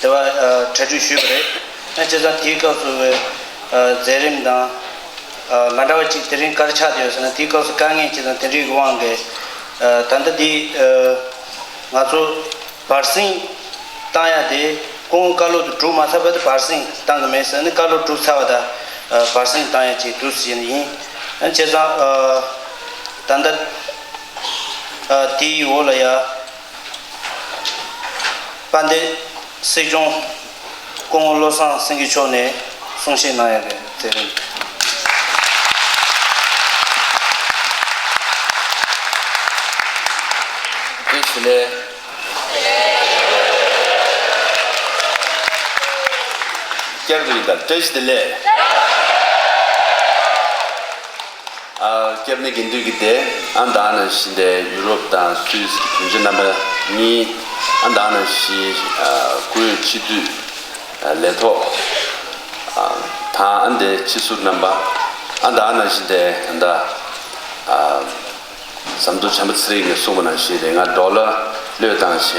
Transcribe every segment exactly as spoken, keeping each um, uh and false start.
དེ་བ་གྲ་སྒྲིག་ཞུས་པ་རེད། ཡང་བྱས་ཙང་དེའི་སྐབས་སུ་བའི་མཛད་རིམ་དང་མ་འདྲ་བ་གཅིག་དེ་རིང་དཀར་ཆག་བསྡད་ཡོད་ཟེར་ན། དེའི་སྐབས་སུ་དཀའ་ངལ་གཅིག་དང་དེ་འདྲའི་དབང་གིས་ད་ལྟ་འདི་ང་ཚོ་བར་གསེང་བཏང་ཡ་དེ་སྐུ་ངོ་བཀའ་སློབ་དེ་གྲུབ་མ་ཚར་བར་དུ་བར་གསེང་བཏང་གི་མེད་ཟེར་ནས། བཀའ་སློབ་གྲུབ་ཚར་བ་དང་བར་གསེང་བཏང་ཡ་གཅིག་འདུག་ཟེར་ནས་ཡིན། ཡང་བྱས་ཙང་ད་ལྟ་དེའི་འོག་ལ་ཡ། དཔལ་ལྡན་སྲིད་སྐྱོང་སྐུ་ངོ་བློ་བཟང་སེང་གེ་མཆོག་ནས་གསུང་བཤད་གནང་ཡག་གི་མཛད་རིམ། བཀྲ་ཤིས་བདེ་ལེགས། བསྐྱར་དུ་ཡིན་ད། བཀྲ་ཤིས་བདེ་ལེགས། ཨ། སྐྱབས་གནས་དགེ་འདུན་གྱི་སྡེ། ཨ། ད་ག་ནང་བཞིན་དེ་ཡུ་རོབ་དང་སུད་སི་གི་དོན་གཅོད་རྣམ་པ་གཉིས། ཨ། ད་ག་ནང་བཞིན་ཨ། བཀུར་འོས་སྤྱི་འཐུས་ཨ། ལས་ཐོག་ཨ། དང་། ཨ། དེ་སྤྱི་ཟུར་རྣམ་པ། ཨ། ད་ག་ནང་བཞིན་དེ་ད་ལྟ་ཨ། ཟམ་གདོང་བྱམས་པ་ཚེ་རིང་གིས་གསུངས་པ་ནང་བཞིན་རེད། ང་ཌོ་ལར་བློས་བཏང་བྱས།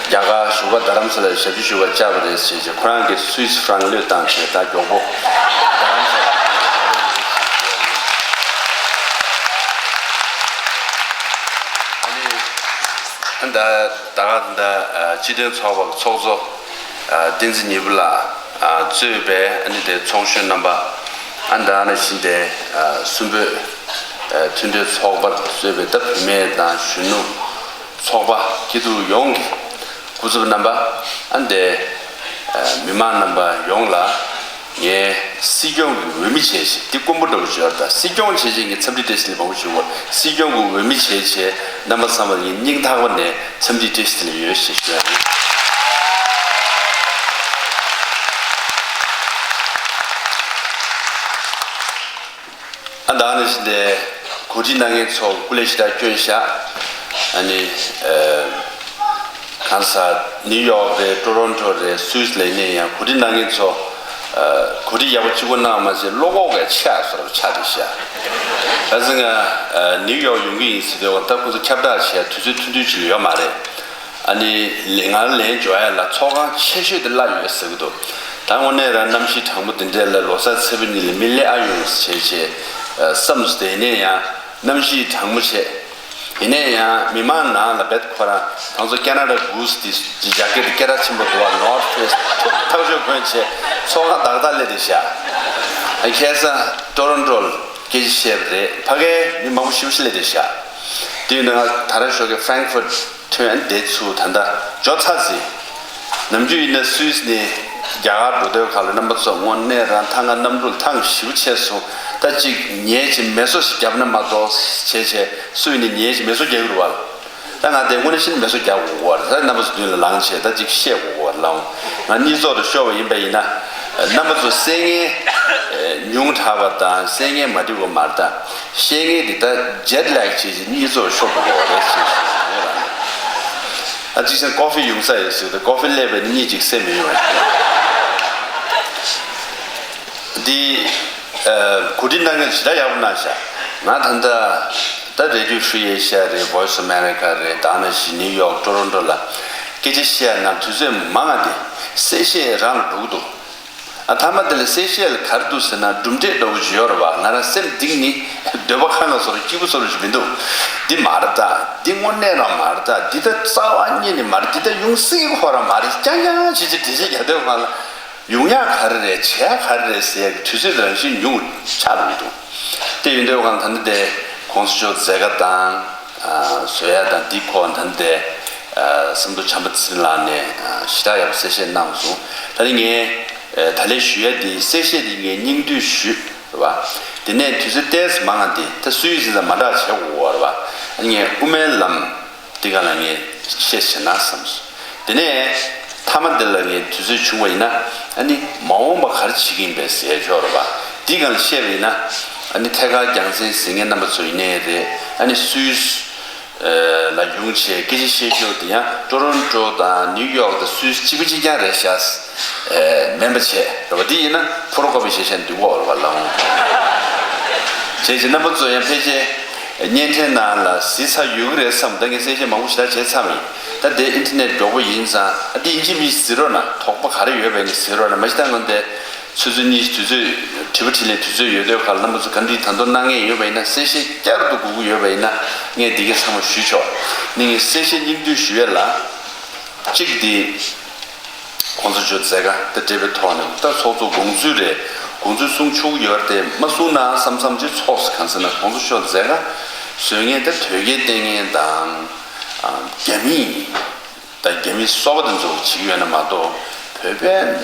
རྒྱ་གར་བཞུགས་སྒར་རྡ་རམ་ས་ལར་ཞབས་ཕྱི་ཞུ་བར་བཅར་བ་རེད་ཟེར་བྱས། ཁོ་རང་གིས་སུད་སི་ཧྥྲང་བློས་བཏང་བྱས། ད་མགྱོགས་པོ་རྡ་རམ་ས་ལར་ཡོང་བའི་ལས་འགུལ་ཞིག་བྱས་ཡོད། ཨ་ནི་ད་ད་ག་ད་ལྟ་སྤྱི་མཐུན་ཚོགས་པ་གི་ཚོགས་གཙོ་བསྟན་འཛིན་ཉི་བུ་ལགས་གཙོས་པའི་ཨ་ནི་དེ་ཚོགས་གཞོན་རྣམ་པ། ཨ། ད་ག་ནང་བཞིན་དེ་གསུམ་པོད་མཐུན་གྲོས་ཚོགས་པ་གཙོས་པའི་ད་བུད་མེད་དང་གཞོན་ནུ་ཚོགས་པ། སྐྱིད་སྡུག་ཡོངས་ཀྱི་སྐུ་ཚབ་རྣམ་པ། ཨ། དེ་མི་མང་རྣམ་པ་ཡོངས་ལ་ངས་སྲིད་སྐྱོང་གི་འོས་མི་བྱས་བྱས། འདི་དཀོན་པོ་འདྲ་བོ་ཞིག་ཡོད་རེད། ད་སྲིད་སྐྱོང་བྱས་བྱས་ངས་འཚམས་འདྲི་བཀྲ་ཤིས་བདེ་ལེགས་མང་པོ་ཞུ་དགོས། སྲིད་སྐྱོང་གི་འོས་མི་བྱས་བྱས་རྣམ་པ་ཚང་མ་ལ་ངས་སྙིང་ཐག་པ་ནས་འཚམས་འདྲི་བཀྲ་ཤིས་བདེ་ལེགས་ཡོད་ཞེས་ཞུ་ཡ་ཡིན། ཨ། ད་ག་ནང་བཞིན་དེ་གོ་སྒྲིག་གནང་མཁན་ཚོ་སྐུ་ལས་ཞེ་དྲག་བསྐྱོན་ཤག་ཨ་ནི་ཨ། གང་ཟག་ནིའུ་ཡོག་རེད། ཊོ་རོན་ཊོ་རེད། སུད་སི་ལ་ཡིན་ན་ཡང་གོ་སྒྲིག་གནང་མཁན་ཚོ་ཨ། གོ་སྒྲིག་ཡག་པོ་གཅིག་པོ་གནང་མ་ཟད་བློ་ཁོག་གི་ཆེ་བ་བཟོ་འདྲ་ཆགས་བསྡད་ཤག་ཨ་ཙི། ང་ཨ། ནིའུ་ཡོག་ཡོང་གི་ཡིན་ཟེར་དུས་ད་ཁོ་ཚོ་ཁྱབ་བསྒྲགས་བྱས་དུས་ཚོད་ཐུང་ཐུང་ཅིག་ལས་ཡོད་མ་རེད། ཨ་ནི་ལས། ང་ལན་འབྱོར་ཡ་ལ་ཚོགས་ཁང་ཆེ་ཤོས་དེ་གླ་ཡོད་ཟེར་གི་འདུག་ད་དངོས་གནས་རང་གནམ་གཤིས་གྲང་མོ་འདི་འདྲས་ལ་ལོ་གསར་ཚེས་པ་གཉིས་ལ་མི་སླེབས་ཨ་ཡོང་བྱས་བྱས་བསམ་སོང་། དེ་ནས་ཡང་གནམ་གཤིས་གྲང་མོ་བྱས། ཡིན་ནའི་ཡང་མི་མང་ནང་ལ་བེད་ཁོ་རང་ཁོང་ཚོ་ཁེ་ན་ཌ་གུ་སི་དེ་ཇེ་ཀེ་ཊི་སྐད་གྲགས་ཆེན་པོ་འདུག་བ། ནོར་ཐི་ཕེ་སི་ཐག་ཆོད་གོན་བྱས་ཚོགས་ཁང་ཏག་ཏག་སླེབས་བསྡད་ཤག་ཨ། ཁ་སང་ཊོ་རོན་ཊོ་ལ་སྐད་ཆ་བཤད་པ་རེད། ཕ་གིའི་མི་མང་པོ་ཞེ་པོ་ཅིག་སླེབས་བསྡད་ཤག་དེ་ཡིན་དུས་ང་ད་རང་ཞོགས་ཀས་ཧྥ་རན་ཁི་ཕུར་ཊི་ཐོན། དེ་ཚུར་ད་ལྟ་འབྱོར་ཚར་ཟིན། ནམ་རྒྱུན་ཡིན་ན་སུད་སི་ནས་རྒྱ་གར་འགྲོ་དུས་སྒང་ལ་རྣམ་པ་ཚོ་དངོས་གནས་རང་ཐང་ག་གནམ་གྲུ་ལ་ཐང་ཞེ་པོ་ཆད་སོང་། ད་ཅིག་ཉལ་བྱས་མེ་སོ་ཞིག་བརྒྱབ་ན་མ་གཏོགས་བྱས་བྱས་སུད་སི་ནས་ཉལ་བྱས་མེ་སོ་རྒྱག་གི་རེད་བ། ད་ང་དེ་དངོས་གནས་བཤད་ན་མེ་སོ་རྒྱག་དགོས་ཀྱི་རེད། ད་རྣམ་པ་ཚོ་མདུན་ལ་ལངས་བྱས་ད་ཅིག་བཤད་དགོས་ཀྱི་རེད་ལགས། ང་གཉིས་ཚོགས་རུ་ཤོར་བ་ཡིན་པ་ཡིན་ན། རྣམ་པ་ཚོ་བསད་མཁན་ཉུང་དྲགས་པ་དང་བསད་མཁན་མ་འགྲིག་པ་མ་རེད། ད་བཤད་མཁན་དེ་ད་ཇེཊ་ལེག་བྱས་བྱས་གཉིས་ཚོགས་ཤོར་དགོས་ཀྱི་རེད་ཟེར་ཞུ་ཡ་རེད། ཨ། གཅིག་བྱས་ན་ཀོ་ཧྥི་ཡོང་ས་ཡོད་ཟེར། ད་ཀོ་ཧྥི་སླེབས་པ་ཡིན་ན་གཉིས་གཅིག་བསད་མི་ཡོང་བ། འདི་ཨ། གོ་སྒྲིག་གནང་མཁན་ཞེ་དྲག་ཡག་པོ་གནང་ཤག་ང་ད་ལྟ་ད་རེ་ཌི་ཡོ་ཧྥི་རི་ཨེ་ཤ་ཡ་རེད། ཝོ་ཡིས་ཨོཕ་ཨ་མེ་རི་ཀ་རེད། ད་ག་ནང་བཞིན་ནིའུ་ཡོག་ཊོ་རོན་ཊོ་ལ་སྐད་ཆ་བཤད་ཡ་ནང་དུས་ཚོད་མང་ང་དེ་གསལ་བཤད་རང་ལ་འགྲོ་གི་འདུག་ཨ། མཐའ་མ་དེ་ལ་གསལ་བཤད་ལ་ག་རེ་འདུག་ཟེར་ན་གྲུབ་འབྲས་འདྲ་བོ་ཅིག་ཡོད་རེད་བ། ང་རང་སེམས་གཏིང་ནས་འདོད་པ་ཁེངས་བཟོ་འདྲ་སྐྱིད་པོ་བཟོ་འདྲ་ཞིག་མི་འདུག་འདི་མ་རེད་ད། འདི་དངོས་གནས་རང་མ་རེད་ད། འདི་ད་རྩ་བ་ཉིད་ནས་མ་རེད། འདི་ད་ཡོང་སྲིད་ཁོ་རང་མ་རེད། རྐྱང་རྐྱང་བྱས་བྱས་འགྲེལ་བཤད་རྒྱག་དུས་སྒང་ལ་ཡོང་ཡག་ག་རེ་རེད། བྱེད་ཡག་ག་རེ་རེད་ཟེར་ཡག་གི་དུས་ཚོད་རང་བཞིན་ཉུང་ཆགས་འགྲོ་གི་འདུག་དེ་ཡིན་དུས་སྒང་ད་ནི་དེ་གོང་ས་མཆོག་མཛད་དཀའ་དང་། ཨ། བཟོ་ཡ་དང་འདི་ཁོ་ད་ནི་དེ་ཨ། བསམ་མདོ་བྱམས་པ་ཚེ་རིང་ལགས་ནས་ཨ། ཞེ་དྲག་ཡག་པོ་གསལ་བཤད་གནང་སོང་། ད་ནི་ངས་ཨ། ད་ལན་ཞུ་ཡ་འདི་གསལ་བཤད་འདི་ངས་སྙིང་བསྡུས་ཞུས་རེད་བ། དེ་ནས་དུས་ཚོད་ཏོག་ཙམ་མང་ང་འདི་ད་སུད་སི་ཙམ་མ་འདྲ་བྱེད་དགོས་རེད་བ། ཨ་ནི་ངས་དབུ་མའི་ལམ་འདི་སྒང་ལ་ངས་བཤད་བྱས་ན་བསམ་སོང་། དེ་ནས་མཐའ་མ་འདི་ལ་ངས་དུས་ཚོད་བྱུང་བ་ཡིན་ན་ཨ་ནི་མ་འོངས་པ་ག་རེ་བྱེད་ཀྱི་ཡིན་པའི་ཟེར་ཆོག་རེད་བ། འདི་སྒང་ལ་བཤད་པ་ཡིན་ན་ཨ་ནི་ཐད་ཀར་རྒྱལ་མཚན་གཟིགས་མཁན་རྣམ་པ་ཚོ་ཡིན་ནའི་རེད། ཨ་ནི་སུད་སི་ལ་ཡོང་བྱས་སྐད་ཆ་བཤད་རྒྱུ་དེ་ཡང་ཊོ་རོན་ཊོ་དང་ནིའུ་ཡོག་དང་སུད་སི་གཅིག་པ་གཅིག་རྐྱང་རེད་ཤག་མིན་པ་བྱས་རེད་བ། འདི་ཡིན་ན་ཕོ་ཊོ་ཀོ་པི་བྱས་བྱས་འདུག་གོ་རེད་བ་ལགས། བྱས་བྱས་རྣམ་པ་ཚོ་ཡང་ཕལ་ཆེར་ བརྙན་འཕྲིན་ནང་ལ་གཟིགས་ཚར་ཡོད་ཀྱི་རེད་བསམ། ད་ངས་གསལ་བཤད་མང་པོ་ཞེ་དྲག་བྱས་ཚར་མིན། ད་དེ་ཨིན་ཊར་ནེཊ་མགྱོགས་པོ་ཡིན་ཙང་ཨ་དེ་ཡིན་གཅིག་མིན་གཅིག་གཟིགས་རོགས་གནང་། དོགས་པ་ག་རེ་ཡོད་པ་ཡིན་ན་གཟིགས་རོགས་གནང་། མ་གཞི་ད་ང་འདི་ཆུ་ཚོད་གཉིས་དུས་ཚོད་དྲི་བ་དྲིས་ལན་དུས་ཚོད་ཡོད་དུས་ག་ལ་རྣམ་པ་ཚོ་ག་འདྲ་ད་དུང་གནང་མཁན་ཡོད་པ་ཡིན་ན། གསལ་བཤད་བསྐྱར་དུ་དགོས་ཀྱི་ཡོད་པ་ཡིན་ན་ངས་འདི་གའི་ཚང་མ་ཞུས་ཆོག་ནི་ངས་གསལ་བཤད་སྙིང་བསྡུས་ཞུ་ཡས་ལ། གཅིག་འདི་༸གོང་ས་མཆོག་མཛད་དཀའ་དང་འབྲེལ་བའི་ཐོག་ནས་ད་ཚོགས་གཙོ་དགོངས་ཚུལ་རེད། དགོངས་ཚུལ་གསུང་ཆོག་གི་ཡོད་རེད་དེ། མ་གསུང་ན་བསམ་བསམ་ཅིག་ཚོགས་སུ་གང་ཟེར་ན་༸གོང་ས་མཆོག་མཛད་དཀའ་བཟོ་མཁན་དེ་དོལ་རྒྱལ་བསྟེན་མཁན་དང་རྒྱ་མི་དང་རྒྱ་མི་སོ་པ་དེ་ཚོ་བྱེད་ཀྱི་ཡོད་ན་མ་གཏོགས། བོད་པའི་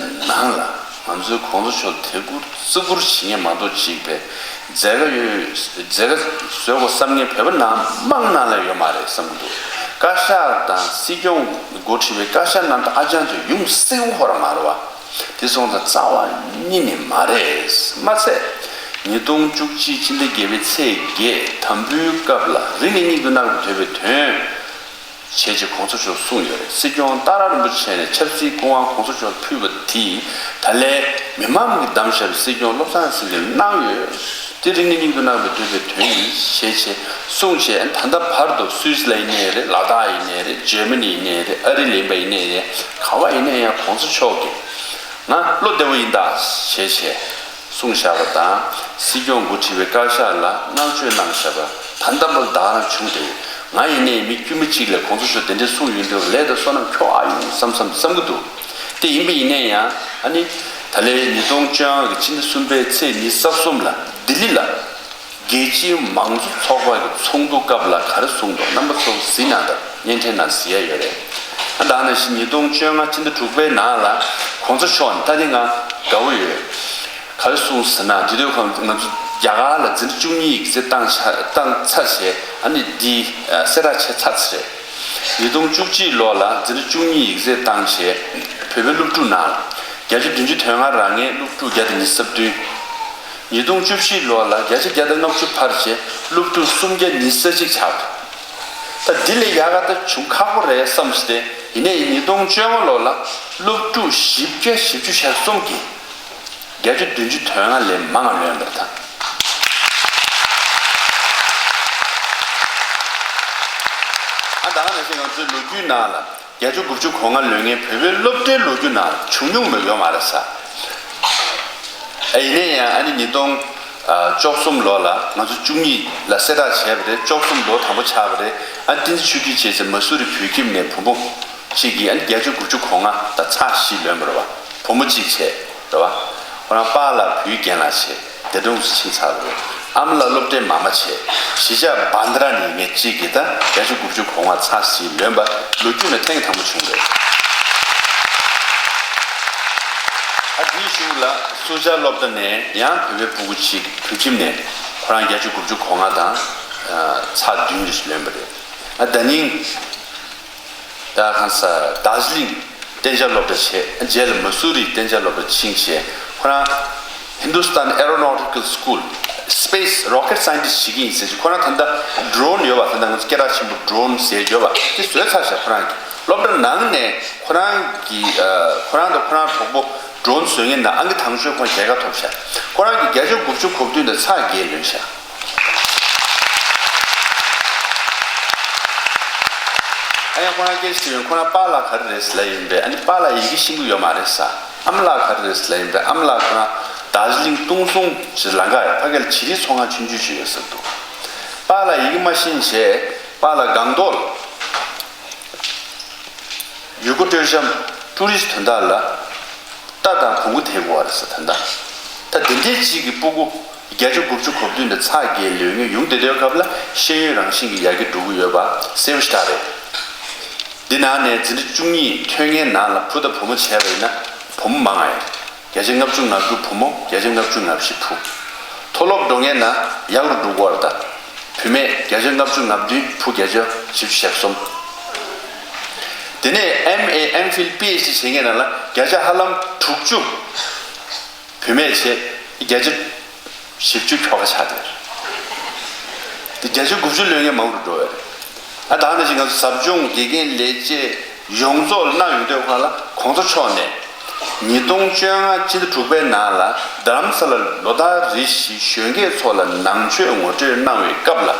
ནང་ལ་ང་ཚོའི་༸གོང་ས་མཆོག་དད་བཀུར་བརྩི་བཀུར་བྱེད་མཁན་མ་གཏོགས་ཅིག་པའི་མཛད་དཀའ་ཡོད། མཛད་དཀའ་བཟོ་དགོས་བསམ་མཁན་བོད་པ་ནང་མང་ནང་ལ་ཡོད་མ་རེད་བསམ་གྱི་འདུག་བཀའ་ཤག་དང་སྲིད་སྐྱོང་འགོ་ཁྲིད་པའི་བཀའ་ཤག་ནང་དུ་ཨ་ཅང་ཚོ་ཡོང་སྲིད་ཁོ་རང་མ་རེད་བ། དེ་སོང་ཙང་རྩ་བ་ཉིད་ནས་མ་རེད། མ་ཚད། ཉིས་སྟོང་བཅུ་གཅིག་སྤྱི་ཟླ་བརྒྱད་པའི་ཚེས་བརྒྱད་དམ་འབུལ་སྐབས་ལ་རིང་ནས་སྙིང་དུ་བརྣག་པའི་དོད་པའི་དོན། བྱས་རྗེས་༸གོང་ས་མཆོག་གསུངས་ཡོད་རེད། སྲིད་སྐྱོང་ཏཱ་ར་རིན་པོ་ཆེ་ནས་ཆབ་སྲིད་སྐུ་དབང་༸གོང་ས་མཆོག་ཕུལ་བ་དེ་ད་ལན་མི་མང་གིས་བདམས་བཞག་པའི་སྲིད་སྐྱོང་བློ་བཟང་སེང་གེ་གནང་ཡོད། དེ་རིང་ནས་སྙིང་དུ་བརྣག་པའི་དོད་པའི་དོན་ཡིན་ཞེས་བྱས་གསུངས་བྱས། ད་ལྟ་བར་དུ་སུད་སི་ལ་ཡིན་ནའི་རེད། ལ་དྭགས་ཡིན་ནའི་རེད། འཇར་མ་ནི་ཡིན་ནའི་རེད། ཨ་རི་ལ་ཡིན་པ་ཡིན་ནའི་རེད། ག་བ་ཡིན་ན་ཡང་༸གོང་ས་མཆོག་གིས་ང་བློ་བདེ་པོ་ཡིན་ད་ཞེས་བྱས། གསུངས་བཞག་པ་དང་། སྲིད་སྐྱོང་འགོ་ཁྲིད་པའི་བཀའ་ཤག་ལ་བསྔགས་བརྗོད་གནང་བཞག་པ་ད་ལྟ་བར་དུ་ད་རང་བྱུང་སྟེ། ང་ཡིན་ནའི་མི་དཀྱུས་མ་གཅིག་ལ་༸གོང་ས་མཆོག་དེ་འདྲ་གསུངས་ཡོང་དུས་ལས་དང་བསོད་ནམས་ཁྱོན་ཨ་ཡོང་བསམ་བསམ་བསམ་གྱི་འདུག་དེ་ཡིན་པ་ཡིན་ན་ཡང་ཨ་ནི་ད་ལན་ཉིས་སྟོང་བཅོ་ལྔ་གི་ཕྱི་ཟླ་གསུམ་པའི་ཚེས་ཉི་ཤུ་རྩ་གསུམ་ལ་ལྡི་ལི་ལ་རྒྱལ་སྤྱིའི་མང་གཙོ་ཚོགས་པ་གི་ཚོགས་འདུ་སྐབས་ལ་ག་རེ་གསུངས་འདུག་རྣམ་པ་ཚོ་གཟིགས་གནང་དང་། བརྙན་འཕྲིན་ནང་གཟིགས་ཡ་ཡོད་རེད། ཨ་ད་ནང་བཞིན་ཉིས་སྟོང་བཅོ་ལྔ་ཕྱི་ཟླ་དྲུག་པའི་ནང་ལ་༸གོང་ས་མཆོག་ནས་ད་ནི་ང་དགའ་བོ་ཡོད། ག་རེ་གསུངས་ཟེར་ན། དེ་དུས་ཁོང་ང་ཚོ་རྒྱ་གར་ལ་འཛིན་གྲྭ་བཅུ་གཉིས་ཡིག་ཚད་བཏང་ཆ་བཏང་ཚར་བྱས། ཨ་ནི་འདི་གསལ་བསྒྲགས་བྱས་ཚར་ཚར་རེད། ཉིས་སྟོང་བཅུ་གཅིག་ལོ་ལ་འཛིན་གྲྭ་བཅུ་གཉིས་ཡིག་ཚད་བཏང་བྱས། བོད་པའི་སློབ་ཕྲུག་ནང་ལ་བརྒྱ་ཆ་བདུན་ཅུ་དོན་ལྔ་རང་ངའི་སློབ་ཕྲུག་བརྒྱ་དང་ཉི་ཤུ་རྩ་བདུན། ཉིས་སྟོང་བཅུ་བཞི་ལོ་ལ་བརྒྱ་ཆ་བརྒྱ་དང་ལྔ་བཅུ་འཕར་བྱས། སློབ་ཕྲུག་སུམ་བརྒྱ་ཉི་ཤུ་རྩ་གཅིག་ཆགས་འདུག་ད་འདི་ལས་ཡག་ག་ད་བྱུང་ཁག་པོ་རེད་བསམ་སྟེ། ཡིན་ནའི་ཉིས་སྟོང་བཅོ་ལྔ་ལོ་ལ་སློབ་ཕྲུག་བཞི་བརྒྱ་བཞི་བཅུ་ཞེ་གསུམ་གྱིས་བརྒྱ་ཆ་བདུན་ཅུ་དོན་ལྔ་ལས་མང་བ་ལོན་པར་ཐལ། ཨ་ད་ག་ནང་བཞིན་ང་ཚོའི་ལོ་རྒྱུས་ནང་ལ་བརྒྱ་ཆ་དགུ་བཅུ་གོ་ལྔ་ལོན་མཁན་བོད་པའི་སློབ་གྲྭའི་ལོ་རྒྱུས་ནང་ལ་བྱུང་མྱོང་མེད་ཡོད་མ་རེད་ས། ཨ་ཡིན་ནའི་ཡང་ཨ་ནི་ཉིས་སྟོང་བཅུ་གསུམ་ལོ་ལ་ང་ཚོ་བཅུ་གཉིས་ལ་གསལ་བསྒྲགས་བྱས་པ་རེད། བཅུ་གསུམ་ལོ་དང་པོ་ཆགས་པ་རེད། ཨ་བསྟན་འཛིན་ཆོས་སྐྱིད་བྱས་ཚེ་མ་སུ་རི་བོད་ཁྱིམ་ནས་བུ་མོ་གཅིག་གིས་ཨ་ནི་བརྒྱ་ཆ་དགུ་བཅུ་གོ་ལྔ་དང་ཚེག་བཞི་ལོན་པ་རེད་བ། བུ་མོ་གཅིག་བྱས་རེད་བ། ཁོ་རང་པཱ་ལགས་བོད་རྒན་ལགས་བྱས། འདས་གྲོངས་སུ་ཕྱིན་ཚར་བ་རེད། ཨ་མ་ལགས་སློབ་གྲྭའི་མ་མ་བྱས། གཞིས་ཆགས་བྷན་དྲ་ནས་ངས་གཅིག་གིས་ད་བརྒྱ་ཆ་དགུ་བཅུ་གོ་ལྔ་ཚེག་བཞི་ལོན་པ་ལོ་རྒྱུས་ནང་ཐེངས་དང་པོ་བྱུང་རེད། ཨ་དེའི་གཞུག་ལ་སུ་ཇཱ་སློབ་གྲྭ་ནས་ཡང་བོད་པའི་སྤུ་གུ་གཅིག་བོད་ཁྱིམ་ནས་ཁོ་རང་བརྒྱ་ཆ་དགུ་བཅུ་གོ་ལྔ་དང་ཚེག་བདུན་རེ་ལོན་པ་རེད། ཨ་ད་ནིང་ད་གང་ས་དར་ཇི་ལིང་གཏན་འཇགས་སློབ་གྲྭ་བྱས། རྗེས་ལ་མ་སུ་རི་གཏན་འཇགས་སློབ་གྲྭ་ཕྱིན་བྱས། ཁོ་རང་Hindustan Aeronautical School Space Rocket Scientist བྱེད་ཀྱི་ཡིན་ཟེར་གྱི། ཁོ་རང་ད་ལྟ་ཌོ་རོན་ཡོད་པ། ད་ལྟ་ང་ཚོ་སྐད་གྲགས་ཆེན་པོ་ཌོ་རོན་ཟེར་ཡོད་པ་དེ་བཟོས་ཚར་བཞག་ཁོ་རང་གིས་སློབ་གྲྭ་ནང་ནས་ཁོ་རང་གི་ཁོ་རང་དང་ཁོ་རང་གྲོགས་པོ་ཌོ་རོན་བཟོ་མཁན་ནང་ཨང་ཀི་དང་ཤོས་ཁོ་རང་རྒྱལ་ཁ་ཐོབ་བཞག་ཁོ་རང་གིས་བརྒྱ་ཆ་དགུ་བཅུ་གོ་བདུན་དང་ཚེག་བརྒྱད་ལོན་བཞག་ཨ་ཡང་ཁོ་རང་སྐད་ཆ་དྲིས་ཡོང་། ཁོ་རང་པཱ་ལགས་ག་རེ་རེད་ཟེར་ལབ་ཡིན་པས། ཨ་ནི་པཱ་ལགས་ཡི་གེ་ཤེས་ཀྱི་ཡོད་མ་རེད་ཟེར། ཨ་མ་ལགས་ག་རེ་རེད་ཟེར་ལབ་ཡིན་པས། ཨ་མ་ལགས་ཁོ་རང་དར་ཇི་ལིང་ཏུང་སུང་ཟེར་ལམ་ཁ་ཡ་ཕ་གི་ལ་བྱི་རིལ་ཚོང་ཁང་ཆུང་ཆུང་ཞིག་ཡོད་ཟེར་འདུག་པཱ་ལགས་ཡི་གེ་མ་ཤེས་བྱས་པཱ་ལགས་སྒང་ཏོག་ལ་ཡུལ་སྐོར་སྤྲོ་འཆམ་ཊུ་རི་སི་ཊི་དོན་དག་ལ་རྟ་དང་བོང་གུ་དེད་དགོས་པ་རེད་ཟེར། ད་ལྟ་ད་འདི་འདྲའི་གཅིག་གི་སྤུ་གུ་བརྒྱ་ཆ་དགུ་བཅུ་གོ་བདུན་དང་ཚེག་བརྒྱད་ལོན་མཁན་ཡོང་བསྡད་དུས་སྐབས་ལ་ཤེས་ཡོན་རང་བཞིན་གྱིས་ཡར་རྒྱས་འགྲོ་གི་ཡོད་པ་གསལ་པོ་ཞེ་དྲག་རེད། འདི་ནང་ནས་འཛིན་གྲྭ་བཅུ་གཉིས་ཐོན་མཁན་ནང་ལ་བུ་དང་བུ་མོ་བྱས་པ་ཡིན་ན་བུ་མོ་མང་ང་ཡོད། བརྒྱ་ཆ་ལྔ་བཅུ་ང་དགུ་བུ་མོ། བརྒྱ་ཆ་ལྔ་བཅུ་ང་བཞི་བུ། མཐོ་སློབ་འགྲོ་མཁན་ནང་ཡག་རུ་འགྲོ་གི་ཡོད་རེད་ད། བུད་མེད་བརྒྱ་ཆ་ལྔ་བཅུ་ང་བདུན། བུ་བརྒྱ་ཆ་བཞི་བཅུ་ཞེ་གསུམ། དེ་ནས་ཨེམ་ཨེ། ཨེམ་ཕིལ། པི་ཨེཆ་ཌི་བྱེད་མཁན་ནང་ལ་བརྒྱ་ཆ་ཧ་ལམ་དྲུག་ཅུ་བུད་མེད་བྱས། བརྒྱ་ཆ་བཞི་བཅུ་ཁྱོ་ག་ཆགས་བསྡད་ཡོད་རེད། དེ་བརྒྱ་ཆ་དགུ་བཅུ་ལོན་མཁན་མང་རུ་འགྲོ་ཡོད་རེད། ཨ་ད་ག་ནང་བཞིན་ང་ཚོ་ཟབ་སྦྱོང་དགེ་རྒན་ལས་བྱེད་ཡོངས་རྫོགས་ལ་གནང་ཡོང་དུས་སྒང་ལ་གོང་ས་མཆོག་ནས་ཉིས་སྟོང་བཅོ་ལྔ་ཕྱི་ཟླ་དྲུག་པའི་ནང་ལ་རྡ་རམ་ས་ལར་ལོ་ལྟར་རེ་བཞིན་གཞོན་སྐྱེས་ཚོ་ལ་ནང་ཆོས་ངོ་སྤྲོད་གནང་བའི་སྐབས་ལ་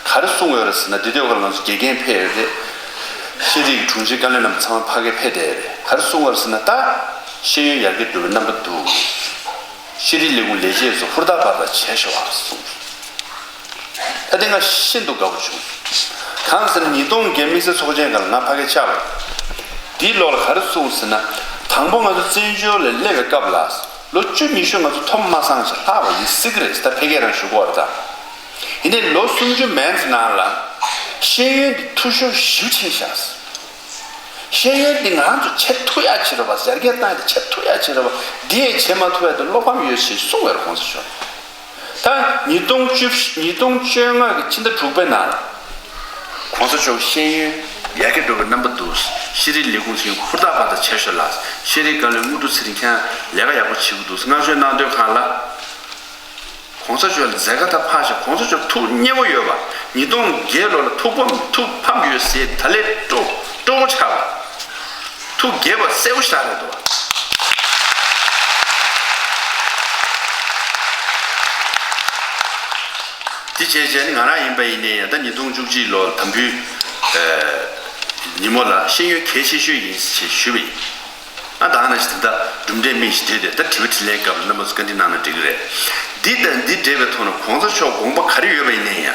ག་རེ་གསུངས་ཡོད་རེད་ཟེར་ན། འདི་དུས་ཀ་ལ་ང་ཚོ་དགེ་རྒན་ཕེབས་ཡོད་རེད། ཤེས་རིག་དྲུང་ཆེ་བཀའ་བློན་རྣམས་ཚང་མ་ཕ་གིར་ཕེབས་བསྡད་ཡོད་རེད། ག་རེ་གསུངས་ཡོད་རེད་ཟེར་ན། ད་ཤེས་ཡོན་ཡར་རྒྱས་འགྲོ་བའི་རྣམ་པ་འདུག་ཤེས་རིག་ལས་ཁུངས་ལས་བྱེད་ཚོ་ཧུར་ཐག་འབད་ཐག་བྱས་ཤོག་ཨ་གསུངས། ད་དེ་ང་ཤིན་ཏུ་དགའ་པོ་བྱུང་། གང་ཟེར་ན་ཉིས་སྟོང་བརྒྱད་དམིགས་བསལ་ཚོགས་ཆེན་སྒང་ལ་ང་ཕ་གིར་བཅར་བ། དེའི་ལོ་ལ་ག་རེ་གསུངས་ཟེར་ན། དང་པོ་ང་ཚོ་བཙན་བྱོལ་ལ་སླེབས་པའི་སྐབས་ལ་ལོ་བཅུ་ཉི་ཤུ་ང་ཚོ་ཐོབ་མ་སོང་ཞེས་ལྷག་པ་ཡིན་སྲིད་ཀྱི་རེད་ཟེར། ད་ཕལ་སྐད་རང་ཞུ་གི་ཡོད་རེད་ད། ཡིན་ནའི་ལོ་སུམ་ཅུ་མན་ཙམ་ནང་ལ་ཤེས་ཡོན་འདི་འཐུས་ཤོར་ཞེ་པོ་ཕྱིན་ཤག་ཤེས་ཡོན་འདི་ང་རང་ཚོ་བྱེད་ཐུབ་ཡག་བྱེད་རོགས་པ། ཡར་རྒྱས་བཏང་ཡག་བྱེད་ཐུབ་ཡག་བྱེད་རོགས་པ། འདི་ཡང་བྱེད་མ་ཐུབ་ཡག་འདི་བློ་ཕམ་ཡོད་ཞེས་གསུངས་པ་རེད་གོང་ས་མཆོག་ད་ཉིས་སྟོང་བཅུ་ཉིས་སྟོང་བཅོ་ལྔ་གི་ཕྱི་ཟླ་དྲུག་པའི་ནང་ལ་གོང་ས་མཆོག་ཤེས་ཡོན་ཡར་རྒྱས་འགྲོ་བའི་རྣམ་པ་འདུག་ཤེས་རིག་ལས་ཁུངས་ཚོས་ཧུར་ཐག་འབད་ཐག་བྱས་ཤོག་ལགས། ཤེས་རིག་བཀའ་བློན་དངོས་གྲུབ་ཚེ་རིང་ཁྱེད་རང་ལས་ཀ་ཡག་པོ་བྱེད་ཀྱི་འདུག་བསྔགས་བརྗོད་གནང་དུས་སྒང་ལ། གོང་ས་མཆོག་ལ་མཛད་དཀའ་ད་ཕར་བཞག་གོང་ས་མཆོག་ཐུགས་མཉེས་པོ་ཡོད་པ། ཉིས་སྟོང་བརྒྱད་ལོ་ལ་ཐུགས་ཕམ་ཐུགས་ཕམ་ཡོད་ཟེར་ད་ལས་སྤྲོ་སྤྲོ་པོ་ཆགས་པ། ཐུགས་དགྱེས་པ་གསལ་པོ་ཞིག་རེད་འདུག་འདི་བྱས་བྱས་ནི་ང་རང་ཡིན་པ་ཡིན་ནའི་ཡང་ད་ཉིས་སྟོང་བཅུ་གཅིག་ལོ་དམ་འབུལ་ཉིན་མོ་ལ་ཤེས་ཡོན་གལ་ཆེ་ཤོས་ཡིན་ཞེས་ཞུས་པ་ཡིན། ཨ་ད་ནང་བཞིན་ད་གྲུབ་འབྲས་སྨིན་ཞིག་དེ་དེ་ད་དྲི་བ་དྲིས་ལན་སྐབས་ལ་རྣམ་པ་ཚོ་བཀའ་འདྲི་གནང་ན་འགྲིག་གི་རེད། འདི་དང་འདི་འབྲེལ་བའི་ཐོག་ནས་གོང་ས་མཆོག་དགོངས་པ་ག་རེ་ཡོད་པ་ཡིན་ནའི་ཡང་།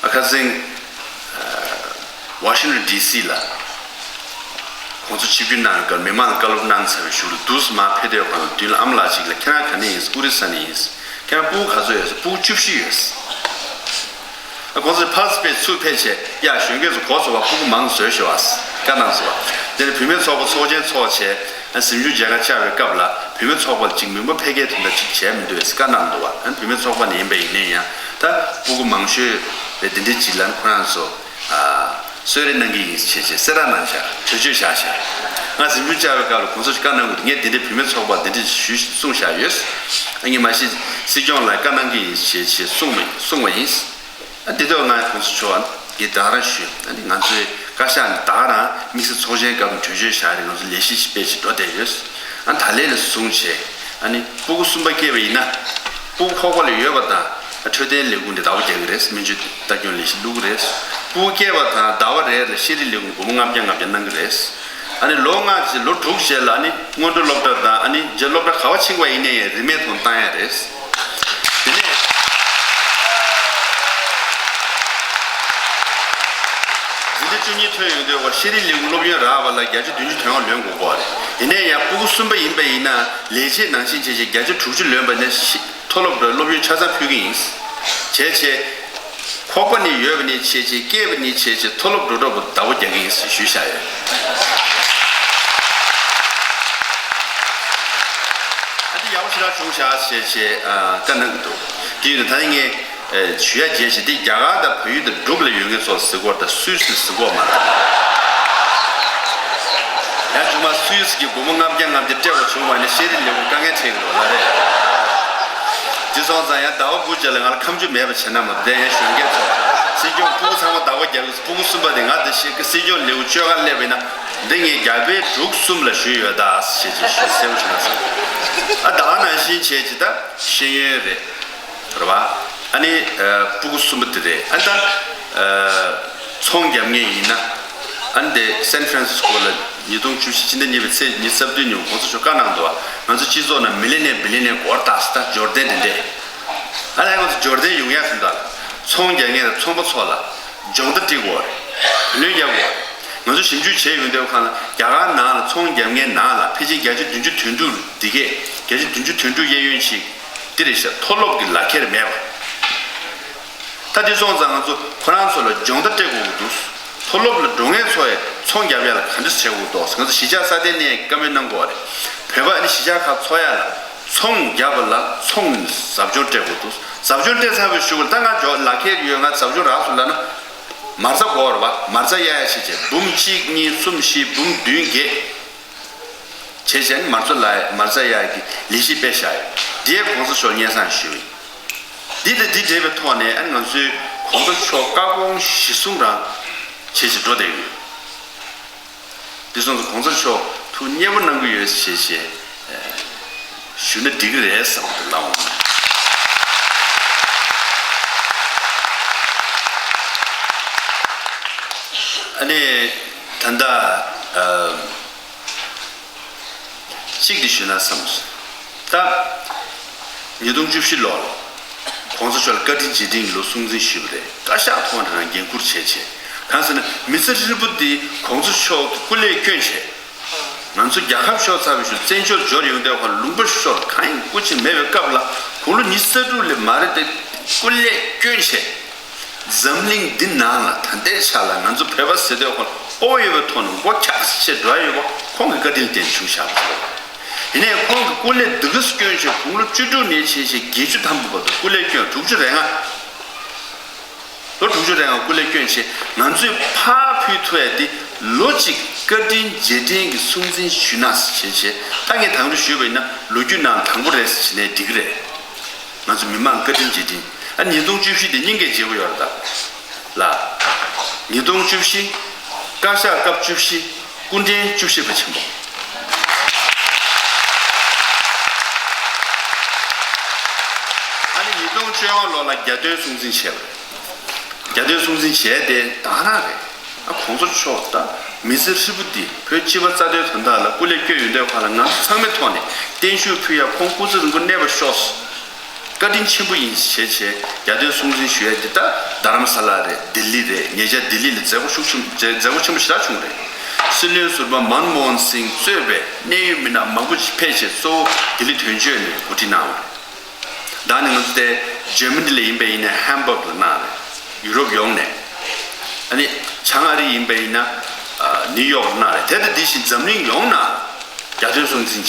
ཨ་ཁ་སང་ཝ་ཤིང་ཊོན་ཌི་སི་ལ་གོང་ས་མཆོག་ཆིབས་བསྒྱུར་གནང་བའི་སྐབས་མི་མང་ལ་བཀའ་སློབ་གནང་ཚར་བའི་གཞུག་ལ་དུས་སུ་མར་ཕེབས་དུས་སྒང་ལ་མདུན་ལ་ཨ་མ་ལགས་ཅིག་ལ་ཁྱེད་རང་ག་ནས་ཡིན་ཟེར། ཨོ་རི་ས་ནས་ཡིན་ཟེར། ཁྱེད་རང་སྤུ་གུ་ག་ཚོད་ཡོད་ཟེར། སྤུ་གུ་བཅུ་བཞི་ཡོད་ཟེར། ཨ་གོང་ས་ཕར་ཕེབས་ཚུར་ཕེབས་བྱས་ཡ་གཞོན་སྐྱེས་ཚོ་གོ་སོང་བ། སྤུ་གུ་མང་བཟོས་ཤོག་ཨ་ཟེར་བཀའ་གནང་སོང་བ། དེ་ནས་བུད་མེད་ཚོགས་པ་ཚོགས་ཆེན་ཚོགས་བྱས་ཨ་གཟིམ་ཆུང་མཇལ་ཁ་བཅར་བའི་སྐབས་ལ་བུད་མེད་ཚོགས་པ་ལ་ཅིག་མི་འབོར་འཕེལ་རྒྱས་དོན་དག་ཅིག་བྱས་མི་འདུག་ཟེར་བཀའ་གནང་འདུག་བ། ཨ་བུད་མེད་ཚོགས་པ་ནས་ཡིན་པ་ཡིན་ནའི་ཡང་ད་སྤུ་གུ་མང་ཤོས་རེད། འདི་འདྲའི་ཅིག་ལ་ཁོ་རང་ཚོ་ཨ་གསོལ་རས་གནང་གི་ཡིན་ཞེས་བྱས་གསལ་བསྒྲགས་གནང་བཞག་གྲོས་ཆོད་བཞག་བཞག་ང་གཟིམ་ཆུང་བཅར་བའི་སྐབས་ལ་གོང་ས་མཆོག་བཀའ་གནང་གི་འདུག་ངས་འདི་འདྲའི་བུད་མེད་ཚོགས་པ་འདི་འདྲ་ཞུས་གསུངས་བཞག་ཡོད། ཨ་ངས་མ་གཞི་སྲིད་སྐྱོང་ལ་བཀའ་གནང་གི་ཡིན་ཞེས་བྱས་གསུངས་མི་གསུངས་པ་ཡིན། ཨ་འདི་ཐོག་ང་གོང་ས་མཆོག་གིས་ད་ག་རང་ཞུས། ཨ་ནི་ང་ཚོའི་བཀའ་ཤག་ནས་ད་ག་རང་དམིགས་བསལ་ཚོགས་ཆེན་སྐབས་གྲོས་ཆོད་བཞག་རེད། ང་ཚོ་ལས་གཞི་ཞིག་སྤེལ་ཞིག་འགྲོ་བསྡད་ཡོད། ཨ་ད་ལན་ནས་བཟུང་བྱས་ཨ་ནི་སྤུ་གུ་གསུམ་པ་སྐྱེས་པ་ཡིན་ན་སྤུ་གུ་ཁོག་པ་ལ་ཡོད་པ་དང་ཨ་འཕྲོད་བསྟེན་ལས་ཁུངས་ནས་བདག་པོ་རྒྱག་གི་རེད། སྨན་བཅོས་ལྟ་སྐྱོང་ལས་གཞི་བླུག་གི་རེད། སྤུ་གུ་སྐྱེས་པ་དང་ཟླ་བ་རེ་ལ་ཤེས་རིག་ལས་ཁུངས་སྒོར་མོ་ལྔ་བརྒྱ་ལྔ་བརྒྱ་གནང་གི་རེད། ཨ་ནི་ལོ་ལྔ་རྗེས་ལོ་དྲུག་རྗེས་ལ་ཨ་ནི་སྔོན་འགྲོ་སློབ་གྲྭ་དང་ཨ་ནི་རྗེས་སློབ་གྲྭ་ག་པར་ཕྱིན་པ་ཡིན་ནའི་རིན་མེད་ཐོག་བཏང་ཡ་རེད། དེ་ནས་འཛིན་གྲྭ་བཅུ་གཉིས་ཐོན་ཡོང་དུས་ཤེས་རིག་ལས་ཁུངས་སློབ་ཡོན་རག་པ་ལ་བརྒྱ་ཆ་བདུན་ཅུ་དོན་ལྔ་ལོན་དགོས་ཀྱི་རེད། ཡིན་ནའི་ཡང་སྤུ་གུ་གསུམ་པ་ཡིན་པ་ཡིན་ན་ལས་བྱེད་ནང་བཞིན་བྱས་བྱས་བརྒྱ་ཆ་དྲུག་ཅུ་ལོན་པ་ནས་ཤི་མཐོ་སློབ་གྲྭ་སློབ་ཡོན་ཆ་ཚང་ཕུལ་གྱི་ཡིན། བྱས་བྱས། ཁོག་པ་ནི་ཡོད་པ་ནི་བྱས་བྱས། སྐྱེས་པ་ནི་བྱས་བྱས། མཐོ་སློབ་འགྲོ་གྲབས་བདག་པོ་རྒྱག་གི་ཡིན་ཞེས་ཞུས་བཞག་ཡོད། ཨ་འདི་ཡག་པོ་ཞེ་དྲག་བྱུང་བཞག་ཞེས་བྱས་ཨ་བཀའ་གནང་གི་འདུག་དེ་ཡིན་ན་ད་ནི་ངས་ཨ་ཞུ་ཡ་བརྗེད་ཤག་འདི་རྒྱ་གར་དང་བལ་ཡུལ་དང་འབྲུག་ལ་ཡོད་མཁན་ཚོ་ཟེར་གྱི་ཡོད་རེད། ད་སུད་སི་ཟེར་གྱི་ཡོད་མ་རེད། ཡང་ཅུང་མ་སུད་སི་གི་སྒོར་མོ་ལྔ་བརྒྱ་ལྔ་བརྒྱ་སྤྲད་པ་བྱུང་བ་ནི་ཤེས་རིག་ལས་ཁུངས་དཀའ་ངལ་འཕྲད་ཀྱི་འདུག་ལ་རེད། དེ་སོང་ཙང་ཡང་ཟླ་བ་དགུ་རྗེས་ལ་ང་ལ་ཁ་མཆུ་མེད་པ་བྱས་ན་མ་གཏོགས། དེ་ཡང་གཞོན་སྐྱེས་ཚོ་སྲིད་སྐྱོང་སྤུ་གུ་ཚང་མ་བདག་པོ་རྒྱག་གི་སྤུ་གུ་གསུམ་པ་དེ་ང་དེ་ཤེས་ཀྱི། སྲིད་སྐྱོང་ལེའུ་བཅོ་ལྔ་སླེབས་པ་ཡིན་ན་འདི་ངས་རྒྱ་བལ་འབྲུག་གསུམ་ལ་ཞུས་ཡོད་ད་ཞེས་ཅིག་ཞུས་གསལ་པོ་བྱུང་བ་ཟེར། ཨ་ད་ག་ནང་བཞིན་བྱས་ཅི་ད་ཤེས་ཡོན་རེད། རེད་བ། ཨ་ནི་ཨ་སྤུ་གུ་གསུམ་པ་དེ་རེད། ཨ་ད་ཨ་ཚོང་རྒྱབ་མཁན་ཡིན་ན་ཨ་ནི་དེ་སན་ཧྥ་རན་སི་སྐོ་ལ་ཉིས་སྟོང་བཅུ་བཞི་ཕྱི་ཟླ་གཉིས་པའི་ཚེས་ཉི་ཤུ་རྩ་བདུན་ཉིན་གོང་ས་མཆོག་བཀའ་གནང་འདུག་བ། ང་ཚོ་སྤྱི་ཚོགས་ནང་མི་ལི་ནེ་བི་ལི་ནེ་སྐོར་ད་ས་ད་འབྱོར་ལྡན་དེ་འདྲས། ཨ་ནི་ང་ཚོ་འབྱོར་ལྡན་ཡོང་ཡག་ཟིན་ད་ལ་ཚོང་རྒྱག་མཁན་དང་ཚོང་པ་ཚོ་ལ་སྦྱོང་བརྡར་སྤྲད་དགོས་རེད། བུ་ལོན་རྒྱག་དགོས་རེད། ང་ཚོ་ཞིབ་འཇུག་བྱས་ཡོང་དུས་སྒང་ལ་རྒྱ་གར་ནང་ལ་ཚོང་རྒྱག་མཁན་ནང་ལ་ཕལ་ཆེར་བརྒྱ་ཆ་བདུན་ཅུ་དོན་དྲུག་འདི་གས་བརྒྱ་ཆ་བདུན་ཅུ་དོན་དྲུག་གཡས་གཡོན་ཞིག་འདི་རེད་ཤག་མཐོ་སློབ་ཀྱི་ལག་ཁྱེར་མེད་པ། ད་དེ་སོང་ཙང་ང་ཚོ་ཁོ་རང་ཚོ་ལ་སྦྱོང་བརྡར་སྤྲད་དགོས་ཀྱི་འདུག་མཐོ་སློབ་ལ་འགྲོ་མཁན་ཚོ་ཡང་ཚོང་རྒྱབ་ཡ་ལ་ག་འདྲ་བྱེད་དགོས་འདུག་ང་ཚོ་གཞིས་ཆགས་སྲ་བརྟན་ནས་བཀའ་མོལ་གནང་དགོས་རེད། བོད་པ་ཨ་ནི་གཞིས་ཆགས་ཁག་ཚོགས་ཡ་ལ་ཚོང་རྒྱབ་པ་ལ་ཚོང་ཟབ་སྦྱོང་སྤྲད་དགོས་འདུག་ཟབ་སྦྱོང་སྤྲད་ཚར་བའི་གཞུག་ལ་ད་ང་ཇོ་ལག་ཁྱེར་ཡོད། ང་ཟབ་སྦྱོང་རག་སོང་ལབ་ན་མ་རྩ་དགོས་རེད་བ། མ་རྩ་གཡར་ཡ་བྱེད་བྱས་འབུམ་གཅིག་གཉིས་གསུམ་བཞི་འབུམ་བདུན་བརྒྱད། བྱས་བྱས་ནི་མ་རྩ་ལ་མ་རྩ་ཡག་གི་ལས་གཞི་སྤེལ་བཞག་ཡོད། འདིའི་གོང་ས་མཆོག་སྙན་སེང་ཞུས། འདི་དང་འདི་འབྲེལ་བའི་ཐོག་ནས་ཨ་ནི་ང་ཚོའི་གོང་ས་མཆོག་བཀའ་དགོངས་གཞི་བཟུང་རང་བྱེད་ཅིག་འགྲོ་བསྡད་ཡོད། འདི་སོང་ཙང་གོང་ས་མཆོག་ཐུགས་མཉེས་པོ་གནང་གི་ཡོད་ཞེས་བྱས་ཞུ་ན་འགྲིག་གི་རེད་བསམ་གི་ལབ་འོང་། ཨ་ནི་ད་ལྟ་ཨ་གཅིག་འདི་ཞུས་ན་བསམ་སོང་། ད་ཉིས་སྟོང་བཅུ་བཞི་ལོར་༸གོང་ས་མཆོག་ལ་བཀའ་དྲིན་རྗེས་དྲན་གྱི་ལོ་སྲུང་བརྩི་ཞུས་པ་རེད། བཀའ་ཤག་ཐོག་ནས་རང་འགན་འཁུར་བྱས་བྱས། གང་ཟེར་ན་མི་ཚེ་ཧྲིལ་པོ་འདི་༸གོང་ས་མཆོག་གི་སྐུ་ལས་བསྐྱོན་བྱས། ང་ཚོ་རྒྱལ་ཁབ་ཤོར་ཚར་བའི་ཤུལ་བཙན་བྱོལ་འབྱོར་ཡོང་དུས་ཁོ་ལུང་པ་ཤོར་གང་ཡིན་སྐུ་མཁྱེན་མེད་པའི་སྐབས་ལ་དགུང་ལོ་ཉི་ཤུ་རྩ་དྲུག་ལས་མ་རེད་དེ་སྐུ་ལས་བསྐྱོན་བྱས། འཛམ་གླིང་འདི་ནང་ལ་ད་ལྟའི་ཆ་ལ་ང་ཚོ་བོད་པ་ཟེར་དུས་ཁོ་ལ་དབུ་ཡོད་པའི་ཐོག་ནས་མགོ་འཁྱག་ཅིག་བྱས་འགྲོ་ཡ་ཡོད་པ་ཁོང་གི་བཀའ་དྲིན་ལ་བརྟེན་བྱུང་བཞག་པ་རེད། ཡིན་ནའི་ཁོང་གི་སྐུ་ལས་འདི་ག་སྐྱོན་བྱས་དགུང་ལོ་བཅུ་དྲུག་ནས་བྱས་བྱས་བརྒྱད་ཅུ་ཐམ་པ་བར་དུ་སྐུ་ལས་བསྐྱོན། དྲུག་ཅུ་རེ་ལྔ། ལོ་དྲུག་ཅུ་རེ་ལྔ་སྐུ་ལས་བསྐྱོན་བྱས་ང་ཚོས་ཕར་ཕུལ་ཐུབ་ཡ་དེ་ལོ་གཅིག་བཀའ་དྲིན་རྗེས་དྲན་གྱི་སྲུང་བརྩི་ཞུས་ན་བྱས་བྱས། ད་ངས་དང་དུ་ཞུས་པ་ཡིན་ན་ལོ་རྒྱུས་ནང་དང་པོ་རེད་ཟེར་བྱས་ནས་འགྲིག་གི་རེད། ང་ཚོ་མི་མང་བཀའ་དྲིན་རྗེས་དྲན། ཨ་ཉིས་སྟོང་བཅུ་བཞི་དེ་སྙིང་གའི་བརྗེ་པོ་ཡོད་རེད་ད། ལ། ཉིས་སྟོང་བཅུ་བཞི། བཀའ་ཤག་སྐབས་བཅུ་བཞི། སྐུ་ཕྲེང་བཅུ་བཞི་པ་ཆེན་པོ། ཨ་ནི་ཉིས་སྟོང་བཅོ་ལྔ་ལོ་ལ་རྒྱ་སྟོན་སྲུང་བརྩི་བྱས་པ་རེད། རྒྱ་སྟོན་སྲུང་བརྩི་བྱས་ཏེ་ད་ག་རང་རེད། ཨ་༸གོང་ས་མཆོག་ད་མི་ཚེ་ཧྲིལ་པོ་འདི་བོད་སྤྱི་པ་རྩ་དོན་དོན་དག་ལ་སྐུ་ལས་བསྐྱོན་ཡོང་དུས་ཁོ་ལ་ང་ཚོ་ཚང་མའི་ཐོག་ནས་བརྟན་བཞུགས་ཕུལ་ཡ་ཁོང་སྐུ་ཚེ་རིང་པོ་གནས་པར་ཤོག་བཀའ་དྲིན་ཆེན་པོ་ཡིན་ཞེས་བྱས་རྒྱ་སྟོན་སྲུང་བརྩི་ཞུ་ཡ་འདི་ད་རྡ་རམ་ས་ལ་རེད། ལྡི་ལི་རེད། ཉེ་ཆར་ལྡི་ལི་ལ་མཛད་སྒོ་ཤུགས་ཆེན་མཛད་སྒོ་ཆེན་པོ་ཞེ་དྲག་བྱུང་རེད། སྲིད་བློན་ཟུར་པ་མན་མོ་ཧན་སིང་གཙོས་པའི་གནད་ཡོད་མི་སྣ་མང་པོ་ཞིག་ཕེབས་བྱས་གཙོ་བོ་ལྡི་ལི་དོན་གཅོད་ནས་གོ་སྒྲིག་གནང་བ་རེད། ད་ནི་ང་ཚོ་དེ་ཇར་མ་ནི་ལ་ཡིན་པ་ཡིན་ན་ཧམ་བྷག་ལ་གནང་རེད། ཡུ་རོབ་ཡོངས་ནས། ཨ་ནི་བྱང་ཨ་རི་ཡིན་པ་ཡིན་ན་ནིའུ་ཡོག་ལ་གནང་རེད། དེ་དང་དེ་བཞིན་འཛམ་གླིང་ཡོངས་ནས་རྒྱ་སྟོན་སྲུང་བརྩི་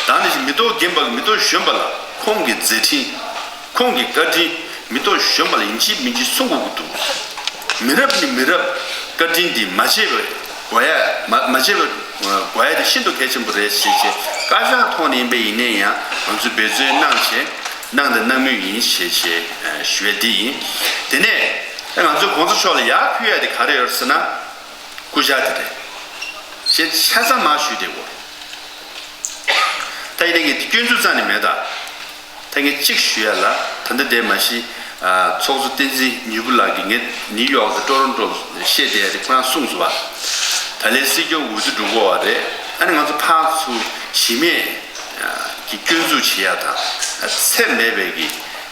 བྱས། ད་ནི་བཞིན་མི་ཐོག་རྒན་པ་གི་མི་ཐོག་གཞོན་པ་ལ་ཁོང་གི་མཛད་འཕྲིན། ཁོང་གི་བཀའ་དྲིན་མི་ཐོག་གཞོན་པ་ལ་ཡིན་གཅིག་མིན་གཅིག་གསུང་དགོས་ཀྱི་འདུག་མི་རབས་ནས་མི་རབས་བཀའ་དྲིན་འདི་མ་བརྗེད་པར་དགོས་ཡ། མ་མ་བརྗེད་པར་དགོས་ཡ་དེ་ཤིན་ཏུ་གལ་ཆེན་པོ་རེད་ཞེས་བྱས། བཀའ་ཤག་ཐོག་ནས་ཡིན་པ་ཡིན་ནའི་ཡང་ང་ཚོས་འབད་བརྩོན་གནང་བྱས་གནང་དང་གནང་མུས་ཡིན་ཞེས་བྱས་ཞུ་ཡ་དེ་ཡིན། དེ་ནས་ང་ཚོས་༸གོང་ས་མཆོག་ལ་ཡར་ཕུལ་ཡ་དེ་ག་རེ་ཡོད་ཟེར་ན་སྐུ་ཞབས་དེ་རེད་ཞེས་ཆ་ཚང་མར་ཞུས་བསྡད་ཡོད། ད་ཡིན་ནའི་ངས་འདི་སྐྱོན་འཛུགས་རྩ་ནས་མེད་ད། ད་ངས་གཅིག་ཞུ་ཡ་ལ། ད་ལྟ་དེ་མ་གཞི་ཨ་ཚོགས་གཙོ་བསྟན་འཛིན་ཉི་བུ་ལགས་ཀྱིས་ངས་ནིའུ་ཡོག་དང་ཊོ་རོན་ཊོ་བཤད་བསྡད་ཡ་དེ་ཁོ་རང་གསུངས་སོང་བ། ད་ལན་སྲིད་སྐྱོང་འོས་བསྡུ་འགྲོ་གི་ཡོད་རེད། ཨ་ནི་ང་ཚོ་ཕར་ཚུར་གཞི་མེད་ཀྱི་སྐྱོན་འཛུགས་བྱེད་ཡ་དང་། ཚད་མེད་པའི་གི་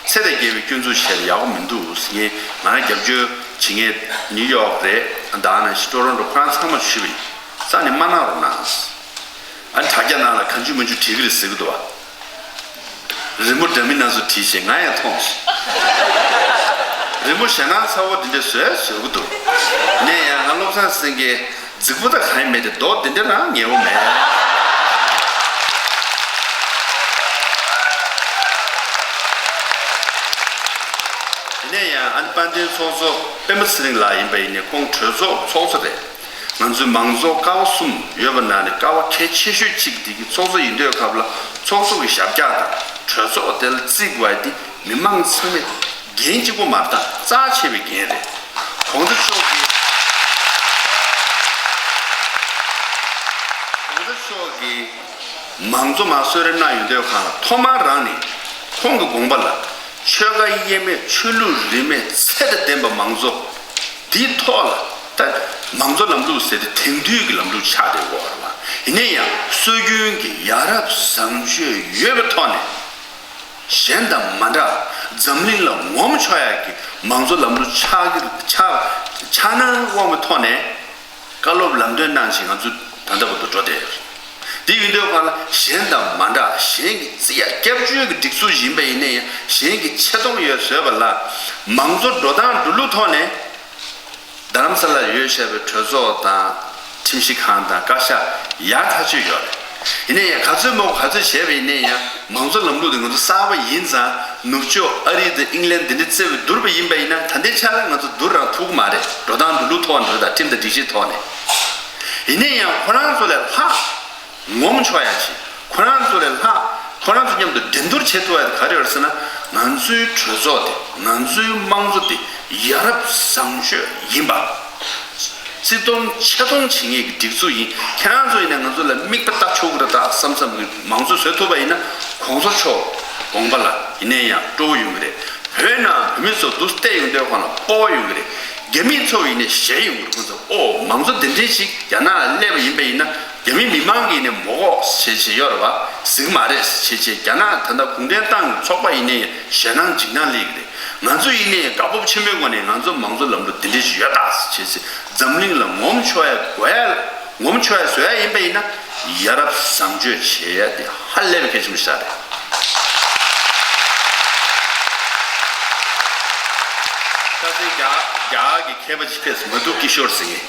ཚད་དང་བརྒལ་བའི་སྐྱོན་འཛུགས་བྱས་ན་ཡག་པོ་མི་འདུག་ངས་ང་རང་རྒྱབ་སྐྱོར་བྱེད་མཁན་ནིའུ་ཡོག་རེད། ད་ནང་བཞིན་ཊོ་རོན་ཊོ་ཁོ་རང་ཚང་མ་ཞུས་པ་ཡིན། རྩ་ནས་མ་གནང་རོགས་གནང་། ཨ་ནི་དྲ་རྒྱ་ནང་ལ་གང་བྱུང་མང་བྱུང་བྲིས་ཀྱི་རེད་ཟེར་གྱི་འདུག་བ། རི་མོ་འདྲ་མིན་སྣ་ཚོགས་བྲིས་བྱས་ང་ཡང་མཐོང་སོང་། རི་མོ་ཞེད་སྣང་ཚ་བོ་འདི་འདྲ་བཟོས་བཟོ་གི་འདུག་ནས་ཡང་ང་བློ་བཟང་སེང་གེ་རྫིག་པོ་དང་གང་ཡང་མེད་དེ་མདོག་འདི་འདྲ་རང་ཉེ་བོ་མེད། དེ་ནས་ཡང་ཨ་ནི་དཔལ་ལྡན་ཚོགས་གཙོ་སྤེན་པ་ཚེ་རིང་ལགས་ཡིན་པ་ཡིན་ནའི་ཁོང་གྲོས་ཚོགས་ཚོགས་གཙོ་རེད། ང་ཚོའི་མང་གཙོ་ཀ་བ་གསུམ་ཡོད་པ་ནང་ནས་ཀ་བ་གལ་ཆེ་ཤོས་གཅིག་འདི་གི་ཚོགས་གཙོ་ཡིན་དུས་སྐབས་ལ་ཚོགས་གཙོ་གི་ཞབས་བཀྱག་དང་གྲོས་ཚོགས་དེ་ལ་བརྩི་དགོས་པ་འདི་མི་མང་ཚང་མས་འགན་གཅིག་པོ་མ་རེད་ད། རྩ་ཆེ་བའི་འགན་རེད། ༸གོང་ས་མཆོག་གིས་༸གོང་ས་མཆོག་གིས་མང་གཙོ་མར་གསོལ་རས་གནང་ཡོང་དུས་སྒང་ལ་ཐོག་མར་རང་ནས་ཁོང་གི་དགོངས་པ་ལ་ཆོལ་ཁ་དབྱེ་མེད་ཆོས་ལུགས་རིས་མེད་ཚད་དང་ལྡན་པ་མང་གཙོ། འདིའི་ཐོག་ལ་ད་མང་གཙོ་ལམ་ལུགས་ཟེར་དེ་དེང་དུས་ཀྱི་ལམ་ལུགས་ཆགས་བསྡད་ཡོད་རེད་བ། ཡིན་ན་ཡང་སྲོལ་རྒྱུན་གྱི་ཡ་རབས་བཟང་སྤྱོད་ཡོད་པའི་ཐོག་ནས་གཞན་དང་མ་འདྲ་འཛམ་གླིང་ལ་ངོམ་ཆོག་ཡག་གི་མང་གཙོ་ལམ་ལུགས་ཆགས་ཀྱི་ཆགས་ཆགས་སྣང་དབང་བའི་ཐོག་ནས་བཀའ་སློབ་ལམ་སྟོན་གནང་བཞིན་ང་ཚོ་ད་ལྟ་བར་དུ་འགྲོ་བསྡད་ཡོད་རེད། དེ་ཡིན་དུས་སྒང་ལ་གཞན་དང་མ་འདྲ་གཞན་གྱི་རྩིས་ཡ་སྐྱབས་བཅོལ་གྱི་སྒྲིག་འཛུགས་ཡིན་པ་ཡིན་ན་ཡང་གཞན་གྱི་ཆེ་མཐོང་ཡོད་བཟོས་པ་ལ་མང་གཙོ་འགྲོ་སྟངས་འགྲོ་ལུགས་ཐོག་ནས། རྡ་རམ་ས་ལར་ཡོད་བཞག་པའི་གྲོས་ཚོགས་དང་ཁྲིམས་ཞིབ་ཁང་དང་བཀའ་ཤག་ཡག་ཐག་ཆོད་ཡོད་རེད། ཡིན་ན་ཡང་ག་ཚོད་མང་པོ་ག་ཚོད་བྱས་པ་ཡིན་ན་ཡང་མང་གཙོ་ལམ་ལུགས་དེ་ང་ཚོ་གསར་པ་ཡིན་ཙང་ནུབ་ཕྱོགས་ཨ་རི་དང་ཨིང་ལན་འདི་འདྲ་བརྩི་བའི་བསྡུར་བ་ཡིན་པ་ཡིན་ན་ད་ལྟའི་ཆ་ལ་ང་ཚོ་བསྡུར་རང་ཐུབ་ཀྱི་མ་རེད། འགྲོ་སྟངས་འགྲོ་ལུགས་ཐོག་ནས་རེད་ད་ཁྲིམས་དང་སྒྲིག་གཞིའི་ཐོག་ནས། ཡིན་ན་ཡང་ཁོ་རང་ཚོ་ལས་ལྷག་ངོམ་ཆོག་ཡ་ཆེ། ཁོ་རང་ཚོ་ལས་ལྷག་ཁོ་རང་ཚོ་མཉམ་དུ་འགྲན་བསྡུར་བྱེད་ཐུབ་ཡ་དེ་ག་རེ་ཡོད་ཟེར་ན། ང་ཚོའི་གྲོས་ཚོགས་དེ་ང་ཚོའི་དམངས་གཙོ་དེ་ཡ་རབས་བཟང་སྤྱོད་ཡིན་པ། བརྩི་མཐོང་ཆེ་མཐོང་བྱེད་མཁན་གྱི་སྒྲིག་འཛུགས་ཡིན། ཁྱེད་རང་ཚོ་ཡིན་ན་ང་ཚོ་ལ་མིག་དཔེ་ལྟ་ཆོག་གི་རེད་ད་བསམ་བསམ་གྱི་མང་གཙོ་བཟོས་ཐུབ་པ་ཡིན་ན་གོང་ས་མཆོག་དགོངས་པ་ལ་ཡིན་ན་ཡང་སྤྲོ་བོ་ཡོང་གི་རེད། བོད་ནང་བོད་མི་ཚོ་འདུག་བལྟས་ཡོང་དུས་ཁོང་ལ་སྤོབས་པ་ཡོང་གི་རེད། རྒྱ་མི་ཚོ་ཡིན་ནས་ཞེད་ཡོང་གི་རེད། ཁོང་ཚོ་ཨོ་མང་གཙོ་དེ་འདྲའི་ཞིག་རྒྱ་ནག་ལ་སླེབས་པ་ཡིན་པ་ཡིན་ན་རྒྱ་མི་མི་མང་གིས་ནས་མོ་གོ་བྱེད་བྱེད་ཡོད་རེད་བ། གཟིགས་མ་རེད་བྱེད་བྱེད། རྒྱ་ནག་ད་ལྟ་གུང་ཁྲན་ཏང་གི་ཚོགས་པ་ཡིན་ནས་ཞེད་སྣང་འཇིགས་སྣང་སླེབས་ཀྱི་རེད། ང་ཚོ་ཡིན་ནས་དགའ་སྤོབས་ཆེན་པོའི་སྒོ་ནས་ང་ཚོ་མང་གཙོ་ལམ་ལུགས་འདི་འདྲ་ཞིག་ཡོད་ད་བྱེད་བྱེད། འཛམ་གླིང་ལ་ངོམ་ཆོག་ཡ་དགོས་ཡ་ངོམ་ཆོག་ཡ་བཟོ་ཡ་ཡིན་པ་ཡིན་ན་ཡ་རབས་བཟང་སྤྱོད་བྱེད་ཡ་དེ་ཧ་ལས་པའི་གལ་ཆེན་པོ་ཞིག་རེད། ཁ་སང་རྒྱ་རྒྱ་གི་མཁས་པ་ཅིག་ཕེབས་སོང་། མ་ཐུ་ཀི་ཤོར་ཟེར་མཁན།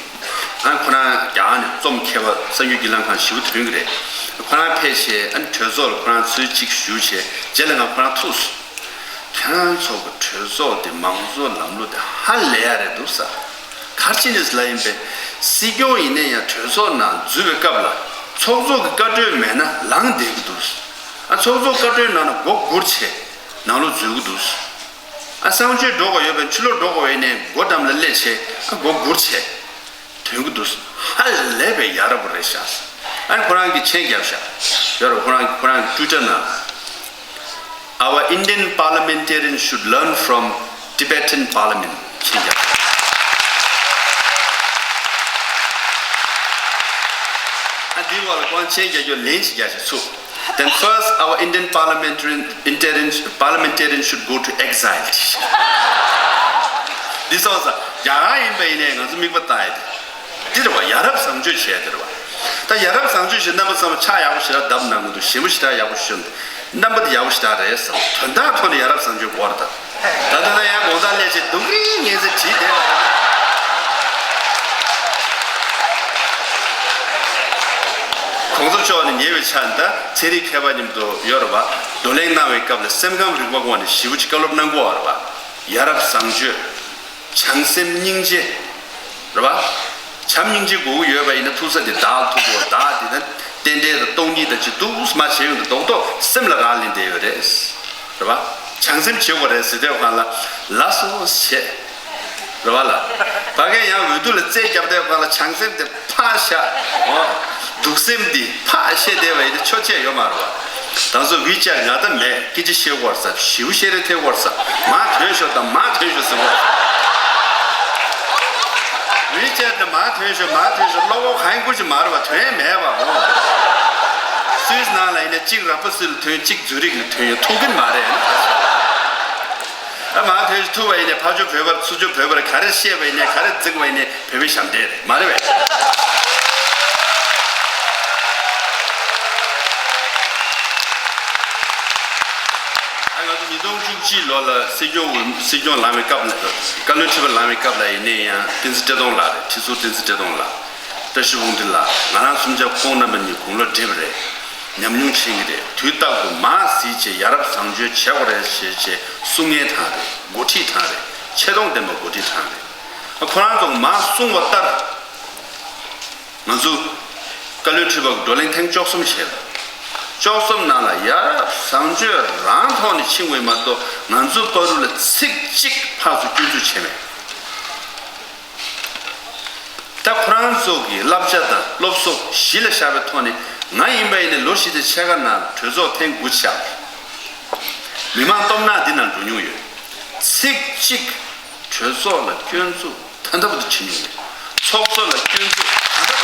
ཨ་ཁོ་རང་རྒྱ་ནས་རྩོམ་མཁས་པ་གསར་འགྱུར་བརྒྱུད་ལམ་ཁང་ཞེ་པོ་ཐོན་གྱི་རེད། ཁོ་རང་ཕེབས་བྱས་ཨ་ནི་གྲོས་ཚོགས་ལ་ཁོ་རང་ཚུར་གཅིག་ཞུས་བྱས་རྗེས་ལ་ང་ཁོ་རང་ཐུག་སོང་། ཁྱེད་རང་ཚོ་གི་གྲོས་ཚོགས་དེ་མང་གཙོ་ལམ་ལུགས་དེ་ཧ་ལས་ཡ་རེད་འདུག་ས། ག་རེ་བྱས་ནས་ལབ་ཡིན་པས། སྲིད་སྐྱོང་ཡིན་ན་ཡང་གྲོས་ཚོགས་ནང་འཛུལ་བའི་སྐབས་ལ་ཚོགས་གཙོ་གི་བཀའ་འཁྲོལ་མེད་ན་ལངས་བསྡད་ཀྱི་འདུག་ཨ་ཚོགས་གཙོ་བཀའ་འཁྲོལ་གནང་ན་མགོ་སྒུར་བྱས་ནང་ལོགས་འཛུལ་གྱི་འདུག་ཨ་གསང་སྤྱོད་འགྲོ་དགོས་ཡོད་པས་ཕྱི་ལོགས་འགྲོ་དགོས་ཡིན་ནའི་སྒོ་འགྲམ་ལ་སླེབས་བྱས་ཨ་མགོ་སྒུར་བྱས་ཐོན་གྱི་འདུག་ཧ་ལས་པའི་ཡ་རབས་པོ་རེད་ཤག་ཨ་ཁོ་རང་གིས་མཆན་བརྒྱབ་ཤག་ཡོད་རེད། ཁོ་རང་ཁོ་རང་གི་ཊུའི་ཊར་ནང་Our Indian parliamentarians should learn from Tibetan parliament མཆན་བརྒྱབ། ཨ་འདི་བར་ལ་ཁོ་རང་མཆན་རྒྱག་རྒྱུ་ལན་ཞིག་རྒྱག་ཤག་ཚུགས། Then first our Indian parliamentarian, Indian parliamentarians should go to exile. འདི་སོང་ཙང་རྒྱ་གར་ཡིན་པ་ཡིན་ནའི་ང་ཚོ་མིག་པ་བལྟ་ཡ་དེ་འདི་རེད་བ། ཡ་རབས་བཟང་སྤྱོད་བྱས་དེ་རེད་བ། ད་ཡ་རབས་བཟང་སྤྱོད་བྱས་རྣམ་པ་ཚང་མ་ཕྱག་ཡག་པོ་ཞེ་དྲག་བརྡབ་གནང་གི་འདུག་ཞེ་པོ་ཞེ་དྲག་ཡག་པོ་ཞུ་འདུག་རྣམ་པ་དེ་ཡག་པོ་ཞེ་དྲག་རེད་བསམ། དོན་དག་ཐོག་ནས་ཡ་རབས་བཟང་སྤྱོད་དགོས་རེད་ད། ད་ལྟ་ན་ཡང་དགོང་དག་སླེབས་བྱས་སྡུག་རིང་ངན་ཚེ་བྲིས་བསྡད་པ་རེད། གོང་ས་མཆོག་ནས་ཉེ་བའི་ཆར་ད་ཚན་རིག་མཁས་པ་མཉམ་དུ་ཡོད་རེད་བ། བགྲོ་གླེང་གནང་བའི་སྐབས་ལ་སེམས་ཁམས་རིག་པ་སྐོར་ནས་ཞེ་པོ་ཅིག་བཀའ་སློབ་གནང་གི་ཡོད་རེད་བ། ཡ་རབས་བཟང་སྤྱོད། བྱམས་སེམས་སྙིང་རྗེ། རེད་བ། བྱམས་སྙིང་རྗེ་དགོས་ཀྱི་ཡོད་པ་ཡིན་ན་ཐུག་ས་དེ་བདག་ཐུག་དགོས། བདག་དེ་ན་རྟེན་འབྲེལ་དང་སྟོང་ཉིད་དང་ཅིག་འདུག་སེ་མ་བྱས་ཡོང་དུས་རྡོག་རྡོག་སེམས་ལ་རག་ལས་བསྡད་ཡོད་རེད། རེད་བ། བྱམས་སེམས་བྱེད་དགོས་རེད་ཟེར་དུས་སྒང་ལ་ལགས་སོ་བྱས། རེད་བ་ལ། ཕ་གིར་ཡང་འོས་བསྡུ་ལ་རྩོད་རྒྱབ་དུས་སྒང་ལ་བྱམས་སེམས་དེ་ཕར་བཞག་འོ། སྡུག་སེམས་འདི་ཕར་བཤད་བསྡད་པ་ཡིན་ན་ཆོག་ཆེ་ཡོད་མ་རེད་བ། ད་གཟོད་ཝི་ཅེཊ་ང་ད་མེད། སྐད་ཆ་བཤད་དགོས་ས། ཞིའུ་བཤད་རེ་ཐེབས་དགོས་ས། མར་ཐོན་ཤོག་དང་མར་ཐོན་ཤོག་ཟེར་དགོས་ས། ཝི་ཅེཊ་ནས་མར་ཐོན་ཤོག་མར་ཐོན་ཤོག་བློ་ཁོག་གང་ཡིན་ཁུར་གྱི་མ་རེད་བ། དོན་མེད་བ་འོ། སུད་སི་ནང་ལ་ཡིན་ན་གཅིག་ར་པ་སི་ལ་ཐོན། གཅིག་ཛུ་རིག་ལ་ཐོན་ཡོད། ཐུག་གིན་མ་རེད། ཨ་མར་ཐོན་ཤོག་ཐུག་པ་ཡིན་ནས་ཕར་ཕྱོགས་བོད་པར་ཚུར་ཕྱོགས་བོད་པར་ག་རེ་བཤད་པ་ཡིན་ནས་ག་རེ་བརྩིགས་པ་ཡིན་ནས་བོད་པའི་ཞབས་འདྲེན་རེད་མ་རེད་བས། ཨ་ང་ཚོ་ཉིས་སྟོང་བཅུ་གཅིག་ལོ་ལ་སྲིད་སྐྱོང་འོས་སྲིད་སྐྱོང་ལངས་པའི་སྐབས་ལ་བཀའ་བློན་ཁྲི་པ་ལངས་པའི་སྐབས་ལ་ཡིན་ནའི་ཡང་བསྟན་འཛིན་བཀྲས་མཐོང་ལགས་རེད། ཁྲི་ཟུར་བསྟན་འཛིན་བཀྲས་མཐོང་ལགས། བཀྲ་ཤིས་ཕུན་ཚོགས་ལགས། ང་རང་གསུམ་ཆ་ཁོང་རྣམ་པ་གཉིས་དགུང་ལོ་བགྲེས་པ་རེད། ཉམས་མྱོང་ཆེན་གྱི་རེད། དུས་རྟག་ཏུ་མར་གཟིགས་བྱས་ཡ་རབས་བཟང་སྤྱོད་བྱེད་དགོས་རེད་ཞེས་བྱས་གསུང་མཁན་གྲས་རེད། འགོ་ཁྲིད་གྲས་རེད། ཆེ་མཐོང་ལྡན་པ་འགོ་ཁྲིད་གྲས་རེད། ཁོ་རང་ཚོ་མར་གསུངས་པ་ལྟར། ང་ཚོ་བཀའ་བློན་ཁྲི་པ་གི་བགྲོ་གླེང་ཐེངས་བཅུ་གསུམ་བྱས་ལ། བཅུ་གསུམ་ནང་ལ་ཡ་རབས་བཟང་སྤྱོད་རང་ཐོག་ནས་ཕྱིན་པ་ཡིན་མ་གཏོགས་ང་ཚོའི་བར་དུ་ལ་ཚིག་གཅིག་ཕར་ཚུར་སྐྱོན་འཛུགས་བྱས་མེད། ད་ཁོ་རང་ཚོ་གི་བསླབ་བྱ་དང་སློབ་གསོ་གཞི་ལ་བཞག་པའི་ཐོག་ནས་ང་ཡིན་པ་ཡིན་ན་ལོ་བཞི་དང་ཕྱེད་ཀ་ནང་གྲོས་ཚོགས་ཐེངས་དགུ་བཞག་མི་མང་སྟོབས་ནག་འདི་ནང་འགྲོ་མྱོང་ཡོད། ཚིག་གཅིག་གྲོས་ཚོགས་ལ་སྐྱོན་འཛུགས་ད་ལྟ་བར་དུ་བྱེད་མྱོང་མེད། ཚོགས་གཙོ་ལ་སྐྱོན་འཛུགས་ད་ལྟ་བར་དུ་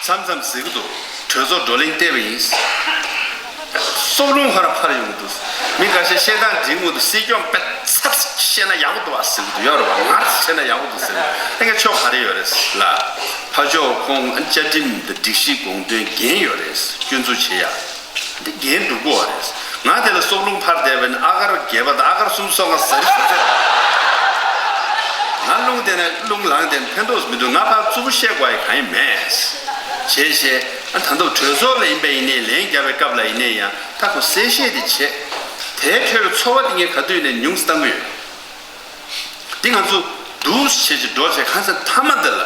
མཚམས་མཚམས་ཟེར་གི་འདུག་གྲོས་ཚོགས་བགྲོ་གླེང་བལྟས་པ་ཡིན། སྲོག་རླུང་ཧ་ར་འཕར་ཡོང་གི་འདུག་མི་འགའ་ཤས་བཤད་སྟངས་འགྲིག་མི་འདུག་སྲིད་སྐྱོང་དཔེ་ཚ་ཚ་བཤད་ན་ཡག་པོ་འདུག་ཨ་ཟེར་གི་འདུག་ཡོད་རེད་བ། ང་བཤད་ན་ཡག་པོ་འདུག་ཟེར་གི་འདུག་ཨ་ངས་ཆོ་ག་རེ་ཡོད་རེད་ལ། ཕར་ཕྱོགས་ཁོང་བཅའ་ཁྲིམས་དང་སྒྲིག་གཞི་དགོངས་དོན་འགན་ཡོད་རེད། སྐྱོན་འཛུགས་བྱེད་ཡ། འདི་འགན་འགྲུབ་དགོས་པ་རེད། ང་དེ་ལ་སྲོག་རླུང་འཕར་བསྡད་པ་ཡིན་ན་ཨ་གར་བརྒྱད་པ་དང་ཨ་གར་སུམ་ཅུ་སོ་ལྔ་ཟ་རི་ཟ་ཚད། ང་རླུང་དེ་ན་རླུང་ལངས་དེ་ཕན་ཐོགས་མི་འདུག་ང་ཕར་རྩུབ་པོ་བཤད་དགོས་ཡ་གང་ཡང་མེད། བྱས་བྱས་ཨ་ད་དུང་གྲོས་ཚོགས་ལ་ཡིན་པ་ཡིན་ནའི་ལན་རྒྱབ་པའི་སྐབས་ལ་ཡིན་ནའི་ཡང་ད་ཁོ་གསལ་བཤད་དེ་བྱས། དེའི་འཕྲོས་པའི་ཚོར་བ་དེ་ངས་ག་དུས་ནས་ཉུང་ཙམ་བཏང་གི་ཡོད། འདི་ང་ཚོ་འདུག་བྱས་ཀྱི་འགྲོ་བྱས་གང་ཟེར་མཐའ་མ་འདི་ལ་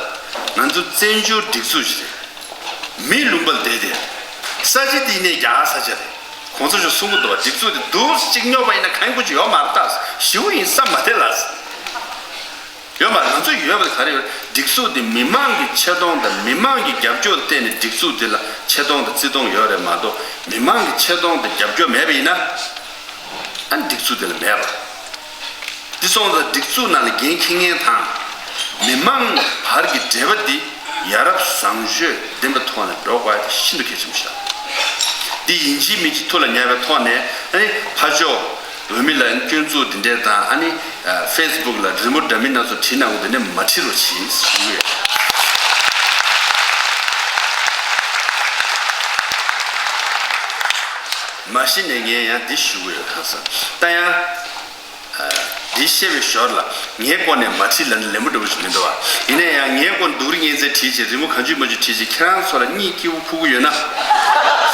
ང་ཚོ་བཙན་བྱོལ་སྒྲིག་འཛུགས་ཤིག་རེད། མི་ལུང་པ་ལ་བསྡད་དེ། ས་ཆ་འདི་ནས་རྒྱ་གར་ས་ཆ་རེད། གོང་ས་མཆོག་གསུང་གི་འདུག་བ། སྒྲིག་འཛུགས་འདི་འདུག་གཅིག་སྙོབ་པ་ཡིན་ན་གང་དགོས་ཀྱི་ཡོད་མ་རེད་ད། ཞེ་པོ་ཡིན་བསམ་མ་བསྡད་ལ། ཡོད་མ་རེད། ང་ཚོ་ཡོད་པ་ག་རེ་ཡོད། སྒྲིག་འཛུགས་འདི་མི་མང་གི་ཆེ་མཐོང་དང་མི་མང་གི་རྒྱབ་སྐྱོར་བརྟེན་ནས་སྒྲིག་འཛུགས་འདི་ལ་ཆེ་མཐོང་དང་བརྩི་མཐོང་ཡོད་རེད་མ་གཏོགས་མི་མང་གི་ཆེ་མཐོང་དང་རྒྱབ་སྐྱོར་མེད་པ་ཡིན་ན། ཨ་ནི་སྒྲིག་འཛུགས་དེ་ལ་མེད་པ། འདི་སོང་ཙང་སྒྲིག་འཛུགས་ནང་ལ་འགན་འཁྱེར་མཁན་དང་མི་མང་བར་གྱི་འབྲེལ་བ་འདི་ཡ་རབས་བཟང་སྤྱོད་ལྡན་པའི་ཐོག་ནས་འགྲོ་དགོས་ཡ་དེ་ཤིན་ཏུ་གལ་ཆེན་པོ་ཞིག་རེད། འདི་ཡིན་གཅིག་མིན་གཅིག་ཐུགས་ལ་ཉར་བའི་ཐོག་ནས། ཨ་ནི་ཕར་ཕྱོགས་འོས་མི་ལ་སྐྱོན་འཛུགས་འདི་འདྲས་དང་། ཨ་ནི་ཨ་ཕེ་སི་བུག་ལ་རི་མོ་འདྲ་མིན་སྣ་ཚོགས་བྲིས་གནང་བ་འདི་ནས་མ་བྲིས་རོགས་བྱེད་ཞུ་གི་ཡོད། མ་གཞི་ནས་ངས་ཡང་འདི་ཞུ་གི་ཡོད། གང་ཟག་ད་ཡང་འདི་བཤད་པའི་ཞོར་ལ་ངའི་སྐོར་ནས་མ་བྲིས་ལབ་ན་ལེན་པོ་འདྲ་པོ་ཞིག་མི་འདུག་བ། ཡིན་ན་ཡང་ངའི་སྐོར་སྡུག་རུ་ངན་ཚད་བྲིས་བྱས། རི་མོ་གང་བྱུང་མང་བྱུང་བྲིས་བྱས། ཁྱེད་རང་ཚོ་ལ་གཉིད་སྐྱིད་པོ་ཁུག་གི་ཡོད་ན།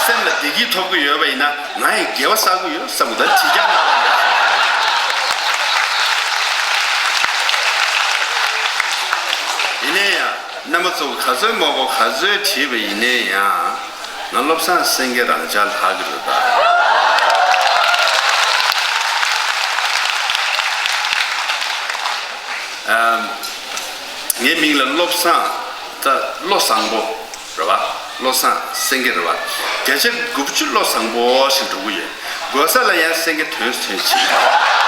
སེམས་ལ་བདེ་སྐྱིད་ཐོབ་ཀྱི་ཡོད་པ་ཡིན་ན། ང་ཡི་དགེ་བ་བསགས་ཀྱི་ཡོད་བསམ་གི་འདུག་བྲིས་རྒྱག་གནང་། ཡིན་ན་ཡང་རྣམ་པ་ཚོ་ག་ཚོད་མང་པོ་ག་ཚོད་བྲིས་པ་ཡིན་ན་ཡང་། ང་བློ་བཟང་སེང་གེ་རང་ཅག་ལྷག་གི་རེད་ད། ཨམ། ངའི་མིང་ལ་བློ་བཟང་། ད་བློ་བཟང་པོ་རེད་བ། བློ་བཟང་སེང་གེ་རེད་བ། བརྒྱ་ཆ་དགུ་བཅུ་བློ་བཟང་པོ་ཞིག་འགྲོ་གི་ཡོད། དགོས་ས་ལ་ཡང་སེང་གེ་དོན་དོན་བྱེད།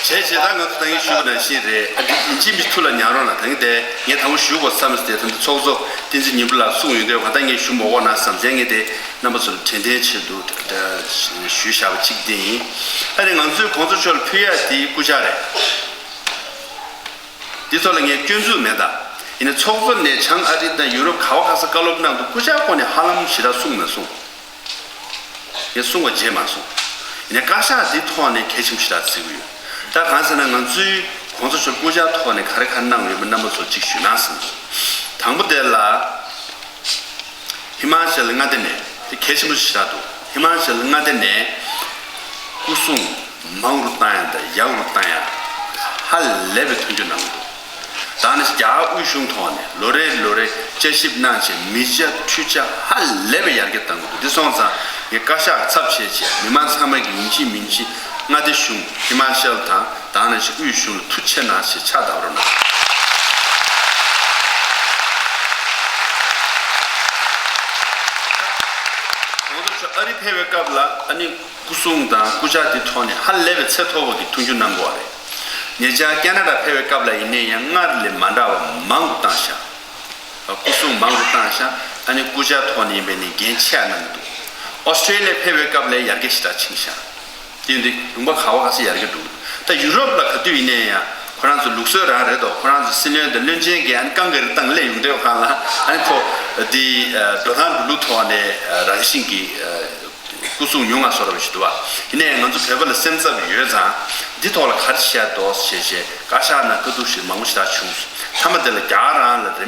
བྱས་བྱས་ད་ང་ཚོ་ད་གིན་ཞུས་པ་ནང་བཞིན་རེད། ཨ་འདི་ཡིན་གཅིག་མིན་གཅིག་ཐུགས་ལ་ཉར་རོགས་གནང་། ད་གིན་དེ་ངས་དང་པོ་ཞུ་དགོས་བསམ་སྟེ། ད་ལྟ་ཚོགས་གཙོ་བསྟན་འཛིན་ཉི་བུ་ལགས་གསུངས་ཡོང་དུས། གང་ལྟར་ངས་ཞུ་མ་དགོས་ན་བསམ་བྱས། ངས་དེ་རྣམ་པ་ཚོར་དྲན་རྟེན་ཆེད་དུ་ཞུས་བཞག་པ་གཅིག་དེ་ཡིན། ཨ་ནི་ང་ཚོས་གོང་ས་མཆོག་ལ་ཕུལ་ཡ་དེ་སྐུ་ཕྱག་རེད། འདི་ཐོག་ལ་ངས་སྐྱོན་འཛུགས་མེད་ད། ཡིན་ན་ཚོགས་གཙོ་ནས་བྱང་ཨ་རི་དང་ཡུ་རོབ་ག་བ་ག་ས་བཀའ་སློབ་གནང་དུས་སྐུ་ཕྱག་སྐོར་ནས་ཧ་ལམ་ཞེ་དྲག་གསུངས་མ་སོང་། ངས་གསུང་བ་བརྗེད་མ་སོང་། ཡིན་ནའི་བཀའ་ཤག་འདི་ཐོག་ནས་གལ་ཆེན་པོ་ཞེ་དྲག་བརྩི་གི་ཡོད། ད་གང་ཟེར་ན་ང་ཚོའི་གོང་ས་མཆོག་སྐུ་ཕྱག་ཐོག་ནས་ག་རེ་ག་རེ་གནང་ཡོད་པ་རྣམ་པ་ཚོ་གཅིག་ཞུས་ན་བསམ་སོང་། དང་པོ་དེ་ལ་ཧི་མ་ཅལ་མངའ་སྡེ་ནས། དེ་གལ་ཆེན་པོ་ཞེ་དྲག་འདུག་ཧི་མ་ཅལ་མངའ་སྡེ་ནས་སྐུ་སྲུང་མང་རུ་བཏང་ཡ་དང་ཡག་རུ་བཏང་ཡ་ཧ་ལས་པའི་མཐུན་འགྱུར་གནང་གི་འདུག་ད་ནི་རྒྱ་གར་དབུས་གཞུང་ཐོག་ནས་ལོ་རེ་ལོ་རེ་བསྐྱར་ཞིབ་གནང་བྱས། མི་ཆ་འཕྲུལ་ཆ་ཧ་ལས་པའི་ཡར་རྒྱས་གཏང་གི་འདུག་འདི་སོང་ཙང་ངས་བཀའ་ཤག་ཚབ་བྱས་བྱས་མི་མང་ཚང་མ་གིས་ཡིན་གཅིག་མིན་གཅིག་མངའ་སྡེ་གཞུང་ཧི་མ་ཅལ་དང་། ད་ནི་དབུས་གཞུང་ལ་ཐུགས་རྗེ་གནང་ཞེས་ཕྱག་བརྡབ་རོགས་གནང་། གོང་ས་མཆོག་ཨ་རི་ཕེབས་པའི་སྐབས་ལ་ཨ་ནི་སྐུ་སྲུང་དང་སྐུ་ཕྱག་དེ་ཐོག་ནས་ཧ་ལས་པའི་ཚད་མཐོ་བོ་གི་མཐུན་འགྱུར་གནང་དགོས་པ་རེད། ཉེ་ཆར་ཁེ་ན་ཌ་ཕེབས་པའི་སྐབས་ལ་ཡིན་ནའི་ཡང་སྔར་ལས་མ་འདྲ་བ་མང་དུ་བཏང་ཤག་སྐུ་སྲུང་མང་དུ་བཏང་ཤག་ཨ་ནི་སྐུ་ཕྱག་ཐོག་ནས་ཡིན་པས་ནི་འགན་ཆེ་བ་གནང་གི་འདུག་ཨོ་སི་ཀྲེ་ལི་ཡ་ཕེབས་པའི་སྐབས་ལས་ཡར་རྒྱས་ཞེ་དྲག་ཕྱིན་ཤག་དེ་འདི་ལུང་པ་ག་བ་ག་ས་ཡར་རྒྱས་འགྲོ་གི་འདུག་ད་ཡུ་རོབ་ལ་ག་དུས་ཡིན་ནའི་ཡང་ཁོ་རང་ཚོ་ལུགས་སྲོལ་རང་རེད་དོ། ཁོ་རང་ཚོ་སྲིད་བློན་དང་བློན་ཆེན་གྱིས་ཨ་ནི་རྐང་ག་རི་སྟེང་སླེབས་ཡོང་དུས་སྒང་ལ། ཨ་ནི་ཁོ་འདི་འགྲོ་སྟངས་འགྲོ་ལུགས་ཐོག་ནས་རང་བཞིན་གྱིས་སྐུ་སྲུང་ཉུང་ང་སོ་ར་བ་ཞིག་འདུག་བ། ཡིན་ནའི་ང་ཚོ་བོད་པ་ལ་སེམས་འཚབ་ཡོད་ཙང་འདི་ཐོག་ལ་ག་རེ་བྱས་འདུག་ཞེས་བྱས་བཀའ་ཤག་ནང་བཀའ་བསྡུར་ཞིག་མང་པོ་ཞིག་ད་བྱུང་སོང་། མཐའ་མ་དེ་ལ་རྒྱ་གར་རང་ལ་རེ་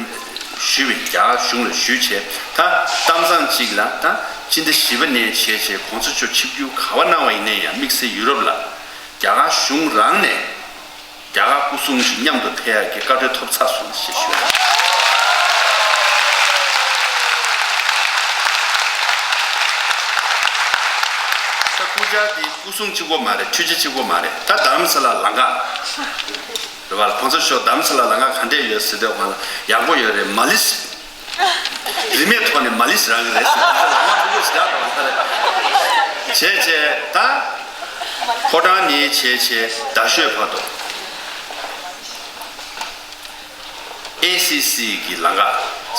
ཞུས་པའི། རྒྱ་གཞུང་ལ་ཞུས་བྱས། ད་གཏམ་བཟང་གཅིག་ལ། ད་སྤྱི་ཟླ་བཞི་པ་ནས་བྱས་བྱས་གོང་ས་མཆོག་ཆིབས་བསྒྱུར་ག་བ་གནང་བ་ཡིན་ནའི་ཡང་དམིགས་བསལ་ཡུ་རོབ་ལ་རྒྱ་གར་གཞུང་རང་ནས་རྒྱ་གར་སྐུ་སྲུང་ཞིག་མཉམ་དུ་ཕེབས་ཡག་གི་བཀའ་འཁྲོལ་ཐོབ་ཚར་སོང་ཞེས་ཞུས། ད་སྐུ་ཕྱག་འདི་སྐུ་སྲུང་གཅིག་པོ་མ་རེད། འཕྲུལ་ཆས་གཅིག་པོ་མ་རེད། ད་རྡ་རམ་ས་ལ་ལམ་ཁ་རེད་བ། གོང་ས་མཆོག་རྡ་རམ་ས་ལ་ལམ་ཁ་ག་འདྲས་ཡོད་ཟེར་དུས་སྒང་ལ་ཡག་པོ་ཡོད་རེད། མ་ལིས་རིན་མེད་ཐོག་ནས་མ་ལིས་རང་གི་རེད་ཟེར། ལམ་ཁ་མཐོ་པོ་ཞེ་དྲག་རེད་བ། ད་རེད་བྱས་བྱས་ད་ཕོ་བྲང་ནས་བྱས་བྱས་རྡ་ཤོད་བར་དུ་ཨེ་སི་སི་གི་ལམ་ཁ་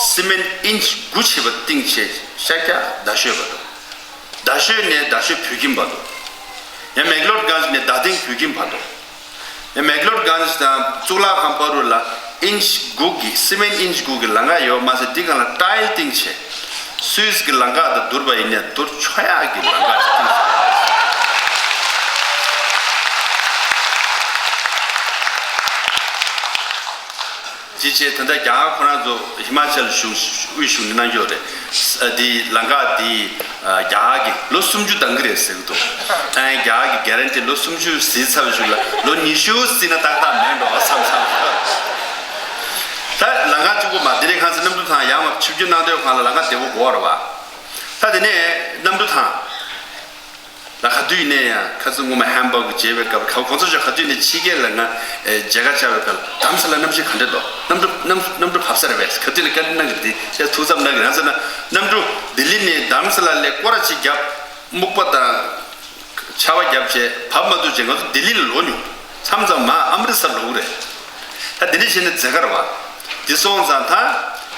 སི་མེན་ཨིན་ཅི་དགུ་བྱས་པ་བཏིང་བྱས་ཤར་རྒྱག་རྡ་ཤོད་བར་དུ། རྡ་ཤོད་ནས་རྡ་ཤོད་བོད་ཁྱིམ་བར་དུ། ཡང་མེག་ལོར་གྷན་ཇི་ནས་རྡ་སྟེང་བོད་ཁྱིམ་བར་དུ། ཡང་མེག་ལོར་གྷན་ཇི་དང་གཙུག་ལག་ཁང་བར་དུ་ལ་ཨིན་ཅི་དགུ་གི་སི་མེན་ཨིན་ཅི་དགུ་གི་ལམ་ཁ་ཡོད་མ་ཟད། འདི་སྒང་ལ་ཊའིལ་བཏིང་བྱས། སུད་སི་གི་ལམ་ཁ་དང་བསྡུར་བ་ཡིན་ནའི་བསྡུར་ཆོག་ཡག་གི་ལམ་ཁ་ཅིག་བཏིང་བྱས། ཅི་བྱས་ད་ལྟ་རྒྱ་གར་ཁོ་རང་ཚོ་ཧི་མ་ཅལ་གཞུང་དབུས་གཞུང་ནས་གནང་རྒྱུ་རེད། ཨ་འདི་ལམ་ཁ་འདི་ཨ་རྒྱ་གར་གྱིས་ལོ་སུམ་ཅུ་འདང་གི་རེད་ཟེར་གི་འདུག་ཨ་རྒྱ་གར་གྱི་གྷ་རན་ཊི་ལོ་སུམ་ཅུ་ཟིན་ཚར་བའི་གཞུག་ལ་ལོ་ཉི་ཤུ་ཟིན་ན་ཏག་ཏག་མེད་འགྲོ་བསམ་བསམ། ད་ལམ་ཁ་གཅིག་པོ་མ། དེ་རིང་ཁ་སང་གནམ་གྲུ་ཐང་ཡར་མར་ཆིབས་བསྒྱུར་གནང་དུས་སྒང་ལ་ལམ་ཁ་བདེ་པོ་དགོས་རེད་བ། ད་དེ་ནས་གནམ་གྲུ་ཐང་ལ་ག་དུས་ཡིན་ནའི་ཡང་ཁ་སང་སྔོན་མ་ཧམ་བྷག་གི་མཇལ་བའི་སྐབས། གོང་ས་མཆོག་ག་དུས་ནས་ཕྱི་རྒྱལ་ལ་ང་ཨེ་མཇལ་ཁ་བཅར་བའི་སྐབས་ལ་རྡ་རམ་ས་ལ་གནམ་གཤིས་ག་འདྲ་འདུག་གནམ་གྲུ་ གནམ་གནམ་གྲུ་བབས་ས་རེད་པས། ག་དུས་ལ་བཀའ་འདྲི་གནང་གི་རེད། དེ་ཐུགས་འཚབ་གནང་གི་རང་ཟེར་ན། གནམ་གྲུ་ལྡི་ལི་ནས་རྡ་རམ་ས་ལ་ལ་སྐོར་ར་ཅིག་བརྒྱབ། སྨུག་པ་དང་ཆར་པ་བརྒྱབ་བྱས་བབས་མ་ཐུབ་བྱས་ང་ཚོ་ལྡི་ལི་ལ་ལོག་མྱོང་། མཚམས་མཚམས་མར་ཨ་མི་རི་སར་ལོག་གི་རེད། ད་དེ་འདྲ་བྱས་ན་མཛད་ཁ་རེད་བ། དེ་སོང་ཙང་ད་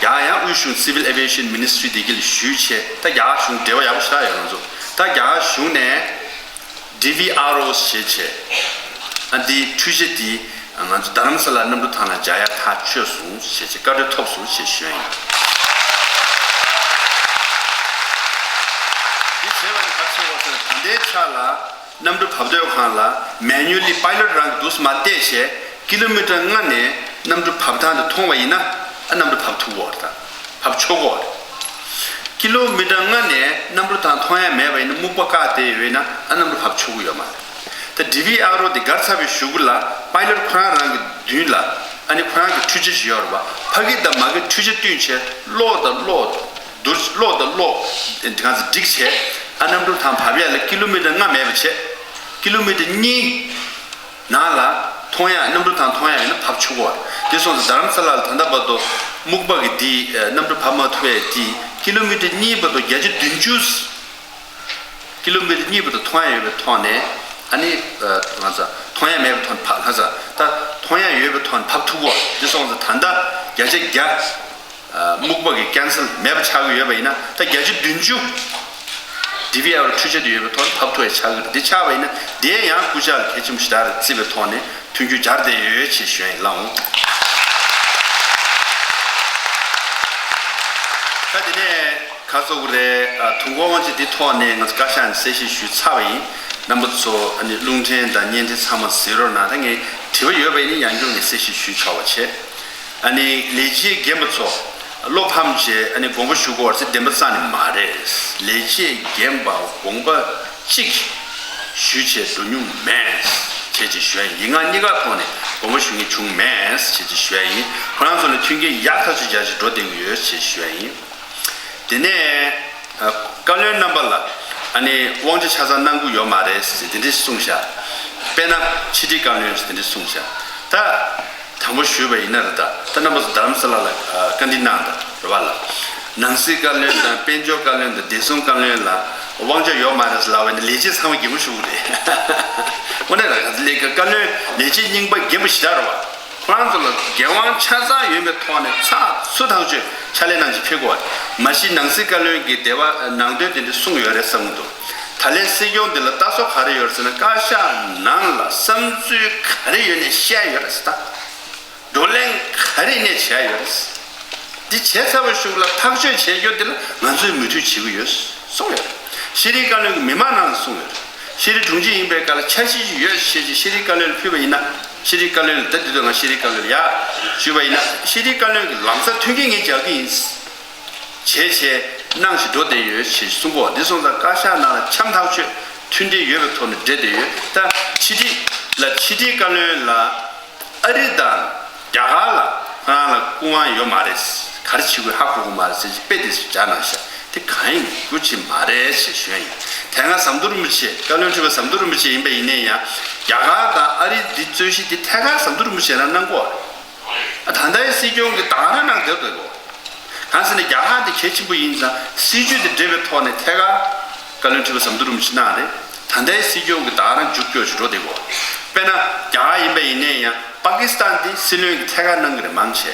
ཡང་ཡང་དབུས་གཞུང་Civil Aviation Ministry་དེ་གི་ལ་ཞུས་བྱས། ད་རྒྱ་གར་གཞུང་འབྲེལ་བ་ཡག་པོ་ཞེ་དྲག་ཡོད། ང་ཚོ་ད་རྒྱ་གར་གཞུང་ནས་ཌི་ཝི་ཨར་ཨོ་ཞེས་བྱས། ཨ་འདིའི་འཕྲུལ་ཆས་འདི་ང་ཚོ་རྡ་རམ་ས་ལ་གནམ་གྲུ་ཐང་ལ་འཇགས་ཡག་ཐག་ཆོད་སོང་ཞེས་བྱས། བཀའ་འཁྲོལ་ཐོབ་སོང་ཞེས་ཞུ་ཡ་ཡིན། འདི་བྱས་པ་ནི་ག་རེ་བྱས་པ་ཟེར་ན། ད་ལྟའི་ཆ་ལ་གནམ་གྲུ་བབས་སྡོད་ཁང་ལ་མེ་ནུ་ལི་པའི་ལོཊ་རང་གིས་འདུག་སེ་མར་བལྟས་བྱས། ཀི་ལོ་མི་ཊར་ལྔ་ནས་གནམ་གྲུ་བབས་ཐང་དེ་མཐོང་བ་ཡིན་ན། ཨ་གནམ་གྲུ་བབས་ཐུབ་ཀྱི་ཡོད་རེད། ད་བབས་ཆོག་གི་ཡོད་རེད། ཀི་ལོ་མི་ཊར་ལྔ་ནས་གནམ་གྲུ་ཐང་མཐོང་ཡ་མེད་པ་ཡིན་ན། སྨུག་པ་བཀག་བསྡད་ཡོད་ན། ཨ་གནམ་གྲུ་བབས་ཆོག་གི་ཡོད་མ་རེད། ད་ཌི་ཝི་ཨར་ཨོ་དེ་བསྒར་ཚར་བའི་གཞུག་གུ་ལ་པའི་ལོཊ་ཁོ་རང་རང་གི་མདུན་ལ་ཨ་ནི་ཁོ་རང་གི་འཕྲུལ་ཆས་ཤིག་ཡོད་རེད་བ། ཕ་གི་དང་མ་གི་འཕྲུལ་ཆས་བསྟུན་བྱས་གློག་དང་གློག་བསྡུར། གློག་དང་གློག་གང་ཟག་སྒྲིག་བྱས། ཨ་གནམ་གྲུ་ཐང་བབས་ཡ་ལ་ཀི་ལོ་མི་ཊར་ལྔ་མེད་པ་བྱས། ཀི་ལོ་མི་ཊར་གཉིས་ནང་ལ་མཐོང་ཡ། གནམ་གྲུ་ཐང་མཐོང་ཡ་ཡིན་ན་བབས་ཆོག་གི་ཡོད་རེད། དེ་སོང་ཙང་རྡ་རམ་ས་ལ་ལ་ད་ལྟ་བར་དུ་སྨུག་པ་གི་དེ་གནམ་གྲུ་བབས་མ་ཐུབ་པའི་དེ་ཀི་ལོ་མི་ཊར་གཉིས་བར་དུ་བརྒྱ་ཆ་བདུན་ཅུ། ཀི་ལོ་མི་ཊར་གཉིས་བར་དུ་མཐོང་ཡ་ཡོད་པའི་ཐོག་ནས། ཨ་ནི་ང་ཚོ་མཐོང་ཡ་མེད་པའི་ཐོག་ནས་བབས། ང་ཚོ་ད་མཐོང་ཡ་ཡོད་པའི་ཐོག་ནས་བབས་ཐུབ་ཀྱི་ཡོད་རེད། དེ་སོང་ཙང་ད་ལྟ་བརྒྱ་ཆ་བརྒྱ། སྨུག་པ་གི་ཀན་སལ་མེད་པ་ཆགས་ཀྱི་ཡོད་པ་ཡིན་ན། ད་བརྒྱ་ཆ་བདུན་ཅུ་ཌི་ཝི་ཨར་འཕྲུལ་ཆས་དེ་ཡོད་པའི་ཐོག་ནས་བབས་ཐུབ་པ་ཆགས་ཀྱི་རེད། དེ་ཆགས་པ་ཡིན་ན་དེ་ཡང་སྐུ་ཕྱྭ་ལ་གལ་ཆེན་པོ་ཞེ་དྲག་རེད་བརྩི་བའི་ཐོག་ནས་མཐུན་འགྱུར་སྦྱར་བསྡད་ཡོད་ཅེས་ཞུ་ཡ་ཡིན། ལགས་འོང་། ད་དེ་ནས་ག་རེ་ཟེར་དགོས་རེད། དུས་འཁོར་དབང་ཆེན་འདིའི་ཐོག་ནས་ང་ཚོ་བཀའ་ཤག་ནས་གསལ་བཤད་ཞུས་ཚར་བ་ཡིན། རྣམ་པ་ཚོ་ཨ་ནི་རླུང་འཕྲིན་དང་བརྙན་འཕྲིན་ཚང་མ་གཟིགས་རོགས་གནང་། ད་ངས་དྲི་བ་ཡོད་པ་ཡིན་ན་ཡང་བསྐྱར་ངས་གསལ་བཤད་ཞུ་ཆོག་པ་བྱས། ཨ་ནི་ལས་བྱེད་རྒན་པ་ཚོ་བློ་ཕམ་བྱས་ཨ་ནི་དགོངས་པ་ཞུ་དགོས་པ་ཟེར་བདེན་པ་རྩ་ནས་མ་རེད། ལས་བྱེད་རྒན་པ་དགོངས་པ་གཅིག་ཞུས་བྱས་འགྲོ་མྱོང་མེད་བྱས་ཅེས་ཞུ་ཡ་ཡིན། ཡིག་ངག་གཉིས་ཀ་ཐོག་ནས་དགོངས་པ་ཞུ་མཁན་བྱུང་མེད་བྱས་ཅེས་ཞུ་ཡ་ཡིན། ཁོ་རང་ཚོ་ལ་མཐུན་རྐྱེན་ཡག་ཐག་ཆོད་སྦྱར་བྱས་འགྲོ་བསྡད་ཀྱི་ཡོད་ཅེས་ཞུ་ཡ་ཡིན། དེ་ནས་ཨ་བཀའ་བློན་རྣམ་པ་ལ་ཨ་ནི་དབང་ཆ་ཆ་ཚང་གནང་གི་ཡོད་མ་རེད་ཟེར་དེ་འདྲ་གསུངས་ཤག་དཔེར་ན་ཕྱི་དྲིལ་བཀའ་བློན་ཟེར་དེ་འདྲ་གསུངས་ཤག་ད་དྲང་པོ་ཞུས་པ་ཡིན་ན་རེད། ད་ད་རྣམ་པ་ཚོ་རྡ་རམ་ས་ལ་ལ་ཨ་བཀའ་འདྲི་གནང་དང་རེད་བ་ལ། ནང་སྲིད་བཀའ་བློན་དང་དཔལ་འབྱོར་བཀའ་བློན་དང་བདེ་སྲུང་བཀའ་བློན་ལ་དབང་ཆ་ཡོད་མ་རེད་ཟེར་ལབ་པ་ཡིན་ན་ལས་བྱེད་ཚང་མ་གད་མོ་ཤོར་གི་རེད། དངོས་གནས་རང་ལས་ཀ་བཀའ་བློན་ལས་བྱེད་རྙིང་པ་རྒན་པ་ཞེ་དྲག་རེད་བ། ཁོ་རང་ཚོ་ལ་འགན་དབང་ཆ་ཚང་ཡོད་པའི་ཐོག་ནས་ཚགས་ཚུད་ཐག་ཆོད་ཕྱག་ལས་གནང་ཅིག་ཕེབས་དགོས། མ་གཞི་ནང་སྲིད་བཀའ་བློན་གྱི་སྡེ་པ་ནང་དོན་དེ་འདྲ་གསུངས་ཡོད་རེད་བསམ་གྱི་འདུག་ད་ལན་སྲིད་སྐྱོང་འདི་ལ་ལྟ་ཚུལ་ག་རེ་ཡོད་རེད་ཟེར་ན། བཀའ་ཤག་ནང་ལ་བསམ་ཚུལ་ག་རེ་ཡོད་ནས་བཤད་ཡོད་རེད་ཟེར། ད་བགྲོ་གླེང་ག་རེ་ནས་བྱས་ཡོད་རེད། འདི་བྱས་ཚར་བའི་གཞུག་ལ་ཐག་གཅོད་བྱས་རྒྱུ་དེ་ལ་ང་ཚོས་མོས་མཐུན་བྱེད་ཀྱི་ཡོད་གསུངས་ཡོད་རེད། ཤེས་རིག་བཀའ་བློན་གྱིས་མི་མང་ནང་ལ་གསུངས་ཡོད་རེད། ཤེས་རིག་དྲུང་ཆེ་ཡིན་པའི་སྐབས་ལ་འཆར་གཞི་ཞིག་ཡོད་ཅེས་ཤེས་རིག་བཀའ་བློན་ལ་ཕུལ་བ་ཡིན་ན། ཤེས་རིག་བཀའ་བློན་ལ་ད་འདི་དུས་ང་ཤེས་རིག་བཀའ་བློན་ལ་ཡ་ཞུས་པ་ཡིན་ན། ཤེས་རིག་བཀའ་བློན་གྱིས་ལམ་སང་མཐུན་རྐྱེན་ངས་སྦྱར་གྱི་ཡིན། བྱས་བྱས་གནང་བཞིན་འགྲོ་བསྡད་ཡོད་ཅེས་གསུང་གོ། འདི་སོང་ཙང་བཀའ་ཤག་ནང་ལ་འཆམ་ཐག་ཆོད་མཐུན་སྒྲིལ་ཡོད་པའི་ཐོག་ནས་འབྲེལ་བསྡད་ཡོད། ད་ཕྱི་དྲིལ་ལ་ཕྱི་དྲིལ་བཀའ་བློན་ལ་ཨ་རི་དང་རྒྱ་གར་ལ་ཁོ་རང་ལ་སྐུ་དབང་ཡོད་མ་རེད། ག་རེ་བྱེད་དགོས་ཧ་གོ་གི་མ་རེད་ཟེར་དཔེ་དེ་སྦྱར་གནང་ཤག་དེ་གང་ཡིན་རྒྱུ་ཅིག་མ་རེད་ཅེས་ཞུ་ཡ་ཡིན། དེ་སྔ་ཟམ་གདོང་རིན་པོ་ཆེ་བཀའ་བློན་ཁྲི་པ་ཟམ་གདོང་རིན་པོ་ཆེ་ཡིན་པ་ཡིན་ནའི་ཡང་རྒྱ་གར་དང་ཨ་རི་འདི་རྩོད་གཞི་འདི་ཐད་ཀར་ཟམ་གདོང་རིན་པོ་ཆེ་རང་གནང་གོ། ད་ལྟའི་སྲིད་སྐྱོང་གིས་ད་ག་རང་གནང་བསྡད་འདུག་གོ། གང་ཟེར་ན་རྒྱ་གར་དེ་གལ་ཆེན་པོ་ཡིན་ཙང་སྲིད་ཇུས་དེ་འབྲེལ་བའི་ཐོག་ནས་ཐད་ཀར་བཀའ་བློན་ཁྲི་པ་ཟམ་གདོང་རིན་པོ་ཆེ་གནང་རེད། ད་ལྟའི་སྲིད་སྐྱོང་གིས་ད་ག་རང་མཇུག་སྐྱོར་ཞིག་འགྲོ་བསྡད་གོ། དཔེར་ན་རྒྱ་གར་ཡིན་པ་ཡིན་ནའི་ཡང་པ་ཀི་སི་ཐན་དེ་སྲིད་བློན་གྱིས་ཐད་ཀར་གནང་གི་རེད་མང་ཆེ།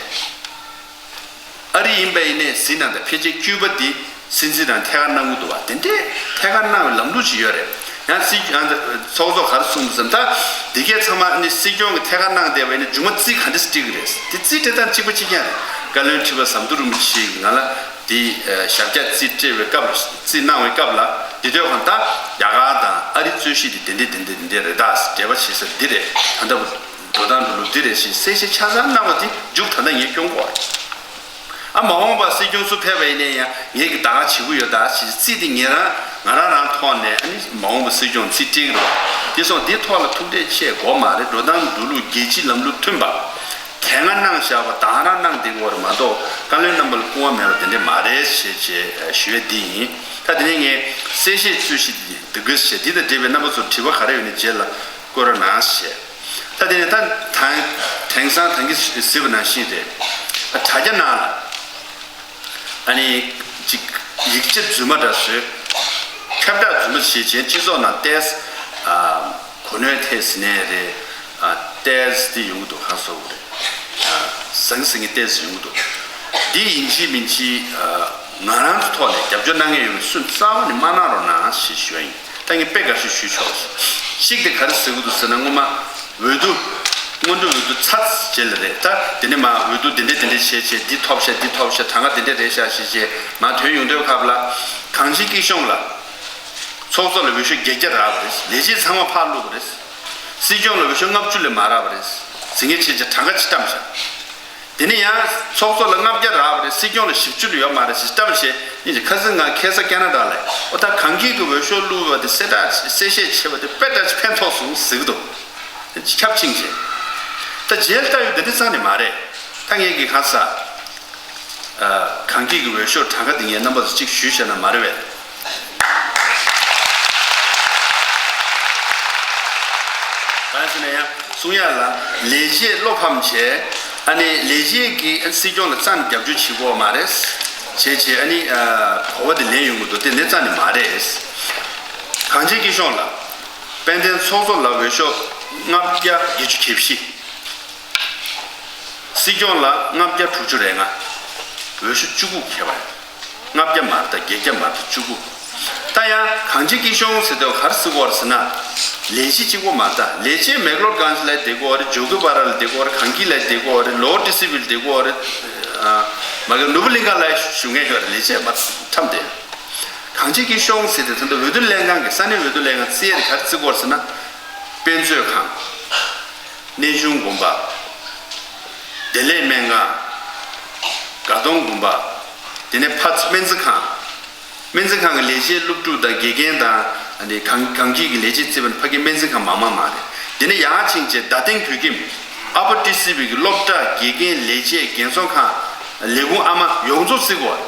ཨ་རི་ཡིན་པ་ཡིན་ནའི་གཟིགས་གནང་དང་། ཕལ་ཆེར་ཀྱུ་པ་འདི་སྲིད་འཛིན་རང་ཐད་ཀར་གནང་གི་འདུག་བ། དེ་འདྲས་ཐད་ཀར་གནང་བའི་ལམ་ལུགས་ཅིག་ཡོད་རེད། ཡང་སྲིད་ཡང་ཚོགས་གཙོ་ག་རེ་གསུངས་འདུག་ཟེར་ན། ད་འདི་གས་ཚང་མ་ནི་སྲིད་སྐྱོང་གིས་ཐད་ཀར་གནང་བསྡད་པ་ཡིན་ན་མཇུག་མ་རྩིས་ག་འདྲས་སེ་སྤྲད་ཀྱི་རེད། དེ་རྩིས་སྤྲད་སྟངས་གཅིག་པ་གཅིག་རྐྱང་རེད། བཀའ་བློན་ཁྲི་པ་ཟམ་གདོང་རིན་པོ་ཆེ་གིས་ང་ལ་དེ་ཞབས་བཀྱག་རྩིས་སྤྲད་པའི་སྐབས་ལ། རྩིས་གནང་བའི་སྐབས་ལ་འདི་དུས་གང་ལྟར་རྒྱ་གར་དང་ཨ་རི་རྩོད་གཞི་དེ་དེ་འདྲས་དེ་འདྲས་དེ་འདྲས་རེད། ད་འབྲེལ་བ་བྱེད་ས་འདི་རེད། ད་ལྟ་བུ་འགྲོ་སྟངས་འགྲོ་ལུགས་འདི་རེད་ཞེས་གསལ་བཤད་ཆ་ཚང་གནང་བ་དེ་མཇུག་ད་ལྟ་ངས་སྐྱོན་གོ། ཨ་མ་འོངས་པ་སྲིད་སྐྱོང་སུ་ཕེབས་པ་ཡིན་ནའི་ཡང་ངས་ཀྱི་ད་ག་བྱེད་ཀྱི་ཡོད་ད་ཞེས་རྩིས་དེ་ངེད་རང་ང་རང་རང་ཐོག་ནས་ཨ་ནི་མ་འོངས་པ་སྲིད་སྐྱོང་རྩིས་སྤྲད་ཀྱི་རེད། དེ་སོང་དེའི་ཐོག་ལ་ཐུགས་འཕྲད་བྱེད་དགོས་མ་རེད། འགྲོ་སྟངས་འགྲོ་ལུགས་རྒྱལ་སྤྱིའི་ལམ་ལུགས་མཐུན་པ། དེ་སྔ་གནང་བཞག་པ་ད་ག་རང་གནང་བསྡད་ཀྱི་ཡོད་རེད་མ་གཏོགས་བཀའ་བློན་རྣམ་པ་ལ་སྐུ་དབང་མེད་པ་དེ་འདྲས་མ་རེད་ཞེས་བྱས་ཞུ་ཡས་འདི་ཡིན། ད་དེ་ནས་ངས་གསལ་བཤད་རྩོད་གཞི་འདི་འདི་གས་བྱས། འདི་དང་འབྲེལ་བའི་རྣམ་པ་ཚོར་དྲི་བ་ག་རེ་ཡོད་ན་རྗེས་ལ་བཀོད་རོགས་གནང་ཞེས། ད་དེ་ནས་ད་ད་དེང་སང་ད་གིན་གཟིགས་པ་ནང་བཞིན་རེད། དྲ་རྒྱ་ནང་ལ་ཨ་ནི་ཅིག་ཡིག་ཆ་རྫུན་མ་འདྲ་བཟོས། ཁྱབ་བསྒྲགས་རྫུན་མ་བྱེད་བྱས་སྤྱི་ཚོགས་ནང་ཏོག་ཙམ་གོ་གནོད་ཐེབས་ཟིན་ནའི་རེད། ཏོག་ཙམ་དེ་ཡོང་གི་འདུག་ཧ་སོ་གི་རེད། ཟང་ཟིང་གི་ཏོག་ཙམ་ཡོང་གི་འདུག་འདི་ཡིན་གཅིག་མིན་གཅིག་ང་རང་ཚོ་ཐོག་ནས་རྒྱབ་སྐྱོར་གནང་མཁན་ཡོད་པའི་སུ་རྩ་བ་ནས་མ་གནང་རོགས་གནང་ཞེས་ཞུ་ཡ་ཡིན། ད་ངས་དཔེ་འགའ་ཞིག་ཞུས་ཆོག་གཅིག་དེ་ག་རེ་ཟེར་གི་འདུག་ཟེར་ན། སྔོན་མ་འོས་བསྡུ། སྔོན་འགྲོ་འོས་བསྡུ་ཚར་རྗེས་ལ་རེད། ད་དེ་ནས་མ་འོས་བསྡུ་དེ་འདྲས་དེ་འདྲས་བྱས་བྱས། འདི་ཐོབ་ཤག་འདི་ཐོབ་ཤག་གྲངས་ཀ་དེ་འདྲས་རེད་ཤག་ཞེས་བྱས་མ་ཐོན་ཡོང་དུས་སྐབས་ལ། གངས་ཅན་སྐྱིད་གཤོངས་ལ་ཚོགས་གཙོ་ལ་འོས་ཤོག་བརྒྱད་བརྒྱ་རག་པ་རེད། ལས་བྱེད་ཚང་མ་ཕར་བླུགས་པ་རེད། སྲིད་སྐྱོང་ལ་འོས་ཤོག་ལྔ་བཅུ་ལས་མ་རག་པ་རེད། ཟིང་ངེ་བྱས་བྱས་གྲངས་ཀ་ཅིག་བཀྲམ་ཤག་དེ་ནས་ཡང་ཚོགས་གཙོ་ལ་ལྔ་བརྒྱ་རག་པ་རེད། སྲིད་སྐྱོང་ལ་བཞི་བཅུ་ལས་ཡོད་མ་རེད་ཞེས་བཀྲམ་བྱས། ཉིན་གྱི་ཁ་སང་ང་ཁ་སང་ཁ་ན་ཌ་ལ་ཨོ་ད་གངས་སྐྱིད་ཀྱི་འོས་ཤོག་བླུགས་པ་དེ་གསལ་བསྒྲགས་གསལ་བཤད་བྱས་པ་དེ་དཔེ་ལྟར་ཕན་ཐོགས་སོང་ཟེར་གི་འདུག་ཁྱབ་ཕྱིན་བྱས། ད་རྗེས་ལ་ལྟ་ཡོད་དེ་འདྲ་རྩ་ནས་མ་རེད། ད་ངས་ཀྱི་ཁ་ས་གངས་སྐྱིད་ཀྱི་འོས་ཤོག་གྲངས་ཀ་དེ་ངས་རྣམ་པ་ཚོ་གཅིག་ཞུས་བྱས་ན་མ་རེད་པས། གང་ཟེར་ན་ཡང་གསུང་ཡག་ལ་ལས་བྱེད་བློ་ཕམ་བྱས། ཨ་ནི་ལས་བྱེད་ཀྱིས་སྲིད་སྐྱོང་ལ་རྩ་ནས་རྒྱབ་སྐྱོར་བྱེད་དགོས་མ་རེད། བྱས་བྱས་ཨ་ནི་གོ་བ་དེ་ལེན་ཡོང་གི་འདུག་དེ་ནི་རྩ་ནས་མ་རེད། གངས་ཅན་སྐྱིད་གཤོངས་ལ་དཔལ་ལྡན་ཚོགས་གཙོ་ལ་འོས་ཤོག་ལྔ་བརྒྱ་བརྒྱད་ཅུ་གྱ་བཞི། སྲིད་སྐྱོང་ལ་ལྔ་བརྒྱ་དྲུག་ཅུ་རེ་ལྔ། འོས་ཤོག་བཅུ་དགུ་ཁྱད་པར། ལྔ་བརྒྱ་མ་རེད། ད་བརྒྱད་བརྒྱ་མ་རེད། བཅུ་དགུ། ད་ཡང་གངས་ཅན་སྐྱིད་གཤོངས་ཟེར་དུས་ག་རེ་ཟེར་དགོས་རེད་ཟེར་ན། ལས་བྱེད་གཅིག་པོ་མ་རེད། ད་ལས་བྱེད་མེག་ལོར་གྷན་ཇི་ལ་བསྡད་དགོས་རེད། ཇོ་གི་པ་ར་ལ་བསྡད་དགོས་རེད། གངས་སྐྱིད་ལ་བསྡད་དགོས་རེད། ལོ་ཏི་སི་བི་ལ་བསྡད་དགོས་རེད། མ་གི་ནོར་བུ་གླིང་ག་ལ་ཞུ་མཁན་ཡོད་རེད། ལས་བྱེད་མ་ཁྲམ་དེ། གངས་ཅན་སྐྱིད་གཤོངས་ཟེར་དུས་ད་ལྟ་འོས་བསྡུ་ལྷན་ཁང་གི་ས་གནས་འོས་བསྡུ་ལྷན་ཁང་རྩིས་ཡ་དེ་ག་རེ་བརྩི་དགོས་རེད་ཟེར་ན། དཔེ་མཛོད་ཁང་། གནས་ཆུང་དགོན་པ། བདེ་ལེགས་སྨན་ཁང་། དགའ་གདོང་དགོན་པ། དེ་ནས་ཕ་སྨན་རྩིས་ཁང་། སྨན་རྩིས་ཁང་གི་ལས་བྱེད་སློབ་ཕྲུག་དང་དགེ་རྒན་དང་། ཨ་ནི་གངས་གངས་སྐྱིད་ཀྱི་ལས་བྱེད་རྩིས་པ་ནི་ཕ་གི་སྨན་རྩིས་ཁང་མང་མང་མང་རེད། དེ་ནས་ཡར་ཕྱིན་བྱས་རྡ་སྟེང་བོད་ཁྱིམ། ཨ་ཕ་ཊི་སི་བི་གི་སློབ་གྲྭ། དགེ་རྒན། ལས་བྱེད། རྒན་གསོ་ཁང་། ལས་ཁུངས། ཨ་མ་ཡོངས་རྫོགས་བརྩི་དགོས།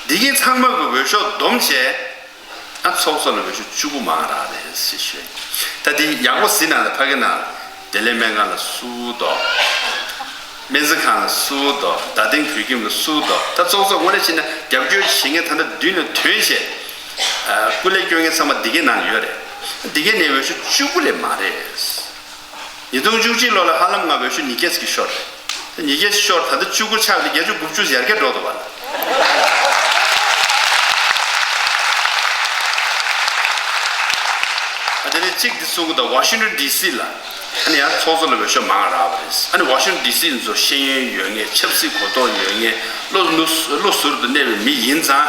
འདི་གིན་ཚང་མ་གི་འོས་ཤོག་བསྡོམས་བྱས། ཨ་ཚོགས་གཙོ་ལ་འོས་ཤོག་བཅུ་དགུ་མང་རག་རེད་ཟེར་ཞུས། ད་འདི་ཡག་པོ་གཟིགས་ན་ད་ཕ་གི་ན་བདེ་ལེགས་སྨན་ཁང་ལ་སུ་འདུག་སྨན་རྩིས་ཁང་ལ་སུ་འདུག་རྡ་སྟེང་བོད་ཁྱིམ་ལ་སུ་འདུག་ད་ཚོགས་གཙོ་དངོས་གནས་བྱས་ན་རྒྱབ་སྐྱོར་བྱེད་མཁན་ད་ལྟ་མདུན་ལ་ཐོན་བྱས། ཨ་སྐུ་ལས་སྐྱོན་མཁན་ཚང་མ་འདི་གའི་ནང་ཡོད་རེད། འདི་གའི་ནས་འོས་ཤོག་བཅུ་དགུ་ལས་མ་རེད། ཉིས་སྟོང་བཅུ་གཅིག་ལོ་ལ་ཧ་ལམ་ང་འོས་ཤོག་ཉིས་བརྒྱ་ཙམ་ཤོར་རེད། ཉིས་བརྒྱ་ཤོར། ད་ལྟ་བཅུ་དགུ་ཆགས་ནས་བརྒྱད་ཅུ་དགུ་བཅུ་ཡར་རྒྱས་འགྲོ་འདུག་བ་ལ། ཨ་དེ་ནས་གཅིག་འདི་གསུང་གི་འདུག་ཝ་ཤིང་ཊོན་ཌི་སི་ལ་ཨ་ནི་ཡང་ཚོགས་གཙོ་ལ་འོས་ཤོག་མང་རག་པ་རེད། ཨ་ནི་ཝ་ཤིང་ཊོན་ཌི་སི་ཚོ་ཤེས་ཡོན་ཡོད་མཁན། ཆབ་སྲིད་གོ་རྟོགས་ཡོད་མཁན། བློ་བློ་བློ་ཟུར་དུ་གནས་པའི་མི་ཡིན་ཙང་།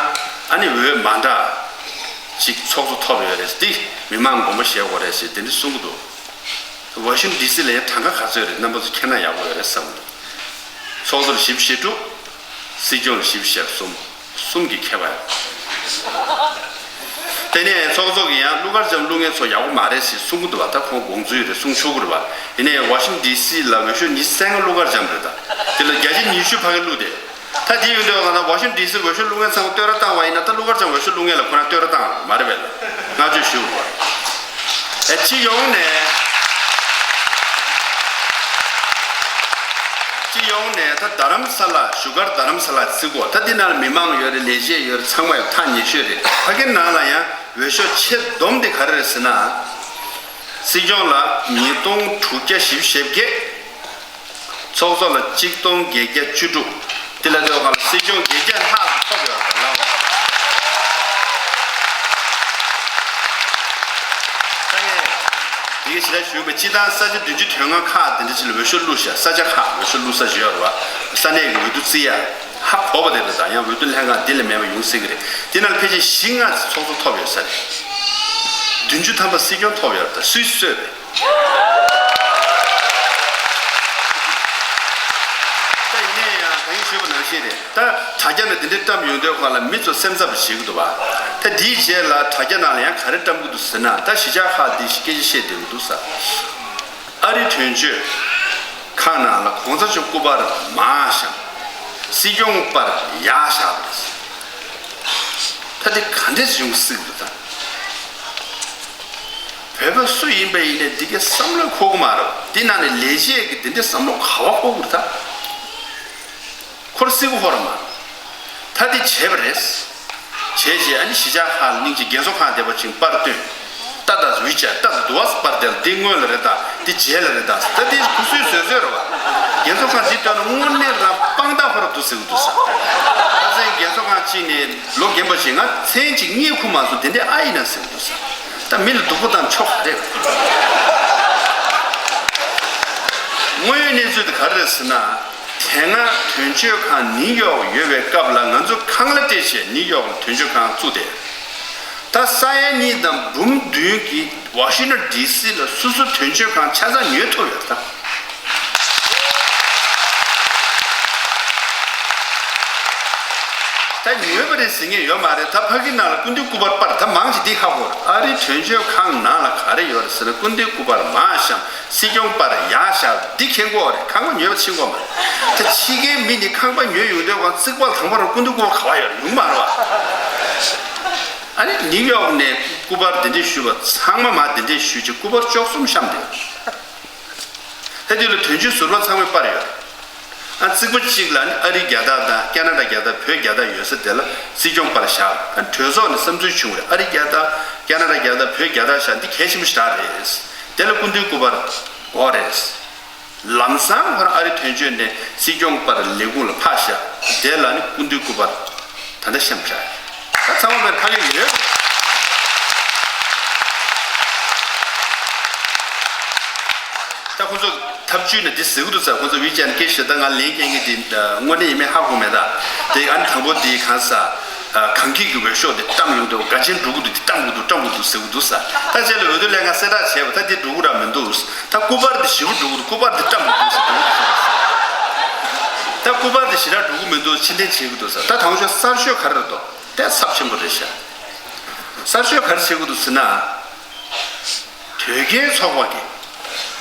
ཨ་ནི་འོས་མ་འདྲ་ཅིག་ཚོགས་གཙོ་ཐོབ་ཡོད་རེད། འདི་མི་མང་དགོངས་པ་བཞེས་དགོས་རེད་ཟེར་དེ་འདྲ་གསུང་གི་འདུག་ཝ་ཤིང་ཊོན་ཌི་སི་ལ་ཡང་གྲངས་ཀ་ག་ཚོད་རེད། རྣམ་པ་ཚོ་མཁྱེན་ན་ཡག་པོ་ཡོད་རེད་བསམ་གི་འདུག་ཚོགས་གཙོ་ལ་བཞི་བཅུ་ཞེ་དྲུག་སྲིད་སྐྱོང་ལ་བཞི་བཅུ་ཞེ་གསུམ། གསུམ་གྱི་ཁྱད་པར། དེ་ནས་ཚོགས་གཙོ་གིས་ཡང་གླུ་གར་འཇམ་བླུག་མཁན་ཚོ་ཡག་པོ་མ་རེད་ཟེར་གསུང་གི་འདུག་བ། ད་ཁོང་དགོངས་ཚུལ་རེད། གསུང་ཆོག་གི་རེད་བ། ཡིན་ནའི་ཝ་ཤིང་ཊོན་ཌི་སི་ལ་འོས་ཤོག་ཉི་ཤུ་རྩ་ལྔ་གླུ་གར་འཇམ་རེད། ད་དེ་ལ་བརྒྱ་ཆ་ཉི་ཤུ་ཕ་གི་བླུགས་ཏེ། ད་དེ་ཡོད་འདོད་ག་ན་ཝ་ཤིང་ཊོན་ཌི་སི་འོས་ཤོག་བླུག་མཁན་ཚང་མ་བསྟོད་ར་བཏང་བ་ཡིན་ན། ད་གླུ་གར་འཇམ་འོས་ཤོག་བླུག་མཁན་ལ་ཁོ་རང་བསྟོད་ར་བཏང་མ་རེད་པས་ལ། བསྔགས་བརྗོད་ཞུ་དགོས། ཨེ་སྤྱི་ཡོངས་ནས། སྤྱི་ཡོངས་ནས་ད་རྡ་རམ་ས་ལ་བཞུགས་སྒར་རྡ་རམ་ས་ལ་བརྩི་དགོས། ད་འདི་ནང་ལ་མི་མང་ཡོད་རེད། ལས་བྱེད་ཡོད་རེད། ཚང་མ་ཡོད། ཐག་ཉེ་ཤོས་རེད། ཕ་གི་ནང་ལ་ཡང་འོས་ཤོག་ཆེས་བསྡོམས་དེ་ག་རེ་རེད་ཟེར་ན། སྲིད་སྐྱོང་ལ་ཉིས་སྟོང་དྲུག་བརྒྱ་བཞི་བཅུ་ཞེ་བརྒྱད། ཚོགས་གཙོ་ལ་གཅིག་སྟོང་བརྒྱད་བརྒྱ་བཅུ་དྲུག་དེ་ལ་ལྟོས་གང་ལ་སྲིད་སྐྱོང་བརྒྱད་བརྒྱ་ལྷག་ཐོབ་ཡོད་པ་ལ། ད་ངས་དེ་ག་ཞེ་དྲག་ཞུས་པའི་སྤྱི་བཏང་ས་ཆ་བདུན་ཅུ་དོན་ལྔ་ཁག་དེ་འདྲ་ཅིག་ལ་འོས་ཤོག་བླུགས་ཤག་ས་ཆ་ཁག་འོས་ཤོག་བླུགས་ས་ཞིག་ཡོད་རེད་བ། ས་གནས་ཀྱི་འོས་བསྡུ་རྩིས་ཡ་ཧ་གོ་བ་དེ་རེད། ད་ཡང་འོས་བསྡུ་ལྷན་ཁང་འདི་ལས་མེད་པ་ཡོང་སྲིད་ཀྱི་རེད། དེ་ནང་ཕལ་ཆེར་བཞི་ལྔ་ཚོགས་གཙོ་ཐོབ་ཡོད་ས་རེད། བདུན་ཅུ་ཐམ་པ་སྲིད་སྐྱོང་ཐོབ་ཡོད་རེད། ད་སུས་གསོས་པས། ད་ཡིན་ནའི་ཡང་ད་ཡིན་ཞུས་པ་ནང་བཞིན་རེད། ད་དྲ་རྒྱ་ནང་འདི་འདྲའི་བཀྲམ་ཡོང་དུས་སྒང་ལ་མི་ཚོ་སེམས་འཚབ་བྱེད་ཀྱི་འདུག་བ། ད་འདིའི་རྗེས་ལ་དྲ་རྒྱ་ནང་ལ་ཡང་ག་རེ་བཀྲམ་གྱི་འདུག་ཟེར་ན། ད་གཞིས་ཆགས་ཁག་འདི་སྐད་ཆ་བཤད་བསྡད་ཀྱི་འདུག་ས། ཨ་རི་དོན་གཅོད་ཁང་ནང་ལ་གོང་ས་མཆོག་སྐུ་པར་མར་བཞག་སྲིད་སྐྱོང་པར་ཡར་བཞག་པ་རེད། ད་འདི་ག་འདྲས་ཡོང་སྲིད་ཀྱི་འདུག་ད། བོད་པ་སུ་ཡིན་པ་ཡིན་ནའི་འདི་གའི་བསམ་བློ་འཁོར་གི་མ་རེད། འདི་ནང་ནས་ལས་བྱེད་ཀྱི་འདི་འདྲའི་བསམ་བློ་ག་བ་འཁོར་གི་རེད་ད། ཁོར་སི་ཀུ་ཧོར་མ། ད་དེ་བྱས་པ་རེད། བྱས་རྗེས་ཨ་ནི་གཞིས་ཆགས་ཁག་ལ་སྙིང་རྗེ་རྒན་གསོ་ཁང་བསྡད་པ་ཅིག་པར་བཏོན། ཏ་ཏ་ཝི་ཅར་ཏ་ཏ་དུ་བ་པར་དེ་ལ་འདི་སྔོན་ལ་རེད་ད་འདི་རྗེས་ལ་རེད་ད་ད་འདི་ཁུ་སུའི་བཟོས་བཟོས་རེད་བ། རྒན་གསོ་ཁང་འདི་བཏོན་ན་དངོས་གནས་རང་དཔང་རྟགས་ཧོར་འདུག་ཟེར་གི་འདུག་ས། ཁ་སང་རྒན་གསོ་ཁང་གཅིག་ནས་ལོ་རྒན་པ་ཞིག་ང་མཚན་གཅིག་རྙེད་ཁུ་མ་སོང་དེ་འདྲའི་ཨ་ཡིན་ན་ཟེར་གི་འདུག་ས། ད་མི་ལ་སྡུག་པོ་བཏང་ཆོག་ག་རེད། དངོས་ཡོད་གནས་ཚུལ་དེ་ག་རེ་རེད་ཟེར་ན། དེ་སྔ་དོན་གཅོད་ཁང་ནིའུ་ཡོག་ཡོད་པའི་སྐབས་ལ་ང་ཚོ་ཁང་གླ་སྤྲད་བྱས་ནིའུ་ཡོག་ལ་དོན་གཅོད་ཁང་བཙུགས་ཏེ། ད་ས་ཡ་གཉིས་དང་འབུམ་བདུན་གྱི་ཝ་ཤིང་ཊོན་ཌི་སི་ལ་སོ་སོ་དོན་གཅོད་ཁང་ཆ་ཚང་ཉོས་ཐུབ་ཡོད་ད། ད་ཉོས་པ་རེད་ཟེར་མཁན་ཡོད་མ་རེད། ད་ཕ་གི་ནང་ལ་སྐུ་མདུན་སྐུ་པར་པར་ད་མང་ཆེ་འདི་ཧ་གོ། ཨ་རི་དོན་གཅོད་ཁང་ནང་ལ་ག་རེ་ཡོད་རེད་ཟེར་ན་སྐུ་མདུན་སྐུ་པར་མར་བཤམས། སྲིད་སྐྱོང་པར་ཡར་བཞག་འདི་མཁྱེན་གོ་རེད། ཁང་པ་ཉོས་པ་ཕྱིན་གོ་མ་རེད། ད་ཕྱི་རྒྱལ་མི་ནི་ཁང་པ་ཉོས་ཡོང་དུས་གང་རྩིག་པ་དང་པོ་རང་སྐུ་མདུན་སྐུ་པར་ག་བ་ཡོད་རེད། ཡོང་མ་རེད་བ། ཨ་ནི་ནིའུ་ཡོག་ནས་སྐུ་པར་འདི་འདྲས་ཞུས་པ་ཚང་མ་མར་འདི་འདྲས་ཞུས་ཀྱི་སྐུ་པར་བཅུ་གསུམ་བཤམས་བསྡད་ཡོད། ད་དུས་ལ་དོན་གཅོད་ཟུར་པ་ཚང་མས་པར་ཡོད། ཨ་རྩིག་པ་གཅིག་ལ་ནི་ཨ་རི་རྒྱལ་དར་དང་ཀ་ན་ཌ་རྒྱལ་དར་བོད་རྒྱལ་དར་ཡོད་ས་དེ་ལ་སྲིད་སྐྱོང་པར་བཞག་ཨ་གྲོས་ཚོགས་ནས་བསམ་ཚུལ་བྱུང་རེད། ཨ་རི་རྒྱལ་དར་ཀ་ན་ཌ་རྒྱལ་དར་བོད་རྒྱལ་དར་བཞག་འདི་གལ་ཆེན་པོ་ཞེ་དྲག་རེད། དེ་ལ་སྐུ་མདུན་སྐུ་པར་དགོས་རེད། ལམ་སང་ཧོར་ཨ་རི་དོན་གཅོད་ནས་སྲིད་སྐྱོང་པར་ལས་ཁུངས་ལ་ཕར་བཞག་དེ་ལ་ནི་སྐུ་མདུན་སྐུ་པར། ད་ལྟ་བཤམས་བཞག་ད་ཚང་མ་བས་ཕ་གི་ཡོད། ད་ཁོ་ཚོ་ཐབས་ཇུས་ནི་འདི་ཟེར་གི་འདུག་ས། ཁོ་ཚོ་ཝི་ཅན་སྐད་ཤེས་ད་ང་ལན་སྐྱེལ་མཁན་འདི་དངོས་གནས་ཡིན་མིན་ཧ་གོ་མེད། ད་དེ་ཨ་ནི་དང་པོ་འདི་གང་ས་གངས་སྐྱིད་ཀྱི་འོས་ཤོག་འདི་བཀྲམ་ཡོང་དུས་དགའ་ཆེན་འགྲོ་གི་འདུག་འདི་བཀྲམ་གི་འདུག་བཀྲམ་གི་འདུག་ཟེར་གི་འདུག་ས། ད་ཁྱེད་ལ་འོས་བསྡུ་ལས་ང་གསལ་བསྒྲགས་བྱས་པ་ད་འདི་འགྲོ་གི་ར་མི་འདུག་ད་སྐུ་པར་འདི་ཞེ་པོ་འགྲོ་གི་འདུག་སྐུ་པར་འདི་བཀྲམ་གི་འདུག་ཟེར་འགྲོ་གི་འདུག་ད་སྐུ་པར་འདི་ཞེ་དྲག་འགྲོ་གི་མི་འདུག་ཕྱིར་འཐེན་བྱེད་གི་འདུག་ས། ད་དང་ཤོག་གསར་ཤོག་ག་རེ་རེད་དོ། དེ་ཚབས་ཆེན་པོ་རེད་ཤག་གསར་ཤོག་ག་རེ་བྱེད་དགོས་འདུག་ཟེར་ན། དོལ་རྒྱལ་ཚོགས་པ་གིས་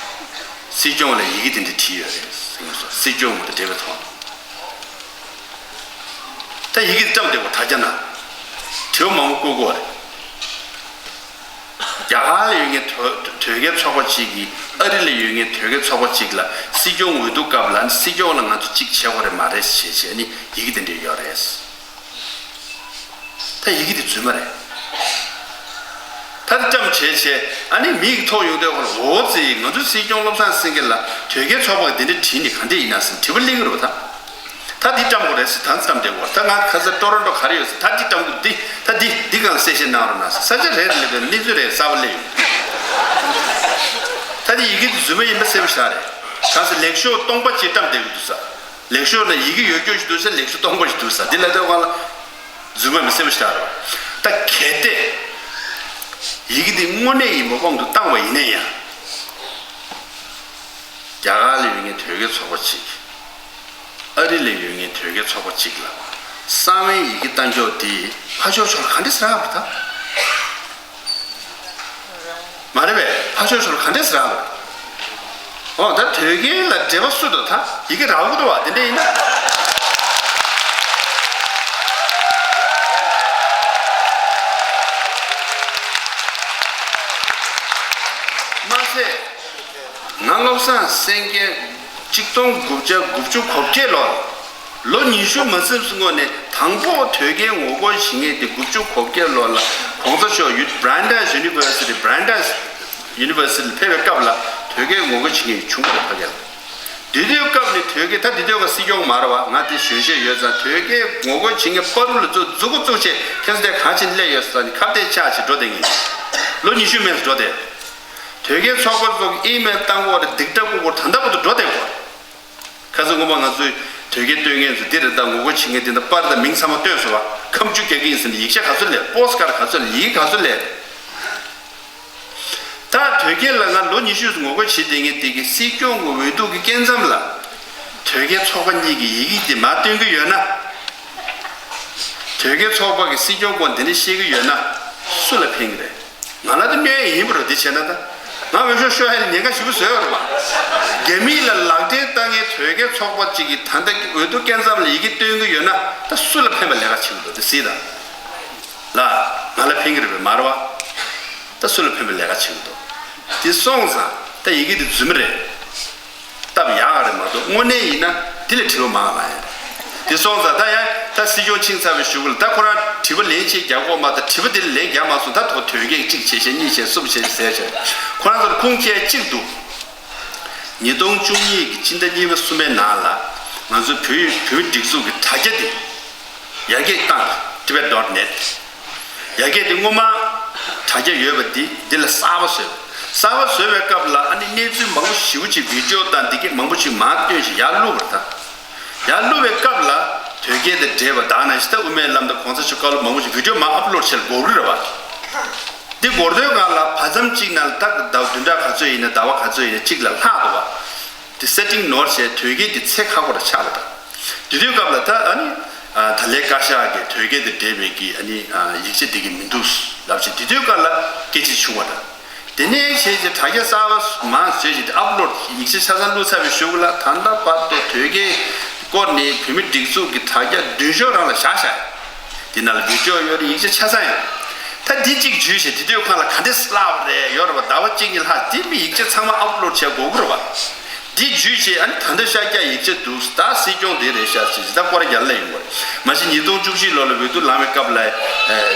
སྲིད་སྐྱོང་ལ་ཡི་གེ་དེ་འདྲ་བྲིས་ཡོད་རེད་ཟེར་གྱི་སོང་། སྲིད་སྐྱོང་དང་འབྲེལ་བའི་ཐོག་ནས། ད་ཡི་གེ་བཀྲམ་བསྡད་པ་དྲ་རྒྱ་ནང་། དྲི་བ་མང་པོ་བཀོད་དགོས་རེད། རྒྱ་གར་ལ་ཡོད་མཁན་དོལ་དོལ་རྒྱལ་ཚོགས་པ་གཅིག་གིས་ཨ་རི་ལ་ཡོད་མཁན་དོལ་རྒྱལ་ཚོགས་པ་གཅིག་ལ་སྲིད་སྐྱོང་འོས་བསྡུ་སྐབས་ལ་སྲིད་སྐྱོང་ལ་ང་ཚོ་གཅིག་བྱེད་དགོས་རེད་མ་རེད་ཞེས་བྱས་ནས་ཡི་གེ་དེ་འདྲ་ཡོད་རེད། ད་ཡི་གེ་དེ་རྫུན་མ་རེད། ད་ལྟ་བཀྲམ་བྱས་བྱས་ཨ་ནི་མིག་ཐོག་ཡོང་དུས་ཁོ་ལ་འོ་ཙི་ང་ཚོ་སྲིད་སྐྱོང་བློ་བཟང་སེང་གེ་ལ་དོལ་རྒྱལ་ཚོགས་པ་གིས་འདི་འདྲ་བྲིས་ནས་ག་འདྲ་ཡིན་ན་ཟེར་དྲི་བ་སླེབས་ཀྱི་རེད་པ། ད་ད་འདི་བཀྲམ་དགོས་རེད་ཟེར་ད་བཀྲམ་བསྡད་དགོས་ད་ང་ཁ་སང་ཊོ་རོན་ཊོ་ག་རེ་ཡོད་ཟེར་ད་འདི་བཀྲམ་དགོས་འདི་ད་འདི་འདི་གང་གསལ་བཤད་གནང་རོགས་གནང་ཟེར་ས་ཆ་རེ་རེ་སླེབས་པའི་གནས་ཚུལ་རེ་གསར་པ་སླེབས་ཡོང་། ད་འདི་ཡི་གེ་འདི་རྫུན་མ་ཡིན་པ་གསལ་པོ་ཞིག་རེད། གང་ཟེར་ལེགས་ཤོག་སྟོང་པ་གཅིག་བཀྲམ་བསྡད་ཀྱི་འདུག་ས། ལེགས་ཤོག་ལ་ཡི་གེ་ཡོད་རྒྱུ་ཞིག་འདུག་ས། ལེགས་ཤོག་སྟོང་པ་ཞིག་འདུག་ས། འདི་ལ་ལྟོས་གོང་ལ་རྫུན་མ་མི་སེམས་ཤར་བ། ད་གལ་ཏེ་ཡི་གེ་འདི་དངོས་གནས་ཡིན་པ་དབང་དུ་བཏང་བ་ཡིན་ན་ཡང་རྒྱ་གར་ལ་ཡོད་མཁན་དོལ་རྒྱལ་ཚོགས་པ་གཅིག་ཨ་རི་ལ་ཡོད་མཁན་དོལ་རྒྱལ་ཚོགས་པ་གཅིག་ལ་གསང་བའི་ཡི་གེ་བཏང་ཕྱོགས་འདི་ཕར་ཕྱོགས་ཕྱོགས་ལ་ག་འདྲ་ཟེར་བ་ད། མ་རེད་པས། ཕར་ཕྱོགས་ཕྱོགས་ལ་ག་འདྲས་རག་ལ། ཨོ་ད་དོལ་རྒྱལ་ལ་འབྲེལ་བ་སུ་དང་ད་ཡི་གེ་རག་གི་འདུག་བ་དེ་འདྲས་ཡིན་ན། མ་ཟད། ང་བློ་བཟང་སེང་གེ་གཅིག་སྟོང་དགུ་བརྒྱ་དགུ་བཅུ་གོ་བརྒྱད་ལོར། ལོ་ཉི་ཤུ་མ་ཟིན་སྔོན་ནས་དང་པོ་དོལ་རྒྱལ་ངོ་རྒོལ་བྱེད་མཁན་དེ་དགུ་བཅུ་གོ་བརྒྱད་ལོ་ལ་གོང་ས་མཆོག་ཡུ་Brandeis University Brandeis University ལ་ཕེབས་པའི་སྐབས་ལ་དོལ་རྒྱལ་ངོ་རྒོལ་བྱེད་མཁན་བྱུང་བ་ཕ་གི་ལ། དེ་དུས་སྐབས་ནས་དོལ་རྒྱལ་ད་དེ་དུས་ཀ་སྲིད་སྐྱོང་མ་རེད་བ། ང་དེ་གཞོན་གཞོན་ཡོད་ཙང་དོལ་རྒྱལ་ངོ་རྒོལ་བྱེད་མཁན་བར་དུ་ལ་ཚུར་མཛུབ་གུ་བཙུགས་བྱས་ཁྱེད་ཚོ་དེ་གང་བྱེད་སླེབས་ཡོད་ཟེར་ནས་ཁ་གཏད་བཅག་བྱས་འགྲོ་བསྡད་མཁན་ལོ་ཉི་ཤུ་མན་འགྲོ་བསྡད། དོལ་རྒྱལ་ཚོགས་པ་ཚོ་ཨི་མེལ་བཏང་བར་སྡིགས་སྒྲ་སྐུལ་བར་ད་ལྟ་བར་དུ་འགྲོ་བསྡད་ཡོད། ཁ་སང་སྔོན་མ་ང་ཚོས་དོལ་རྒྱལ་སྟོན་མཁན་ཚོ་འདི་རེད་ད་ངོ་རྒོལ་བྱེད་མཁན་འདི་འདྲ་པར་དང་མིང་ཚང་མ་བཏོན་སོང་བ། ཁ་མཆུ་རྒྱག་གི་ཡིན་ཟེར་ནས་ཡིག་ཆ་ག་ཚོད་སླེབས། པོ་སི་ཀར་ག་ཚོད་སླེབས། ཡི་གེ་ག་ཚོད་སླེབས། ད་དོལ་རྒྱལ་ལ་ང་ལོ་ཉི་ཤུ་ངོ་རྒོལ་བྱེད་བསྡད་མཁན་འདི་གི་སྲིད་སྐྱོང་གི་འོས་བསྡུ་གི་སྐབས་མཚམས་ལ་དོལ་རྒྱལ་ཚོགས་པ་གཉིས་ཀྱི་ཡི་གེ་འདི་མར་སྟོན་གི་ཡོད་ན། དོལ་རྒྱལ་ཚོགས་པ་གི་སྲིད་སྐྱོང་སྐོར་འདི་འདྲ་བཤད་གི་ཡོད་ན་སུ་ལ་ཕན་གི་རེད། ང་ལ་ད་གནོད་ཡས་ཡིན་པ་རེད། འདི་བྱས་ན་ད་ང་འོས་ཤོག་ཤོར་ཡ་ལ་ཉེན་ཁ་ཞེ་པོ་བཟོས་ཡོད་རེད་བ། རྒྱ་མི་ལ་ལག་འབྲེལ་བཏང་མཁན་དོལ་རྒྱལ་ཚོགས་པ་གཅིག་གིས་ད་ལྟ་འོས་བསྡུ་སྐབས་མཚམས་ལ་ཡི་གེ་སྟོན་གི་ཡོད་ན་ད་སུ་ལ་ཕན་པའི་ལས་ཀ་བྱེད་གི་འདུག་དེ་གཟིགས་དང་། ལ། ང་ལ་ཕན་གི་རེད་པས་མ་རེད་བ། ད་སུ་ལ་ཕན་པའི་ལས་ཀ་བྱེད་གི་འདུག་དེ་སོང་ཙང་ད་ཡི་གེ་དེ་རྫུན་མ་རེད། སྟབས་ཡག་རེད་མ་གཏོགས་དངོས་གནས་ཡིན་ན་འདི་ལས་དྲི་བ་མང་བ་ལ་ཡིན། དེ་སོང་ཙང་ད་ཡང་ད་སྲིད་སྐྱོང་ཕྱིན་ཚར་བའི་གཞུག་ལ་ད་ཁོ་རང་དྲི་བ་ལན་གཅིག་རྒྱག་དགོས་མ་གཏོགས་དྲི་བ་དེ་ལ་ལན་རྒྱག་མ་སོང་། ད་ཐོ་དོལ་རྒྱལ་གཅིག་བྱས་བྱས་གཉིས་བྱས་གསུམ་བྱས་ཟེར་བྱས་ཁོ་རང་ཚོར་ཁུངས་སྐྱེལ་གཅིག་འདུག་ཉིས་སྟོང་བཅུ་གཉིས་ཀྱི་སྤྱི་ཟླ་གཉིས་པ་གསུམ་པའི་ནང་ལ་ང་ཚོའི་བོད་བོད་མི་སྒྲིག་འཛུགས་ཀྱི་དྲ་རྒྱ་དེ་ཡར་རྒྱས་བཏང་། tibet dot net། ཡར་རྒྱས་དེ་སྔོན་མ་དྲ་རྒྱ་ཡོད་པ་དེ་འདི་ལ་གསར་པ་བཟོས། གསར་པ་བཟོས་པའི་སྐབས་ལ་ཨ་ནི་གནས་ཚུལ་མང་པོ་ཞེ་པོ་ཅིག་བི་ཌི་ཡོ་དང་འདི་གས་མང་པོ་ཅིག་མར་བཏོན་ཞིག་ཡར་བླུགས་པ་རེད་ད། ཡར་བླུགས་པའི་སྐབས་ལ་དོལ་རྒྱལ་དང་འབྲེལ་བ་དག་ན་ཞིག་ད་དབུ་མའི་ལམ་དང་གོང་ས་མཆོག་བཀའ་སློབ་མང་པོ་ཞིག་བི་ཌི་ཡོ་མར་ཨབ་ལོཌ་བྱས་ལ་འགོག་གི་རེད་བ། འདི་འགོར་དུས་སྒང་ལ་བར་མཚམས་གཅིག་ནང་ལ་ད་ཟླ་བ་བདུན་ཕྲག་ག་ཚོད་ཡིན་ན་ཟླ་བ་ག་ཚོད་ཡིན་ན་གཅིག་ལ་ལྷག་འདུག་བ། དེ་སེ་ཊིང་ནོར་བྱས་དོལ་རྒྱལ་དེ་ཚེ་ཁག་པོ་ར་ཆགས་པ་དང་། དེ་དུས་སྐབས་ལ་ད་ཨ་ནི་ད་ལའི་བཀའ་ཤག་གིས་དོལ་རྒྱལ་དང་འབྲེལ་བའི་གི་ཨ་ནི་ཡིག་ཆ་དེ་གི་མི་འདུག་ལབ་བྱས་དེ་དུས་སྐབས་ལ་སྐད་ཆ་བྱུང་བ་དང་། དེ་ནས་བྱས་རྗེས་དྲ་རྒྱ་གསར་པ་མང་བཟོས་རྗེས་ཨབ་ལོཌ་ཡིག་ཆ་ཆ་ཚང་བླུགས་ཚར་བའི་གཞུག་ལ་ད་ལྟ་བར་དུ་དོལ་རྒྱལ་སྐོར་ནས་བོད་མི་སྒྲིག་འཛུགས་ཀྱི་དྲ་རྒྱ་མདུན་ཤོག་རང་ལ་བཞག་བཞག་ཡོད། དེ་ནང་ལ་བི་ཌི་ཡོ་ཡོད་རེད། ཡིག་ཆ་ཆ་ཚང་ཡོད། ད་འདི་གཅིག་བརྒྱུད་བྱས་དེ་དུས་ཁོང་ལ་ག་འདྲས་བསླབ་པ་རེད་ཡོད་རེད་བ། ཟླ་བ་གཅིག་གཉིས་ལྷག་དེ་མི་ཡིག་ཆ་ཚང་མ་ཨབ་ལོཌ་བྱས་དགོས་ཀྱི་རེད་བ། འདི་བརྒྱུད་བྱས་ཨ་ནི་ད་ལྟ་ཤར་རྒྱག་ཡིག་ཆ་འདུག་ད་སྲིད་སྐྱོང་དེ་རེད་ཤག་ཟེར་ད་སྐོར་རྒྱག་ལ་ཡོང་བ་རེད། མ་གཞི་ཉིས་སྟོང་བཅུ་གཅིག་ལོ་ལ་འོས་བསྡུ་ལངས་པའི་སྐབས་ལ་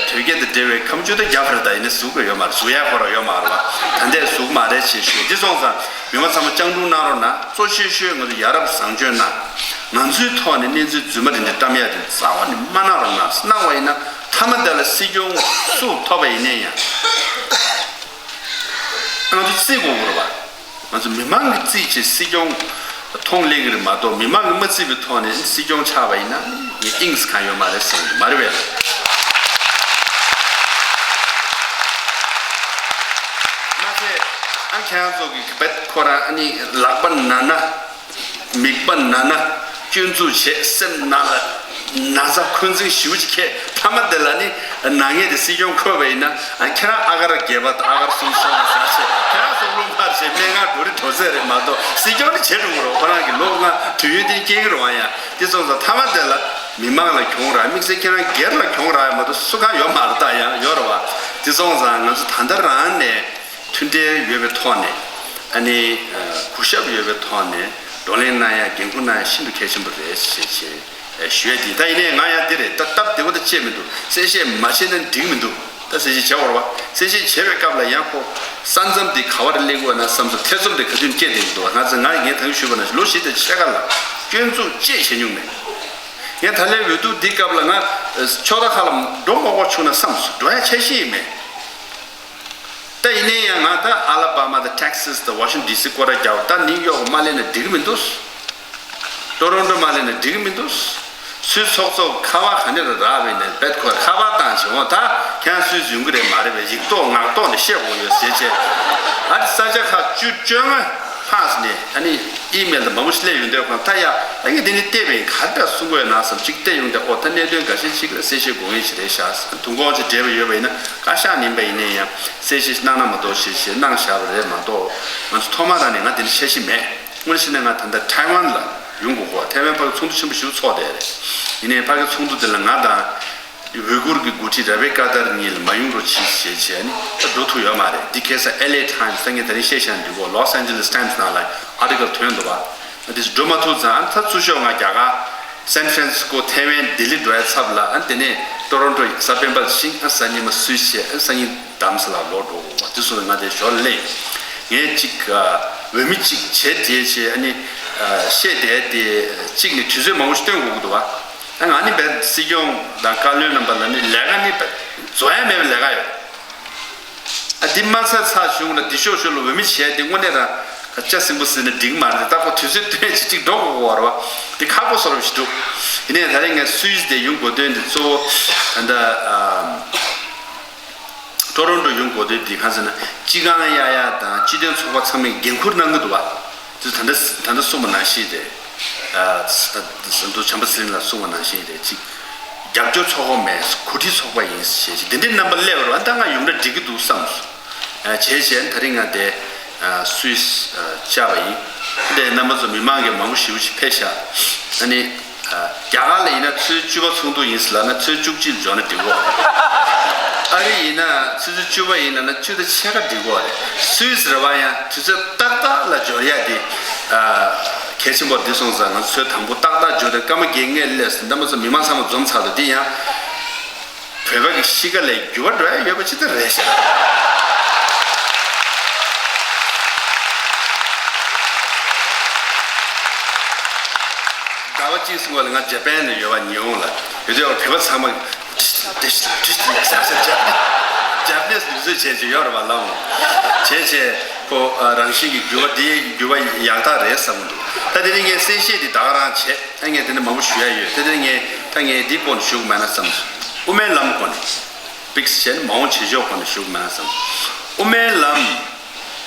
དོལ་རྒྱལ་དང་འབྲེལ་བའི་ཁ་མཆུ་ད་རྒྱབ་རེད། ད་ཡིན་ན་ཟུག་གི་ཡོད་མ་རེད། ཟུག་ཡག་ཁོ་རང་ཡོད་མ་རེད་བ། ད་ལྟའི་ཟུག་མ་རེད་ཅེས་ཞུས། འདི་སོང་ཙང་མི་མང་ཚང་མ་སྤྱང་གྲུང་གནང་རོགས་གནང་། གཙོ་ཆེ་ཤོས་ང་ཚོ་ཡ་རབས་བཟང་སྤྱོད་གནང་། ང་ཚོའི་ཐོག་ནས་གནས་ཚུལ་རྫུན་མ་རེ་འདྲ་བཀྲམ་ཡ་དེ་རྩ་བ་ནས་མ་གནང་རོགས་གནང་། གནང་བ་ཡིན་ན་མཐའ་མ་དེ་ལ་སྲིད་སྐྱོང་སུ་ཐོབ་པ་ཡིན་ནའི་ཡང་ང་ཚོ་བརྩི་དགོས་ཀྱི་རེད་བ། ང་ཚོ་མི་མང་གིས་བརྩིས་བྱས་སྲིད་སྐྱོང་མཐོང་སླེབས་ཀྱི་རེད་མ་གཏོགས་མི་མང་གིས་མ་བརྩིས་པའི་ཐོག་ནས་སྲིད་སྐྱོང་ཆགས་པ་ཡིན་ན་ངས་དབྱིངས་སུ་གང་ཡོད་མ་རེད་བསམ་གྱི་མ་རེད་པས། མ་ཚད་ཨ་ཁྱེད་རང་ཚོ་གི་བེད་ཁོ་རང་ཨ་ནི་ལག་པ་ན་ན། མིག་པ་ན་ན། སྐྱོན་འཛུགས་བྱས་སེམས་ནང་ལ་ན་ཚ་འཁོན་འཛིན་ཞེ་པོ་ཅིག་ཁྱེད་མཐའ་མ་དེ་ལ་ནི་ནང་ངས་དེ་སྲིད་སྐྱོང་འཁོད་པ་ཡིན་ན་ཨ་ཁྱེད་རང་ཨ་གར་བརྒྱད་པ་དང་ཨ་གར་གསུམ་སོང་བ་ཟ་བྱས་ཁྱེད་རང་སོགས་རླུང་འཕར་བྱས་སྨན་ཁང་འགྲོ་རེ་འགྲོ་ཚད་རེད་མ་གཏོགས་སྲིད་སྐྱོང་ནི་བྱེད་འགྲོ་གི་རོགས། ཁོ་རང་གི་ལོ་ལྔ་དུས་ཡུན་དེ་སྐྱེལ་གི་རོགས་ཡ། དེ་སོང་ཙང་མཐའ་མ་དེ་ལ་མི་མང་ལ་གྱོང་རག་དམིགས་བསལ་ཁྱེད་རང་སྒེར་ལ་གྱོང་རག་ཡ་མ་གཏོགས་སུ་གང་ཡོད་མ་རེད། ད་ཡང་ཡོད་རེད་བ། དེ་སོང་ཙང་ང་ཚོ་ད་ལྟ་རང་ནས། མཐུན་འབྲེལ་ཡོད་པའི་ཐོག་ནས་ཨ་ནི་གུས་ཞབས་ཡོད་པའི་ཐོག་ནས་བགྲོ་གླེང་གནང་ཡ་འགན་ཁུར་གནང་ཡ་ཤིན་ཏུ་གལ་ཆེན་པོ་རེད་ཞེས་བྱས་ཞུ་ཡ་དེ། ད་ཡིན་ནའི་ང་ཡང་འདི་རེད། ད་སྟབས་བདེ་པོ་ད་བྱས་མི་འདུག་གསལ་བཤད་མ་བྱས་ན་འགྲིག་མི་འདུག་ད་གསལ་བཤད་བྱས་པ་རེད་བ། གསལ་བཤད་བྱས་པའི་སྐབས་ལ་ཡང་ཁོ་ས་མཚམས་དེ་ག་བར་སླེབས་དགོས་ན་བསམ་ཚུལ་ཐེ་ཚོམ་དེ་ག་དུས་སྐྱེས་བསྡད་ཀྱི་འདུག་ང་ཚོ་ང་ངས་ད་གིན་ཞུས་པ་ནང་བཞིན་ལོ་བཞི་དང་ཕྱེད་ཀ་ལ་སྐྱོན་འཛུགས་ཅེས་བྱས་མྱོང་མེད། ངས་ད་ལན་འོས་བསྡུ་འདི་སྐབས་ལ་ང་ཕྱོགས་མཐའ་ཁག་ལ་འགྲོ་མ་དགོས་བྱུང་ན་བསམ་སོང་། འགྲོ་ཡ་འཆར་གཞི་ཡི་མེད། ད་ཡིན་ནའི་ཡང་ང་ད་ཨ་ལ་བྷ་མ་དང་ཊེག་སཱས་དང་ཝ་ཤིང་ཌི་སི་སྐོར་ར་རྒྱག་པ། ད་ནིའུ་ཡོག་མ་སླེབས་ན་འགྲིག་གི་མི་འདུག་ཊོ་རོན་ཊོ་མ་སླེབས་ན་འགྲིག་གི་མི་འདུག་སུའི་ཚོགས་གཙོ་ཁ་པར་ག་ནས་ར་རག་པས་ནས་བེད་ཁོ་ཁ་པར་བཏང་བྱས་འོང་། ད་ཁྱེད་རང་སུའི་ཡོང་གི་རེད་མ་རེད་པས་ཡིག་ཐོག་ངག་ཐོག་ནས་བཤད་དགོས་ཡོད་ཟེར་བྱས། ཨ་ནི་ས་ཆ་ཁག་བཅུ་བཅོ་ལྔ་ལྷག་ནས་ཨ་ནི་ཨི་མེལ་དང་མང་པོ་ཞིག་སླེབས་ཡོང་དུས་ཁོང་ད་ཡ་ཨ་ཡེ་འདི་ནི་བལྟས་པས་ག་འདྲ་གསུང་དགོས་ན་བསམ་ཅིག་བལྟས་ཡོང་དུས་ཨོ་ད་གནད་དོན་འགའ་ཤས་ཅིག་ལ་གསལ་བཤད་དགོས་ངེས་ཅིག་རེད་ཤག་དུས་འཁོར་ཅིག་འབྲེལ་བ་ཡོད་པ་ཡིན་ན་བཀའ་ཤག་ནས་ཡིན་པ་ཡིན་ནའི་ཡང་གསལ་བཤད་ཞིག་གནང་ན་མ་གཏོགས་ཞེས་ཞེས་གནང་བཞག་པ་རེད་མ་གཏོགས་ང་ཚོ་ཐོག་མ་རང་ནས་ང་འདི་འདྲ་འཆར་གཞི་མེད། དངོས་གནས་བཤད་ན་ང་ད་ལྟ་ཐའེ་ཝན་ལ་ཡོང་དགོས་གོ། ཐའེ་ཝན་ཕ་གི་ཚོགས་འདུ་ཆེན་པོ་ཞིག་ཚོགས་བསྡད་རེད། ཡིན་ནའི་ཕ་གི་ཚོགས་འདུ་དེ་ལ་ང་དང་ཝི་གུར་གྱི་འགོ་ཁྲིད་ར་བེ་ཀ་ཏར་གཉིས་ལ་མ་ཡོང་རོགས་གྱིས་ཞེས་བྱས་ནས་ད་འགྲོ་ཐུབ་ཡོད་མ་རེད། འདི་ཁ་སང་ཨེལ་ཨེ་ཊེམ་སི་ད་ངས་ད་རིང་བཤད་བཞག་འདུག་གོ། ལོས་ཨན་ཇེ་ལིས་ཊེམ་སི་ནང་ལ་ཨར་ཊི་ཀལ་ཐོན་འདུག་བ། འདི་འགྲོ་མ་ཐུབ་ཙང་ད་ཚུར་ཤོག་ང་རྒྱ་གར་སན་ཧྥ་རན་སི་ཀོ་ཐའེ་ཝན་ལྡི་ལི་འགྲོ་ཡ་ཚབ་ལ་ཨ་དེ་ནས་ཊོ་རོན་ཊོ་གཟའ་སྤེན་པ་ལ་ཕྱིན། ཨ་གཟའ་ཉི་མ་སུད་སི་བྱས། ཨ་གཟའ་ཉི་མ་རྡ་རམ་ས་ལ་ལོག་འགྲོ་དགོས་པ། དེ་སོང་ང་དེ་ཞོར་ལ་སླེབས། ངས་གཅིག་འོས་མི་གཅིག་བྱས་དེ་བྱས་ཨ་ནི་བཤད་བསྡད་དེ་གཅིག་ནས་དུས་ཚོད་མང་པོ་ཞིག་སྟོན་དགོས་ཀྱི་འདུག་བ། ཨ་ང་ནི་བས་སྲིད་སྐྱོང་དང་བཀའ་བློན་རྣམ་པ་ལ་ནི་ལས་ཀ་ནི་བས་རྫོགས་ཡ་མེད་པའི་ལས་ཀ་ཡོད། ཨ་འདི་མ་ཚར་ཚར་བྱུང་ལ་འདི་ཤོག་ཤོག་ལ་འོས་མི་བྱས་དེ་དངོས་གནས་རང་ལྕགས་སྲིན་པོ་ཟེར་ན་འགྲིག་མ་རེད། ད་ཁོ་དུས་ཚོད་སྟོན་ཅིག་ཅིག་འགྲོ་དགོས་བར་བ་འདི་ཁག་པོ་བཟོ་འདྲ་ཞིག་འདུག་ཡིན་ནའི་ད་རེས་ངས་སུད་སི་དེ་ཡོང་དགོས་དོན་འདི་གཙོ་བོ་ད་ལྟ་ཊོ་རོན་ཊོ་ཡོང་དགོས་དོན་འདི་གང་ཟེར་ན་སྤྱི་ཁང་གཡར་ཡ་དང་སྤྱི་མཐུན་ཚོགས་པ་ཚང་མས་འགན་འཁུར་གནང་གི་འདུག་བ། དེ་ད་ལྟ་ད་ལྟ་གསུངས་པ་ནང་བཞིན་རེད། ཨ་ས་ས་འདུ་བྱམས་པ་ཚེ་རིང་ལགས་གསུངས་པ་ནང་བཞིན་རེད། ཅིག་རྒྱབ་སྐྱོར་ཚོགས་པ་མེད། གོ་སྒྲིག་ཚོགས་པ་ཡིན་ཞེས་ཅིག་འདི་འདྲའི་རྣམ་པ་སླེབས་པ་རེད་བ། ད་ང་ཡོང་འདྲ་འགྲིག་གི་འདུག་བསམ་སོང་། ཨ་བྱས་བྱས་ད་རིང་ང་དེ་ཨ་སུད་སི་ཨ་བཅར་བ་ཡིན། དེ་རྣམ་པ་ཚོ་མི་མང་གི་མང་པོ་ཞེ་པོ་ཅིག་ཕེབས་ཤག་ཨ་ནི། རྒྱ་གར་ལ་ཡིན་ན་ཚོུད་བཅུ་པ་ཚོགས་འདུ་ཡིན་ཟེར་ལབ་ན་ཚོུད་བཅུ་གཅིག་འབྱོར་ན་འགྲིག་གོ། ཨ་རི་ཡིན་ན་ཚོུད་བཅུ་པ་ཡིན་ལབ་ན་བཅུ་དང་ཕྱེད་ཀ་འགྲིག་གོ་རེད། སུད་སི་རེད་བ། ཡང་དུས་ཚོད་ཏག་ཏག་ལ་འབྱོར་ཡ་དེ། ཨ་ གལ་ཆེན་པོ་འདི་སོང་ཙང་ང་ཚོས་དང་པོ་ཏག་ཏག་བརྗོད་དེ་སྐར་མ་བརྒྱད་ལྔ་སླེབས་སོང་། ད་མ་ཚོ་མི་མང་ཚང་མ་འཛོམས་ཚར་འདུག་འདི་ཡང་བོད་པ་གི་གཤིས་ཀ་ལས་འགྱུར་བ་འགྲོ་ཡ་ཡོད་པ་ཅི་ལྟར་རེད་ཤག་ཟླ་བ་གཅིག་སྔོན་ལ་ང་ཇ་པན་ནས་ཡོད་པ་ཉི་ཧོང་ལ་ཡོད་དུས་བོད་པ་ཚང་མ། ཇ་པ་ནེ་སི་ཇ་པ་ནེ་སི་ནས་བཟོས་བྱས་ཀྱི་ཡོད་རེད་པ། ལམ་བྱས་བྱས་ཁོ་རང་བཞིན་གྱི་འགྱུར་བ་འདི་འགྱུར་བ་ཡག་ཐག་རེད་བསམ་གྱི་འདུག་ད་དེ་རིང་ངས་གསལ་བཤད་འདི་ད་ག་རང་བྱས། ད་ངས་དེ་འདྲ་མང་པོ་ཞུ་ཡ་ཡོད། དེ་དེ་རིང་ངས་ད་ངས་འདི་སྐོར་ནས་ཞུ་གི་མེད་ན་བསམ་སོང་། དབུ་མའི་ལམ་སྐོར་ནས་པིག་སི་བྱས་ནས་མ་འོངས་བྱེད་ཕྱོགས་སྐོར་ནས་ཞུ་གི་མེད་ན་བསམ་སོང་། དབུ་མའི་ལམ་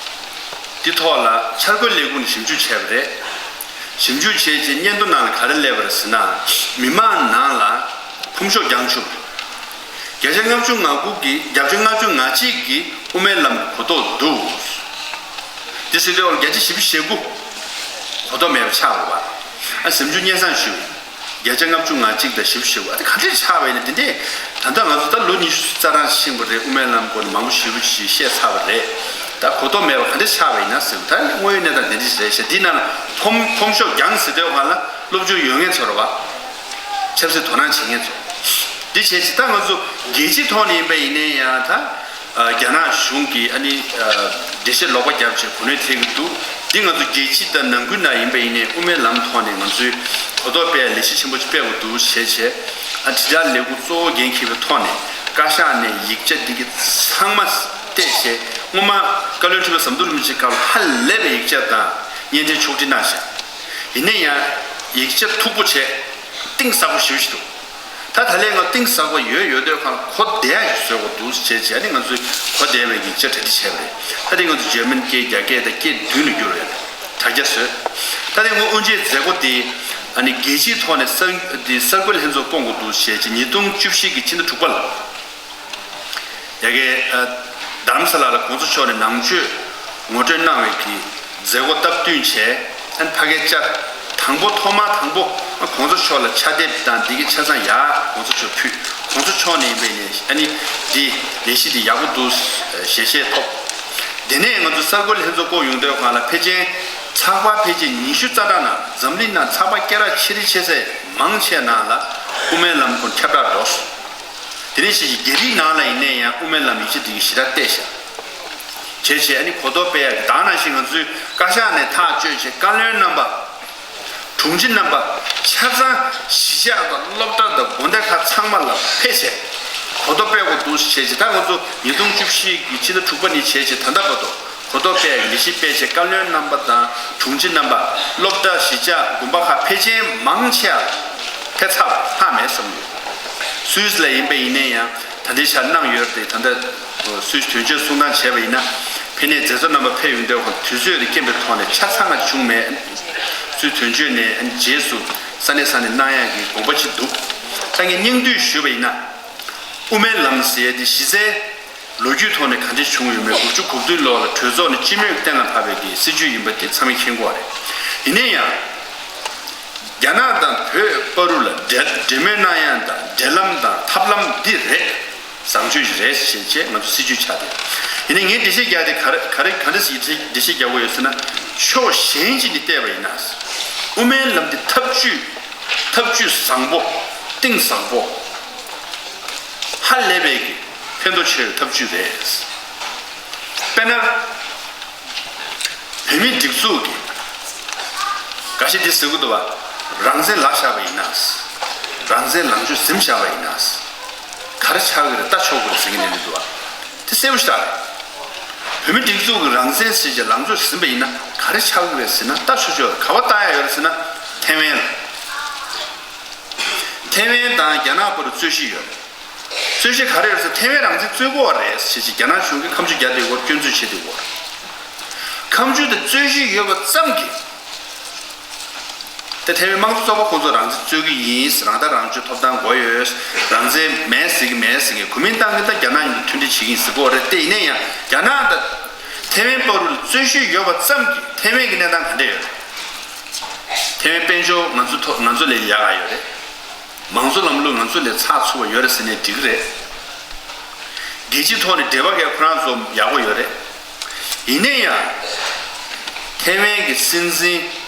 འདི་ཐོག་ལ་འཆར་འགོད་ལས་ཁུངས་ནས་ཞིབ་འཇུག་བྱས་པ་རེད། ཞིབ་འཇུག་བྱས་རྗེས་སྙན་ཐོ་ནང་ལ་ག་རེ་སླེབས་པ་རེད་ཟེར་ན། མི་མང་ནང་ལ་ཕུང་ཤོག་བརྒྱངས་བཅུག་བརྒྱ་ཆ་ལྔ་བཅུ་ང་དགུ་གིས། བརྒྱ་ཆ་ལྔ་བཅུ་ང་གཅིག་གིས་དབུ་མའི་ལམ་གྱི་གོ་རྟོགས་འདུག་འདི་ཟེར་དུས་བརྒྱ་ཆ་བཞི་བཅུ་ཞེ་དགུ་གོ་རྟོགས་མེད་པ་ཆགས་པ་རེད་པ། ཨ་ཞིབ་འཇུག་སྙན་སེང་ཞུས། བརྒྱ་ཆ་ལྔ་བཅུ་ང་གཅིག་དང་བཞི་བཅུ་ཞེ་དགུ། ཨ་དེ་ག་འདྲས་ཆགས་པ་ཡིན་ན། དེ་འདྲས་ད་ལྟ་ང་ཚོ་ད་ལོ་ཉི་ཤུ་རྩ་གྲངས་ཕྱིན་པ་རེད། དབུ་མའི་ལམ་སྐོར་ནས་མང་པོ་ཞེ་པོ་ཅིག་བཤད་ཚར་བ་རེད། ད་གོ་རྟོགས་མེད་པ་ག་འདྲས་ཆགས་པ་ཡིན་ན་ཟེར་བ། ད་དངོས་ཡོད་གནས་སྟངས་དེ་འདྲས་རེད་ཤག་འདི་ནང་ལ་ཕོམ་ཕོམ་ཤོག་བརྒྱངས་ཟེར་དུས་སྒང་ལ་སློབ་སྦྱོང་ཡོད་མཁན་ཚོ་རེད་པ། ཆབ་སྲིད་དོ་སྣང་བྱེད་མཁན་ཚོ། འདི་བྱས་ཙང་ད་ང་ཚོ་རྒྱལ་སྤྱིའི་ཐོག་ནས་ཡིན་པ་ཡིན་ན་ཡང་ད། ཨ་རྒྱ་ནག་གཞུང་གིས་ཨ་ནི་ཨ་འགྲེལ་བཤད་ལོག་པ་བརྒྱབ་བྱས་གོ་གནས་འཕྲོག་གི་འདུག་འདི་ང་ཚོ་རྒྱལ་སྤྱི་དང་ནང་ཁུལ་ནང་ཡིན་པ་ཡིན་ནའི་དབུ་མའི་ལམ་ཐོག་ནས་ང་ཚོས་གོ་རྟོགས་སྤེལ་ལས་གཞི་ཆེན་པོ་ཅིག་སྤེལ་དགོས་འདུག་ཞེས་བྱས། ཨ་དྲིལ་བསྒྲགས་ལས་ཁུངས་གཙོ་བོ་འགན་འཁྱེར་བའི་ཐོག་ནས་བཀའ་ཤག་ནས་ཡིག་ཆ་འདི་གི་ཚང་མ་བལྟས་བྱས། སྔོན་མ་བཀའ་བློན་ཁྲི་པ་ཟམ་གདོང་རིན་པོ་ཆེའི་སྐབས་ལ་ཧ་ལས་པའི་ཡིག་ཆ་དང་བརྙན་འཕྲིན་ཕྱོགས་སྒྲིག་གནང་ཤག་ཡིན་ན་ཡང་ཡིག་ཆ་མཐུག་པོ་བྱས། གཏིང་ཟབ་པོ་ཞེ་པོ་ཞིག་འདུག་ད་ད་ལན་ང་གཏིང་ཟབ་པོ་ཡོད་ཡོད་དུས་སྒང་གོ་བདེ་ཡག་ཞིག་བཟོ་དགོས་འདུག་ཟེར་བྱས་ནས་ང་ཚོས་གོ་བདེ་བའི་ཡིག་ཆ་གྲ་སྒྲིག་བྱས་པ་རེད། ད་དེ་ང་ཚོ་འཇར་མན་སྐད། རྒྱ་སྐད་དང་སྐད་བདུན་ལ་བསྒྱུར་བའི་དྲ་རྒྱ་བཟོས། ད་དེ་སྔོན་དབུ་འབྱེད་མཛད་སྒོ་དེ་ཨ་ནི་རྒྱལ་སྤྱིའི་ཐོག་ནས་གསར་དེ་གསར་འགོད་ལྷན་ཚོགས་བསྐོང་དགོས་འདུག་ཟེར་བྱས་ཉིས་སྟོང་བཅུ་བཞི་གི་ཕྱི་ཟླ་དྲུག་པ་ལ། ཡ་གི་ཨ་རྡ་རམ་ས་ལ་ལ་གོང་ས་མཆོག་ནས་ནང་ཆོས་ངོ་སྤྲོད་གནང་བའི་གི་མཛད་སྒོ་སྟབས་བསྟུན་བྱས། ཨ་ནི་ཕ་གིར་བཅར། དང་པོ་ཐོག་མར་དང་པོ་ཨ་གོང་ས་མཆོག་ལ་ཕྱག་དེབ་དང་འདི་གི་ཆ་ཚང་ཡར་གོང་ས་མཆོག་ཕུལ། གོང་ས་མཆོག་ནས་ཡིན་པས་ནས་ཨ་ནི་འདི་ལས་གཞི་འདི་ཡག་པོ་འདུག་ཞལ་བཞེས་ཐོབ། དེ་ནས་ང་ཚོ་གསར་འགོད་ལྷན་ཚོགས་བསྐོང་ཡོང་དུས་སྒང་ལ་ཕལ་ཆེར་ཚགས་པར་ཕལ་ཆེར་ཉི་ཤུ་རྩ་གྲངས་ནང་། འཛམ་གླིང་ནང་ཚགས་པར་སྐད་གྲགས་ཆེ་རིང་ཆེ་ས་མང་ཆེ་ནང་ལ་དབུ་མའི་ལམ་སྐོར་ཁྱབ་བསྒྲགས་འགྲོ་སོང་། དེ་ནས་ཞེ་གཅིག་རྒྱ་རིགས་ནང་ལ་ཡིན་ན་ཡང་དབུ་མའི་ལམ་ཡིག་ཆ་འདི་གི་ཞེ་དྲག་བལྟས་ཤག་བྱས་བྱས་ཨ་ནི་གོ་རྟོགས་སྤེལ་ཡག་གི། ད་ནང་བཞིན་ང་ཚོའི་བཀའ་ཤག་ནས་ཐག་གཅོད་བྱས། བཀའ་བློན་རྣམ་པ། དྲུང་ཆེ་རྣམ་པ། ཆ་ཚང་གཞིས་ཆགས་དང་སློབ་གྲྭ་དང་དགོན་སྡེ་ཁག་ཚང་མ་ལ་ཕེབས་བྱས་གོ་རྟོགས་སྤེལ་དགོས་འདུག་བྱས་བྱས། ད་ང་ཚོ་ཉིས་སྟོང་བཅུ་བཞི་གི་ཕྱི་ཟླ་དྲུག་པ་ནས་བྱས་བྱས་ད་ལྟ་བར་དུ། གོ་རྟོགས་སྤེལ་ཡག་ལས་གཞི་སྤེལ་བྱས། བཀའ་བློན་རྣམ་པ་དང་དྲུང་ཆེ་རྣམ་པ། སློབ་གྲྭ། གཞིས་ཆགས། དགོན་པ་ཁག་ཕལ་ཆེར་མང་ཆེ་བ་ཕེབས་ཚར་ལྷག་མེད་བསམ་ཡོད། སུད་སི་ལ་ཡིན་པ་ཡིན་ན་ཡང་ད་ལྟའི་ཆར་གནང་ཡོད་རེད་དེ། ད་ལྟ་སུད་སི་དོན་གཅོད་གསུང་སྟངས་བྱས་པ་ཡིན་ན། ཕ་གིའི་མཛད་གཙོ་རྣམ་པ་ཕེབས་ཡོང་དུས་སྒང་དུས་ཚོད་དང་རྐྱེན་པའི་ཐོག་ནས་ཆ་ཚང་བྱུང་མེད། སུད་སི་དོན་གཅོད་ནས་རྗེས་སུ་ས་གནས་ས་གནས་གནང་ཡག་གི་དགོངས་པ་ཅིག་འདུག་ད་ངས་སྙིང་བསྡུས་ཞུས་པ་ཡིན་ན། དབུ་མའི་ལམ་ཟེར་ཡག་དེ་གཞི་རྩའི་ལོ་རྒྱུས་ཐོག་ནས་ག་འདྲས་བྱུང་ཡོད་མེད། དགུ་བཅུ་གོ་བདུན་ལོ་ལ་གྲོས་ཚོགས་ནས་སྤྱི་མོས་ཀྱིས་གཏན་ལ་ཕབ་པའི་གི་སྲིད་བྱུས་ཡིན་པ་དེ་ཚང་མས་མཁྱེན་གྱི་ཡོད་རེད། ཡིན་ན་ཡང་། རྒྱ་ནག་དང་བོད་བར་དུ་ལ་འབྲེལ་འབྲེལ་མོལ་གནང་ཡག་དང་འབྲེལ་ལམ་དང་ཐབས་ལམ་འདི་རེད། བཟང་སྤྱོད་ཅིག་རེད་ཞེས་བྱས་ང་ཚོ་སྲིད་བྱུས་ཆགས་ཏེ། ཡིན་ནའི་ངས་འགྲེལ་བཤད་རྒྱག་དེ་ག་རེ་ག་རེ་ག་འདྲས་ཞིག་འགྲེལ་བཤད་རྒྱག་དགོས་ཡོད་ཟེར་ན། ཕྱོགས་གཞན་ཞིག་ནས་བལྟས་པ་ཡིན་ན། དབུ་མའི་ལམ་འདི་ཐབས་ཇུས་ཐབས་ཇུས་བཟང་པོ། གཏིང་བཟང་པོ། ཧ་ལས་པའི་གི་ཕན་ཐོགས་ཆེ་བའི་ཐབས་ཇུས་རེད། དཔེར་ན། བོད་མིའི་སྒྲིག་འཛུགས་ཀྱི་འགའ་ཤས་འདི་ཟེར་གྱི་འདུག་པ། རང་བཙན་ལག་བཞག་པ་ཡིན་ན། རང་བཙན་ལངས་ཕྱོགས་ཟིན་བཞག་པ་ཡིན་ན། ག་རེ་ཆགས་ཀྱི་རེད། ལྟ་ཆོག་གི་རེད་ཟེར་གྱི་ནས་འདི་འདུག་པ། དེ་གསལ་པོ་ཞིག་ལྟ་རེད། བོད་མིའི་སྒྲིག་འཛུགས་ཀྱི་རང་བཙན་ཟེར་བྱས་ལངས་ཕྱོགས་ཟིན་པ་ཡིན་ན་ག་རེ་ཆགས་ཀྱི་རེད་ཟེར་ན། ལྟ་ཆོག་ཆོག་རེད། ག་པར་ལྟ་ཡག་ཡོད་རེད་ཟེར་ན། ཐེ་ཝན་ལ། ཐེ་ཝན་དང་རྒྱ་ནག་བར་དུ་རྩོད་གཞི་ཡོད་རེད། རྩོད་གཞི་ག་རེ་རེད་ཟེར། ཐེ་ཝན་རང་བཙན་རྩོད་ཀྱི་ཡོད་རེད་ཟེར་བྱས་རྒྱ་ནག་གཞུང་གིས་ཁ་མཆུ་བརྒྱབ་བསྡད་ཡོད་རེད། སྐྱོན་འཛུགས་བྱས་བསྡད་ཡོད་རེད། ཁ་མཆུ་དེ་རྩོད་གཞི་ཡོད་པ་ཙམ་གྱིས། ད་ཐེ་ཝན་དམངས་གཙོ་ཚོགས་པ་ཁོང་ཚོ་རང་བཙན་རྩོད་ཀྱི་ཡིན། རང་ཐག་རང་གཅོད་ཐོབ་ཐང་དགོས་ཡོད། རང་བཙན་མེད་ཟེར་གྱི་མེད་ཟེར་གྱི། གོ་མིན་ཏང་གིས་ད་རྒྱ་ནག་མཉམ་དུ་མཐུན་སྒྲིལ་བྱེད་ཀྱི་ཡིན་ཟེར་གྱི་ཡོད་རེད་དེ། ཡིན་ན་ཡང་རྒྱ་ནག་དང་ཐེ་ཝན་བར་དུ་རྩོད་གཞི་ཡོད་པ་ཙམ་གྱིས་ཐེ་ཝན་གྱི་གནས་སྟངས་ག་འདྲ་ཡོད་རེད། ཐེ་ཝན་དཔལ་འབྱོར་ང་ཚོ་ཐོག་ང་ཚོ་ལས་ཡག་ག་ཡོད་རེད། མང་གཙོ་ལམ་ལུགས་ང་ཚོ་ལས་ཚགས་ཚུད་པ་ཡོད་རེད་ཟེར་ནས་འགྲིག་གི་རེད། རྒྱལ་སྤྱིའི་ཐོག་ནས་འབྲེལ་བ་གས་ཁོ་རང་ཚོ་ཡག་པོ་ཡོད་རེད། ཡིན་ན་ཡང་། ཐེ་ཝན་གྱི་སྲིད་འཛིན་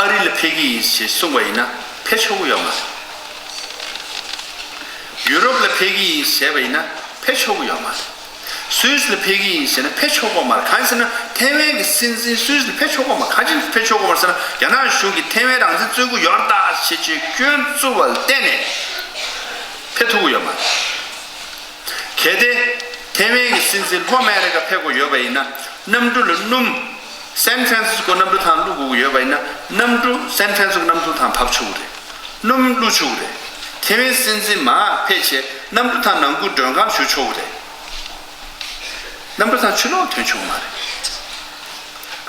ཨ་རི་ལ་ཕེབས་ཀྱི་ཡིན་ཞེས་གསུངས་པ་ཡིན་ན་ཕེབས་ཆོག་གི་ཡོད་མ་རེད། ཡུ་རོབ་ལ་ཕེབས་ཀྱི་ཡིན་ཞེས་པ་ཡིན་ན་ཕེབས་ཆོག་གི་ཡོད་མ་རེད། སུད་སི་ལ་ཕེབས་ཀྱི་ཡིན་ཟེར་ན་ཕེབས་ཆོག་གི་མ་རེད། གང་ཡིན་ཟེར་ན་ཐེ་ཝན་གྱི་སྲིད་འཛིན་སུད་སི་ལ་ཕེབས་ཆོག་གི་མ་རེད། གང་ཅི་ཕེབས་ཆོག་གི་མ་རེད་ཟེར་ན་རྒྱ་ནག་གཞུང་གིས་ཐེ་ཝན་རང་བཙན་རྩོད་ཀྱི་ཡོད་རེད་ད་ཞེས་བྱས་སྐྱོན་བཙུགས་པ་ལ་བརྟེན་ནས་ཕེབས་ཐུབ་ཀྱི་ཡོད་མ་རེད། གལ་ཏེ་ཐེ་ཝན་གྱི་སྲིད་འཛིན་ལྷོ་ཨ་མེ་རི་ཀ་ཕེབས་དགོས་ཡོད་པ་ཡིན་ན་གནམ་གྲུ་ལ་སྣུམ། སན་ཧྥ་རན་སིས་ཀོ་གནམ་གྲུ་ཐང་བླུག་དགོས་ཀྱི་ཡོད་པ་ཡིན་ན་གནམ་གྲུ་སན་ཧྥ་རན་སིས་ཀོ་གནམ་གྲུ་ཐང་བབས་ཆོག་གི་རེད། སྣུམ་བླུག་ཆོག་གི་རེད། ཐེ་ཝན་སྲིད་འཛིན་མར་ཕེབས་བྱས་གནམ་གྲུ་ཐང་ནང་ཁུལ་མགྲོན་ཁང་ཞུ་ཆོག་གི་རེད། གནམ་གྲུ་ཐང་ཕྱི་ལོགས་ཐོན་ཆོག་གི་མ་རེད།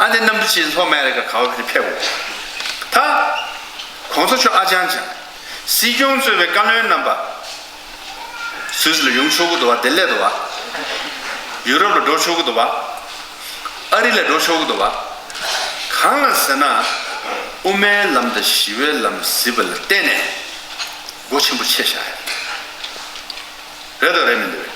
ཨ་དེ་གནམ་གྲུ་ཆེ་ལྷོ་ཨ་མེ་རི་ཀ་ག་བ་ཕེབས་ཕེབས་དགོས། ད་གོང་ས་མཆོག་ཨ་ཅང་ཅང་། སྲིད་སྐྱོང་གཙོས་པའི་བཀའ་བློན་རྣམ་པ། སུད་སི་ལ་ཡོང་ཆོག་གི་འདུག་བ། དེ་སླེབས་འདུག་བ། ཡུ་རོབ་ལ་འགྲོ་ཆོག་གི་འདུག་བ། ཨ་རི་ལ་འགྲོ་ཆོག་གི་འདུག་བ། གང་ལ་ཟེར་ན། དབུ་མའི་ལམ་དང་ཞི་བའི་ལམ་གཟིགས་པ་ལ་བརྟེན་ནས་སྒོ་ཆེན་པོ་ཕྱེ་བཞག་ཡོད། རེད་དང་རེད་མི་འདུག་བས།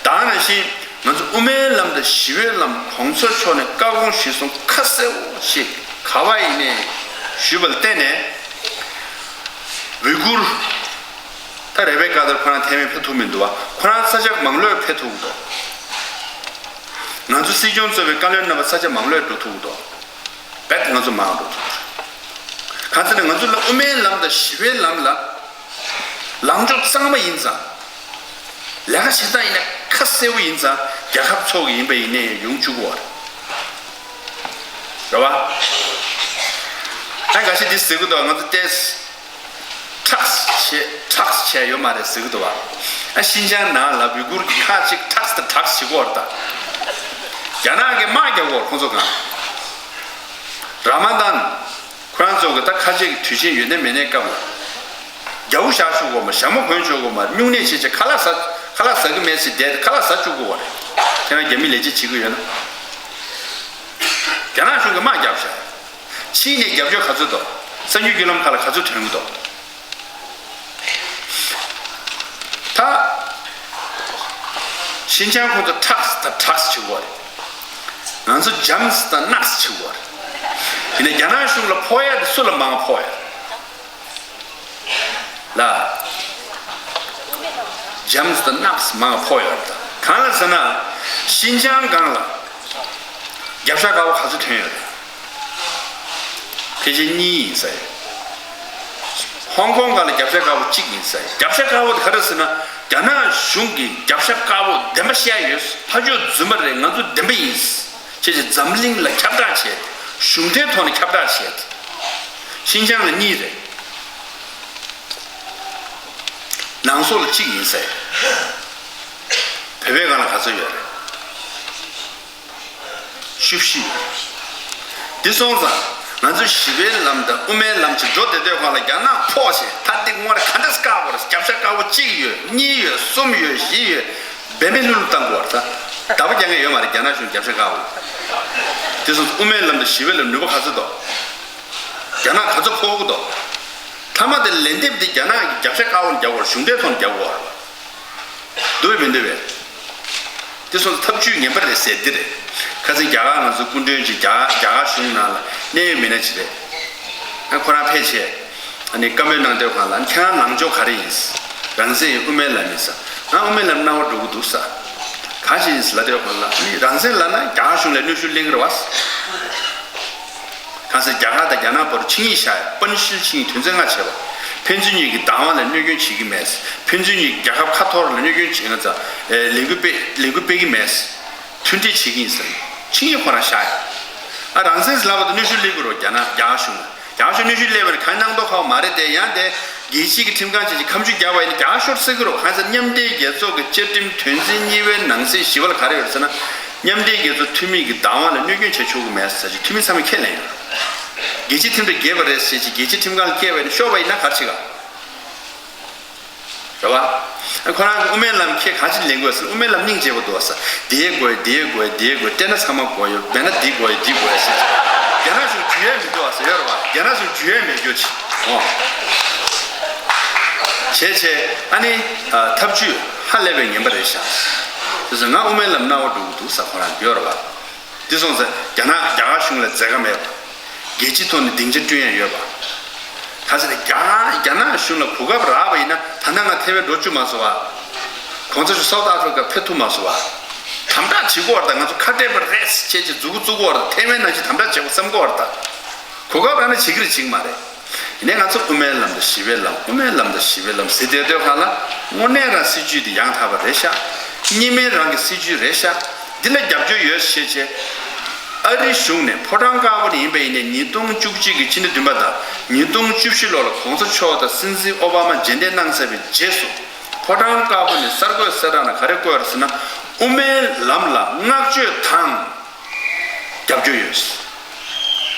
ད་ནང་བཞིན་ང་ཚོ་དབུ་མའི་ལམ་དང་ཞི་བའི་ལམ་གོང་ས་མཆོག་ནས་བཀའ་དགོངས་གཞིར་བཟུང་ཁ་གསལ་པོ་ཞིག་ག་བ་ཡིན་ནའི་ཞུས་པ་ལ་བརྟེན་ནས་ཝི་གུར། ད་རེ་བེ་ཀ་ཏར་ཁོ་རང་ཐེ་ཝན་ཕེབས་ཐུབ་མི་འདུག་བ། ཁོ་རང་ས་ཆ་མང་ལོས་ཕེབས་ཐུབ་ཀྱི་འདུག་ང་ཚོ་སྲིད་སྐྱོང་གཙོས་པའི་བཀའ་བློན་རྣམ་པ་ས་ཆ་མང་ལོས་འགྲོ་ཐུབ་ཀྱི་འདུག་རྦད་ང་ཚོ་མང་འགྲོ་ཐུབ་ཀྱི་རེད། གང་ཟེར་ན་ང་ཚོ་ལ་དབུ་མའི་ལམ་དང་ཞི་བའི་ལམ་ལ་ལངས་ཕྱོགས་གཙང་མ་ཡིན་ཙང་། ལས་ཀ་བྱེད་སྟངས་ཡིན་ན་ཁ་གསལ་པོ་ཡིན་ཙང་རྒྱལ་ཁབ་ཚོགས་ཀྱི་ཡིན་པ་ཡིན་ནའི་ཡོང་བཅུག་གི་ཡོད་རེད། རེད་བ། ཨ་འགའ་ཤས་འདི་ཟེར་གི་འདུག་ང་ཚོ་ཏོག་ཙམ་ཁྲག་བྱས་ཁྲག་བྱས་ཡོད་མ་རེད་ཟེར་གི་འདུག་བ། ཨ་ཤིན་ཅང་ནང་ལ་ཝི་གུར་གྱི་ཁག་ཅིག་ཁྲག་དང་ཁྲག་བྱེད་ཀྱི་ཡོད་རེད་ད། རྒྱ་ནག་གིས་དམག་རྒྱག་གི་ཡོད་རེད་ཁོང་ཚོ་གང་། ར་མ་དན། ཁོ་རང་ཚོ་གི་ད་ཁ་ཆེ་གི་དུས་ཆེན་ཡོད་ནའི་མེད་ནའི་སྐབས་ལ། རྒྱ་བོ་བཞག་བཅུག་གོ་མ། ཞྭ་མོ་གོན་བཅུག་གོ་མ། སྨྱུང་གནས་བྱེད་བྱེད་ཁ་ལག་ཟ། ཁ་ལག་ཟ་གི་མེད་ཟེར་བསྡད་ཁ་ལག་ཟ་བཅུག་གོ་བ་རེད། ཁྱེད་རང་རྒྱ་མི་ལས་བྱེད་བྱེད་གི་ཡོད་ན། རྒྱ་ནག་གཞུང་གི་དམག་རྒྱབ་བཞག་ཕྱིན་ནས་རྒྱབ་སྐྱོར་ག་ཚོད་འདུག་གསར་འགྱུར་བརྒྱུད་ལམ་ཁག་ལ་ག་ཚོད་ཐོན་གི་འདུག་ད། ཤིན་ཅང་ཁོང་ཚོ་ཁྲག་དང་ཁྲག་བྱེད་དགོས་རེད། ང་ཚོ་ཇམ་དང་ནགས་བྱེད་དགོས་རེད། ཡིན་ན་རྒྱ་ནག་གཞུང་ལ་ཕོག་ཡ་དེ་སུ་ལ་མང་ཕོག་ཡ། ལ། ཇམ་དང་ནགས་མང་ཕོག་ཡ་རེད། གང་ལ་ཟེར་ན། ཤིན་ཅང་སྒང་ལ། རྒྱབ་ཤ་དཀར་པོ་ག་ཚོད་ཐོན་ཡོད་རེད། ཕལ་ཆེར་གཉིས་ཡིན་ས་ཡོད། ཧོང་ཀོང་སྒང་ལ་རྒྱབ་ཤ་དཀར་པོ་གཅིག་ཡིན་ས་ཡོད། རྒྱབ་ཤ་དཀར་པོ་དེ་ག་རེ་ཟེར་ན། རྒྱ་ནག་གཞུང་གིས་རྒྱབ་ཤ་དཀར་པོ་བདེན་པ་བཤད་ཡོད། ཕ་ཕྱོགས་རྫུན་མ་རེད། ང་ཚོ་བདེན་པ་ཡིན། ཁྱེད་ཀྱིས་འཛམ་གླིང་ལ་ཁྱབ་བསྒྲགས་བྱས། གཞུང་འབྲེལ་ཐོག་ནས་ཁྱབ་བསྒྲགས་བྱས། ཤིན་ཅང་ལ་གཉིས་རེད། ནང་སོག་ལ་གཅིག་ཡིན་ས་ཡོད། བོད་པའི་སྒང་ལ་ག་ཚོད་ཡོད་རེད། བཅུ་བཞི་ཡོད། འདི་སོང་ཙང་ང་ཚོ་ཞི་བའི་ལམ་དང་དབུ་མའི་ལམ་གྱི་འགྲོ་བསྡད་དུས་སྒང་ལ་རྒྱ་ནག་ཕོག་བྱས་ད་འདི་སྔོན་ལ་ག་འདྲ་བཀག་དགོས་རེད། རྒྱབ་ཤ་དཀར་པོ་གཅིག་ཡོད། གཉིས་ཡོད། གསུམ་ཡོད། བཞི་ཡོད། འབད་མེད་ལྷུག་ལྷུག་བཏང་དགོས་རེད་ད། བདག་པོ་རྒྱག་མཁན་ཡོད་མ་རེད། རྒྱ་ནག་གཞུང་རྒྱབ་ཤ་དཀར་པོ། འདི་སོང་ཙང་དབུ་མའི་ལམ་དང་ཞི་བའི་ལམ་ནུས་པ་ག་ཚོད་འདུག་རྒྱ་ནག་ག་ཚོད་ཕོག་གི་འདུག་མཐའ་མ་དེ་ལན་འདེབས་འདི་རྒྱ་ནག་གི་རྒྱབ་ཤ་དཀར་པོ་ལ་རྒྱག་དགོས་རེད། གཞུང་འབྲེལ་ཐོག་ནས་རྒྱག་དགོས་རེད། འདུག་བས་མི་འདུག་བས། དེ་སོང་ཙང་ཐབས་ཇུས་ངན་པ་རེད་ཟེར་འདི་རེད། ཁ་སང་རྒྱ་གར་ང་ཚོའི་སྐུ་མགྲོན་ཅིག་རྒྱ་རྒྱ་གར་གཞུང་ནང་ལ་གནད་ཡོད་མི་སྣ་ཅིག་རེད། ཨ་ཁོ་རང་ཕལ་ཆེར་ཨ་ནི་བཀའ་མོལ་གནང་དུས་སྒང་ལ་ཁྱེད་རང་ལངས་ཕྱོགས་ག་རེ་ཡིན། རང་བཙན་ཡིན་དབུ་མའི་ལམ་ཡིན་ཟེར། ང་དབུ་མའི་ལམ་སྣང་བ་འགྲོ་གི་འདུག་ཟེར། ག་རེ་ཡིན་ཟེར་ལབ་དུས་སྒང་ལ་ཨ་ནི་རང་བཙན་ལབ་ན་རྒྱ་གར་གཞུང་ལ་གནོན་ཤུགས་སླེབས་ཀྱི་རེད་བ། གང་ཟེར་རྒྱ་གར་དང་རྒྱ་ནག་བར་དུ་ཆིངས་ཡིག་བཞག་ཡོད། པཎ་ཞི་ལ་ཆིངས་ཡིག་དོན་ཚན་ལྔ་བྱས་པ། ཕན་ཚུན་གཉིས་ཀྱི་བདག་དབང་ལ་གནོད་སྐྱོན་བྱེད་ཀྱི་མེད། ཕན་ཚུན་གཉིས་ཀྱི་རྒྱལ་ཁབ་ཁ་འཐོར་ལ་གནོད་སྐྱོན་བྱེད་ང་ཚོ་ལས་འགུལ་སྤེལ་ལས་འགུལ་སྤེལ་གྱི་མེད། མཐུན་འབྲེལ་བྱེད་ཀྱི་ཡིན་ཟེར། ཆིངས་ཡིག་ཁོ་རང་བཞག་ཡོད། ཨ་རང་བཙན་ཟེར་ལབ་པ་དང་གནོན་ཤུགས་སླེབས་ཀྱི་རེད་རྒྱ་ནག་རྒྱ་གར་གཞུང་ལ། རྒྱ་གར་གཞུང་གནོན་ཤུགས་སླེབས་པ་ནི་གང་གནང་མདོག་ཁ་པོ་མ་རེད་དེ། ཡང་དེ་རྒྱལ་སྤྱིའི་ཁྲིམས་ཁང་བྱས་ཀྱི་ཁ་མཆུ་རྒྱག་པ་ཡིན་ན་རྒྱ་གར་ཤོར་སྲིད་ཀྱི་རེད། གང་ཟེར་མཉམ་འབྲེལ་རྒྱལ་ཚོགས་ཀྱི་བཅའ་ཁྲིམས་དོན་ཚན་གཉིས་པའི་ནང་གསེས་བཞི་པ་ལ་ག་རེ་ཡོད་ཟེར་ན། མཉམ་འབྲེལ་རྒྱལ་ཚོགས་འཐུས་མི་གི་བདག་དབང་ལ་གནོད་སྐྱོན་བྱེད་ཆོག་གི་མེད་ཟེར་གྱི་འཐུས་མི་ཚང་མས་ཁས་ལེན་ཡོད། རྒྱལ་སྤྱིའི་ཁྲིམས་དང་འགལ་བ་རེད་ཟེར་གྱི་རྒྱལ་སྤྱིའི་ཁྲིམས་ཁང་ལ་སྐྱེལ་བ་ཡིན་ན་ཤོར་བ་ཡིན་ན་ག་རེ་བྱེད་ག་རེད་བ། ཁོ་རང་གི་དབུ་མའི་ལམ་ཁྱེད་གང་ཅི་ལེན་དགོས་ཟེར། དབུ་མའི་ལམ་སྙིང་རྗེ་པོ་འདུག་ཟེར། དེ་དགོས་དེ་དགོས་དེ་དགོས་སྤྲད་ན་ཚང་མ་དགོས་ཡོད། མེད་ན་འདི་དགོས་ཡོད་འདི་དགོས་ཡོད་ཟེར། རྒྱ་ནག་གཞུང་འཇུ་ཡས་མི་འདུག་ཟེར་ཡོད་རེད་བ། རྒྱ་ནག་གཞུང་འཇུ་ཡས་མེད་རྒྱུ་ཅིག་འོ། བྱས་བྱས་ཨ་ནི་ཐབས་ཇུས་ཧ་ལས་པའི་ངན་པ་རེད་ཤག་དེ་ཚོ་ང་དབུ་མའི་ལམ་སྣང་བ་འགྲོ་གི་འདུག་ཟེར་ཁོ་རང་ཡོད་རེད་བ། དེ་སོང་ཙང་རྒྱ་ནག་རྒྱ་གར་གཞུང་ལ་མཛད་ཁ་མེད་པ། རྒྱལ་སྤྱིའི་ཐོག་ནས་སྡིངས་ཆ་བསྐྲུན་ཡ་ཡོད་པ། ག་ཟེར་ན་རྒྱ་རྒྱ་ནག་གཞུང་ལ་གོ་སྐབས་རག་པ་ཡིན་ན། ད་ལྟ་ང་ཐེ་ཝན་འགྲོ་བཅུག་མ་སོང་བ། གོང་ས་མཆོག་སའུ་ཐི་ཨ་ཕི་རི་ཀ་ཕེབས་ཐུབ་མ་སོང་བ། དམ་དྲག་བྱེད་དགོས་བ་རེད་ད། ང་ཚོ་ཁ་བྲལ་བ་རེད་ཟེར་བྱས་མཛུབ་གུ་བཙུགས་དགོས་བ་རེད་ད། ཐེ་ཝན་ནང་བཞིན་དམ་དྲག་བྱེད་དགོས་བསམ་དགོས་བ་རེད་ད། གོ་སྐབས་རག་ན་བྱེད་ཀྱི་རེད། བྱེད་ཀྱི་མ་རེད། ཡིན་ནའི་ང་ཚོ་དབུ་མའི་ལམ་དང་ཞི་བའི་ལམ། དབུ་མའི་ལམ་དང་ཞི་བའི་ལམ་ཟེར་བསྡད་དུས་སྒང་ལ། དངོས་གནས་རང་སྲིད་བྱུས་དེ་ཡང་དག་པ་རེད་ཤག་གཉིས་སྨན་རང་གི་སྲིད་བྱུས་རེད་ཤག་འདི་ལ་རྒྱབ་སྐྱོར་ཡོད་ཞེས་བྱས། ཨ་རི་གཞུང་ནས་ཕོ་བྲང་དཀར་པོ་ནས་ཡིན་པ་ཡིན་ནའི་ཉིས་སྟོང་བཅུ་གཅིག་གི་ཕྱི་ཟླ་བདུན་པ་དང་ཉིས་སྟོང་བཅུ་བཞི་ལོ་ལ་གོང་ས་མཆོག་དང་སྲིད་འཛིན་ཨོ་བྷ་མ་མཇལ་འཕྲད་གནང་ཚར་བའི་རྗེས་སུ། ཕོ་བྲང་དཀར་པོ་ནས་གསར་འགོད་གསལ་བསྒྲགས་ནང་ག་རེ་བཀོད་ཡོད་རེད་ཟེར་ན། དབུ་མའི་ལམ་ལ་བསྔགས་བརྗོད་དང་རྒྱབ་སྐྱོར་ཡོད། བྱས་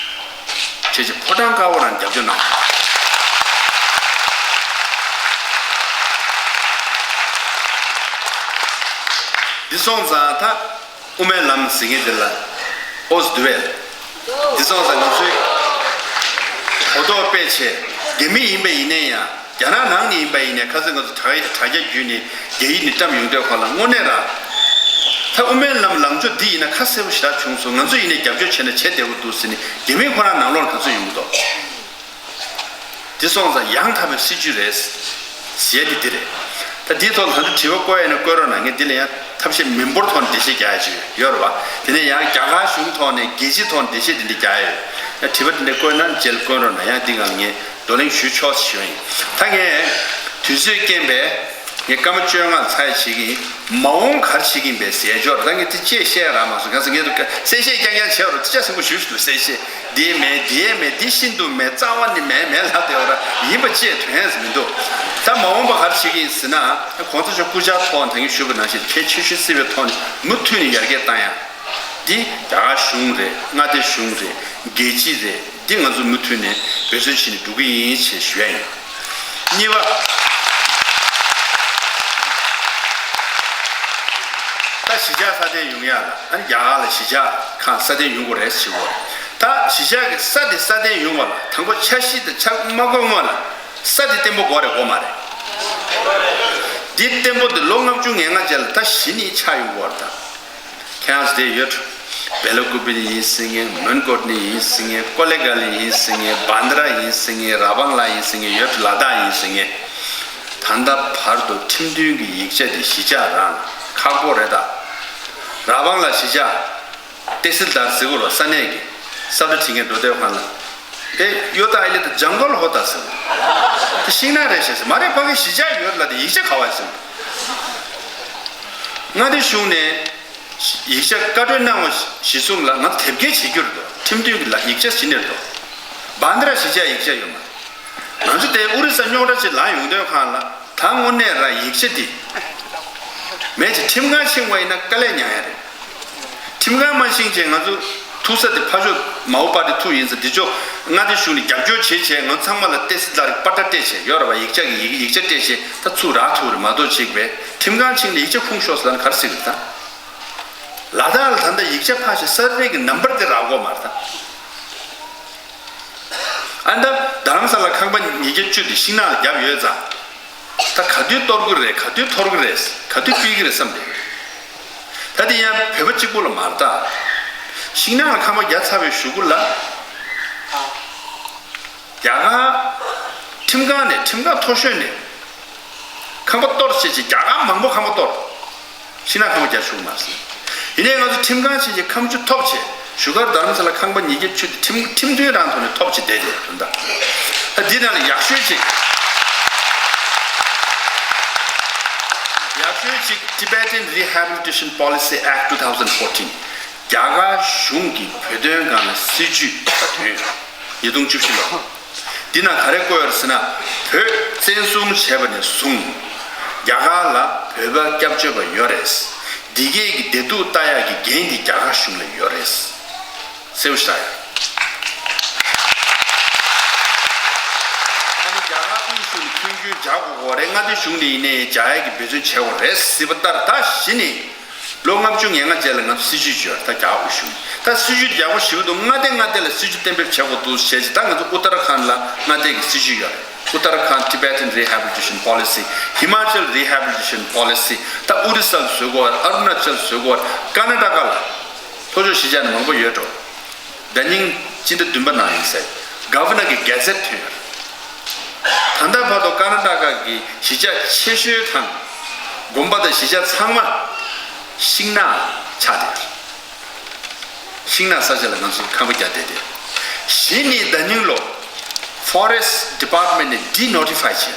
ཙང་ཕོ་བྲང་དཀར་པོ་རང་རྒྱབ་སྐྱོར་གནང་། འདི་སོང་ཙང་ད་དབུ་མའི་ལམ་ཟེར་མཁན་དེ་ལ་ཨོ་ཟེར་འདུག་པས། འདི་སོང་ཙང་ང་ཚོས་གོ་རྟོགས་སྤེལ་བྱས། རྒྱ་མི་ཡིན་པ་ཡིན་ནའི་ཡང་། རྒྱ་ནག་ནང་ནས་ཡིན་པ་ཡིན་ནའི། ཁ་སང་ང་ཚོ་དྲ་དྲ་རྒྱ་བརྒྱུད་ནས་རྒྱ་ཡིག་ནས་བཀྲམ་ཡོང་དུས་སྒང་ལ། དངོས་གནས་རང་ད་དབུ་མའི་ལམ་ལངས་ཕྱོགས་འདི་ཡིན་ན་ཁ་གསལ་པོ་ཞེ་དྲག་བྱུང་སོང་། ང་ཚོ་ཡིན་ནའི་རྒྱབ་སྐྱོར་བྱས་ན་བྱེད་བདེ་པོ་འདུག་ཟེར་ནས་རྒྱ་མི་ཁོ་རང་ནང་ལོགས་ལ་ག་ཚོད་ཡོང་གི་འདུག་དེ་སོང་ཙང་ཡང་དག་པའི་སྲིད་བྱུས་རེད་ཟེར་ཡ་དེ་འདི་རེད། ད་འདིའི་ཐོག་ལ་ད་དུང་དྲི་བ་བཀོད་ཡ་ན་བཀོད་རོགས་གནང་། ངས་འདི་ལ་ཡང་ཐབས་ཤེས་མི་འབོར་ཐོག་ནས་འགྲེལ་བཤད་རྒྱག་ཡ་ཅིག་ཡོད་རེད་བ། དེ་ནས་ཡང་རྒྱ་གར་གཞུང་ཐོག་ནས། རྒྱལ་སྤྱིའི་ཐོག་ནས་འགྲེལ་བཤད་འདི་འདྲ་རྒྱག་ཡ་ཡོད། ཡང་དྲི་བ་འདི་འདྲ་བཀོད་ན་རྗེས་ལ་བཀོད་རོགས་གནང་། ཡང་འདི་སྒང་ངས་བགྲོ་གླེང་ཞུ་ཆོག་ཟེར་ཞུ་ཡ་ཡིན། ད་ངས་དུས་ཚོད་རྐྱེན་པས་ངས་སྐར་མ་བཅོ་ལྔ་ལ་ཚར་ཡ་བྱེད་ཀྱི་ཡིན། མ་འོངས་ག་རེ་བྱེད་ཀྱི་ཡིན་པས་ཟེར་ཡ་ཅིག་ཡོད་རེད། ད་ངས་དེ་ཅིག་བཤད་རག་མ་སོང་། གང་ཟེར་ངས་གསལ་བཤད་རྐྱང་རྐྱང་བྱས་པ་རེད། དེ་ཅག་སེམས་ཁུར་ཞེ་པོ་ཞིག་འདུག་གསལ་བཤད་འདི་མེད། འདི་མེད། འདི་ཤིན་ཏུ་མེད། རྩ་བ་ནས་མེད་མེད་ལབ་བསྡད་པ་རེད། ཡིན་པ་ཅིག་དོན་མི་འདུག་ད་མ་འོངས་པ་ག་རེ་བྱེད་ཀྱི་ཡིན་ཟེར་ན། གོང་ས་མཆོག་སྐུ་བཅར་ཐོག་ད་གིན་ཞུས་པ་ནང་བཞིན་གལ་ཆེ་ཤོས་བརྩི་བའི་ཐོག་ནས་མུ་མཐུད་ནས་ཡར་རྒྱས་བཏང་ཡ། འདི་རྒྱ་གར་གཞུང་རེད། མངའ་སྡེ་གཞུང་རེད། རྒྱལ་སྤྱི་རེད། འདི་ང་ཚོ་མུ་མཐུད་ནས་འབད་བརྩོན་བྱས་ནས་འགྲོ་གི་ཡིན་ཞེས་ཞུ་ཡ་ཡིན། གཉིས་པ། ད་གཞིས་ཆགས་སྲ་བརྟན་ཡོང་ཡ་ལ། ཨ་ནི་རྒྱ་གར་ལ་གཞིས་ཆགས་ཁག་སྲ་བརྟན་ཡོང་དགོས་རེད་ཟེར་གོ། ད་གཞིས་ཆགས་ཀྱི་ས་དེ་སྲ་བརྟན་ཡོང་བ་ལ། དང་པོ་འཆར་གཞི་དེ་འཆར་མ་བཀོད་སྔོན་ལ་ས་དེ་བརྟན་པོ་དགོས་རེད་དགོས་མ་རེད། འདི་བརྟན་པོ་དེ་ལོ་ལྔ་བཅུ་ང་ལྔ་རྗེས་ལ་ད་གཞི་ནས་ཆགས་ཡོང་དགོས་རེད་ད། ཁྱེད་རང་ཚོ་དེ་ཡོད། བེ་ལ་ཀུ་པི་ནས་ཡིན་ཟེར་མཁན། མོན་གྷོ་ནས་ཡིན་ཟེར་མཁན། ཀོ་ལེ་གྷལ་ནས་ཡིན་ཟེར་མཁན། བྷན་དྷ་ར་ཡིན་ཟེར་མཁན། ར་བང་ལ་ཡིན་ཟེར་མཁན་ཡོད། ལ་དྭགས་ཡིན་ཟེར་མཁན། ད་ལྟ་བར་དུ་ཁྲིམས་མཐུན་གྱི་ཡིག་ཆ་དེ་གཞིས་ཆགས་རང་ཁག་པོ་རེད་ད། ར་བང་ལ་གཞིས་ཆགས་ཏེ་སི་ལྡར་ཟེར་གོ་རོ། ས་གནས་ཀྱི་ས་བཀྲ་བྲིས་མཁན་འགྲོ་དེབ་ཁང་ལ། ཨེ་ཡོ་ད་ཨེ་ལེ་ད་ཇང་གལ་ཧོ་ད་ཟེར། དེ་ཤིང་ནགས་རེད་ཤག་ཟེར། མ་རེད། ཕ་གི་གཞིས་ཆགས་ཡོད་ལ་དེ་ཡིག་ཆ་ག་བ་ཟེར། མངའ་སྡེ་གཞུང་ནས་ཡིག་ཆ་བཀའ་འཁྲོལ་གནང་བ་གཞིར་བཟུང་ལ་ང་ཚོ་དེབ་སྐྱེལ་བྱེད་རྒྱུ་རེད་དོ། ཁྲིམས་མཐུན་གྱི་ལ་ཡིག་ཆ་བྱིན་ནས་རེད་དོ། བྷན་དྷ་ར་གཞིས་ཆགས་ཡིག་ཆ་ཡོད་མ་རེད། ང་ཚོ་དེ་ཨོ་རི་ས་རྙོག་དྲ་ཅིག་ལངས་ཡོང་དུས་སྒང་ལ། ད་དངོས་གནས་རང་ཡིག་ཆ་དེ་མེད་ཅིག་ཁྲིམས་ཁང་ཕྱིན་པ་ཡིན་ན་དཀའ་ལས་མྱངས་ཡ་རེད། ཁྲིམས་ཁང་མ་ཕྱིན་བྱས་ང་ཚོ་ཐུག་ས་དེ་ཕར་ཕྱོགས་མའོ་པ་ཊི་ཐུག་ཡིན་ས། འདི་ཕྱོགས་མངའ་སྡེ་གཞུང་ནས་རྒྱབ་སྐྱོར་བྱེད་བྱས། ང་ཚང་མ་ལ་ཏེ་སི་ལ་རིག་པ་ཏྲ་སྤྲད་བྱས་ཡོད་རེད་བ། ཡིག་ཆ་གི་ཡིག་ཡིག་ཆ་སྤྲད་བྱས། ད་ཚུར་རག་ཐུབ་རེད་མ་གཏོགས་ཅིག་པས་ཁྲིམས་ཁང་ཕྱིན་ནས་ཡིག་ཆ་ཁུངས་ཤོར་སོང་ལབ་ན་ག་རེ་ཟེར་གི་རེད་ད། ལ་དྭགས་ལ་ད་ལྟ་ཡིག་ཆ་ཕར་བཞག་ས་རེད་ཀྱི་ནམ་བར་དེ་རག་གོ་མ་རེད་ད། ཨ་ནི་ད་རྡ་རམ་ས་ལ་ཁང་པ་ཉིས་བརྒྱ་བཅུ་དེ་ཤིང་ནགས་ལ་བརྒྱབ་ཡོད་ཙང་། ད་ག་དུས་གཏོར་གི་རེད། ག་དུས་འཐོར་གི་རེད། ག་དུས་ཕུད་ཀྱི་རེད་བསམ་སྟེ། ད་དེ་ཡང་བོད་པ་གཅིག་པུ་ལ་མ་རེད་ད། ཤིང་ནགས་ལ་ཁང་པ་བརྒྱབ་ཚར་བའི་གཞུག་གུ་ལ། རྒྱ་གར་ཁྲིམས་ཁང་ནས། ཁྲིམས་ཁང་མཐོ་ཤོས་ནས། ཁང་པ་གཏོར་བྱས་བྱས། རྒྱ་གར་མང་པོ་ཁང་པ་གཏོར། ཤིང་ནགས་ཁང་པ་བརྒྱབ་བཞག་མ་རེད། ཡིན་ནའི་ང་ཚོ་ཁྲིམས་ཁང་ཕྱིན་བྱས་ཁ་མཆུ་ཐོབ་བྱས། བཞུགས་སྒར་རྡ་རམ་ས་ལ་ཁང་པ་ཉིས་བརྒྱ་བཅུ་དེ་ཁྲིམས་ཁྲིམས་མཐུན་རང་ཐོག་ནས་ཐོབ་བྱས་བསྡད་དེ་དོན་དག་ད་འདི་ནང་ལ་ཡག་ཤོས་ཅིག་ཡག་ཤོས་ཅིག Tibetan Rehabilitation Policy Act two thousand fourteen། རྒྱ་གར་གཞུང་གི་བོད་དོན་སྒང་ལ་སྲིད་བྱུས་ད་དོན་ཡོད། ཉིས་སྟོང་བཅུ་བཞི་ལོ། འདི་ན་ག་རེ་བཀོད་ཡོད་ཟེར་ན། བོད་བཙན་བཟུང་བྱས་པ་ནས་བཟུང་རྒྱ་གར་ལ་བོད་པ་སྐྱབས་བཅོལ་བ་ཡོད་རེད། འདི་གས་ཀྱི་བདེ་སྡུག་ལྟ་ཡག་གི་འགན་འདི་རྒྱ་གར་གཞུང་ལ་ཡོད་རེད། གསལ་པོ་ཞིག་ལྟ་ཡ། ཨ་ནི་རྒྱ་གར་དབུས་གཞུང་ནས་མཐུན་རྐྱེན་སྦྱར་དགོས་ཀྱི་རེད། མངའ་སྡེ་གཞུང་ནས་ཡིན་ནའི་སྦྱར་ཡག་གི་འབད་བརྩོན་བྱེད་དགོས་རེད་ཟེར་བ་ལྟར། ད་གཞི་ནས། ལོ་ལྔ་བཅུ་ང་ལྔ་རྗེས་ལ་ང་ཚོ་སྲིད་བྱུས་ཅིག་ཡོད་རེད། ད་རྒྱ་དབུས་གཞུང་ད་སྲིད་བྱུས་དེ་ཡག་པོ་ཞེ་པོ་འདུག་མངའ་སྡེ་མངའ་སྡེ་ལ་སྲིད་བྱུས་གཏན་འབེབས་བྱེད་དགོས་འདུག་བྱས་ཙང་། ད་ང་ཚོ་ཨུ་ཏར་ཁཱན་ལ་མངའ་སྡེ་གི་སྲིད་བྱུས་ཡོད་རེད། Uttarakhand Tibetan Rehabilitation Policy། Himachal Rehabilitation Policy། ད་ཨོ་རི་ས་ལ་བཟོ་དགོས་རེད། ཨ་རུ་ན་ཅལ་བཟོ་དགོས་རེད། ཀར་ན་ཊ་ཀ་ལ། ལྷོ་ཕྱོགས་གཞིས་ཆགས་ནི་མང་པོ་ཡོད་འགྲོ། ད་ནིང་ སྤྱི་ཟླ་བདུན་པ་ནང་ཡིན་ཟེར། Governor གི་Gazette ཐོན་ཡོད་རེད། ད་ལྟ་བར་དུ་ཀར་ན་ཊ་ཀ་གི་གཞིས་ཆགས་ཆེ་ཤོས་དང་དགོན་པ་དང་གཞིས་ཆགས་ཚང་མ་ཤིང་ནགས་ཆགས་བསྡད་ཡོད་རེད། ཤིང་ནགས་ས་ཆ་ལ་ང་ཚོས་ཁང་པ་རྒྱག་བསྡད་དེ། གཞི་ནས་ད་ཉིན་ལོ་Forest Department ནས་Denotify བྱས།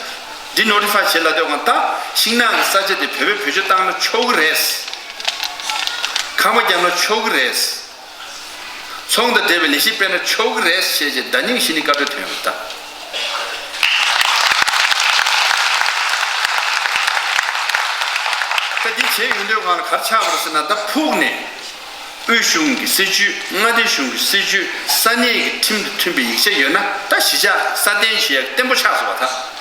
Denotify བྱས་ལབ་དུས་ད་ཤིང་ནགས་ཀྱི་ས་ཆ་དེ་བོད་པས་བེད་སྤྱོད་བཏང་ན་ཆོག་གི་རེད། ཁང་པ་བརྒྱབ་ན་ཆོག་གི་རེད། ཚོང་དང་འབྲེལ་བའི་ལས་གཞི་སྤེལ་ན་ཆོག་གི་རེད་ཞེས་བྱས་ད་ཉིན་གཞི་ནས་བཀའ་འཁྲོལ་ཐོན་ཡོད་པ་ད། ད་འདི་བྱས་ཡོང་དུས་སྒང་ལ་ག་རེ་ཆགས་པ་རེད་ཟེར་ན། ད་ཕུགས་ནས་དབུས་གཞུང་གི་སྲིད་ཇུས། མངའ་སྡེ་གཞུང་གི་སྲིད་ཇུས། ས་གནས་ཀྱི་ཁྲིམས་དང་མཐུན་པའི་ཡིག་ཆ་ཡོད་ན་ད་གཞིས་ཆགས་སྲ་བརྟན་བྱེད་ཡག་བརྟན་པོ་ཆགས་སོང་བ་ད།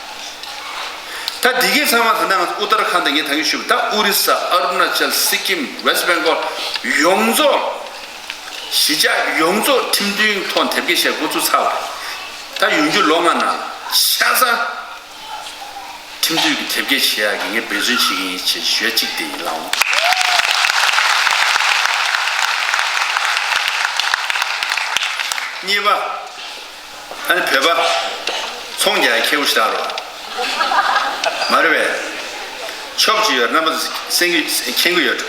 ད་འདི་གའི་ཚང་མ་ད་ལྟ་ང་ཚོ་ཨུ་ཏར་ཁཱན་ད་ངས་ད་གིན་ཞུས་པ་ད། ཨོ་རི་ས། ཨ་རུ་ན་ཅལ། སི་ཀིམ། ཝེ་སི་ཊི་བེང་གོལ་ཡོངས་རྫོགས། གཞིས་ཆགས་ཡོངས་རྫོགས་ཁྲིམས་མཐུན་ཐོག་དེབ་སྐྱེལ་བྱས་འགོ་ཚུགས་ཚར་བ་རེད། ད་ཡོང་རྒྱུ་ལོ་ལྔ་ནང་ཆ་ཚང་ཁྲིམས་མཐུན་གྱི་དེབ་སྐྱེལ་བྱེད་ཡག་གི་ངས་འབད་བརྩོན་བྱེད་ཀྱི་ཡིན་ཞེས་ཞུ་ཡ་གཅིག་དེ་ཡིན་ལགས། གཉིས་པ། ཨ་ནི་བོད་པ་ཚོང་རྒྱག་ཡ་ཁེ་པོ་ཞེ་དྲག་རེད་བ། མ་རེད་པས། ཆོབ་ཅིག་ཡོད། རྣམ་པ་ཚོ་གསན་གི་མཁྱེན་གི་ཡོད་འགྲོ།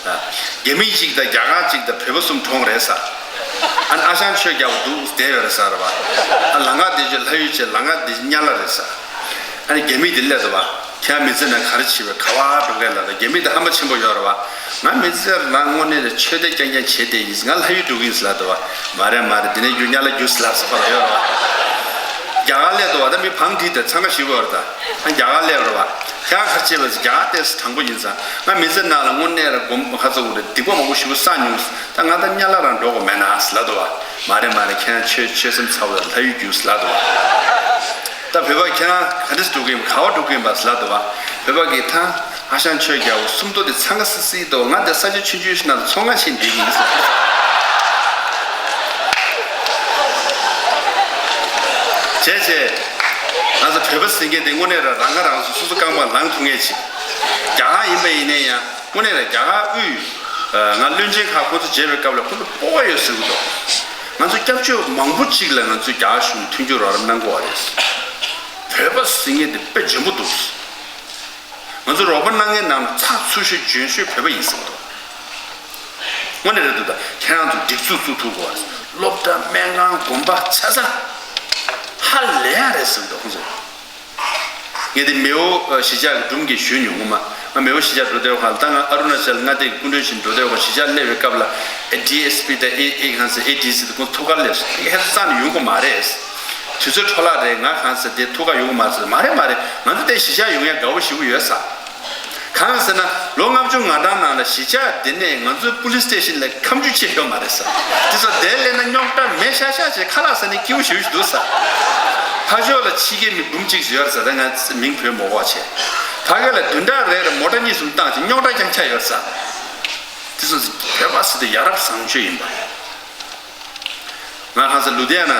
ཨ། རྒྱ་མི་གཅིག་དང་རྒྱ་གར་གཅིག་དང་བོད་པ་གསུམ་གྲོངས་རེད་ཟེར། ཨ་ནི་ཨ་ཞང་ཆོས་རྒྱལ་པོ་འདུག་བསྡད་ཡོད་རེད་ཟེར་བ། ཨ། ལམ་ཁ་བདེ་ཆོས་ལྷ་ཡུལ་བྱས། ལམ་ཁ་བདེ་ཆོས་ཉ་ལ་རེད་ཟེར། ཨ་ནི་རྒྱ་མི་དེ་སླེབས་འདུག་བ། ཁྱེད་རང་མི་ཚེ་ནང་ག་རེ་བྱས་པས། ག་པར་འགྲོ་གི་ལབ་དུས། རྒྱ་མི་དེ་ཧམ་པ་ཆེན་པོ་ཡོད་རེད་བ། ང་མི་ཚེ་ནང་དངོས་གནས་ལ་ཆོས་དད་རྐྱང་རྐྱང་བྱས་བསྡད་ཡིན། ང་ལྷ་ཡུལ་འགྲོ་གི་ཡིན་ཟེར་ལབ་འདུག་བ། མ་རེད་མ་རེད། འདི་ནས་རྒྱུགས་ཉ་ལ་རྒྱུགས་ཟེར་ལབ་ཟེར་བ་ཡོད་རེད་བ། རྒྱ་གར་སླེབས་འདུག་བ། ད་མི་བང་སྒྲིག་དང་འཚང་ཁ་ཞེ་པོ་ཡོད་རེད་ད། ང་རྒྱ་གར་སླེབས་རེད་བ། ཁྱེད་རང་ག་རེ་བྱས་པས་ཟེར། རྒྱ་གར་ཏོག་ཙམ་དྲང་པོ་ཡིན་ཟེར། ང་མི་ཚེ་ནང་ལ་དངོས་གནས་ལ་སྒོམ་ཁ་ཚ་དགོས་རེད། སྡིག་པ་མང་པོ་ཞེ་པོ་བསགས་མྱོང་ཟེར། ད་ང་ད་ཉ་ལ་རང་འགྲོ་དགོས་མེད་ན་ཟེར་ལབ་འདུག་བ། མ་རེད་མ་རེད། ཁྱེད་རང་ཆོས་ཆོས་སེམས་ཚ་བོ་ལ་ལྷ་ཡུལ་རྒྱུགས་ཟེར་ལབ་འདུག་བ། ད་བོད་པ་ཁྱེད་རང་ག་འདྲས་འགྲོ་གི་ཡིན་པ། ག་པར་འགྲོ་གི་ཡིན་པ་ཟེར་ལབ་འདུག་བ། བོད་པ་གིས་ད་ཨ་ཞང་ཆོས་རྒྱལ་པོ་སུམ་མདོ་དེ་འཚང་ཁ་སིག་སིག་འདུག་ང་འདི་ས་ཆ་ཆུང་ཆུང་ཞིག་ནང་ལ་ཚོང་ཁང་ཕྱེས་བསྡད་ཀྱི་ཡིན་ཟེར། བྱས་བྱས། ང་ཚོ་བོད་པ་ཟེར་མཁན་དེ་དངོས་གནས་རང་རང་ག་རང་སོ་སོ་སོ་རྐང་པ་ལངས་ཐུབ་མཁན་ཅིག་རྒྱ་གར་ཡིན་པ་ཡིན་ན་ཡང་། དངོས་གནས་ལ་རྒྱ་གར་དབུས། ང་བློན་ཆེན་ཁག་ཁོ་ཚོ་མཇལ་བའི་སྐབས་ལ་ཁོ་ཚོ་སྤོབས་པ་ཡོད་ཟེར་གི་འདུག་ང་ཚོ་སྐྱབས་བཅོལ་མང་པོ་ཅིག་ལ་ང་ཚོས་རྒྱ་གར་གཞུང་མཐུན་འགྱུར་རོགས་རམ་གནང་དགོས་པ་རེད། བོད་པ་ཟེར་མཁན་དེ་དཔེ་འཇོན་པོ་འདུག་ང་ཚོ་རོགས་པ་གནང་མཁན་ནང་ཚགས་ཚུད་ཤོས་འཇོན་ཤོས་བོད་པ་ཡིན་ཟེར་གི་འདུག་དངོས་གནས་རེད་འདུག་ད་ཁྱེད་རང་ཚོ་སྒྲིག་འཛུགས་བཙུགས་ཐུབ་དགོས་པ་རེད། སློབ་གྲྭ། སྨན་ཁང་། དགོན་པ། ཆ་ཚང་ཧ་ལས་ཡག་རེད་ཟེར་གི་འདུག་ཁོང་ཚོ། ངས་དེ་མེའོ་གཞིས་ཆགས་ཀྱི་སྒྲུང་གི་ཞུས་མྱོང་ངོ་མ། ང་མེའོ་གཞིས་ཆགས་འགྲོ་དུས་སྒང་ལ། ད་ང་ཨ་རུ་ན་ཅལ་མངའ་སྡེ་གི་སྐུ་མགྲོན་ཞིག་འགྲོ་དུས་སྒང་། གཞིས་ཆགས་སླེབས་པའི་སྐབས་ལ་ཨེ་ཌི་ཨེས་པི་དང་ཨེ་ཨེ་གང་ཟེར། ཨེ་ཌི་སི་དེ་ཁོང་ཐུགས་ཁུར་སླེབས་སོང་། ངས་ཧེ་ཙང་ནས་ཡོང་གི་མ་རེད། དུས་ཚོད་འཕྲོ་བརླག་རེད། ང་གང་ཟེར་དེ་ཐུགས་ཁུར་ཡོང་གི་མ་རེད་ཟེར། མ་རེད་མ་རེད། ང་ཚོ་དེ་གཞིས་ཆགས་ཡོང་ཡག་དགའ་པོ་ཞེ་པོ་ཡོད་ས། གང་ཟེར་ན་ལོ་ལྔ་བཅུ་ང་གྲངས་ནང་ལ་གཞིས་ཆགས་འདི་ནས་ང་ཚོའི་police station ལ་ཁ་མཆུ་ཆེ་ཡོད་མ་རེད་ས། དེ་ཚོ་དེར་སླེབས་ན་རྙོག་དྲ་མེད་ཤག་ཤག་བྱས། ཁ་ལག་ཟ་ནས་སྐྱིད་པོ་ཞེ་པོ་ཞིག་འདུག་ས། ཕར་ཕྱོགས་ལ་ཕྱི་རྒྱལ་མི་འབུམ་གཅིག་ཡོད་རེད་ས། ད་ང་མིང་འབོད་མི་དགོས་པ་བྱས། ཕ་གི་ལ་བདུན་ཕྲག་རེ་རེ་མོ་ཊ་གཉིས་གསུམ་བཏང་བྱས་རྙོག་དྲ་རྐྱང་ཆགས་ཡོད་རེད་ས། དེ་ཚོ་བོད་པ་ཟེར་དུས་ཡ་རབས་བཟང་སྤྱོད་ཡིན་པ། ང་ཧང་སང་ལུ་དྷི་ཡ་ན་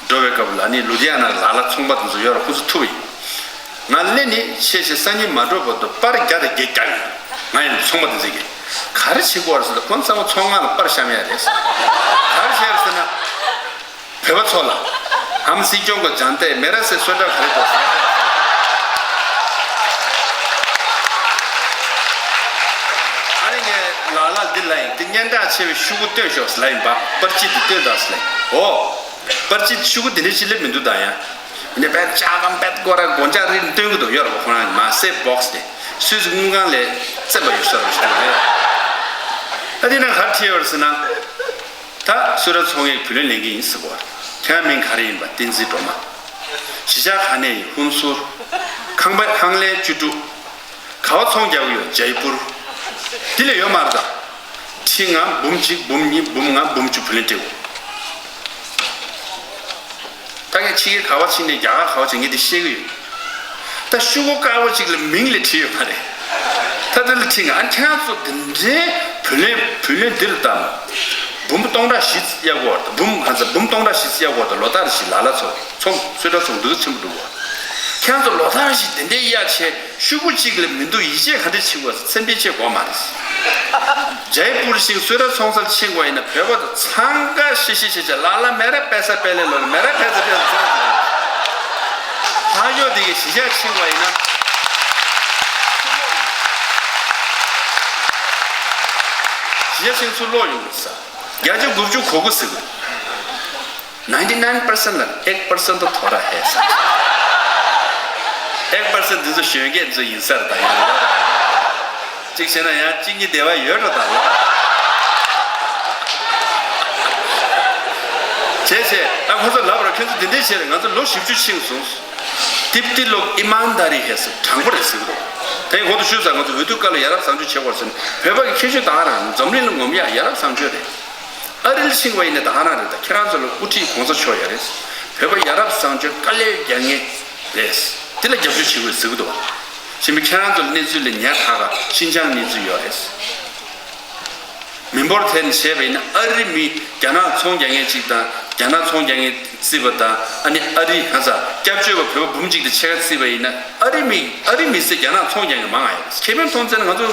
འགྲོ་བའི་སྐབས་ལ་ནི། ལུ་དྷི་ཡ་ན་ལ་ལ་ཚོང་པ་དེ་ཚོ་ཡོད་ར། ཁོ་ཚོ་ཐུག་ཡིན། ང་སླེབས་ནས་ཆེ་ཆེ་སང་ཉིན་མ་འགྲོ་བར་དུ་པར་བརྒྱ་དང་བརྒྱད་བརྒྱབ་ཡོད། ང་ཡང་ཚོང་པ་དེ་ཚོ་གིས་ག་རེ་བྱེད་དགོས་རེད་ཟེར་ན། ཁོང་ཚང་མ་ཚོང་ཁང་ལ་པར་བཤམས་ཡ་རེད་ཟེར། ག་རེ་བྱས་རེད་ཟེར་ན། བོད་པ་ཚོ་ལ། हम सिखों को जानते हैं, मेरे से स्वेटर खरीदो ཟེར། ཨ་ནི་ངས་ལ་ལ་འདི་ལབ་ཡིན། འདི་སྙན་གྲགས་ཆེ་བའི་ཤོག་གུ་སྟོན་ཤོག་ལབ་ཡིན་པ། པར་ཅིག་འདི་སྟོན་དང་ཟེར་ལབ་ཡིན། འོ། པར་ཅིག་ཤོག་གུ་འདི་འདྲ་ཅིག་སླེབས་མི་འདུག་ད་ཡང་། ནས་པད་ཅག་གམ་པད་ཀོ་ར་གོན་ཆ་རིགས་སྟོན་གི་འདུག་ཡོད་རེད་པ། ཁོ་རང་མ་སེ་བོག་སི་དེ་སུད་སི་དངུལ་ཁང་ལས་བཙན་པ་ཡོད་ས་རེད་ཞུ་གི་རེད། ད་འདི་ན་ག་རེ་བྲིས་ཡོད་རེད་ཟེར་ན། ད་སུད་ཊར་ཚོང་ཡིག་བུ་ལོན་ལེན་གི་ཡིན་ཟེར་གོ། ཁྱེད་རང་མིང་ག་རེ་ཡིན་པ། བསྟན་འཛིན་སྒྲོལ་མ། གཞིས་ཆགས་ག་ནས་ཡིན། ཧུན་སུར། ཁང་པ་ཁང་ལས་བཅུ་དྲུག་ག་པར་ཚོང་རྒྱག་གི་ཡོད། ཇའི་པུར། དེ་ལས་ཡོད་མ་རེད་ད། ཁྲི་ལྔ་འབུམ་གཅིག་འབུམ་གཉིས་འབུམ་ལྔ་འབུམ་བཅུ་བུ་ལོན་སྤྲད་དགོས། ད་ངས་ཕྱི་རྒྱལ་ག་པར་ཕྱིན་ནས་རྒྱ་གར་ག་པར་ཕྱིན་ངས་འདི་ཤེས་ཀྱི་ཡོད། ད་ཤོག་གུ་དཀར་པོ་གཅིག་ལ་མིང་ལས་བྲིས་ཡོད་མ་རེད། ད་དེ་ལ་ཁྲི་ལྔ། ཨ་ནི་ཁྱེད་རང་ཚོ་དེ་འདྲའི་བུ་ལོན་བུ་ལོན་འདིར་བཏང་། འབུམ་སྟོང་ཕྲག་བཞི་གཡར་དགོས་པ་རེད། འབུམ་གང་ཚ་འབུམ་སྟོང་ཕྲག་བཞི་གཡར་དགོས་པ་རེད། ལོ་ལྟར་བཞི་ལ་ལ་ཚོ་ཚོང་སུད་ཊར་ཚོང་འདི་ཆེན་པོ་འགྲོ་གི་རེད། ཁྱེད་རང་ཚོ་ལོ་ལྟར་བཞི་དེ་འདྲའི་གཡར་བྱས། ཤོག་གུ་གཅིག་ལས་མི་འདུག་ཡིད་ཆེས་ག་འདྲ་བྱེད་དགོས། སེམས་པའི་ཆེས་དགོས་མ་རེད། ཇའི་པུར་ཤིང་གསོལ་རས་ཚོང་སར་ཕྱིན་པ་ཡིན་ན། བོད་པ་དང་འཚང་ཁ་ཤིག་ཤིག་བྱས་བྱས། ལ་ལ་མེ་ར་པེ་ས་པེ་ལེ་ལོ་ལ་མེ་ར་ཕེ་ས་ཕེ་ས་ཚང་། ལྷག་ཡོད་དེ་གི་གཞིས་ཆགས་ཕྱིན་པ་ཡིན་ན། གཞིས་ཆགས་ཕྱིན་ཚུར་ལོག་ཡོང་གི་ས། བརྒྱ་ཆ་དགུ་བཅུ་གོ་དགུ་ཟེར་གི་འདུག ninety nine percent ལ་ཨེག་པར་སེན་ཊི་ཐོ་ར་ཧེ་ས། ཨེག་པར་སེན་ཊི་འདི་ཚོ་གཞོན་སྐྱེས་འདི་ཚོ་ཡིན་ས་རེད་ད། ཡང་གཅིག་བྱས་ན་ཡང་གཅིག་གཉིས་དེ་བ་ཡོད་འགྲོ་ད། བྱས་བྱས་ཨ་ཁོ་ཚོ་ལབ་ར། ཁྱོད་ཚོ་འདི་འདྲས་བྱས་རེད། ང་ཚོ་ལོ་བཞི་བཅུ་ཕྱིན་སོང་། ཏིབ་ཏི་ལོག་ཨི་མཱན་དཱ་རི་ཧེ་ས། དྲང་པོ་རེད་ཟེར་གི་འདུག་དེ་གོང་དུ་ཞུས་ཙང་ང་ཚོ་འོས་བསྡུ་སྐབས་ལ་ཡ་རབས་བཟང་སྤྱོད་བྱེད་དགོས་ཟེར་ནས། བོད་པ་གི་ཁྱད་ཆོས་ད་ག་རང་། འཛམ་གླིང་ལ་ངོམ་ཡ་ཡ་རབས་བཟང་སྤྱོད་རེད། ཨ་རིར་ཕྱིན་པ་ཡིན་ན་ད་ག་རང་རེད་ད། ཁྱེད་རང་ཚོ་ལ་དབུ་ཁྲིད་གོང་ས་མཆོག་ཡོད་རེད། བོད་པ་ཡ་རབས་བཟང་སྤྱོད་དཀའ་ལས་རྒྱག་མཁན་རེད། དེ་ལ་རྒྱབ་སྐྱོར་བྱེད་དགོས་ཟེར་གི་འདུག་བ། ཕྱིན་པ་ཁྱེད་རང་ཚོ་ལ་གནས་ཚུལ་ལ་ཉག་ཕྲ་ག་ཤིན་ཅང་གནས་ཚུལ་ཡོད་རེད། མི་འབོར་ཐད་ནས་བྱས་པ་ཡིན་ན། ཨ་རི་མི་རྒྱ་ནག་ཚོང་རྒྱག་མཁན་གཅིག་དང་། རྒྱ་ནག་ཚོང་རྒྱག་མཁན་བརྩིས་པ་དང་། ཨ་ནི་ཨ་རི་ཧ་ས་སྐྱབས་བཅོལ་བ་བོད་པ་འབུམ་གཅིག་དང་ཕྱེད་ཀ་བརྩིས་པ་ཡིན་ན། ཨ་རི་མི་ཨ་རི་མི་སེར་རྒྱ་ནག་ཚོང་རྒྱག་མཁན་མང་ང་ཡོད། ཁེ་ཕན་མཐོང་ཚེ་ན་ང་ཚོ་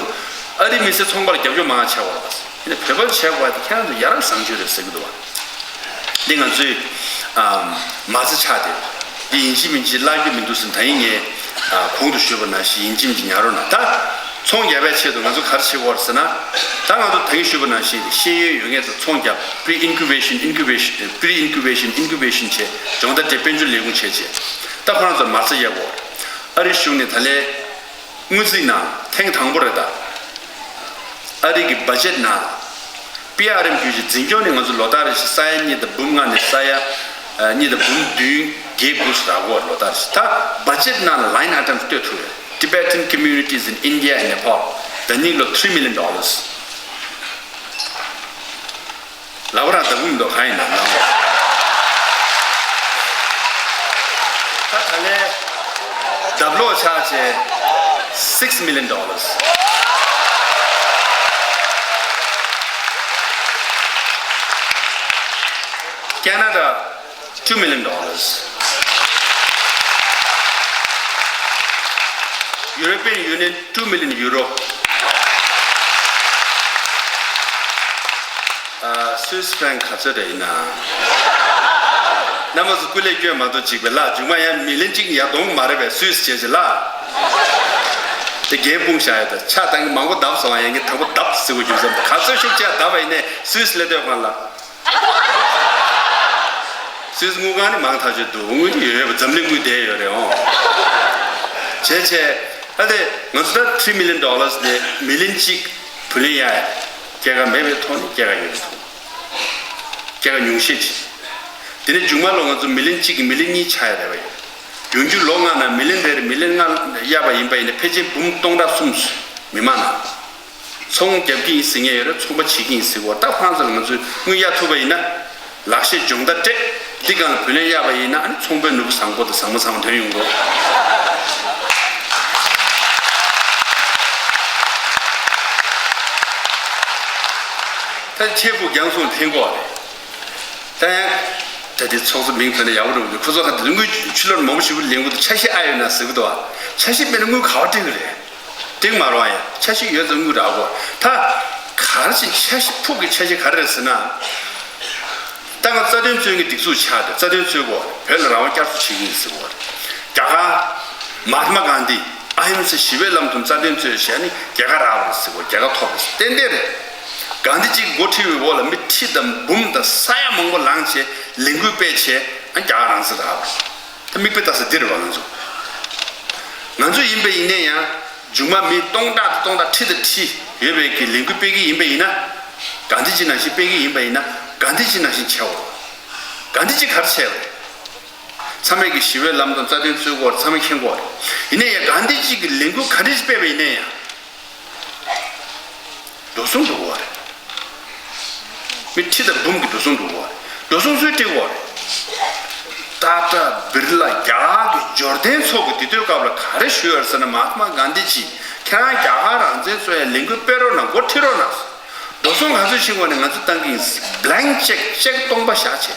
ཨ་རི་མི་སེར་ཚོང་པ་ལ་རྒྱབ་སྐྱོར་མང་ང་བྱེད་དགོས་རེད་པ། ཡིན་ན་བོད་པར་བྱས་པ་དེ་ཁྱེད་རང་ཚོ་ཡ་རབས་བཟང་སྤྱོད་རེད་ཟེར་གི་འདུག་བ། འདི་ང་ཚོའི་ཨམ་མ་རྩ་ཆགས་ཏེ། འདི་ཡིན་གཅིག་མིན་གཅིག་བརླག་རྒྱུ་མི་འདུག་ཟེར། ད་ཡིན་ངས་ཨ་གོང་དུ་ཞུས་པ་ནང་བཞིན་ཡིན་གཅིག་མིན་གཅིག་ཉར་རོགས་གནང་། ད་ཚོང་རྒྱག་པའི་ཆེད་དུ་ང་ཚོ་ག་རེ་བྱེད་དགོས་རེད་ཟེར་ན། ད་ང་ཚོ་ད་གིན་ཞུས་པ་ནང་བཞིན་ཤེས་ཡོན་ཡོད་མཁན་ཚོ་ཚོང་རྒྱག pre incubation, incubation, pre incubation, incubation བྱས། སྦྱོང་བརྡར་སྤྲད། དཔལ་འབྱོར་ལས་ཁུངས་བྱས་བྱས། ད་ཁོ་རང་ཚོ་མ་རྩ་གཡར་དགོས་རེད། ཨ་རི་གཞུང་ནས་ད་ལན་སྔོན་རྩིས་ནང་ཐེངས་དང་པོ་རེད་ད། ཨ་རི་གི་བ་ཇེཊ་ནང་པི་ཨར་ཨེམ་བརྒྱུད་ཀྱི་འཛིན་སྐྱོང་ནས་ང་ཚོ་ལོ་ལྟར་རེ་བཞིན་ས་ཡ་གཉིས་དང་འབུམ་ལྔ་ནས་ས་ཡ་ཨ་གཉིས་དང་འབུམ་བདུན་བརྒྱད་དགུ་ཙམ་རག་གོ། ལོ་ལྟར་རེ་བཞིན། ད་བ་ཇེཊ་ནང་ལ་line item ལྟོས་ཐུབ་རེད། Tibetan communities in India and Nepal. ད་ནིང་ལོ་three million dollars། ལབ་ར་ད་འུ་མདོ་གང་ཡིན་ན་ནང་། ད་ད་ལན་ལྡབ་ལོག་ཆགས་བྱས། six million dollars། Canada two million dollars། European Union two million euro། ཨ། སུད་སི་ཕྲེང་ག་ཚོད་རེད་ཡིན་ན། རྣམ་པ་ཚོ་སྐུ་ལས་སྐྱོན་མ་གཏོགས་གཅིག་པས་ལ། མཇུག་མ་ཡང་མི་ལན་གཅིག་ཡར་གཏོང་མ་རེད་པས། སུད་སི་བྱས་ཅི་ལ། དེ་རྒྱན་སྤུངས་བཞག་ཡོད་ད། ཆ་ད་གིན་མང་པོ་བརྡབས་སོང་བ། ཡང་གི་དང་པོ་བརྡབས་ཟེར་བ་རྒྱུ་མཚན་ག་ཚོད་ཤུགས་ཆེ་བརྡབས་པ་ཡིན་ནའི་སུད་སི་ལས་སྡོད་གང་ལ། སུད་སི་དངུལ་ཁང་ནི་མང་ཐག་ཆོད་འདུག་དངུལ་ཡོད་ཡོད་པ། འཛམ་གླིང་དངུལ་བསྡད་ཡོད་རེད་འོང་། བྱས་བྱས་ཨ་དེ་ང་ཚོ་ད་three million dollars ནས་མི་ལན་གཅིག་བུ་ལོན་གཡར་ཡ། སྐྱེད་ཀ་མེད་པའི་ཐོག་ནས་སྐྱེད་ཀ་ཡོད་རེད་འདུག་སྐྱེད་ཀ་ཉུང་ཤས་ཅིག་དེ་ནས་མཇུག་མ་ལོ་ང་ཚོ་མི་ལན་གཅིག་གིས་མི་ལན་གཉིས་ཆགས་ཡ་རེད་པ། ཡོང་རྒྱུ་ལོ་ལྔ་ནང་མི་ལན་དེར་མི་ལན་ལྔ་གཡར་བ་ཡིན་པ་ཡིན་ན་ཕལ་ཆེར་འབུམ་སྟོང་ཕྲག་གསུམ་མི་མང་ན། ཚོང་རྒྱབ་ཀྱི་ཡིན་ཟེར་མཁན་ཡོད་རེད། ཚོང་པ་བྱེད་ཀྱི་ཡིན་ཟེར་གོ། ད་ཕངས་ཚོ་ལ་ང་ཚོས་དངུལ་གཡར་ཐུབ་པ་ཡིན་ན། ལག་ཤེས་སྦྱོང་བརྡར་སྤྲད། འདི་སྒང་ལ་བུ་ལོན་གཡར་བ་ཡིན་ན། ཨ་ནི་ཚོང་པའི་ནོར་བུ་བཟང་པོ་དང་བཟང་མོ་ཚང་མ་ཐོན་ཡོང་གོ། ད་ཆེ་བུ་རྒྱང་སོང་འཐེན་གོ་རེད། ད་ཡང་། ད་དེ་ཚོགས་གཙོ་མིང་ཐོན་ན་ཡག་པོ་འགྲོ་གི་འདུག་ཁོ་ཚོ་ཁ་དེ་དངུལ་ཕྱི་ལོར་མང་པོ་ཞིག་ལེན་གི་འདུག་འཆར་གཞི་ཨ་ཡོད་ན་ཟེར་གི་འདུག་འཆར་གཞི་མེད་ན་དངུལ་ག་པར་སྤྲད་གི་རེད། སྤྲད་མ་རུང་ཡ། འཆར་གཞི་ཡོད་ཙང་དངུལ་རག་གོ། ད་ག་རེ་བྱེད། འཆར་གཞི་ཕུགས་ཀྱི་འཆར་གཞི་ག་རེ་རེད་ཟེར་ན། ད་ང་རྩ་དོན་རྩོད་མཁན་སྒྲིག་འཛུགས་ཆགས་ཏེ་རྩ་དོན་རྩོད་གོ། བོད་ལ་རང་དབང་བསྐྱར་གསོ་བྱེད་ཀྱི་ཡིན་ཟེར་གོ། རྒྱ་གར། མ་ཧཏ་མ་གྷན་དྷི་ཨ་ཧིམ་ས་ཞི་བའི་ལམ་དུ་རྩ་དོན་རྩོད་བྱས་ནས་རྒྱལ་ཁ་རག་པ་རེད་ཟེར་གོ། རྒྱལ་ཁ་ཐོབ་པ་རེད། ཏན་ཏན་རེད། གྷན་དྷི་ཇི་གི་འགོ་ཁྲིད་པའི་འོག་ལ་མི་ཁྲི་དང་འབུམ་དང་ས་ཡ་མང་པོ་ལངས་བྱས་ལས་འགུལ་སྤེལ་བྱས། ཨ་རྒྱ་གར་རང་བཙན་རག་པ་རེད། ད་མིག་དཔེ་ལྟ་ས་འདི་རེད་བ། ང་ཚོ་ང་ཚོ་ཡིན་པ་ཡིན་ནའི་ཡང་། མཇུག་མ་མི་སྟོང་ཕྲག་དང་སྟོང་ཕྲག་ཁྲི་དང་ཁྲི་ཡོད་པའི་གི་ལས་འགུལ་སྤེལ་གི་ཡིན་པ་ཡིན་ན། གྷན་དྷི་ཇི་ནང་བཞིན་སྤེལ་གི་ཡིན་པ་ཡིན་ན། གྷན་དྷི་ཇི་ནང་བཞིན་བྱེད་དགོས། གྷན་དྷི་ཇི་ག་རེ་བྱས་པ་རེད། ཚང་མས་ཀྱི་ཞི་བའི་ལམ་དང་རྩ་དོན་རྩོད་དགོས་རེད། ཚང་མས་མཁྱེན་དགོས་རེད། ཡིན་ནའི་ཡང་གྷན་དྷི་ཇི་གི་ལས་འགུལ་ག་འདྲ་ཞིག་སྤེལ་བ་ཡིན་ནའི་ཡང་། འགྲོ་སོང་འགྲོ་གི་རེད། མི་ཁྲི་དང་འབུམ་གྱི་འགྲོ་སོང་འགྲོ་གི་རེད། འགྲོ་སོང་སུས་སྤྲད་གི་རེད། ཏཱ་ཏཱ་བིར་ལ་རྒྱ་གར་གྱི་འབྱོར་ལྡན་ཚོ་གི་དེ་དུས་སྐབས་ལ་ག་རེ་ཞུས་ཡོད་ཟེར་ན། མ་ཧཏ་མ་གྷན་དྷི་ཇི་ཁྱེད་རང་རྒྱ་གར་རང་བཙན་རྩོད་ཡ་ལས་འགུལ་སྤེལ་རོགས་གནང་། འགོ་ཁྲིད་རོགས་གནང་། འགྲོ་སོང་ང་ཚོས་ཤེས་དགོས་ནས་ང་ཚོས་བཏང་གི་ཡིན། blank check ཅེག་སྟོང་པ་བཞག་བྱས།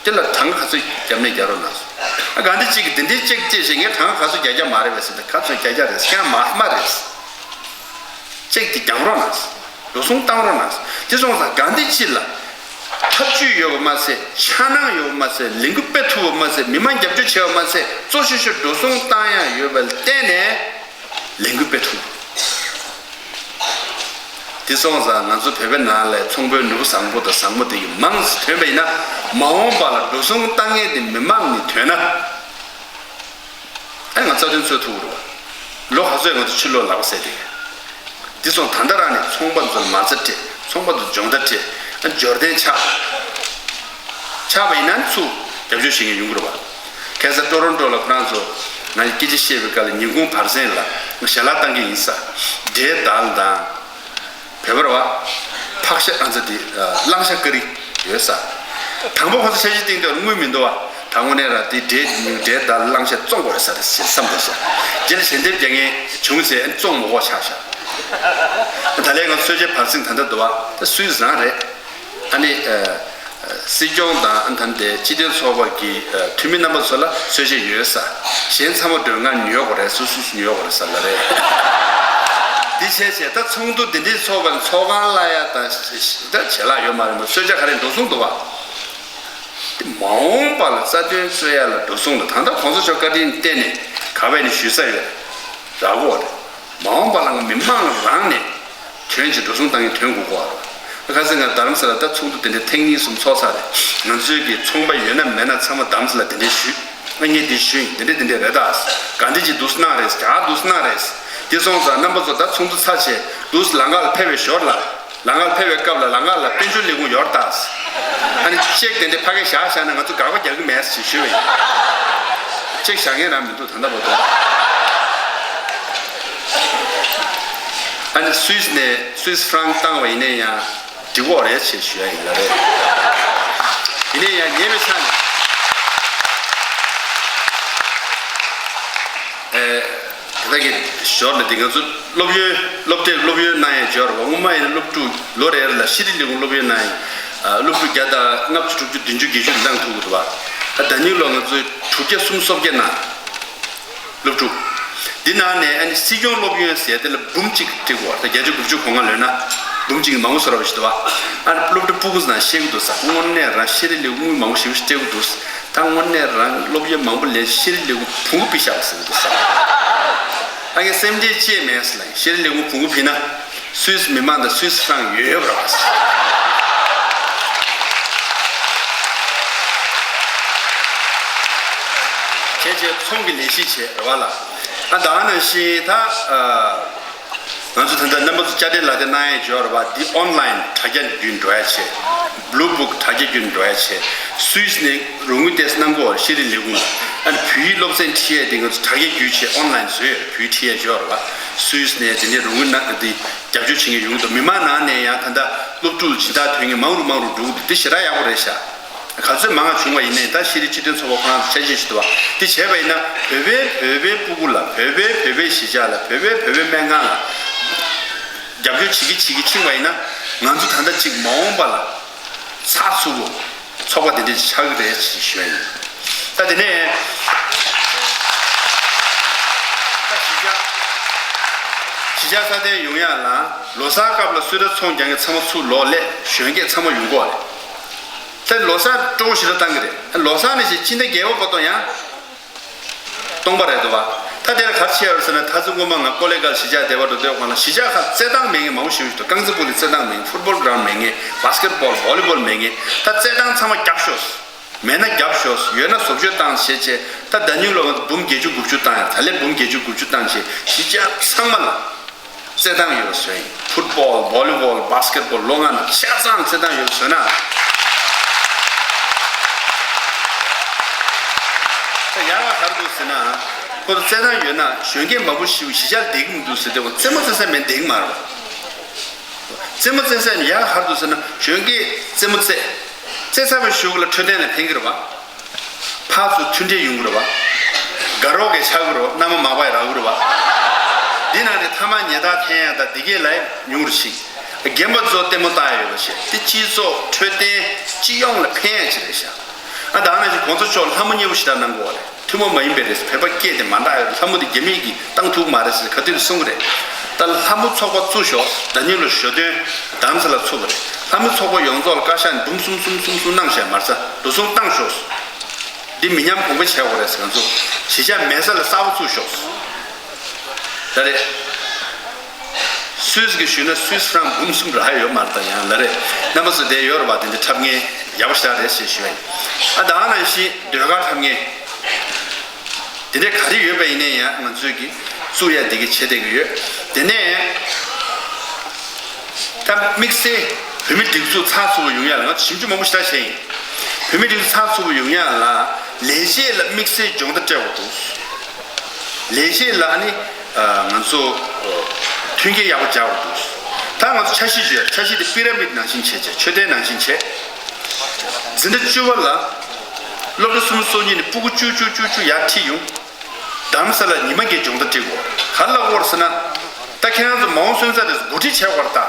དེ་ལ་གྲངས་ཀ་ག་ཚོད་བརྒྱབ་ནས་རྒྱག་རོགས་གནང་། ཨ་གྷན་དྷི་ཇི་གིས་དེ་འདྲའི་ཅེག་བཅད་བྱས་ངས་གྲངས་ཀ་ག་ཚོད་རྒྱག་རྒྱག་མ་རེད་པས་ཟེར་ཏེ། ག་ཚོད་རྒྱག་རྒྱག་རེད། ཁྱེད་རང་མ་ཧཏ་མ་རེད། ཅིག་དེ་རྒྱག་རོགས་གནང་། འགྲོ་སོང་བཏང་རོགས་གནང་། དེ་སོང་ཙང་ག་འདི་ཅི་ལ། ཐབས་ཇུས་ཡོད་པ་མ་ཟད། འཆར་སྣང་ཡོད་པ་མ་ཟད། ལས་འགུལ་སྤེལ་ཐུབ་པ་མ་ཟད། མི་མང་རྒྱབ་སྐྱོར་བྱས་པ་མ་ཟད། གཙོ་ཤོས་ཤོས་འགྲོ་སོང་བཏང་ཡ་ཡོད་པ་ལ་བརྟེན་ནས་ལས་འགུལ་སྤེལ་ཐུབ། དེ་སོང་ཙང་ང་ཚོ་བོད་པའི་ནང་ལ་ཚོང་དཔོན་ནོར་བུ་བཟང་པོ་དང་བཟང་མོ་དེ་གི་མང་ཙམ་ཐོན་པ་ཡིན་ན། མ་འོངས་པ་ལ་འགྲོ་སོང་བཏང་མཁན་དེ་མི་མང་ནས་ཐོན་ན། ཨ་ང་རྩ་དོན་རྩོད་ཐུབ་ཀྱི་རེད་བ། ལོ་ག་ཚོད་ང་ཚོ་ཕྱི་ལོགས་ལག་པ་བཟས་ཏེ། དེ་སོང་ད་ལྟ་རང་ནས་ཚོང་པ་ཚོར་མ་རྩ་སྤྲད། ཚོང་པ་ཚོ་སྦྱོང་བརྡར་སྤྲད། ཨ་འབྱོར་ལྡན་ཆགས། ཆགས་པ་ཡིན་ན་ཚུར་རྒྱབ་སྐྱོར་བྱེད་མཁན་ཡོང་གི་རེད་བ། ཁ་སང་ཊོ་རོན་ཊོ་ལ་ཁོ་རང་ཚོ་ང་ཡི་སྐད་ཆ་བཤད་པའི་སྐབས་ལ་ཉིན་གུང་བར་གསེང་ལ་ང་ཞལ་ལག་བཏང་གི་ཡིན་ས། འབྲས་དལ་དང་། བོད་པར་བ། ཕག་ཤ་ཨ་ཚ་དེ་གླང་ཤ་ཀ་རི་ཡོད་ས། དང་པོ་ཁོ་ཚོ་འཆར་གཞི་བཏིང་དུས་དངུལ་མི་འདུག་བ། ད་དངོས་གནས་ར་དེ་འབྲས་འབྲས་དང་གླང་ཤ་བཙོང་དགོས་རེད་ས་རེད་ཟེར་བསམ་དགོས་ས། རྗེས་ལ་ཞལ་འདེབས་རྒྱག་མཁན་བྱུང་ཚེ་བཙོང་མི་དགོས་ཆགས་ཤག། ད་ལན་ང་ཚོ་གསོལ་ཇའི་བར་གསེང་ད་ལྟ་འདུག་བ། ད་སུད་སི་རང་རེད། ཨ་ནི། སྲིད་སྐྱོང་དང་ཨ་ནི་ད་ལྟའི་སྤྱི་མཐུན་ཚོགས་པ་གི་འཐུས་མི་རྣམ་པ་ཚོ་ལ་གསོལ་ཇ་ཡོད་ས། གཞན་ཚང་མ་སྒྲོལ་ང་ཉོ་དགོས་རེད། སུ་སུ་སུ་ཉོ་དགོས་རེད་ཟེར་ལ་རེད། འདི་བྱས་བྱས་ད་ཚོགས་འདུ་འདི་འདྲའི་ཚོགས་པ་ལ་ཚོགས་ཁང་གླ་ཡ་དང་ད་བྱེད་ལག་ཡོད་མ་རེད་མོད། གསོལ་ཇ་ག་རེ་འགྲོ་སོང་འདུག་བ། འདི་མ་འོངས་པ་ལ་རྩ་དོན་རྩོད་ཡ་ལ་འགྲོ་སོང་ལ་ད་ལྟ་གོང་ས་མཆོག་བཀའ་དྲིན་བརྟེན་ནས་ག་བས་ནས་ཞུ་ས་ཡོད་རག་གོ་རེད། མ་འོངས་པ་ལ་ང་མི་མང་རང་ནས་དོན་གྱི་འགྲོ་སོང་བཏང་ཡིན་དོན་དགོས་གོ་བ། ཁ་སང་ང་རྡ་རམ་ས་ལ་ད་ཚོགས་འདུ་དེ་འདྲའི་ཐེངས་གཉིས་གསུམ་ཚོགས་ཚར་རེད། ང་ཚོའི་གི་ཚོང་པ་ཡོད་ན་མེད་ན་ཚང་མ་རྡ་རམ་ས་ལ་དེ་འདྲའི་ཞུས། ཨ་ངས་འདི་ཞུས་ཡིན། དེ་འདྲ་དེ་འདྲ་རེད་ད། ག་འདྲ་ཅིག་འདུག་གནང་རེད། ག་འདུག་གནང་རེད། དེ་སོང་ཙང་རྣམ་པ་ཚོ་ད་ཚོགས་འདུ་ཚར་བྱས་འདུག་ལམ་ཁ་ལ་ཕེབས་པའི་ཞོར་ལ། ལམ་ཁ་ལ་ཕེབས་པའི་སྐབས་ལ་ལམ་ཁ་ལ་དཔལ་འབྱོར་ལས་ཁུངས་ཡོད་རེད་ད། ཨ་ནི་ཅེག་དེ་འདྲ་ཕ་གིར་བཞག་བཞག་ན་ང་ཚོ་དགག་པ་རྒྱག་གི་མེད་ཅེས་ཞུས་པ་ཡིན། ཅེག་བཞག་མཁན་རང་མི་འདུག་ད་ལྟ་བར་དུ། ཨ་ནི་སུད་སི་ནས་སུད་སི་ཧྥྲང་བཏང་བ་ཡིན་ན་ཡང་འགྲིག་གི་རེད་ཅེས་ཞུ་ཡ་ཡིན་ལ་རེད། ཡིན་ན་ཡང་ཉེ་བའི་ཆ་ནས། ཨེ། དེ་དག་གི་ཞོར་ལ་དེ་ང་ཚོ་སློབ་ཡོན་སློབ་གྲྭའི་སློབ་ཡོན་གནང་ཡས་འབྱོར་བ། སྔོན་མ་ཡིན་ན་སློབ་ཕྲུག་ལོ་རེ་རེ་ལ་ཤེས་རིག་ལས་ཁུངས་སློབ་ཡོན་གནང་ཡས། ཨ། སློབ་ཕྲུག་བརྒྱ་དང་ལྔ་བཅུ་དྲུག་ཅུ་བདུན་ཅུ་བརྒྱད་ཅུ་གནང་ཐུབ་ཀྱི་འདུག་བ། ཨ། ཟླ་ཉིན་ལོ་ང་ཚོས་དྲུག་བརྒྱ་སུམ་ཅུ་སོ་བརྒྱད་གནང་། སློབ་ཕྲུག་འདི་ནང་ནས་ཨ་ནི་སྲིད་སྐྱོང་སློབ་ཡོན་ཟེར་དེ་ལ་འབུམ་གཅིག་སྤྲད་དགོས་བ། ད་བརྒྱད་ཅུ་དགུ་བཅུ་གོ་ལྔ་ལོན་ན་འབུམ་གཅིག་མང་པོ་བཟོ་འདྲ་བ་ཞིག་འདུག་བ། ཨ་ནི་སློབ་གྲྭ་སྤུ་གུ་ནང་བཤད་ཀྱི་འདུག་ས། དངོས་གནས་རང་ཤེས་རིག་ལས་ཁུངས་མང་པོ་ཞེ་པོ་ཞིག་སྤྲད་ཀྱི་འདུག་ས། ད་དངོས་གནས་རང་སློབ་ཡོན་མང་པོ་ལེན། ཤེས་རིག་ལས་ཁུངས་བོང་བུ་ཕུད་བཞག་པ་ཟེར་གྱི་འདུག་ས། ཨ་ངས་སེམས་ཁྲལ་ཅི་ཡང་མེད་ཟེར་ལ། ཤེས་རིག་ལས་ཁུངས་བོང་བུ་ཕུད་ན་སུད་སི་མི་མང་དང་སུད་སི་ཧྥྲང་ཡོད་ཡོད་པ་རེད་པ་ཟེར། བྱས་བྱས་ཚོང་གི་ལས་གཞི་བྱས་རེད་པ་ལ། ཨ་ད་ག་ནང་བཞིན་ད། ཨ། ང་ཚོ་ད་ལྟ་རྣམ་པ་ཚོ་དཔྱ་ཁྲལ་ལག་དེབ་གནང་ཡས་འབྱོར་བ་འདི་ཨོན་ལན་དྲ་རྒྱ་བརྒྱུད་འགྲོ་ཡ་བྱས། བླུ་བུག་དྲ་རྒྱ་བརྒྱུད་འགྲོ་ཡ་བྱས། སུད་སི་ནས་རོགས་དངུལ་ཏོག་ཙམ་གནང་གི་ཡོད་རེད། ཤེས་རིག་ལས་ཁུངས་ལ། ཨ་ནི་བོད་ཡིག་སློབ་ཚན་ཁྲིད་ཡས་དེ་ང་ཚོ་དྲ་རྒྱ་བརྒྱུད་བྱས་ཨོན་ལན་བཟོས་ཡོད་རེད། བོད་ཡིག་ཁྲིད་ཡས་འབྱོར་བ། སུད་སི་ནས་དེ་ནས་རོགས་དངུལ་གནང་དེ་རྒྱབ་སྐྱོར་བྱེད་མཁན་ཡོང་གི་འདུག་མི་མང་ནང་ནས་ཡང་ད་ལྟ་སློབ་ཕྲུག་ལ་སྦྱིན་བདག་ཐོན་མཁན་མང་རུ་མང་རུ་འགྲོ་གི་འདུག་དེ་ཞེ་དྲག་ཡག་པོ་རེད་ཤག་ག་ཚོད་མང་བ་བྱུང་བ་ཡིན་ནའི་ད་ཤེས་རིག་སྤྱི་མཐུན་ཚོགས་པ་ཁོ་རང་ཚོ་ཆ་ཤས་ཤིག་འདུག་བ། དེ་བྱས་པ་ཡིན་ན་བོད་པའི་བོད་པའི་སྤུ་གུ་ལ། བོད་པའི་བོད་པའི་གཞིས་ཆགས་ལ། བོད་པའི་བོད་པའི་སྨན་ཁང་ལ་རྒྱབ་སྐྱོར་བྱེད་ཀྱི་བྱེད་ཀྱི་ཕྱིན་པ་ཡིན་ན། ང་ཚོ་ད་ལྟ་གཅིག་མ་འོངས་པ་ལ་ཚགས་ཚུད་པོ་ཚོགས་པ་དེ་འདྲ་ཞིག་ཆགས་ཀྱི་རེད་ཅེས་ཞུ་ཡ་ཡིན། ད་དེ་ནས་ད་གཞིས་ཆགས་གཞིས་ཆགས་སྲ་བརྟན་ཡོང་ཡ་ལ་ལོ་གསར་སྐབས་ལ་གསོལ་རས་ཚོང་རྒྱག་མཁན་ཚང་མ་ཚུར་ལོག་སླེབས། གཞོན་སྐྱེས་ཚང་མ་ཡོང་གི་ཡོད་རེད། དེ་ལོ་གསར་སྤྲོ་པོ་ཞེ་དྲག་བཏང་གི་རེད། ལོ་གསར་ནས་བྱས་ཕྱི་ཟླ་བརྒྱད་པ་བར་དུ་ཡང་སྟོང་པ་རེད་འདུག་བ། ད་དེར་ག་རེ་བྱས་ཡོད་ཟེར་ན། ད་ཚོད་སྔོན་མ་ང་ཀོ་ལེ་གལ་གཞིས་ཆགས་སྡེ་བ་འགྲོ་དུས་སྒང་ལ་གཞིས་ཆགས་ཁག་རྩེད་ཐང་མེད་མཁན་མང་པོ་ཞིག་འདུག་རྐང་རྩེད་སྤོ་ལོའི་རྩེད་ཐང་མེད་མཁན། ཕུཊ་བོལ་གྷི་རའུན་ཌི་མེད་མཁན། བྷ་སི་ཀེཊ་བྷོལ། བྷོ་ལི་བྷོལ་མེད་མཁན། ད་རྩེད་ཐང་ཚང་མ་བརྒྱབ་ཤོག་མེད་ན་བརྒྱབ་ཤོག་ཡོད་ན་བཟོ་བཅོས་བཏང་བྱས་བྱས། ད་ཟླ་ཉིན་ལོ་ང་ཚོ་འབུམ་བརྒྱད་ཅུ་དགུ་བཅུ་བཏང་ཡ། ད་ལན་འབུམ་བརྒྱད་ཅུ་དགུ་བཅུ་བཏང་བྱས་གཞིས་ཆགས་ཚང་མ་ལ་རྩེད་ཐང་ཡོད་པ་བཟོས་ཡིན། ཕུཊ་བོལ། བྷོ་ལི་བྷོལ། བྷ་སི་ཀེཊ་བྷོལ། ལོ་ལྔ་ནང་ཆ་ཚང་རྩེད་ཐང་ཡོད་པ་བཟོས་ན། ད་ཡག་ག་ག་རེ་འདུག་ཟེར་ན། ཁོ་ཚོ་རྩེད་ཐང་ཡོད་ན་གཞོན་སྐྱེས་མང་པོ་ཞིག་གཞིས་ཆགས་ལ་བསྡད་ཀྱི་མི་འདུག་ཟེར་དུས། རྩེད་མོ་རྩེ་ས་མེད་ན་བསྡད་ཀྱི་མ་རེད་པ། རྩེད་མོ་རྩེ་ས་ཡག་ག་ག་རེ་འདུག་ཟེར་ན། གཞོན་སྐྱེས་རྩེད་མོ་རྩེ། རྩེ་ཚར་བའི་གཞུག་ལ་འཕྲོད་བསྟེན་ལ་ཕན་གྱི་རེད་པ། ཕར་ཚུར་མཐུན་འབྲེལ་ཡོང་གི་རེད་པ། དགའ་རོགས་ཀྱི་ཆགས་ཀྱི་རེད་པ། མནའ་མ་མག་པ་ཡི་རག་གི་རེད་པ། འདི་ནང་ནས་ཐ་མག་ཉལ་ཐག་འཐེན་ཡ་དང་འདི་གས་ལ་ཉུང་རུ་ཕྱིན། རྒན་པ་ཚོ་ལྟད་མོ་ལྟ་ཡ་ཡོད་པ་བྱས། དེ་སྤྱི་ཚོགས་འཕྲོད་བསྟེན་སྤྱི་ཡོངས་ལ་ཕན་ཡ་ཅིག་རེད་ཤག་ཨ་ད་ནང་བཞིན་གོང་ས་མཆོག་ལྷ་མོ་མཉེས་པོ་ཞེ་དྲག་གནང་གི་ཡོད་རེད། ཐུན་མོང་མ་ཡིན་པའི་རེད། བོད་པ་སྐད་དེ་མ་འདྲ་ཡོད་རེད། ལྷ་མོ་དེ་རྒྱ་མི་གིས་བཏང་ཐུབ་མ་རེད་ཟེར་ག་དུས་གསུང་གི་རེད། ད་ལྷ་མོ་ཚོགས་པ་བཙུགས་ཤོག་ཟླ་ཉིན་ལ་ཞོ་སྟོན་རྡ་རམ་ས་ལ་ཚུགས་པ་རེད། ལྷ་མོ་ཚོགས་པ་ཡོངས་རྫོགས་ལ་བཀའ་ཤག་ནས་འབུམ་གསུམ་གསུམ་གསུམ་གསུམ་གནང་བཞག་མ་རེད། འགྲོ་སོང་བཏང་ཤོག་འདི་མི་ཉམས་གོང་འཕེལ་བྱེད་དགོས་རེད་ཟེར། ང་ཚོ་གཞིས་ཆགས་མེད་ས་ལ་གསར་པ་བཙུགས་ཤོག་ད་རེད། སུད་སི་གི་ཞུས་ན་སུད་སི་ཧྥྲང་འབུམ་གསུམ་རག་ཡོད་མ་རེད། ད་ཡང་ལ་རེད། རྣམ་པ་ཚོ་དེ་ཡོད་རེད་བ། དེ་འདྲ་འཁྲབ་མཁན་ཡག་པོ་ཞེ་དྲག་རེད་ཞེས་ཞུ་ཡ་ཡིན། ཨ་ད་ནང་བཞིན་ཟློས་གར་འཁྲབ་མཁན་དེ་འདྲ་ག་རེ་ཡོད་པ་ཡིན་ནའི་ཡང་ང་ཚོས་ཀྱི་བཙུགས་ཡ་དེ་གི་བྱེད་བསྡད་ཀྱི་ཡོད། དེ་ནས་ད་དམིགས་བསལ་བོད་མི་སྒྲིག་འཛུགས་ཚགས་ཚུད་པོ་ཡོང་ཡ་ལ་ང་ཚོ་ཞིབ་འཇུག་མང་པོ་ཞེ་དྲག་བྱས་ཡིན། བོད་མི་སྒྲིག་འཛུགས་ཚགས་ཚུད་པོ་ཡོང་ཡ་ལ་ལས་བྱེད་ལ་དམིགས་བསལ་སྦྱོང་བརྡར་སྤྲད་དགོས་འདུག་ལས་བྱེད་ལ་ནི་ང་ཚོ་མཐུན་རྐྱེན་ཡག་པོ་སྦྱར་དགོས་འདུག་ད་ང་ཚོ་འཆར་གཞི་བརྗོད། འཆར་གཞི་དེ་པི་ར་མིད་ནང་བཞིན་བྱས་བྱས། མཆོད་རྟེན་ནང་བཞིན་བྱས། འཛིན་གྲྭ་བཅུ་པ་ལ་སློབ་གྲྭ་གསུམ་སོ་གཉིས་ནས་སྤུ་གུ་བཅུ་བཅུ་བཅུ་བཅུ་ཡར་ཁྲིད་ཡོང་། རྡ་རམ་ས་ལ་ཉི་མ་བརྒྱད་སྦྱོང་བརྡར་སྤྲད་དགོས། ག་རེ་ལབ་དགོས་རེད་ཟེར་ན། ད་ཁྱེད་རང་ཚོ་མ་འོངས་སོན་རྩ་རེད། འགོ་ཁྲིད་བྱེད་དགོས་རེད། ད་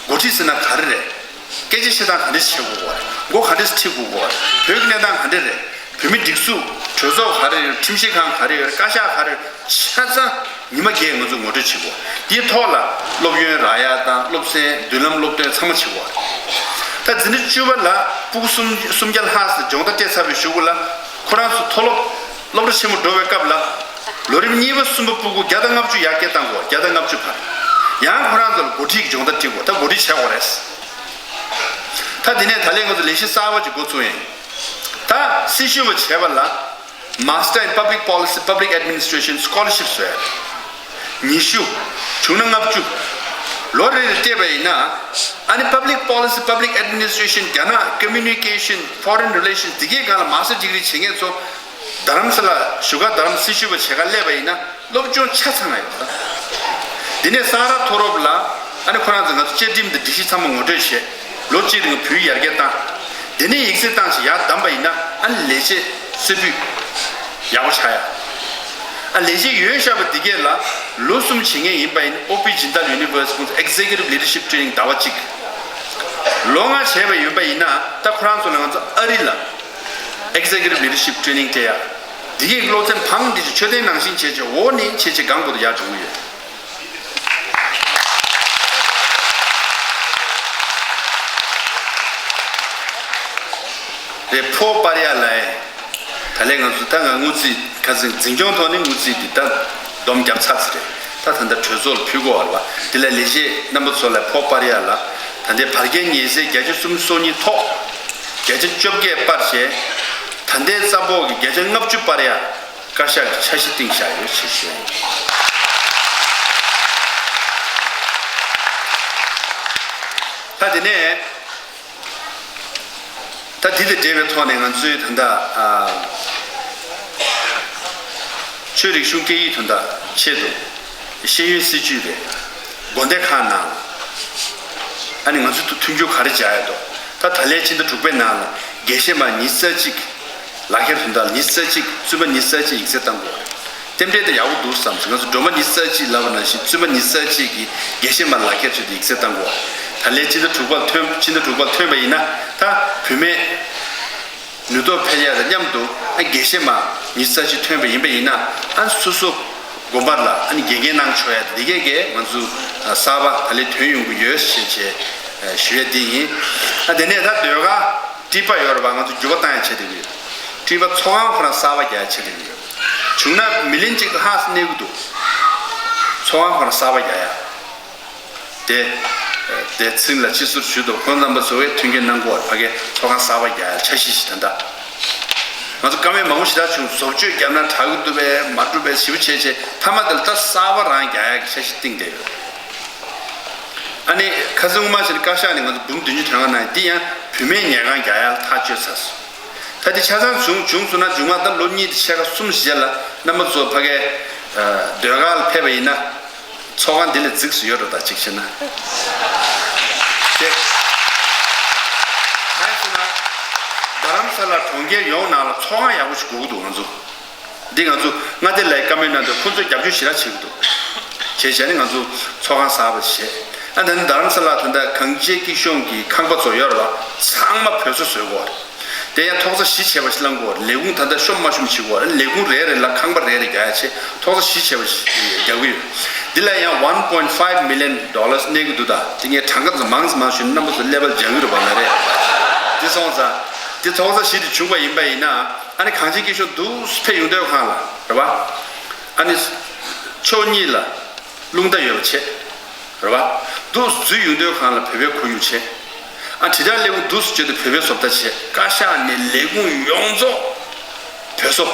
འགོ་ཁྲིད་ཟེར་ན་ག་རེ་རེད། སྐད་ཆ་བཤད་སྟངས་ག་འདྲ་བྱེད་དགོས་གོ། མགོ་ག་འདྲ་ཁྲིད་དགོས་གོ། བོད་ཀྱི་གནས་སྟངས་ག་འདྲ་རེད། བོད་མི་སྒྲིག་འཛུགས་གྲོས་ཚོགས་ག་རེ་ཡོད། ཁྲིམས་ཞིབ་ཁང་ག་རེ་ཡོད། བཀའ་ཤག་ག་རེ་ཡོད། ཆ་ཚང་ཉི་མ་བརྒྱད་ང་ཚོ་ངོ་སྤྲོད་བྱེད་དགོས། དེའི་ཐོག་ལ་སློབ་ཡོན་རག་ཡ་དང་སློབ་ཚན་མདུན་ལམ་སློབ་སྟོན་ཚང་མ་བྱེད་དགོས། ད་འཛིན་གྲྭ་བཅུ་པ་ལ་སྤུ་གུ་གསུམ་གསུམ་བརྒྱ་ལྷག་ཙམ་སྦྱོང་བརྡར་སྤྲད་ཚར་བའི་གཞུག་གུ་ལ་ཁོ་རང་ཚོ་མཐོ་སློབ་སློབ་གྲྭ་ཆེན་མོ་འགྲོ་བའི་སྐབས་ལ་ལོ་རིམ་གཉིས་པ་གསུམ་པ་སྤུ་གུ་བརྒྱ་དང་ལྔ་བཅུ་ཡར་རྒྱས་བཏང་དགོས། བརྒྱ་དང་ལྔ་བཅུ་བར། ཡང་ཁོ་རང་ཚོ་ལ་འགོ་ཁྲིད་ཀྱི་སྦྱོང་བརྡར་སྤྲད་དགོས། ད་འགོ་ཁྲིད་བྱེད་དགོས་རེད། ད་དེ་ནས་ད་ལན་ང་ཚོ་ལས་གཞི་གསར་པ་ཅིག་འགོ་ཚུགས་ཡིན། ད་སྲི་ཞུ་བ་བྱས་པ་ལ་Master in Public Policy, Public Administration Scholarship ཟེར་ཡ་ཉི་ཤུ། བྱུང་ན་ལྔ་བཅུ། ལོ་རེ་རེ་སྤྲད་པ་ཡིན་ན། ཨ་ནི་Public Policy, Public Administration, རྒྱ་ནག་Communication, Foreign Relations དེ་གའི་སྒང་ལ་མ་སྟར་ཌི་གྷི་རི་བྱེད་མཁན་ཚོ་རྡ་རམ་ས་ལ་བཞུགས་སྒར་རྡ་རམ་སྲི་ཞུ་བ་བྱེད་གར་སླེབས་པ་ཡིན་ན་སློབ་སྦྱོང་ཆ་ཚང་ཡོད་ས། འདི་ནས་སང་ར་མཐོ་སློབ་ལ་ཨ་ནི་ཁོ་རང་ཚོ་ང་ཚོ་བཅའ་ཁྲིམས་དང་སྒྲིག་གཞི་ཚང་མ་ངོ་སྤྲོད་བྱས། ལོ་གཅིག་རིང་བོད་ཡར་རྒྱས་བཏང་། དེ་ནས་ཡིག་ཚད་བཏང་ཞིང་ཡར་བདམས་པ་ཡིན་ན་ཨ་ནི་ལས་བྱེད་རྩེ་ཕུད་ཡག་པོ་ཆགས་ཡ། ཨ་ལས་བྱེད་ཡོད་བཞག་པ་འདི་གས་ལ་ལོ་གསུམ་བྱེད་མཁན་ཡིན་པ་ཡིན། ཨོ་པི་ཇིན་དཱལ་ཡུ་ནི་ཝར་སི་ཁོང་ཚོ་Executive Leadership Training ཟླ་བ་གཅིག་ལོ་ལྔ་བྱས་པ་ཡིན་པ་ཡིན་ན་ད་ཁོ་རང་ཚོ་ལ་ང་ཚོ་ཨ་རི་ལ་Executive Leadership Training སྤྲད་ཡ། འདི་གས་སློབ་ཚན་འཕང་འདི་ཚོ་མཆོད་རྟེན་ནང་བཞིན་བྱས་བྱས་འོག་ནས་བྱས་བྱས་སྒང་བར་དུ་ཡར་འགྲོ་གི་ཡོད། རེད། ཕོ་སྤར་ཡ་ལ་ཡ། ད་ལན་ང་ཚོ་ད་ང་དངུལ་རྩིས་ཁ་སང་འཛིན་སྐྱོང་ཐོག་ནས་དངུལ་རྩིས་འདི་ད་སྡོམ་བརྒྱབ་ཚར་ཚར་རེད། ད་ད་ལྟ་གྲོས་ཚོགས་ལ་ཕུལ་དགོས་བ་རེད་བ། དེ་ལ་ལས་བྱེད་རྣམ་པ་ཚོ་ལ་ཕོ་སྤར་ཡ་ལ་ད་ལྟའི་བར་བརྒལ་ཉེས་ཚད་བརྒྱ་ཆ་སུམ་ཅུ་སོ་གཉིས་ཐོག་བརྒྱ་ཆ་བཅོ་བརྒྱད་སྤར་བྱས། ད་ལྟའི་རྩ་ཕོགས་ཀྱི་བརྒྱ་ཆ་ལྔ་བཅུ་སྤར་ཡ། བཀའ་ཤག་གིས་འཆར་གཞི་བཏིང་བཞག་ཡོད་ཅེས་ཞུ། ད་དེ་ནས་ད་འདི་དང་འབྲེལ་བའི་ཐོག་ནས་ང་ཚོའི་ད་ལྟ་ཨ་ཆོས་རིག་གཞུང་སྐད་ཡིག་དོན་དག་ཆེད་དུ་ཤེས་ཡོན་སྲིད་བྱུས་རེད། དགོན་སྡེ་ཁག་ནང་ཨ་ནི་ང་ཚོ་མཐུན་འགྱུར་ག་རེ་སྦྱར་ཡ་འདུག་ད་ད་ལན་ཕྱི་ཟླ་དྲུག་པའི་ནང་ལ་དགེ་བཤེས་མ་ཉི་ཤུ་རྩ་གཅིག་ལག་ཁྱེར་དོན་དག་ཉི་ཤུ་རྩ་གཅིག་བཙུན་མ་ཉི་ཤུ་རྩ་གཅིག་ཡིག་ཚད་བཏང་དགོས། རྟེན་འབྲེལ་དེ་ཡག་པོ་འདུག་བསམ་སོང་། ང་ཚོ་སྒྲོལ་མ་ཉི་ཤུ་རྩ་གཅིག་ལབ་པ་ནང་བཞིན་བཙུན་མ་ཉི་ཤུ་རྩ་གཅིག་གིས་དགེ་བཤེས་མ་ལག་ཁྱེར་བྱས་ཏེ་ཡིག་ཚད་བཏང་དགོས། ད་ལན་ཕྱི་ཟླ་དྲུག་པར་ཐོན་ཕྱི་ཟླ་དྲུག་པར་ཐོན་པ་ཡིན་ན་ད་བུད་མེད་ནུས་སྟོབས་འཕེལ་ཡ་དང་མཉམ་དུ་ཨ་དགེ་བཤེས་མ་ཉི་ཤུ་རྩ་གཅིག་ཐོན་པ་ཡིན་པ་ཡིན་ན་ཨ་སོ་སོ་དགོན་པ་ལ་ཨ་ནི་དགེ་རྒན་གནང་ཆོག་ཡ་དེ་གས་གས་ང་ཚོ་གསར་པ་ད་ལན་ཐོན་ཡོང་གི་ཡོད་ཞེས་བྱས་ཞུ་ཡ་དེ་ཡིན། ཨ་དེ་ནས་ད་ཟློས་གར། ཊི་པ་ཡོད་རེད་པ། ང་ཚོ་འགྱུར་བ་བཏང་ཡ་བྱེད་བསྡད་ཀྱི་ཡོད། ཊི་པ་ཚོགས་ཁང་ཁོ་རང་གསར་པ་རྒྱག་ཡ་བྱེད་བསྡད་ཀྱི་ཡོད། བྱུང་ན་མི་ལོ་གཅིག་ལྷག་ཙམ་གནས་ཀྱི་འདུག་ཚོགས་ཁང་ཁོ་རང་གསར་པ་རྒྱག་ཡ། དེ་དེ་ཚིག་ལ་སྤྱི་ཟུར་ཞུས་འདུག་ཁོང་རྣམ་པ་ཚོ་བས་མཐུན་རྐྱེན་གནང་དགོས། ཕ་གིའི་ཚོགས་ཁང་གསར་པ་རྒྱག་ཡ་འཆར་གཞི་ཞིག་ད་ལྟ་ང་ཚོ་བཀའ་མོལ་མང་པོ་ཞེ་དྲག་བྱུང་། བཟོ་བཅོས་བརྒྱབ་ན་དྲག་གི་འདུག་པས་མ་འགྲུབ་པས་ཞེ་པོ་བྱས་བྱས་མཐའ་མ་དེ་ལ་ད་གསར་པ་རང་རྒྱག་ཡ་གི་འཆར་གཞི་བཏིང་བསྡད་ཡོད། ཨ་ནི་ཁ་སང་སྔོན་མ་ཞིག་ནས་བཀའ་ཤག་ནས་ང་ཚོ་འབུམ་བདུན་ཅུ་དོན་ལྔ་གནང་ཡ་འདི་ཡང་བུད་མེད་ཉལ་ཁང་རྒྱག་ཡ་ལ་ཐག་གཅོད་ཚར་སོང་། ད་འདི་ཆ་ཚང་བྱུང་བྱུང་སོང་ན་མཇུག་མ་ད་ལོ་གཉིས་དང་ཕྱེད་ཀ་གསུམ་རྗེས་ལ་རྣམ་པ་ཚོ་ཕ་གིའི་ཟློས་གར་ལ་ཕེབས་པ་ཡིན་ན་ཚོགས་ཁང་འདི་ལས་རྫིགས་སུ་ཡོད་འགྲོ། ད་གཅིག་བྱས་ན་དེ་གང་ཡིན་ཟེར་ན་རྡ་རམ་ས་ལ་གྲོང་ཁྱེར་ཡོངས་ནང་ལ་ཚོགས་ཁང་ཡག་པོ་ཞིག་དགོས་ཀྱི་འདུག་ང་ཚོ། འདི་ང་ཚོ་མངའ་སྡེ་ལ་བཀའ་མོལ་གནང་དུས་ཁོང་ཚོས་རྒྱབ་སྐྱོར་ཞེ་དྲག་བྱེད་ཀྱི་འདུག་བྱས་བྱས་ནས་ང་ཚོ་ཚོགས་ཁང་གསར་པ་བྱས། ཨ་ད་ནི་རྡ་རམ་ས་ལ་ད་ལྟ་གངས་ཅན་སྐྱིད་གཤོངས་ཀྱི་ཁང་པ་ཚོ་ཡོད་རེད་པ། ཚང་མ་བོད་ས་བཟོས་དགོས་རེད། དེ་ཡང་ཐོག་ས་བཞི་བྱས་པ་ཞིག་བླང་དགོས། ལས་ཁུངས་ད་ལྟ་ཤོམ་མ་ཤོམ་བྱེད་དགོས། ལས་ཁུངས་རེ་རེ་ལ་ཁང་པ་རེ་རེ་རྒྱག་ཡ་ཆེད་ཐོག་ས་བཞི་བྱས་པ་ཞིག་རྒྱག་གི་ཡོད། འདི་ལ་ཡང་one point five million dollars གནས་ཀྱི་འདུག་ད་དེ་ངས་གྲངས་ཀ་ཚོ་མང་ཙམ་མང་ཞུས་ན་རྣམ་པ་ཚོ་ཀླད་པ་འཇམ་གི་རེད་པ། ལ་རེད། དེ་སོང་ཙང་དེ་ཐོག་ས་བཞི་དེ་བྱུང་བ་ཡིན་པ་ཡིན་ན། ཨ་ནི་གངས་ཅན་སྐྱིད་གཤོངས་འདུག་ཕེབས་ཡོང་དུས་སྒང་ལ་རེད་པ། ཨ་ནི་ཕྱོགས་གཉིས་ལ་རླུང་རྟ་ཡོད་པ་བྱས། རེད་པ། འདུག་འཛུལ་ཡོང་དུས་སྒང་ལ་བོད་པའི་ཁོར་ཡུག་བྱས། ཨ་དྲིལ་བསྒྲགས་ལས་ཁུངས་འདུག་སེ་བྱས་དུས་བོད་པའི་བཟོ་ལྟ་བྱས། བཀའ་ཤག་ནས་ལས་ཁུངས་ཡོངས་རྫོགས་བོད་བཟོ་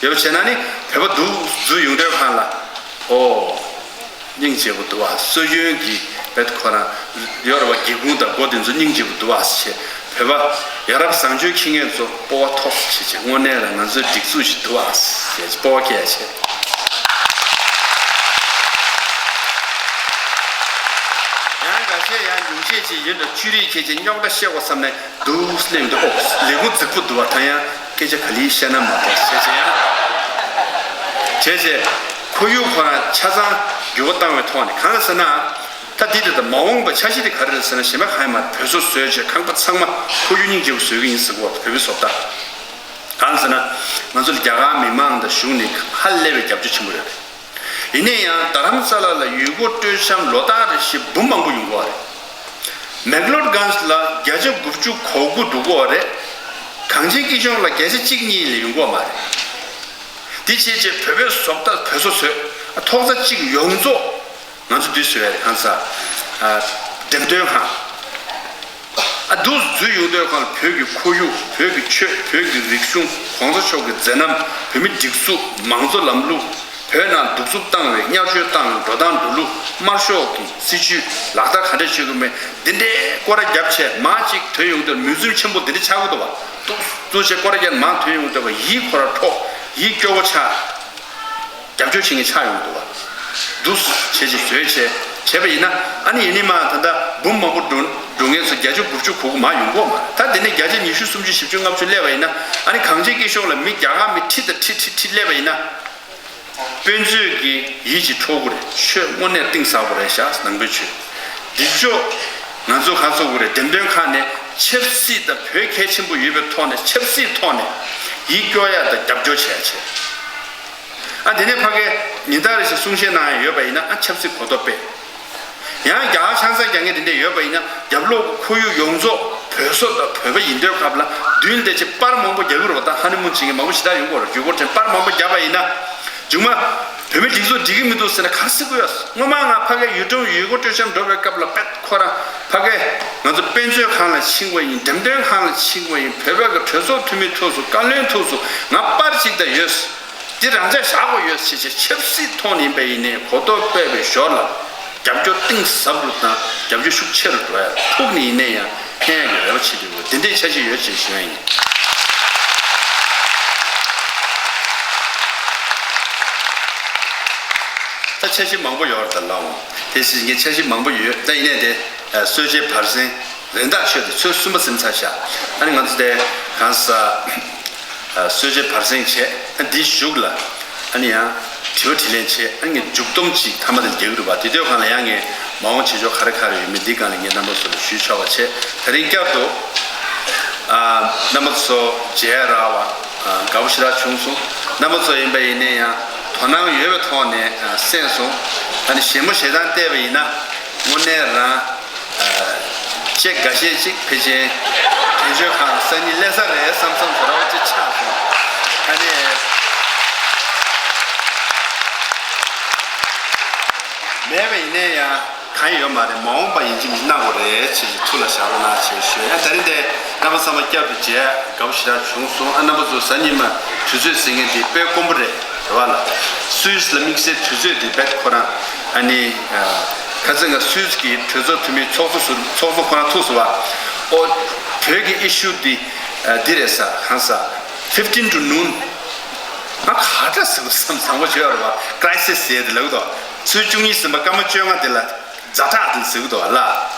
ཡོད་པ་བྱས་ན་ནི་བོད་པ་འདུག་འཛུལ་ཡོང་དུས་སྒང་ལ། ཨོ། སྙིང་རྗེ་པོ་འདུག་ཨ། སྲོལ་རྒྱུན་གྱི་བེད་ཁོ་རང་ཡོད་རེད་པ། སྒེའུ་ཁུང་དང་སྒོ་དེ་ཚོ་སྙིང་རྗེ་པོ་འདུག་ཨ་ཟེར་བྱས། བོད་པ་ཡ་རབས་བཟང་སྤྱོད་འཁྱེར་མཁན་ཚོ་སྤོབས་པ་མཐོ་ཙམ་བྱས་བྱས། དངོས་གནས་ལ་ང་ཚོའི་སྒྲིག་འཛུགས་ཤིག་འདུག་ཨ་ཟེར་བྱས་སྤོབས་པ་སྐྱེ་བྱས། ཡང་འགའ་ཤས་ཡང་ཉུང་ཤས་ཅིག་ཡིན་འགྲོ། ཆོས་རིག་མཁས་ཅིག་རྙོག་དྲ་བཤད་དགོས་བསམ་ནས་འདུག་སེ་སླེབས་འདུག་ཨོ་ལས་ཁུངས་རྫིག་པོ་འདུག་པ། ད་ཡང་སྐད་ཆ་ག་ལེར་བཤད་ན་མ་གཏོགས་བྱས་བྱས་ཡང་བྱས་བྱས། ཁོར་ཡུག་ཁོ་རང་ཆ་ཚང་འགྱུར་བ་བཏང་བའི་ཐོག་ནས། གང་ལ་ཟེར་ན། ད་འདི་རེད། ད་མ་འོངས་པ་འཆར་གཞི་དེ་ག་རེ་རེད་ཟེར་ན། གཞན་པ་གང་ཡང་མ་རེད། བོད་བཟོ་བཟོས་བྱས་ཁང་པ་ཚང་མ་ཁོར་ཡུག་སྙིང་རྗེ་པོ་བཟོ་གི་ཡིན་ཟེར་གོ། བོད་པའི་བཟོ་ལྟ། གང་ཟེར་ན། ང་ཚོ་ལ་རྒྱ་གར་མི་མང་དང་གཞུང་ནས་ཧ་ལས་པའི་རྒྱབ་སྐྱོར་ཆེན་པོ་ཡོད་རེད། ཡིན་ན་ཡང་རྡ་རམ་ས་ལ་ལ་ཡུལ་སྐོར་སྤྲོ་འཆམ་ལོ་ལྟར་རེ་བཞིན་འབུམ་མང་པོ་ཡོང་གི་ཡོད་རེད། མེག་ལོར་གྷན་ཇི་ལ་བརྒྱ་ཆ་དགུ་བཅུ་གོ་དགུ་འགྲོ་གི་ཡོད་རེད། གངས་ཅན་སྐྱིད་གཤོངས་ལ་བརྒྱ་ཆ་གཅིག་གཉིས་ལས་ཡོང་གི་ཡོད་མ་རེད། འདི་བྱས་བྱས་བོད་པའི་བཟོ་ལྟ་བོད་བཟོ་བཟོས། ཐོག་ས་གཅིག་ཡོངས་རྫོགས་ང་ཚོ་འདི་བཟོས་པ་རེད། གང་ཟེར། ཨ། འགྲེམས་སྟོན་ཁང་། ཨ། འདུག་སེ་འཛུལ་ཡོང་དུས་སྒང་ལ་བོད་ཀྱི་ཁོར་ཡུག་བོད་ཀྱི་ཆོས། བོད་ཀྱི་རིག་གཞུང་། གོང་ས་མཆོག་གི་མཛད་རྣམ། བོད་མི་སྒྲིག་འཛུགས། མང་གཙོ་ལམ་ལུགས། བོད་ནང་གདུག་རྩུབ་བཏང་བའི། བརྙས་བཅོས་བཏང་བའི་འགྲོ་སྟངས་འགྲོ་ལུགས། དམར་ཤོག་གི་སྲིད་བྱུས་ལག་བསྟར་ག་འདྲ་བྱེད་དགོས་མིན། འདི་འདྲའི་སྐོར་ར་བརྒྱབ་བྱས་མར་གཅིག་ཐོན་ཡོང་དུས་མུས་འཛོམས་ཆེན་པོ་འདི་འདྲ་ཆགས་ཀྱི་འདུག་པ། འདུག་སེ་འཛུལ་བྱས་སྐོར་ར་བརྒྱབ་མར་ཐོན་ཡོང་དུས་ཡིད་ཁོ་ར་འཕྲོག་ཡིད་སྐྱོ་བོ་ཆགས། རྒྱབ་སྐྱོར་བྱེད་མཁན་ཆགས་ཡོང་གི་འདུག་པ། འདུག་སེ་བྱས་བྱས་བཟོས་བྱས་བྱས་པ་ཡིན་ན། ཨ་ནི་ཡིན་ནི་མ་ད་ལྟ་འབུམ་མང་པོ་འགྲོ་འགྲོ་མཁན་ཚོ་བརྒྱ་ཆ་དགུ་བཅུ་གོ་དགུ་མར་ཡོང་གི་ཡོད་མ་རེད། ད་དེ་ནས་བརྒྱ་ཆ་ཉི་ཤུ་སུམ་ཅུ་བཞི་བཅུ་ལྔ་བཅུ་སླེབས་པ་ཡིན་ན། ཨ་ནི་གངས་ཅན་སྐྱིད་གཤོངས་ལ་མི་རྒྱ་གར་མི་ཁྲི་དང་ཁྲི་ཁྲི་ཁྲི་སླེབས་པ་ཡིན་ན། དཔེ་མཛོད་ཀྱི་ཡིད་ཀྱི་འཕྲོག་གི་རེད། ཆོས་དངོས་གནས་གཏིང་ཟབ་པོ་རེད་ཤག་ནང་པའི་ཆོས། འདི་ཕྱོགས་ང་ཚོ་ག་ཚོད་དགོས་རེད། འགྲེམས་སྟོན་ཁང་ནས་ཆབ་སྲིད་དང་བོད་གལ་ཆེན་པོ་ཡོད་པའི་ཐོག་ནས་ཆབ་སྲིད་ཐོག་ནས་ཡིད་སྐྱོ་ཡ་དང་རྒྱབ་སྐྱོར་བྱེད་ཡ་བྱེད། ཨ། དེ་ནས་ཕ་གིར་ཉིན་ལྟར་རེ་བཞིན་གསུང་བཤད་གནང་ཡ་ཡོད་པ་ཡིན་ན། ཨ། ཆབ་སྲིད་གོ་རྟོགས་སྤེལ། ཡང་རྒྱ་གར་ཆང་ས་རྒྱག་མཁན་དེ་འདྲས་ཡོད་པ་ཡིན་ན། རྒྱབ་ལོགས་ཁོར་ཡུག་ཡོངས་རྫོགས་བོད་བཟོ་དང་བོད་པ་ཡིན་དུས་སྐབས་ལ་མདུན་དེ་ཆེ་པར་མང་པོ་རྒྱག་གི་རེད་པ། ད་ཧ་ནི་མུན་བྱེད་མཁན་མང་པོ་ཞེ་དྲག་ཡོང་གི་རེད། ཡུལ་སྐོར་ཆེན་པར་མང་པོ་བརྒྱབ་པ་ཡིན་ན། མཇུག་མ་བོད་མི་སྒྲིག་འཛུགས་འགྲིག་གི་མི་འདུག་ཟེར་ན་ག་རེ་ཟེར་གི་ཡོད། སྔོན་མ་ང་ཕ་གིར་ཡུལ་གྲུ་ཡུལ་སྐོར་སྤྲོ་འཆམ་འགྲོ་བའི་སྐབས་ལ་དཔེ་ཁོ་རང་ཕ་གིར་ང་ཚོ་དཔེ་མཛོད་ཁང་ལ་ཕྱིན་པ་ཡིན། འགྲེམས་སྟོན་ཁང་ལ་ཕྱིན་པ་ཡིན། བོད་པ་གི་གྲོས་ཚོགས་འཐུས་མི་ཐུག་སོང་། བཀའ་བློན་ཐུག་སོང་། ང་པར་གཅིག་དང་ཡོད། འདི་རང་འཇགས་བཞག་དགོས་ཡོད་ཟེར་བྱས་ཆབ་སྲིད་ཐོག་ནས་ཡིན་པ་ཡིན་ནའི་གོ་རྟོགས་སྤེལ་བའི་ཞོར་ལ་རྒྱབ་སྐྱོར་གཏིང་ཟབ་རུ་དང་རྒྱབ་སྐྱོར་ཤུགས་ཆེ་རུ་འགྲོ་ཡ་ཐུགས་ནས་ཡིན་ན་ཡང་ཕན་ཡ་གི་རེ་བ་བྱེད་ཀྱི་ཡོད། འདི་འདྲའི་འཆར་གཞི་ཡོད་ཅེས་ཞུ་ཡ་ཡིན། ད་འཆར་གཞི་མང་པོ་ཡོད་རེད། ད་ལའོ་དེ་ཟེར་མཁན་འཆར་གཞི་མང་པོ་ཡོད། ད་ཡིན་ནའི་དེ་གསོལ་ཇའི་བར་གསེང་རན་ཐག་ཆོད་དེ་ཚོད་གསུམ་པ་ཟིན་ཚར་ཤག་ཨ་ནི་ང་ཚོ་དེ་གང་ཟག་གསོལ་ཇའི་བར་གསེང་བྱས། ཨ། འདིའི་གཞུག་ལ་ཨ་ནི་ཡང་དྲི་བ་དྲིས་ལན་བྱས། ཨ་ནི་ངས་མཇུག་སྡོམ་ཅིག་མཐའ་མ་དེར་རྒྱག་གི་རེད་པ། དེ་དུས་སྒང་ལ་ཡང་ངས་མ་འོངས་བྱེད་ཕྱོགས་ག་རེ་ག་རེ་ཡོད་མེད་འདི་སྒང་ལ་ངས་རྣམ་པ་ཚོ་ལ་ཞུས་ཆོག་པ་བྱས། དེ་རིང་བསྐྱར་དུ། ཨ། རྣམ་པ་ཚོ་མཇལ་རག་པ། ཨ། དགའ་པོ་ཞེ་དྲག་བྱུང་སོང་། རྣམ་པ་ཚོ་ཡིན་པ་ཡིན་ནའི་ཡང་དོ་སྣང་ཡོད་པའི་ཐོག་ནས། ཨ། གསན་སོང་། ཨ་ནི་ཞེ་མོ་ཞེ་སྡང་བལྟས་པ་ཡིན་ན་དངོས་གནས་རང་། ཨ། ཅེག་འགའ་ཤས་ཅིག་ཕལ་ཆེར་དོན་གཅོད་ཁང་སང་ཉིན་སླེབས་ས་རེད་བསམ་བསམ་བཟོ་འདྲ་བོ་ཅིག་ཆགས་སོང་། ཨ་ནི་མེད་པ་ཡིན་ནའི་ཡང་གང་ཡོད་མ་རེད། མ་འོངས་པ་ཡིན་གཅིག་མིན་གཅིག་གནང་དགོས་རེད་ཅེས་ཐུགས་ལ་བཞག་རོགས་གནང་ཞེས་ཞུ། ཡང་ད་རིང་དེ་རྣམ་པ་ཚང་མ་བསྐྱར་དུ་མཇལ་དགའ་པོ་ཞེ་དྲག་བྱུང་སོང་། ཨ། རྣམ་པ་ཚོ་གཟའ་ཉི་མ་དུས་ཚོད་ཟེར་མཁན་དེ་དཔེ་དཀོན་པོ་རེད། རེད་པ་ལགས། སུད་སི་ལ་དམིགས་བསལ་དུས་ཚོད་འདི་རྦད་ཁོ་རང་། ཨ་ནི། ཨ། ཁ་སང་ང་སུད་སི་གི་གྲོས་ཚོགས་འཐུས་མི་ཚོགས་གཙོ་ཟུར་ཚོགས་གཙོ་ཁོ་རང་ཐུག་སོང་བ། ཨོ། བོད་ཀྱི་ཨི་ཤུ་འདི། ཨ། འདི་རེད་ཟེར། གང་ཟེར། fifteen to noon། ང་ག་འདྲ་ཟེར་བསམ་བཟང་པོ་བྱོས་རེད་པ། crisis ཟེར་དེ་ལབ་དོ། ཚེས་བཅུ་གཉིས་ཟིན་པ་སྐར་མ་བཅོ་ལྔ་དེ་ལ། ཛ་དྲག་དེ་ཟེར་གི་འདུག་བ་ལ།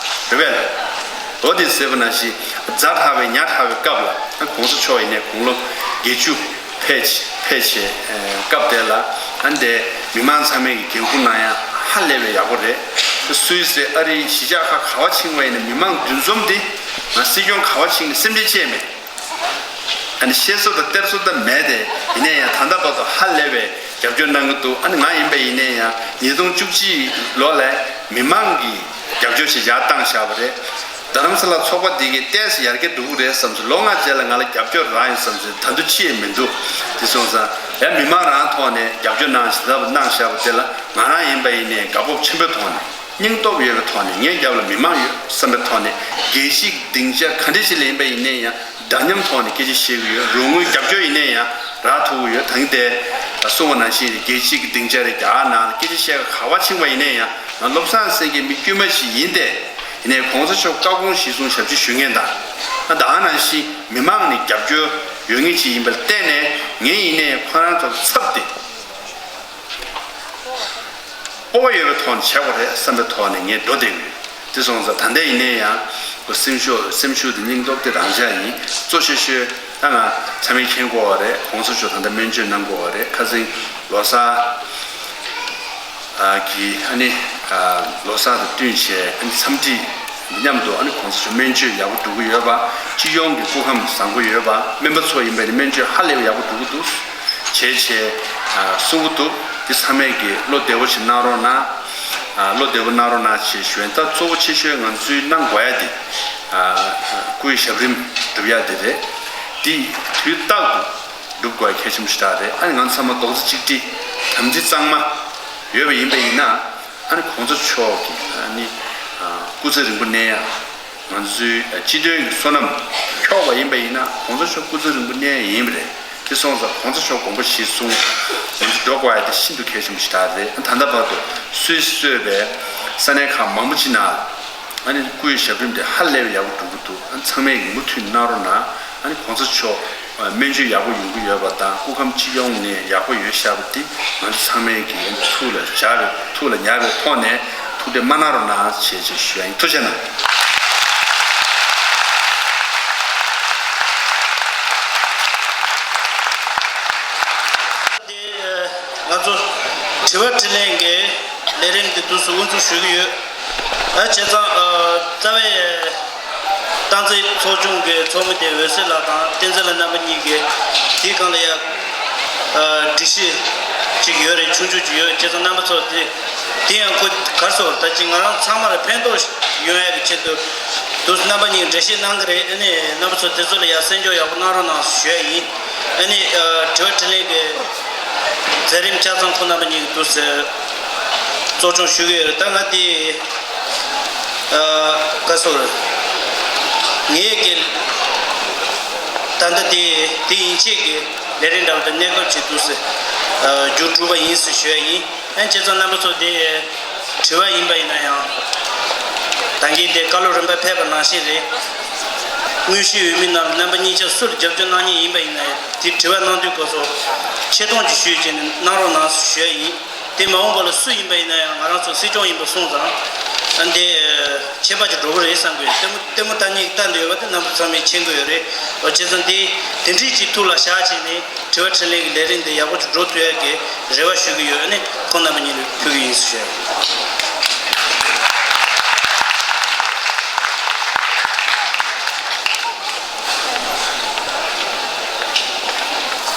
རེད་པས། འོ་དེ་ཟེར་བ་ནང་བཞིན་ཛ་དྲག་པའི་ཉ་དྲག་པའི་སྐབས་ལ། ཨ། གོང་ས་མཆོག་ཡིན་ནའི་དགུང་ལོ་བརྒྱད་ཅུ་ཕེབས་ཕེབས་བྱས་སྐབས་དེ་ལ། ཨ། འདི་མི་མང་ཚང་མས་ཀྱི་འགན་འཁུར་གནང་ཡ་ཧ་ལས་པའི་ཡག་པོ་རེད། སུད་སི་ཨ་རིའི་གཞིས་ཆགས་ཁག་ག་པར་ཕྱིན་པ་ཡིན་ན་མི་མང་འདུ་འཛོམས་དེ་ང་སྲིད་སྐྱོང་ག་པར་ཕྱིན་ནས་སེམས་ཁྲལ་བྱས་མེད། ཨ་ནི་བཤད་སྲོལ་དང་གཏེར་སྲོལ་དང་མེད་དེ། ཡིན་ན་ཡང་ད་ལྟ་བར་དུ་ཧ་ལས་པའི་རྒྱབ་སྐྱོར་གནང་གི་འདུག་ཨ་ནི་ང་ཡིན་པ་ཡིན་ན་ཡང་ཉིས་སྟོང་བཅུ་གཅིག་ལོ་ལ་མི་མང་གི་རྒྱབ་སྐྱོར་ཞིག་ཡར་བཏང་བཞག་པ་རེད། རྡ་རམ་ས་ལ་ཚོགས་པ་འདི་གི་ཏོག་ཙམ་ཡར་རྒྱས་འགྲོ་གི་རེད་བསམ་སོང་། ལོ་ལྔ་རྗེས་ལ་ང་ལ་རྒྱབ་སྐྱོར་རག་ཡོང་བསམ་སོང་། ད་དུང་ཅི་ཡང་མི་འདུག་དེ་སོང་ཙང་ཡང་མི་མང་རང་ཐོག་ནས་རྒྱབ་སྐྱོར་གནང་ཞེ་དྲག་གནང་བཞག་པ་དེ་ལ་ང་རང་ཡིན་པ་ཡིན་ནའི་དགའ་སྤོབས་ཆེན་པོའི་ཐོག་ནས། སྙིང་སྟོབས་ཡོད་པའི་ཐོག་ནས། ངའི་རྒྱབ་ལ་མི་མང་ཡོད་བསམ་པའི་ཐོག་ནས། རྒྱལ་སྤྱིའི་སྡིངས་ཆ་ག་འདྲ་ཞིག་ལ་ཡིན་པ་ཡིན་ན་ཡང་འདྲ་མཉམ་ཐོག་ནས་སྐད་ཆ་བཤད་ཀྱི་ཡོད། རོགས་དངུལ་རྒྱབ་སྐྱོར་ཡིན་ན་ཡང་རག་ཐུབ་ཀྱི་ཡོད། ད་གིན་དེ་གསུངས་པ་ནང་བཞིན་རྒྱལ་སྤྱིའི་སྡིངས་ཆ་རེད། རྒྱ་གར་ནང་ལ་སྐད་ཆ་བཤད་ག་བ་ཕྱིན་པ་ཡིན་ན་ཡང་ང་བློ་བཟང་སེང་གེ་མི་དཀྱུས་མ་ཞིག་ཡིན་ཏེ། ཡིན་ནའི་གོང་ས་མཆོག་བཀའ་དགོངས་གཞིར་བཟུང་ཞབས་ཕྱི་ཞུ་མཁན་དང་། ད་ག་ནང་བཞིན་མི་མང་ནས་རྒྱབ་སྐྱོར་ཡོད་མཁན་ཅིག་ཡིན་པ་ལ་བརྟེན་ནས། ངས་ཡིན་ནའི་ཁོ་རང་ཚོར་འཚབ་སྟེ། སྤོབས་པ་ཡོད་པའི་ཐོག་ནས་བྱེད་དགོས་རེད་བསམ་པའི་ཐོག་ནས་ངས་འགྲོ་བསྡད་ཡོད། དེ་སོང་ཙང་ད་ལྟ་ཡིན་ན་ཡང་ཁོ་སེམས་ཤུགས་སེམས་ཤུགས་དེ་སྙིང་སྟོབས་དེ་རང་འཇགས་ཡིན། གཙོ་ཆེ་ཤོས་ད་ང་ཚང་མས་མཁྱེན་གྱི་ཡོད་རེད། གོང་ས་མཆོག་ད་ལྟ་སྨན་བཅོས་གནང་གི་ཡོད་རེད། ཁ་སང་ལོ་གསར་གྱི་ཨ་ནི་ལོ་གསར་དང་བསྟུན་བྱས་ཨ་ནི་འཚམས་འདྲི་མཉམ་དུ། ཨ་ནི་གོང་ས་མཆོག་སྨན་བཅོས་ཡག་པོ་འགྲོ་གི་ཡོད་པ། སྤྱི་ཡོངས་ཀྱི་སྐུ་ཁམས་བཟང་པོ་ཡོད་པ། སྨན་པ་ཚོ་ཡིན་པ་ཡིན་ན་སྨན་བཅོས་ཧ་ལས་པའི་ཡག་པོ་འགྲོ་གི་འདུག་བྱས་བྱས་གསུང་གི་འདུག་འདི་ཚང་མས་ཀྱིས་བློ་བདེ་པོ་ཞིག་གནང་རོགས་གནང་། བློ་བདེ་པོ་གནང་རོགས་གནང་ཞེས་ཞུ་ཡ། ད་གཙོ་བོ་ཆེ་ཤོས་ང་ཚོའི་གནང་དགོས་ཡ་དེ་སྐུའི་ཞབས་རིམ་སྒྲུབ་ཡ་དེ་རེད། འདི་དུས་རྟག་ཏུ་སྒྲུབ་དགོས་གལ་ཆེན་པོ་ཞེ་དྲག་རེད། ཨ་ནི་ང་ཚང་མ་རྡོག་རྩ་གཅིག་སྒྲིལ་དམ་ཚིག་གཙང་མ་ཡོད་པ་ཡིན་པ་ཡིན་ན། ཨ་ནི་གོང་ས་མཆོག་གི་ཨ་ནི་སྐུ་ཚེ་རིང་པོ་གནས་ཡ། ང་ཚོའི་སྤྱི་དོན་གྱི་བསོད་ནམས་འཁྱོག་པ་ཡིན་པ་ཡིན་ན་གོང་ས་མཆོག་སྐུ་ཚེ་རིང་པོ་གནས་ཡ་ཡིན་པ་རེད། དེ་སོང་ཙང་གོང་ས་མཆོག་དགོངས་པ་གཞིར་བཟུང་ང་ཚོ་འགྲོ་དགོས་ཡ་དེ་ཤིན་ཏུ་གལ་ཆེན་པོ་ཞིག་རེད། ད་ལྟ་བར་དུ་སུད་སི་གཙོས་པའི་ས་གནས་ཁག་མང་པོ་ཅིག་ནང་ཨ་ནི་སྐུའི་ཞབས་རིམ་དེ་ཧ་ལས་པའི་ཡག་པོ་འགྲོ་གི་འདུག་ཨ་ནི་ཚང་མས་མུ་མཐུད་གནང་རོགས་གནང་། ཨ་ནི་གོང་ས་མཆོག་སྨན་བཅོས་ཡག་པོ་ཡོང་གི་ཡོད་པ་དང་། སྐུ་ཁམས་སྤྱི་ཡོངས་ནས་ཡག་པོ་ཡོད་ཤག་པ་འདི་ང་ཚོ་ཚང་མས་ཀྱིས་ཐུགས་ལ་འཇགས་པའི་ཐུགས་ལ་ཉར་བའི་ཐོག་ནས་ཐུགས་ཁྲལ་མ་གནང་རོགས་གནང་ཞེས་ཞུ་ཡ་ཡིན། ཐུགས་རྗེ་གནང་། ང་ཚོ་དྲི་བ་དྲིས་ལན་གྱི་ལས་རིམ་འདི་དུས་སུ་དབུ་འཛུགས་ཞུ་གི་ཡོད། ཨ་བྱས་ཙང་ཨ་རྩ་བའི་སྟངས་འཛིན་ཚོགས་ཆུང་གི་ཚོགས་མི་དེ་འོད་ཟེར་ལགས་དང་བསྟན་འཛིན་ལགས་རྣམ་པ་གཉིས་ཀྱིས་དེའི་སྒང་ལ་ཡ་ཨ་སྒྲིག་གཞི་ཅིག་ཡོད་རེད། ཆུང་ཆུང་ཅིག་ཡོད། བྱས་ཙང་རྣམ་པ་ཚོ་དེ་དེ་ཡང་ཁོ་ག་རེ་ཟེར་བ། ད་ཅིག་ང་རང་ཚང་མ་ལ་ཕན་ཐོགས་ཡོང་ཡག་གི་ཆེད་དུ་དུས་སུ་རྣམ་པ་གཉིས་འགྲེལ་བཤད་གནང་གི་རེད། ཨ་ནི་རྣམ་པ་ཚོ་དེ་ཚོ་ལ་ཡ་གསན་འཇོག་ཡག་པོ་གནང་རོགས་གནང་ཞུ་ཡ་ཡིན། ཨ་ནི་ཨ་དྲི་བ་དྲིས་ལན་གྱི་མཛད་རིམ་ཆ་ཚང་ཁོང་རྣམ་པ་གཉིས་ཀྱིས་དུས་སུ་གཙོ་སྐྱོང་ཞུ་གི་ཡོད་རེད། ད་ང་དེ་ཨ་ག་ཟེར་ངས་ཀྱི་ད་ལྟ་དེ་དེ་ཡན་ཆད་ཀྱི་ལས་རིམ་འདྲ་བོ་དེ་གནས་སྐབས་ཀྱི་དུས་སུ་ཨ་མཇུག་གྲུབ་པ་ཡིན་ཟེར་ཞུ་ཡ་ཡིན། ཨ་བྱས་ཙང་རྣམ་པ་ཚོ་དེ་དྲི་བ་ཡིན་པ་ཡིན་ན་ཡང་། ད་གིན་དེ་བཀའ་སློབ་རིམ་པ་ཕེབས་པ་ནང་བཞིན་རེད། དངོས་གཞིའི་འོས་མི་རྣམས་རྣམ་པ་གཉིས་ཆ་སུ་ལ་རྒྱབ་སྐྱོར་གནང་མཁན་ཡིན་པ་ཡིན་ན་ཡང་། དེ་དྲི་བ་གནང་དུས་སྐབས་སུ་ཆེ་མཐོང་ཅིག་ཞུས་བྱས་ནས་གནང་རོགས་གནང་ཞུ་ཡ་ཡིན། དེ་མ་འོངས་པ་ལ་སུ་ཡིན་པ་ཡིན་ན་ཡང་ང་རང་ཚོ་སྲིད་སྐྱོང་ཡིན་པ་སོང་ཙང་། ཨ་འདི་ཁྱད་པར་ཅིག་འགྲོ་གི་རེད་བསམ་གི་ཡོད། ལྟད་མོ་ལྟད་མོ་ལྟ་མཁན་ལྟ་འདོད་ཡོད་པ་དེ་རྣམ་པ་ཚང་མས་མཁྱེན་གི་ཡོད་རེད། འོ་བྱས་ཙང་དེ་དེ་འདྲས་ཅིག་ཐུགས་ལ་བཞག་བྱས་ནས། དྲི་བ་དྲིས་ལན་གྱི་ལས་རིམ་འདི་ཡག་པོ་ཅིག་འགྲོ་ཐུབ་ཡག་གི་རེ་བ་ཞུ་གི་ཡོད། ཨ་ནི་ཁོང་རྣམ་པ་གཉིས་ལ་ཕུལ་གི་ཡིན་ཟེར་ཞུ་ཡ་ཡིན།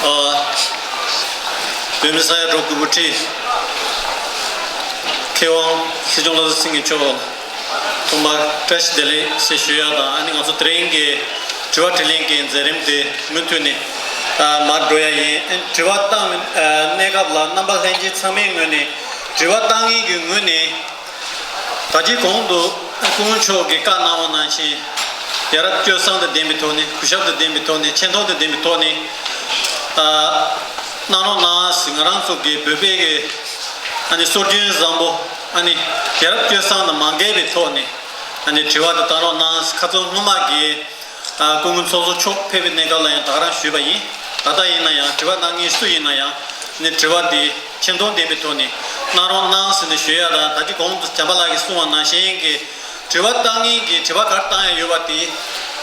ཨ། བོད་མི་ས་ཡ་དྲུག་གི་དབུ་ཁྲིད། མཁས་དབང་སྲིད་སྐྱོང་བློ་བཟང་སེང་གེ་མཆོག་ཐོག་མར་བཀྲ་ཤིས་བདེ་ལེགས་ཞེས་ཞུ་ཡ་དང་། ཨ་ནི་ང་ཚོ་དེ་རིང་གི་དྲི་བ་དྲིས་ལན་གྱི་མཛད་རིམ་དེ་མུ་མཐུད་ནས་ཨ་མར་འགྲོ་ཡ་ཡིན། ཨ་ནི་དྲི་བ་བཏང་བའི་ཨ་གནས་སྐབས་ལ་རྣམ་པ་ལྷན་རྒྱས་ཚང་མའི་ངོས་ནས། དྲི་བ་བཏང་མཁན་གྱི་ངོས་ནས་ད་ཅི་གོང་དུ་སྐུ་ངོ་མཆོག་གིས་བཀའ་གནང་བ་ནང་བཞིན། ཡ་རབས་སྤྱོད་བཟང་དང་ལྡན་པའི་ཐོག་ནས། གུས་ཞབས་དང་ལྡན་པའི་ཐོག་ནས། ཆེ་མཐོང་དང་ལྡན་པའི་ཐོག་ནས་ཨ་གནང་རོགས་གནང་ཟེར། ང་རང་ཚོ་གི་བོད་པའི་གི་ཨ་ནི་སྲོལ་རྒྱུན་བཟང་པོ། ཨ་ནི་ཡ་རབས་སྤྱོད་བཟང་དང་མ་འགལ་བའི་ཐོག་ནས་ཨ་ནི་དྲི་བ་དེ་བཏང་རོགས་གནང་ཟེར། ཁ་སང་སྔོན་མ་གི་ཨ་སྐུ་ངོ་ཚོགས་གཙོ་མཆོག་ཕེབས་པའི་གནས་སྐབས་ལ་ཡང་ད་ག་རང་ཞུས་པ་ཡིན། ད་ལྟ་ཡིན་ན་ཡང་དྲི་བ་གནང་མཁན་སུ་ཡིན་ན་ཡང་ནི་དྲི་བ་འདི་ཆེ་མཐོང་ལྡན་པའི་ཐོག་ནས་གནང་རོགས་གནང་ཟེར་ནས་ཞུ་ཡ་དང་། ད་ཅི་གོང་དུ་བྱམས་པ་ལགས་ཀྱིས་གསུངས་པ་ནང་བཞིན་གྱི་དྲི་བ་བཏང་མཁན་གྱིས་དྲི་བ་ག་རེ་བཏང་ཡ་ཡོད་པ་དེ་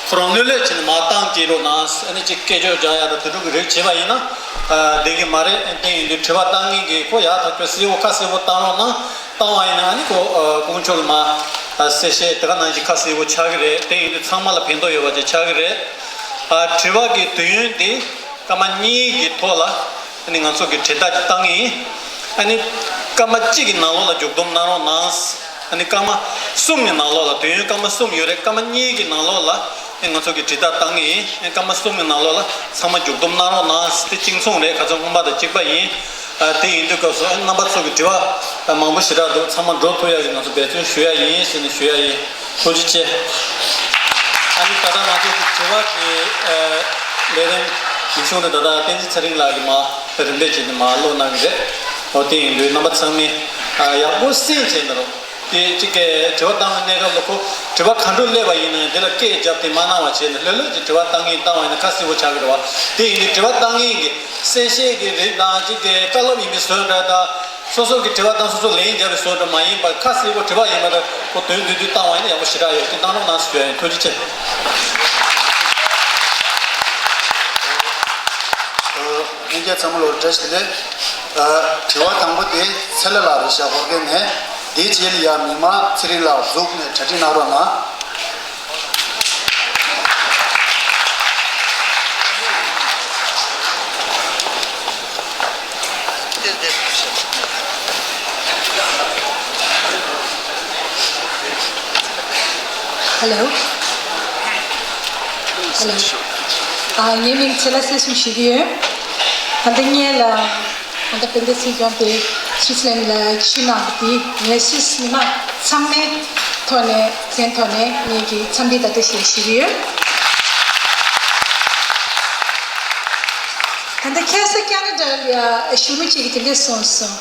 ཁོ་རང་ལྷོད་ལྷོད་བྱས་ནས་མར་བཏང་བྱེད་རོགས་གནང་ཟེར། ཨ་ནི་ཅིག་སྐད་ཅོར་རྒྱག་ཡ་དང་དེ་འདྲ་གི་རིགས་བྱས་པ་ཡིན་ན་ཨ་བསྡད་ཀྱི་མ་རེད། དེ་ཡིན་དུས་དྲི་བ་བཏང་མཁན་གྱིས་ཁོ་ཡག་ཐག་ཆོད་གསལ་པོ་ཁ་གསལ་པོ་བཏང་རོགས་གནང་། བཏང་བ་ཡིན་ན་ཨ་ནི་ཁོ་ཨ་སྐུ་ངོ་མཆོག་གིས་མར་ཨ་གསལ་བཤད་དེ་ག་ནང་བཞིན་ཁ་གསལ་པོ་ཆགས་ཀྱི་རེད། དེ་ཡིན་དུས་ཚང་མ་ལ་ཕན་ཐོགས་ཡོད་པ་ཅིག་ཆགས་ཀྱི་རེད། ཨ། དྲི་བ་གི་དུས་ཡུན་དེ་སྐར་མ་གཉིས་ཀྱི་ཐོག་ལ་ཨ་ནི་ང་ཚོ་གི་དྲི་རྟགས་ཀྱི་བཏང་ངེས་ཡིན། ཨ་ནི་སྐར་མ་གཅིག་གི་ནང་ལོགས་ལ་མཇུག་བསྡོམས་གནང་རོགས་གནང་། ཨ་ནི་སྐར་མ་གསུམ་གྱི་ནང་ལོགས་ལ། དུས་ཡུན་སྐར་མ་གསུམ་ཡོད་རེད། སྐར་མ་གཉིས་ཀྱི་ནང་ལོགས་ལ་ཨ་ནི་ང་ཚོ་གི་དྲི་རྟགས་བཏང་ངེས་ཡིན། ཨ་ནི་སྐར་མ་གསུམ་གྱི་ནང་ལོགས་ལ་ཚང་མ་མཇུག་བསྡོམས་གནང་རོགས་གནང་། དེ་གཅིག་མཚུངས་རེད། ཁ་སང་སྔོན་མ་དང་གཅིག་པ་ཡིན། ཨ། དེ་ཡིན་དུས་སྐབས་སུ་ཨ་ནི་རྣམ་པ་ཚོ་གི་དྲི་བ་མང་པོ་ཞེ་དྲག་འདུག། ཚང་མ་འགྲོ་ཐུབ་ཡ་གི་ང་ཚོ་འབད་བརྩོན་ཞུ་ཡ་ཡིན་ཟེར་ནས་ཞུ་ཡ་ཡིན། ཐུགས་རྗེ་ཆེ། ཨ་ནི་ད་ལྟ་ང་ཚོ་གི་དྲི་བ་གི་ཨ་ལས་རིམ་ཉིན་གཞུང་དེ་ད་ལྟ་བསྟན་འཛིན་ཚེ་རིང་ལགས་ཀྱིས་མར་རིམ་པས་བྱས་ནས་མར་ཀློག་གནང་གི་རེད། འོ་དེ་ཡིན་དུས་རྣམ་པ་ཚང་མས་ཨ་ཡག་པོ་གསན་བྱས་ནས་རོགས། དེ་གཅིག་གི་དྲི་བ་བཏང་བའི་གནས་སྐབས་ལ་ཁོ་དྲི་བ་ག་འདྲ་སླེབས་པ་ཡིན་ན་ཡང་དེ་ལ་སྐད་རྒྱབ་སྟེ་མ་གནང་བ་བྱས་ནས་ལྷོད་ལྷོད་ཀྱིས་དྲི་བ་བཏང་མཁན་བཏང་བ་ཡིན་ན་ཁ་གསལ་པོ་ཆགས་ཀྱི་རེད་བ། དེ་ཡིན་དུས་དྲི་བ་བཏང་མཁན་གྱི་གསལ་བཤད་ཀྱི་རིགས་དང་གཅིག་གི་བཀའ་སློབ་ཡིན་པའི་བཟོ་འདྲ་དང་། སོ་སོ་གི་དྲི་བ་དང་སོ་སོ་ལན་རྒྱབ་པའི་བཟོ་འདྲ་མ་ཡིན་པར་ཁ་གསལ་པོ་དྲི་བ་ཡིན་པ་དང་ཁོ་དོན་བསྡུས་བསྡུས་བཏང་བ་ཡིན་ན་ཡག་པོ་ཞེ་དྲག་ཡོད། དེ་བཏང་རོགས་གནང་ཞུ་ཡ་ཡིན། ཐུགས་རྗེ་ཆེ། ལྷན་རྒྱས་ཚང་མ་ལ་བཀྲ་ཤིས་བདེ་ལེགས། དྲི་བ་དང་པོ་དེ་ཚེ་ལྷ་ལགས་རེད་ཤག། ཧོར་ཁེ་ནས། དེའི་རྗེས་ལ་ཡ་མི་མང་ཚེ་རིང་ལགས་འཛུགས་ནས་གྲ་སྒྲིག་གནང་རོགས་གནང་། Hello. Hello. ཨ། ངའི་མིང་ཚེ་ལྷ་སེ་བཟུང་ཞུ་གི་ཡོད། ད་ལྟ་ངེད་ལ་ད་ལྟ་དཔལ་ལྡན་སྲིད་སྐྱོང་དེ་སུད་སི་ལན་ལ་ཆིབས་གནང་བ་དེ་ངས་སུད་སི་མི་མང་ཚང་མའི་ཐོག་ནས་མཚན་ཐོག་ནས་ངེད་ཀྱི་འཚམས་འདྲི་ད་ལྟ་ཞིག་ཞུ་གི་ཡོད། ད་ལྟ་ཁ་སང་ཁེ་ན་ཌ་ལ་ཡ་གཞོན་ནུ་གཅིག་གིས་དེ་འདྲ་གསུངས་སོང་།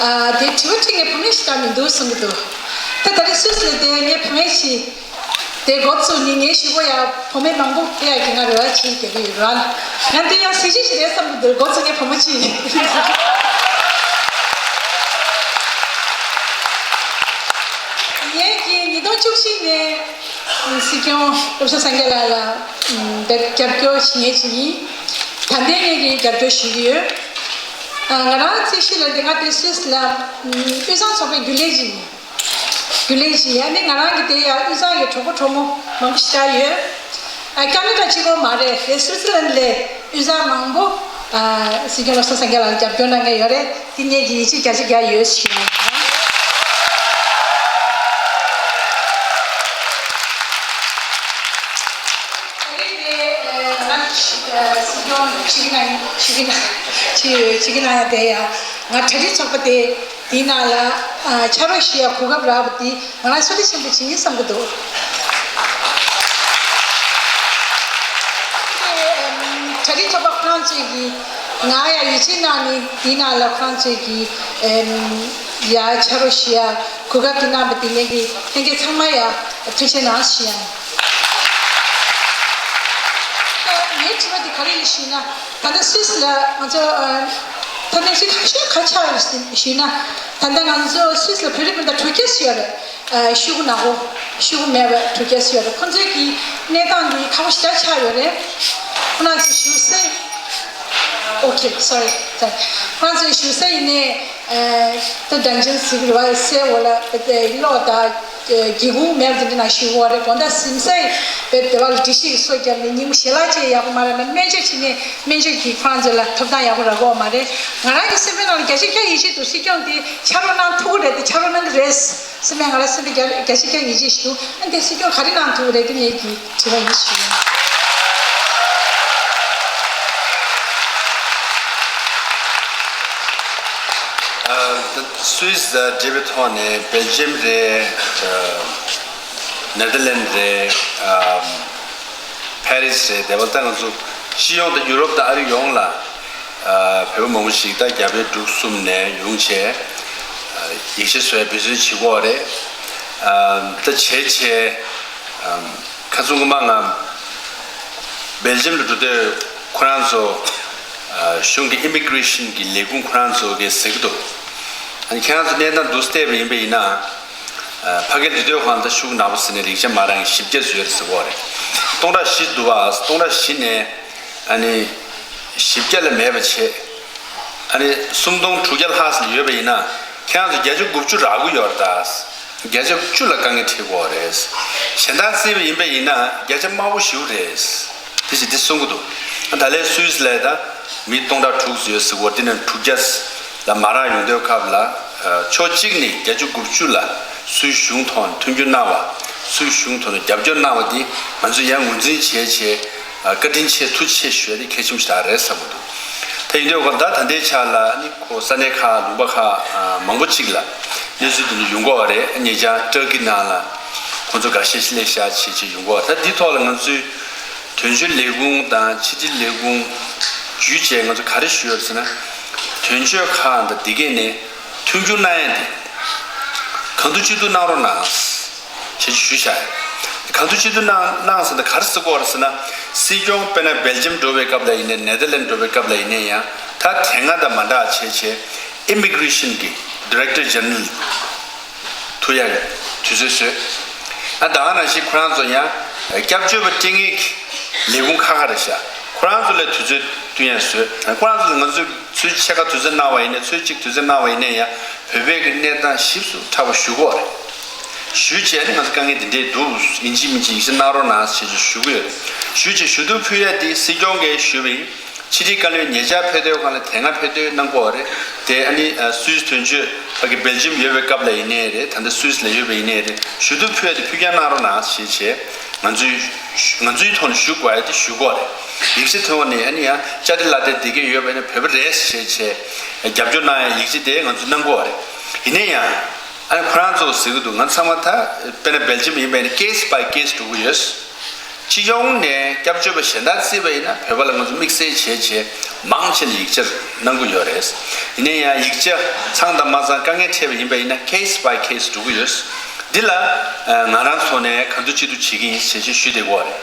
ཨ། དེ་དྲི་བ་དྲིས་ངས་བུད་མེད་ཞིག་ལྟ་མི་འདུག་གསུང་གི་འདུག། ད་ད་རེས་སུད་སི་ལ་བསྡད་ངས་བུད་མེད་ཞིག་དེ་འགོ་བཙུགས་ནས་ངའི་གཞུག་གུ་ཡ་བུད་མེད་མང་པོ་ཕེབས་ཡག་གི་ང་རེ་བ་བྱེད་ཀྱི་ཡོད་ར། ཡང་དེ་ཡང་གཟི་བརྗིད་ཞིག་རེད་བསམ་གྱི་འདུག། འགོ་བཙུགས་ངས་བུ་མོ་གཅིག་ཡིན། ངས་ཀྱི་ཉིས་སྟོང་བཅུ་གཅིག་ནས་སྲིད་སྐྱོང་བློ་བཟང་སེང་གེ་ལགས་ལ་རྒྱབ་སྐྱོར་བྱེད་མཁན་ཅིག་ཡིན། ད་ལྟའི་ངས་ཀྱི་རྒྱབ་སྐྱོར་ཞུ་གི་ཡོད། ང་རང་རྩིས་ཞིབ་ལ་འདི་སྔ་དེ་སུད་སི་ལ་དབུས་གཙང་ཚོགས་པའི་རྒྱུན་ལས་ཅིག་ཡིན། རྒྱུན་ལས་ཅིག་ཡིན། ཨ་ནི་ང་རང་གི་དེ་ཡང་དབུས་གཙང་གི་གྲོགས་པོ་གྲོགས་མོ་མང་པོ་ཞེ་དྲག་ཡོད། ཨ། ཁེ་ན་ཌ་གཅིག་པོ་མ་རེད། དེ་སུད་སི་ལན་ལ་དབུས་གཙང་མང་པོ། ཨ། སྲིད་སྐྱོང་བློ་བཟང་སེང་གེ་ལགས་ལ་རྒྱབ་སྐྱོར་གནང་མཁན་ཡོད་རེད། དེ་ངས་ཀྱི་ཡིད་ཆེས་བརྒྱ་ཆ་བརྒྱ་ཡོད་ཞུ་ཡིན། ད་རེས་དེ་ང་སྲིད་སྐྱོང་ཞུ་གི་གནང་ཞུ་གི་གནང་ཞུ་ཞུ་གི་གནང་ཡ་དེ་ཡ་ང་གྲ་སྒྲིག་ཚོགས་པ་དེ། དེའི་ནང་ལ་ཨ་ཕྱག་རོགས་ཞུ་ཡ་གོ་སྐབས་རག་པ་དེ་ང་རང་བསོད་བདེ་ཆེན་པོ་བྱེད་ཀྱི་བསམ་གྱི་འདུག། ཨེམ། གྲ་སྒྲིག་ཚོགས་པ་ཁོ་རང་ཚོས་ཀྱིས་ང་ཡ་ཡིད་ཆེས་གནང་ནས་དེའི་ནང་ལ་ཁོ་རང་ཚོས་ཀྱིས་ཨེམ། ཡ་ཕྱག་རོགས་ཞུ་ཡ་གོ་སྐབས་དེ་གནང་བ་དེ་ངེད་ཀྱི་ལྷན་རྒྱས་ཚང་མ་ཡ་ཐུགས་རྗེ་ཆེ་གནང་ཞུ་ཡ་ཡིན། ངའི་དྲི་བ་དེ་ག་རེ་ཡིན་ཞུས་ན། ད་ལྟ་སུད་སི་ལ་ང་ཚོ་ཨ། ད་ལྟ་སུད་སི་ཁ་ཤས་ག་ཆགས་ཡོད་ཞུས་ན། ད་ལྟ་ང་ཚོ་སུད་སི་ལ་བོད་རིགས་སྤུན་ཟླ་དྲུག་བརྒྱ་ཞིག་ཡོད་རེད། ཨ། ཤོག་གུ་ནག་པོ་ཤོག་གུ་མེད་པའི་དྲུག་བརྒྱ་ཞིག་ཡོད་རེད། ཁོང་ཚོའི་གི་གནས་སྟངས་འདི་ཁག་པོ་ཞེ་དྲག་ཆགས་ཡོད་རེད། ཁོང་ཚོ་བཞུགས་ས། Okay, sorry, sorry. ཁོང་ཚོ་བཞུགས་ས་ཡིན་ནའི། ད་དྲང་ཆེན་ཟེར་གི་རེད་བ། སའི་འོག་ལ་གློག་དང་སྒེའུ་ཁུང་མེད་པ་དེ་འདྲ་ནང་བཞུགས་ཡོད་རེད། དགོང་དག་གཟིམ་སའི་བའི་སྡེ་བ་ལ་སྒྲིག་གཞི་གི་སྲོལ་བརྒྱབ་ནས་ཉིན་གུང་ཞལ་ལག་བཅས་ཡག་པོ་མ་རག་ན་སྨན་བཅོས་བྱས་ནས་སྨན་བཅོས་ཀྱིས་ཁོ་རང་ཚོ་ལ་ཐོབ་ཐང་ཡག་པོ་རག་གི་ཡོད་མ་རེད། ང་རང་གི་སེམས་པའི་ནང་ལ་བརྒྱ་ཆ་བརྒྱ་ཡིད་ཆེས་འདུག། སྲིད་སྐྱོང་དེ་ཕྱག་རོགས་གནང་ཐུབ་ཀྱི་རེད་དེ་ཕྱག་རོགས་གནང་གི་རེད། སེམས་པའི་ང་ལ་སེམས་པའི་བརྒྱ་བརྒྱ་ཆ་བརྒྱ་ཡིད་ཆེས་ཞུ། ཨ་འདི་སྲིད་སྐྱོང་ག་རེ་གནང་ཐུབ་རེད་དེ་ངེད་ཀྱི་དྲི་བ་ཡིན་ཞུ། ཨ་ད་སུད་སི་དང་འབྲེལ་བའི་ཐོག་ནས་སྦེལ་ཇམ་རེད། ཨ་ནེ་དར་ལན་རེད། ཨ་ཕ་རི་སི་རེད། དེ་བ་ད་ང་ཚོ་སྤྱི་ཡོངས་དང་ཡུ་རོབ་དང་ཨ་རི་ཡོངས་ལ་ཨ་བོད་པ་མང་པོ་ཞིག་ད་རྒྱ་བལ་འབྲུག་གསུམ་ནས་ཡོང་བྱས་ཨ་ཡིག་ཆ་བཟོ་ཡ་འབད་བརྩོན་བྱེད་ཀྱི་ཡོད་རེད། ཨ་ད་བྱས་བྱས་ཨ་ཁ་སང་གོང་མ་ང་སྦེལ་ཇམ་ལ་འགྲོ་དུས་ཁོ་རང་ཚོ་ཨ་གཞུང་གི་ཨི་མི་གི་རེ་ཤན་གྱི་ལས་ཁུངས་ཁོ་རང་ཚོ་གིས་ཟེར་གྱི་འདུག། ཨ་ནི་ཁྱེད་རང་ཚོ་གནས་སྟངས་འདུག་སེ་བལྟས་པ་ཡིན་པ་ཡིན་ན། ཕ་གིར་འདི་དུས་གང་ལྟར་ཤོག་གུ་ནག་པོ་ཟེར་ནས་རིགས་ཆད་མ་རག་བཞི་བརྒྱ་ཙམ་ཡོད་རེད་ཟེར་གྱི་ཡོད་རེད། སྟོང་ཕྲག་བཞི་འདུག་བ། སྟོང་ཕྲག་བཞི་ནས་ཨ་ནི་བཞི་བརྒྱ་ལས་མེད་པ་བྱས། ཨ་ནི་སུམ་སྟོང་དྲུག་བརྒྱ་ལྷག་ཙམ་ཡོད་པ་ཡིན་ན་ཁྱེད་རང་ཚོ་བརྒྱ་ཆ་དགུ་བཅུ་རག་གི་ཡོད་རེད་ད། བརྒྱ་ཆ་བཅུ་ལ་དཀའ་ངལ་འཕྲད་ཀྱི་ཡོད་རེད། གཞན་དག་བརྩིས་པ་ཡིན་པ་ཡིན་ན་བརྒྱ་ཆ་དམའ་པོ་ཞེ་པོ་རེད། དེ་བཞིན་འདི་གསུང་གི་འདུག་ད་ལན་སུད་སི་ལ་ད་མི་སྟོང་ཕྲག་དྲུག་ཡོད་ཟེར་གོ། འདི་ནས་དྲུག་བརྒྱ་ལ་མ་རག་ཡོང་དུས་སྐབས་ལ། ཕྱོགས་གཅིག་ནས་བརྒྱད་ཅུ་དགུ་བཅུ་ལ་སུད་གཞུང་ཐོག་ནས་མཐུན་འགྱུར་གནང་བ། སུད་གཞུང་ཐོག་ནས་རྒྱབ་སྐྱོར་གནང་བ་འདི་ང་ཚོས་ཡང་ངོས་འཛིན་བྱས་བྱས། བཀའ་དྲིན་ཆེ་ཐུགས་རྗེ་ཆེ་ཞུ་ཡ་དེ་གལ་ཆེན་པོ་ཞིག་རེད་བསམ་གྱི་འདུག་ད་ཡིན་དུས་ད་ད་ལྟའི་ཆ་ལ་ནི་ཁོ་ས་གནས་ཁག་ལུང་པ་ཁག་མང་པོ་ཅིག་ལ་གནས་ཚུལ་དེ་འདྲ་ཡོང་གི་ཡོད་རེད། ཉེ་ཆར་ཏུར་ཀི་ནང་ལ་ཁོང་ཚོ་འགའ་ཤས་ཤིག་སླེབས་ཤག་བྱས་བྱས་ཡོང་གི་ཡོད། ད་འདི་ཐོག་ལ་ང་ཚོས་དོན་གཅོད་ལས་ཁུངས་དང་ཕྱི་དྲིལ་ལས་ཁུངས་བརྒྱུད་བྱས་ང་ཚོ་ག་རེ་ཞུས་ཡོད་ཟེར་ན། དོན་གཅོད་ཁག་དང་དེ་གས་ནས་མཐུན་འགྱུར་གནང་ཡ་དེ་གང་ཐུབ་ཅི་ཐུབ་གནང་རོགས་གནང་། ཞེས་ཞུས་བཞག་ཡོད། གང་ཐུབ་ཅི་ཐུབ་གནང་གནང་ཟེར་ན་ག་རེ་ཟེར་དགོས་རེད་ཟེར་ན། སྲིད་སྐྱོང་དཔེར་ན་སྦེལ་ཇམ་འགྲོ་བའི་སྐབས་ལ་ཡིན་ནའི་ནེ་དར་ལན་འགྲོ་བའི་སྐབས་ལ་ཡིན་ནའི་ཡང་ད་དེ་སྔ་དང་མ་འདྲ་བྱས་བྱས་ཨི་མི་གྷི་རེ་ཤན་གྱི་ཌི་རེག་ཊར་ཇེ་ནེ་རལ་ཐུག་ཡག་དུས་ཚོད་བཟོས། ཨ་ད་ག་ནང་བཞིན་ཁོ་རང་ཚོ་ཡང་སྐྱབས་བཅོལ་བ་སྤྲད་མཁན་གྱི་ལས་ཁུངས་ཁག་ཁག་རེད་ཤག་ཁོ་རང་ཚོ་ལ་དུས་ཚོད་བསྟུན་ཡག་བཟོས། ཁོ་རང་ཚོ་ལ་ང་ཚོས་ཚུལ་ཕྱེད་ཀ་དུས་ཚོད་གནང་བ་ཡིན་ནའི་ཚུལ་གཅིག་དུས་ཚོད་གནང་བ་ཡིན་ནའི་ཡང་བོད་པའི་གི་གནས་སྟངས་ཞིབ་ཏུ་ཕྲ་བ་ཞུ་དགོས་རེད། ཞུས་བྱས་ནས་ང་ཚོ་དཀའ་ངལ་འདི་འདྲས་འདུག་ཡིན་གཅིག་མིན་གཅིག་ཡིག་ཆ་གནང་རོགས་གནང་ཞེས་ཞུ་གི་ཡོད། ཞུས་བྱས་ཞུ་གཏུག་ཕུལ་ཡ་འདི་སྲིད་སྐྱོང་གིས་ཞུས་པ་ཡིན། ཕྱི་དྲིལ་བཀའ་བློན་ཉེ་ཆར་ཕེབས་དུས་སྒང་ལ་དེ་སྔ་ཕེབས་དུས་གནང་དགོས་རེད། དེ་ཨ་ནི་སུད་སི་དོན་གཅོད་ཕ་གི་སྦེལ་ཇམ་ཡོད་པའི་སྐབས་ལ་ཡིན་ནའི་རེད། ད་ལྟ་སུད་སི་ལ་ཡོད་པ་ཡིན་ནའི་རེད། ཞུ་གཏུག་ཕུལ་ཡ་དེ་ཕུལ་རྒྱག་གནང་རོགས་གནང་ཞེས་བྱས་ང་ཚོའི་ང་ཚོའི་ཐོག་ནས་ཞུ་དགོས་ཡ་དེ་ཞུ་དགོས་རེད། ཡིག་ཆ་ཐོག་ནས་ཨ་ནི་ཡང་ཅ་དེ་ལ་དེ་དེ་གས་ཡོད་པ་ཡིན་ན་བོད་པ་རེད་ཞེས་བྱས་རྒྱབ་སྐྱོར་གནང་ཡ་ཡིག་ཆ་དེ་ང་ཚོས་གནང་དགོས་རེད། ཡིན་ན་ཡང་། ཨ་ནི་ཁོ་རང་ཚོ་ཟེར་གི་འདུག་ང་ཚང་མ་ད་དཔེར་ན་སྦེལ་ཇམ་ཡིན་པ་ཡིན་ན་ཀེ་སི་བའི་ཀེ་སི་འགྲོ་གི་ཡོད། སྤྱི་ཡོངས་ནས་སྐྱབས་བཅོལ་བ་གཞན་དག་བརྩིས་པ་ཡིན་ན་བོད་པ་ལ་ང་ཚོ་དམིགས་བསལ་བྱས་བྱས་མང་ཆེ་ནས་ཡིག་ཆ་གནང་གི་ཡོད་རེད། ཡིན་ན་ཡང་ཡིག་ཆ་ཚང་དང་མ་ཚང་དཀའ་ངལ་འཕྲད་པ་ཡིན་པ་ཡིན་ན་ཀེ་སི་བའི་ཀེ་སི་འགྲོ་གི་ཡོད། འདི་ལ་ང་རང་ཚོ་ནས་གང་ཐུབ་ཅི་ཐུབ་བྱེད་ཀྱི་ཡིན་ཞེས་བྱས་ཞུས་བསྡད་ཀྱི་ཡོད་རེད།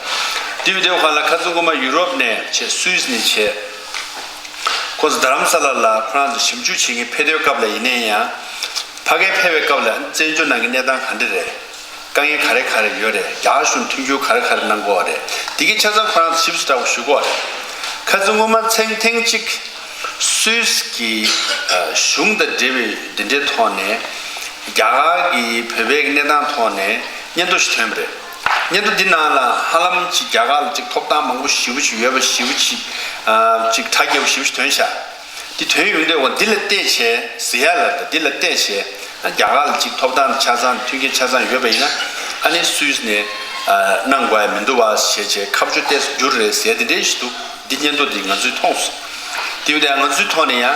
དེ་ཡིན་དུས་སྒང་ལ་ཁ་སང་སྔོན་མ་ཡུ་རོབ་ནས་བྱས་སུད་སི་ནས་བྱས། ཁོང་ཚོ་རྡ་རམ་ས་ལ་ལ་ཁོ་རང་ཚོ་ཞིབ་འཇུག་བྱེད་མཁན་ཕེབས་དུས་སྐབས་ལ་ཡིན་ནའི་ཡང་། ཕ་གིར་ཕེབས་པའི་སྐབས་ལ་བཙན་བྱོལ་ནང་གི་གནས་སྟངས་ག་འདྲ་རེད། དཀའ་ངལ་ག་རེ་ག་རེ་ཡོད་རེད། རྒྱ་གར་གཞུང་མཐུན་འགྱུར་ག་རེ་ག་རེ་གནང་དགོས་པ་རེད། དེ་གའི་ཆ་ཚང་ཁོ་རང་ཚོ་ཞིབ་ཏུ་ཞུ་དགོས་པ་རེད། ཁ་སང་སྔོན་མ་ཚེ་ཐེངས་གཅིག་སུད་སི་གི་གཞུང་དང་འབྲེལ་བའི་འདི་འདྲའི་ཐོག་ནས་རྒྱ་གར་གྱི་བོད་པའི་གནས་སྟངས་ཐོག་ནས་སྙན་ཐོ་ཞིག་ཐོན་པ་རེད། སྙན་ཐོ་འདི་ནང་ལ་ཧ་ལམ་ཅིག་རྒྱ་གར་ལ་ཅིག་ཐོབ་ཐང་མང་པོ་ཞེ་པོ་ཅིག་ཡོད་པ་ཞེ་པོ་ཅིག་ཨ་ཅིག་དྲ་རྒྱ་པོ་ཞེ་པོ་ཅིག་ཐོན་ཤག་འདི་ཐོན་ཡོང་དུས་འོ་འདི་ལ་བལྟས་བྱས་ཟེར་ཡ་ལ་ད་འདི་ལ་བལྟས་བྱས་རྒྱ་གར་ལ་ཅིག་ཐོབ་ཐང་ཆ་ཚང་མཐུན་རྐྱེན་ཆ་ཚང་ཡོད་པ་ཡིན་ན་ཨ་ནི་སུད་སི་ནས་ཨ་གནང་དགོས་ཡ་མི་འདུག་བ་ཞེས་བྱས་ཁ་མཆུ་ཏོག་ཙམ་བསྒྱུར་རེད་ཟེར་ཡ་འདི་འདྲའི་ཞིག་འདུག་འདི་སྙན་ཐོ་འདི་ང་ཚོས་མཐོང་སོང་། དེ་ཡོད་དུས་ང་ཚོའི་ཐོག་ནས་ཡང་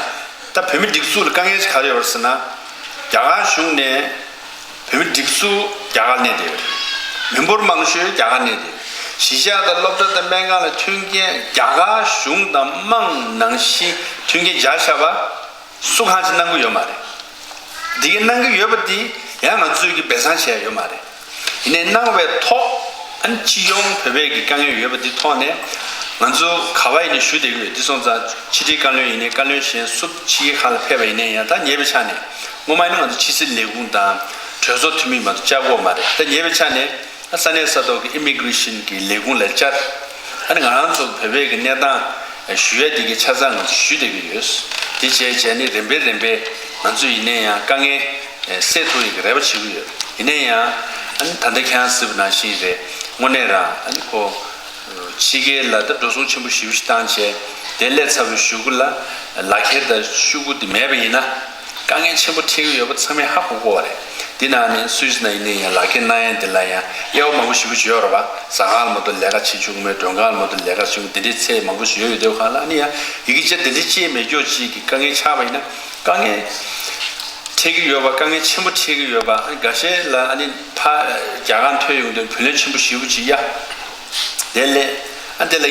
ད་བོད་མི་སྒྲིག་འཛུགས་ལ་དཀའ་ངལ་ཅིག་ག་རེ་ཡོད་རེད་ཟེར་ན། རྒྱ་གར་གཞུང་ནས་བོད་མི་སྒྲིག་འཛུགས་རྒྱ་གར་གནས་བསྡད་ཡོད་རེད། མི་འབོར་མང་ཤོས་རྒྱ་གར་གནས་བསྡད་ཡོད། གཞིས་ཆགས་དང་སློབ་གྲྭ་དང་སྨན་ཁང་ལ་མཐུན་རྐྱེན་རྒྱ་གར་གཞུང་དང་དམངས་ནང་བཞིན་མཐུན་རྐྱེན་སྦྱར་བཞག་པ་སུ་གང་ཅིག་གནང་གི་ཡོད་མ་རེད། འདི་གའི་གནང་གི་ཡོད་པ་འདི་ཡང་ང་ཚོས་ཀྱི་སྦས་གསང་བྱས་ཡོད་མ་རེད། ཡིན་ནའི་གནང་བའི་ཐོག་ཨ་ནི་སྤྱི་ཡོངས་བོད་པའི་གི་དཀའ་ངལ་ཡོད་པ་འདི་ཐོག་ནས་ང་ཚོ་ག་བ་ཡིན་ནའི་ཞུ་བསྡད་ཀྱི་ཡོད། འདི་སོང་ཙང་ཕྱི་དྲིལ་བཀའ་བློན་ཡིན་ནའི་བཀའ་བློན་གཞན་སུ་ཕྱི་རྒྱལ་ཁག་ལ་ཕེབས་པ་ཡིན་ནའི་ཡང་ད་ཉེ་བའི་ཆ་ནས་སྔོན་མ་ཡིན་ན་ང་ཚོ་ཕྱི་སྲིད་ལས་ཁུངས་དང་གྲོས་ཚོགས་འཐུས་མི་མ་གཏོགས་བཅར་གྱི་ཡོད་མ་རེད། ད་ཉེ་བའི་ཆ་ནས་ས་གནས་ས་ཐོག་གི་ཨི་མི་གྷི་རེ་ཤན་གྱི་ལས་ཁུངས་ལ་བཅར། ཨ་ནི་ང་རང་ཚོ་བོད་པའི་གི་གནས་སྟངས་ཞུ་ཡ་འདི་གི་ཆ་ཚང་ང་ཚོ་ཞུ་བསྡད་ཀྱི་ཡོད། འདི་བྱས་བྱས་ནི་རིམ་པས་རིམ་པས་ང་ཚོ་ཡིན་ནའི་ཡང་དཀའ་ངལ་སེལ་ཐུབ་ཡག་གི་རེ་བ་བྱེད་ཀྱི་ཡོད། ཡིན་ནའི་ཡང་ཨ་ནི་ད་ལྟ་ཁྱེད་རང་གཟིགས་པ་ནང་བཞིན་རེད། དངོས་གནས་རང་ཨ་ནི་ཁོ་ཕྱི་རྒྱལ་ལ་ད་འགྲོ་སོང་ཆེན་པོ་ཞེ་པོ་ཞིག་བཏང་བྱས་དེ་སླེབས་ཚར་བའི་གཞུག་གུ་ལ་ལག་ཁྱེར་དང་ཤོག་གུ་དེ་མེད་པ་ཡིན་ན། དཀའ་ངལ་ཆེན་པོ་འཕྲད་ཀྱི་ཡོད་པ་ཚང་མས་ཧ་གོ་གི་ཡོད་རེད། འདི་ནང་ནས་སུད་སི་ནང་ཡིན་ན་ཡང་ལག་ཁྱེར་གནང་ཡ་འདི་ལ་ཡང་དབྱེ་བ་མང་པོ་ཞེ་པོ་ཅིག་ཡོད་རེད་པ། ཟ་ཁང་ལ་མ་གཏོགས་ལས་ཀ་བྱེད་ཆོག་གི་མེད། མགྲོན་ཁང་ལ་མ་གཏོགས་ལས་ཀ་བྱེད་ཆོག་གི་མེད། འདི་འདྲའི་ཚད་མང་པོ་ཞིག་ཡོད་ཡོད་དེ་གང་ལ་ཨ་ནི་ཡང་ཡི་གེ་ཆ་འདི་འདྲའི་ཅིག་མེད་སྐྱོ་ཅིག་གི་དཀའ་ངལ་ཆགས་པ་ཡིན་ན་དཀའ་ངལ་འཕྲད་ཀྱི་ཡོད་པ། དཀའ་ངལ་ཆེན་པོ་འཕྲད་ཀྱི་ཡོད་པ། ཨ་ནི་འགའ་ཤས་ལ་ཨ་ནི་ཕ་རྒྱ་གར་ཐོན་ཡོང་དུས་བུ་ལོན་ཆེན་པོ་ཞེ་པོ་ཅིག་ཡ། དེ་ལས་ཨ་དེ་ལ་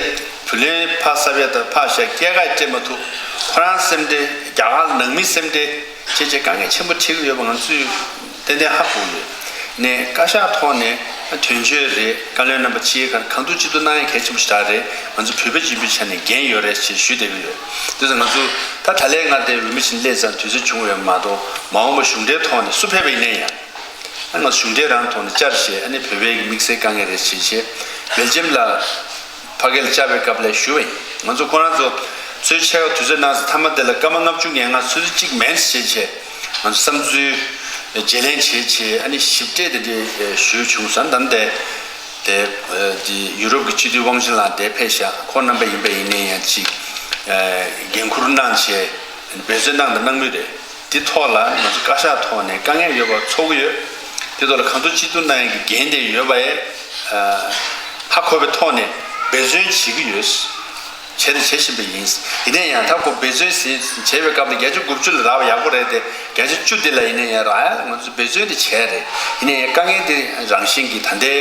བུ་ལོན་ཕར་གསབ་ཡ་དང་ཕར་བཞག་སྐྱེད་ཀ་སྤྲད་མ་ཐུབ། ཁོ་རང་སེམས་ཁྲལ། རྒྱ་གར་ནང་མི་སེམས་ཁྲལ་བྱས་བྱས་དཀའ་ངལ་ཆེན་པོ་འཕྲད་ཀྱི་ཡོད་པ་ང་ཚོས་ཏན་ཏན་ཧ་གོ་ཡོད། ནས་བཀའ་ཤག་ཐོག་ནས་དོན་གཅོད་རེད། བཀའ་བློན་རྣམ་པ་ཕྱིའི་ཁར་གང་ཐུབ་ཅི་ཐུབ་གནང་ཡ་གལ་ཆེན་པོ་ཞིག་རེད། ང་ཚོ་བོད་པ་སྤྱི་པའི་ཆ་ནས་འགན་ཡོད་རེད་ཅེས་ཞུས་བསྡད་ཀྱི་ཡོད། དེ་ཚོ་ང་ཚོ་ད་ད་ལན་ང་དེ་འོས་མི་ཆེན་སླེབས་ཙང་དུས་ཚོད་བྱུང་ཡོད་མ་གཏོགས་མ་འོངས་པ་གཞུང་འབྲེལ་ཐོག་ནས་སུ་ཕེབས་པ་ཡིན་ནའི་ཡང་། ཨ་ང་གཞུང་འབྲེལ་རང་ཐོག་ནས་བཅར་བྱས་ཨ་ནི་བོད་པའི་གི་དམིགས་བསལ་དཀའ་ངལ་རེད་ཅེས་བྱས་སྦེལ་ཇམ་ལ་ཕ་གི་ལ་བཅར་བའི་སྐབས་ལ་ཞུ་བ་ཡིན། ང་ཚོ་ཁོ་རང་ཚོ་ཚོའི་ཆེད་དུས་ཚོད་གནང་ཚེ་མཐའ་མ་དེ་ལ་སྐར་མ་ལྔ་བཅུ་ང་ལྔ་ཚོད་གཅིག་མིན་ཞེས་བྱས་ང་ཚོ་བསམ་ཚུལ་བརྗེ་ལེན་བྱས་བྱས་ཨ་ནི་ཞིབ་ཕྲ་དེ་འདྲའི་ཞུས་བྱུང་ཙང་དམ་དེ་དེ་ ཨ་དེ་ཡུ་རོབ་ཀྱི་སྤྱི་འཐུས་དབང་ཆེན་ལགས་འདིར་ཕེབས་ཤག་ཁོང་རྣམ་པ་ཡིན་པ་ཡིན་ན་ཡང་ཅིག་ཨ་འགན་འཁུར་གནང་བྱས་འབད་བརྩོན་གནང་དང་གནང་མུས་རེད། དེ་ཐོག་ལ་ང་ཚོ་བཀའ་ཤག་ཐོག་ནས་དཀའ་ངལ་ཡོད་པ་ཚོར་གྱི་ཡོད། དེ་ཐོག་ལ་གང་ཐུབ་ཅི་ཐུབ་གནང་ཡག་གི་འགན་དེ་ཡོད་པ་ཡང་ཧ་གོ་བའི་ཐོག་ནས་འབད་བརྩོན་བྱེད་ཀྱི་ཡོད། བྱས་དང་བྱེད་བཞིན་པ་ཡིན། ཡིན་ན་ཡང་ད་ཁོ་འབད་བརྩོན་ཟེར་བྱས་པའི་སྐབས་ལ་བརྒྱ་ཆ་དགུ་བཅུ་ལ་རག་པ་ཡག་པོ་རེད་དེ། བརྒྱ་ཆ་བཅུ་དེ་ལ་ཡིན་ན་ཡང་རག་ཡ་ང་ཚོ་འབད་བརྩོན་དེ་བྱས་རེད། ཡིན་ན་ཡང་དཀའ་ངལ་དེ་རང་བཞིན་གྱིས་ད་ལྟའི་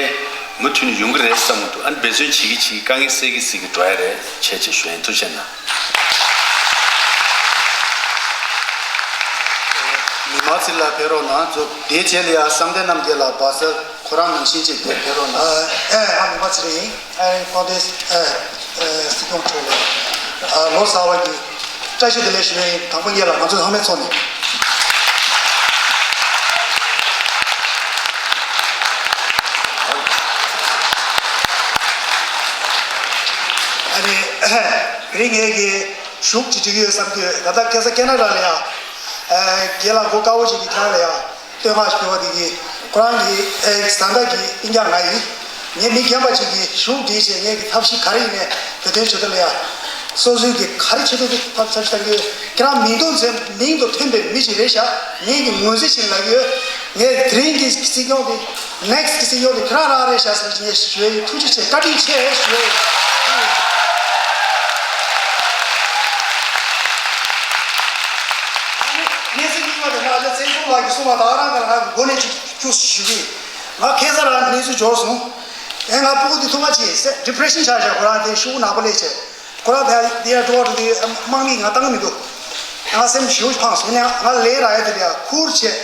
མུ་མཐུད་ནས་ཡོང་གི་རེད་བསམ་གྱི་འདུག་ཨ་ནི་འབད་བརྩོན་བྱེད་ཀྱི་བྱེད་ཀྱི་དཀའ་ངལ་སེལ་གྱི་སེལ་གྱི་འགྲོ་ཡ་རེད་བྱས་བྱས་ཞུ་ཡ་ཡིན། ཐུགས་རྗེ་གནང་། མི་མང་ཚོ་ལ་ཕེབས་རོགས་གནང་། ཚོ་དེའི་རྗེས་ལ་ཡང་བསམ་གཏན་རྣམ་རྒྱལ་ལགས་བར་སར་ཁོ་རང་ནང་བཞིན་ཅིག་དེ་ཕེབས་རོགས་གནང་། ཨ་ཨེ་ང་མི་མང་ཚོ་རེད། ཨ་ཁོང་དེ་ཨ་ཨ་སྲིད་སྐྱོང་མཆོག་ལ་ཨ་ལོ་གསར་བ་གི་བཀྲ་ཤིས་བདེ་ལེགས་ཞུ་ཡ་ཡིན། དང་པོ་ཉིད་ལ་ང་ཚོ་ཚང་མའི་ཚོགས་ནས། ཨ་ནི་རིང་ངེད་ཀྱི་ཞུགས་ཀྱི་འགྲིག་ཡོད་བསམ་གྱི་ཡོད། ད་ལྟ་ཁ་སང་ཁེ་ན་ཌ་ལ་ཡ་ཨ་རྒན་ལགས་གོ་དཀར་པོ་ཞིག་གི་ཁྱེད་རང་ལ་ཡ། བསྟོད་བསྔགས་ཞུ་བ་དེ་གིས་ཁོ་རང་གི་ཨེ་བཟའ་ཟླ་གི་སྤུན་ཀྱག་ང་ཡིན། ངས་མི་རྒན་པ་ཅིག་གིས་ཞུགས་འདྲིས་བྱས་ངས་ཀྱི་ཐབས་ཤེས་ག་རེ་ཡིན་ནས་བོད་དོན་ཆེད་དུ་ལ་ཡ། སོ་སོའི་གི་ག་རེ་ཆེད་དུ་གི་ཐབས་ཐབས་ཤེས་གཏང་གི་ཡོད། ཁྱེད་རང་མིང་ཐོ་མཚན་མིང་དུ་ཐོན་པའི་མི་ཞིག་རེད་ཤག་ངས་ཀྱི་ངོས་འཛིན་ཞིག་ལབ་ཀྱི་ཡོད། ངས་དེ་རིང་གི་སྲིད་སྐྱོང་དེ་ནེག་སི་གི་སྲིད་སྐྱོང་དེ་ཁྱེད་རང་རང་རེད་ཤག་ཟེར་ངས་ཞུ་ཡ་ཡིན། ཐུགས་རྗེ་ཆེ། བཀའ་དྲིན་ཆེ་ཞུ་ཡ་ཡིན། གནས་ཚུལ་རྙིང་པ་དེ་ང་ཚོ་བཙན་བྱོལ་བ་གི་གསུང་བ་ད་ག་རང་ག་རང་མགོ་ནས་ཅིག་སྐྱུགས་ཞུ་གི་ཡིན། ང་ཁ་སང་རང་གནས་ཚུལ་འབྱོར་སོང་། ཨེ་ང་སྤུ་གུ་དེ་ཐུག་མ་བྱེད་ཟེར་ཌི་པི་རེ་ཤན་ཆགས་བཞག་ཁོ་རང་དེ་ཤུགས་ནག་པོ་སླེབས་བྱས། ཁོ་རང་དེ་དེ་ཡ་འགྲོ་བ་འགྲོ་དུས་དམག་མིས་ང་བཏང་གི་མི་འདུག་ང་སེམས་ཞེ་པོ་ཕངས་སོང་། ཡིན་ན་ཡང་ང་ལས་རག་ཡ་དེ་ལ་ཡ་ཁུར་བྱས།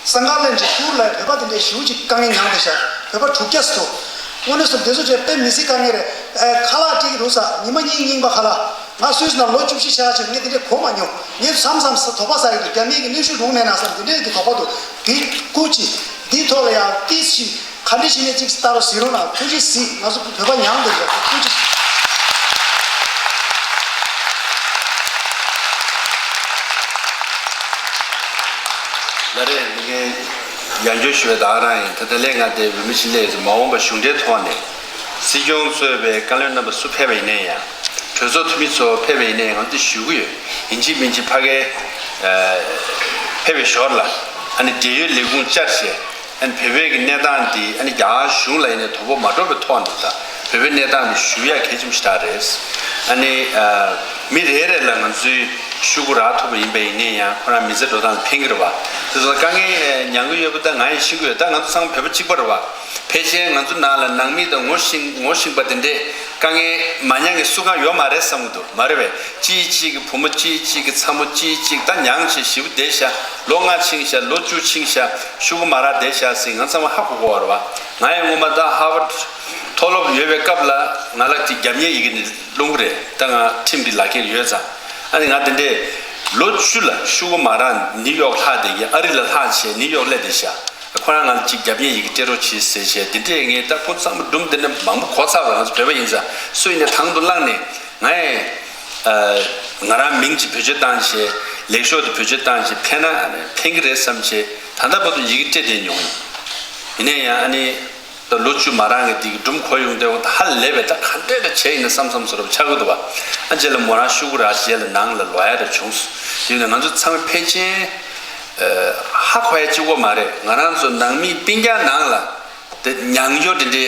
སང་ག་ལན་གྱི་ཁུར་ལ་བོད་པ་དེ་འདྲའི་ཞེ་པོ་ཅིག་དཀའ་ངལ་མྱངས་བསྡད་ཤག་བོད་པ་དྲུག་བརྒྱ་ཙམ་འདུག་དངོས་གནས་སུ་དེ་ཚོ་བྱས་དཔེ་མི་སྲིད་དཀའ་ངལ་རེད། ཨེ་ཁ་ལག་སྤྲད་ཀྱི་འདུག་ས། ཉི་མ་གཉིས་རྙིང་པ་ཁ་ལག་ང་སུད་སི་ནང་ལོ་བཅུ་བཞི་ཆགས་ཕྱིན་ངས་དེ་འདྲའི་གོ་མ་མྱོང་། ངས་མཚམས་མཚམས་སུ་དོགས་པ་ཟ་ཡི་འདུག་རྒྱ་མིའི་གི་གནོན་ཤུགས་རུང་མེད་ན་བསམ་དེ་འདྲའི་གི་དོགས་པ་འདུག་དེ་སྐུ་ཅི། འདིའི་ཐོག་ལ་ཡང་ཏིས་ཤི་ག་འདྲ་ཞིག་ནས་ཅིག་ལྟ་རོགས་ཟེར་རོགས་གནང་། ཐུགས་རྗེ་གཟིགས། ང་ཚོ་བོད་པ་མྱངས་འདུག་ཡ་ཐུགས་རྗེ་གཟིགས། ལ་རེ་ངས་ཡང་བསྐྱར་ཞུ་བའི་ད་ག་རང་ཡིན། ད་ལྟ་ལས་ང་དེ་བོད་མི་ཞིག་སླེབས་ཡོད་ཚེ་མ་འོངས་པ་གཞུང་འབྲེལ་ཐོག་ནས། སྲིད་སྐྱོང་གཙོས་པའི་བཀའ་བློན་རྣམ་པ་སུ་ཕེབས་པ་ཡིན་ནའི་ཡང་། གྲོས་ཚོགས་འཐུས་མི་ཚོ་ཕེབས་པ་ཡིན་ནའི་ཡང་ང་འདི་ཞུ་གི་ཡོད། ཡིན་གཅིག་མིན་གཅིག་ཕ་གིར་ཕེབས་པའི་ཞོར་ལ་ཨ་ནི་འབྲེལ་ཡོད་ལས་ཁུངས་བཅར་བྱས། ཨ་ནི་བོད་པའི་གི་གནས་སྟངས་འདི་ཨ་ནི་རྒྱ་གར་གཞུང་ལ་ཡིན་ནའི་དོ་ཕོག་མ་འགྲོ་བའི་ཐོག་ནས་ད་བོད་པའི་གནས་སྟངས་འདི་ཞུ་ཡ་གལ་ཆེན་པོ་ཞེ་དྲག་རེད། ཨ་ནི་མི་རེ་རེ་ལ་ང་ཚོས་ཤུ་གུ་རག་ཐུབ་པ་ཡིན་པ་ཡིན་ནའི་ཡང་ཁོ་རང་མི་ཚེ་འགྲོ་སྟངས་ལ་ཕན་གི་རེད་བ། དེ་ཚོ་དཀའ་ངལ་མྱངས་གི་ཡོད་པ་ད་ང་ཡང་ཤེས་ཀྱི་ཡོད། ད་ང་ཚོ་ཚང་མ་བོད་པ་གཅིག་པ་རེད་བ། ཕལ་ཆེར་ང་ཚོ་ནང་ལ་ནང་མི་དང་ངོ་ཤེས་ངོ་ཤེས་པ་དེ་འདྲས་དཀའ་ངལ་མ་མྱངས་མཁན་སུ་གང་ཡོད་མ་རེད་བསམ་གྱི་འདུག་མ་རེད་པས། གཅིག་གཅིག་གི་བུ་མོ་གཅིག་གཅིག་གི་ཚ་མོ་གཅིག་གཅིག་ད་མྱངས་བྱས་ཞེ་པོ་བསྡད་ཤག་ལོ་ལྔ་ཕྱིན་ཤག་ལོ་བཅུ་ཕྱིན་ཤག་ཤུ་གུ་མ་རག་བསྡད་ཤག་ཟེར་ང་ཚང་མ་ཧ་གོ་གོ་བ་རེད་བ། ང་ཡང་སྔོན་མ་ད་ཧར་ཝརཌ་མཐོ་སློབ་ཡོད་པའི་སྐབས་ལ་ང་ལ་དེ་རྒྱབ་གཉེར་ཡི་གེ་ནི་སློང་གི་རེད། ད་ང་ཁྲིམས་ཀྱི་ལག་ཁྱེར་ཡོད་ཙང་། ཨ་ནི་ང་དེ་འདྲས་ལོ་བཅུ་ལ་ཤུ་གུ་མ་རག་ནིའུ་ཡོག་ལྷག་བསྡད་ཀྱི། ཨ་རི་ལ་ལྷག་བྱས་ནིའུ་ཡོག་སླེབས་བསྡད་ཤག་ཁོ་རང་ང་ལ་ཅིག་རྒྱབ་གཉེར་ཡི་གེ་སྤྲད་རོགས་བྱེད་ཟེར་བྱས་འདི་འདྲས་ངས་ད་ཁོ་ཚང་མ་སྒྲུང་འདི་འདྲ་མང་པོ་གོ་ཚར་བ། ང་ཚོ་བོད་པ་ཡིན་ཙང་སུ་ཡིན་ནའི་དང་དུ་བླངས་ནས་ང་ཡང་ང་རང་མིང་ཅིག་བེད་སྤྱོད་བཏང་བྱས་ལེགས་ཤོས་དེ་བེད་སྤྱོད་བཏང་བྱས་ཕན་ན་ཕན་གི་རེད་བསམ་བྱས་ད་ལྟ་བར་དུ་ཡི་གེ་སྤྲད་བསྡད་མྱོང་། ཡིན་ནའི་ཡང་ཨ་ནི་ད་ལོ་བཅུ་མ་རག་གི་འདི་གི་སྒྲུང་གོ་ཡོང་དུས་ད་ཧ་ལས་པས། ད་ག་འདྲས་ད་བྱས་ཡིན་ན་བསམ་བསམ་བཟོ་འདྲ་ཆགས་ཀྱི་འདུག་བ། ཨ་རྗེས་ལ་མོ་རང་ཤུ་གུ་རག་རྗེས་ལ་ནང་ལ་ལོག་ཡ་རེ་བྱུང་སོང་། དེ་ཡིན་ན་ང་ཚོ་ཚང་མ་ཕལ་ཆེར། ཧ་གོ་ཡ་གཅིག་པོ་མ་རེད། ང་རང་ཚོ་ནང་མི་སྤུན་ཀྱག་ནང་ལ་དེ་མྱང་འགྱོ་དེ་འདྲའི་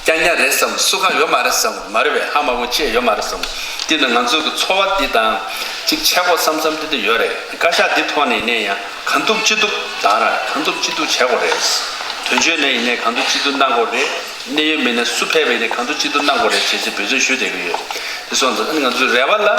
རྐྱང་རྐྱང་རེད་བསམ། སུ་གང་ཡོད་མ་རེད་བསམ། མ་རེད་པས། ཧ་མ་གོ་ཅེས་ཡོད་མ་རེད་བསམ། དེ་ནི་ང་ཚོ་གི་འཚོ་བ་འདི་དང་གཅིག་ཆགས་གོ་བསམ་བསམ་དེ་འདྲ་ཡོད་རེད། བཀའ་ཤག་འདི་ཐོག་ནས་ནས་ཡང་གང་ཐུབ་ཅི་ཐུབ་ད་ར་གང་ཐུབ་ཅི་ཐུབ་བྱས་གོ་རེད། དོན་གཅོད་ནས་ཡིན་ནས་གང་ཐུབ་ཅི་ཐུབ་གནང་གོ་རེད། གནད་ཡོད་མི་སྣ་སུ་ཕེབས་པ་ཡིན་ནས་གང་ཐུབ་ཅི་ཐུབ་གནང་གོ་རེད་བྱས་ཚེ་འབད་བརྩོན་ཞུས་བསྡད་ཀྱི་ཡོད། དེ་སོང་ཙང་ཨ་ནི་ང་ཚོའི་རེ་བ་ལ་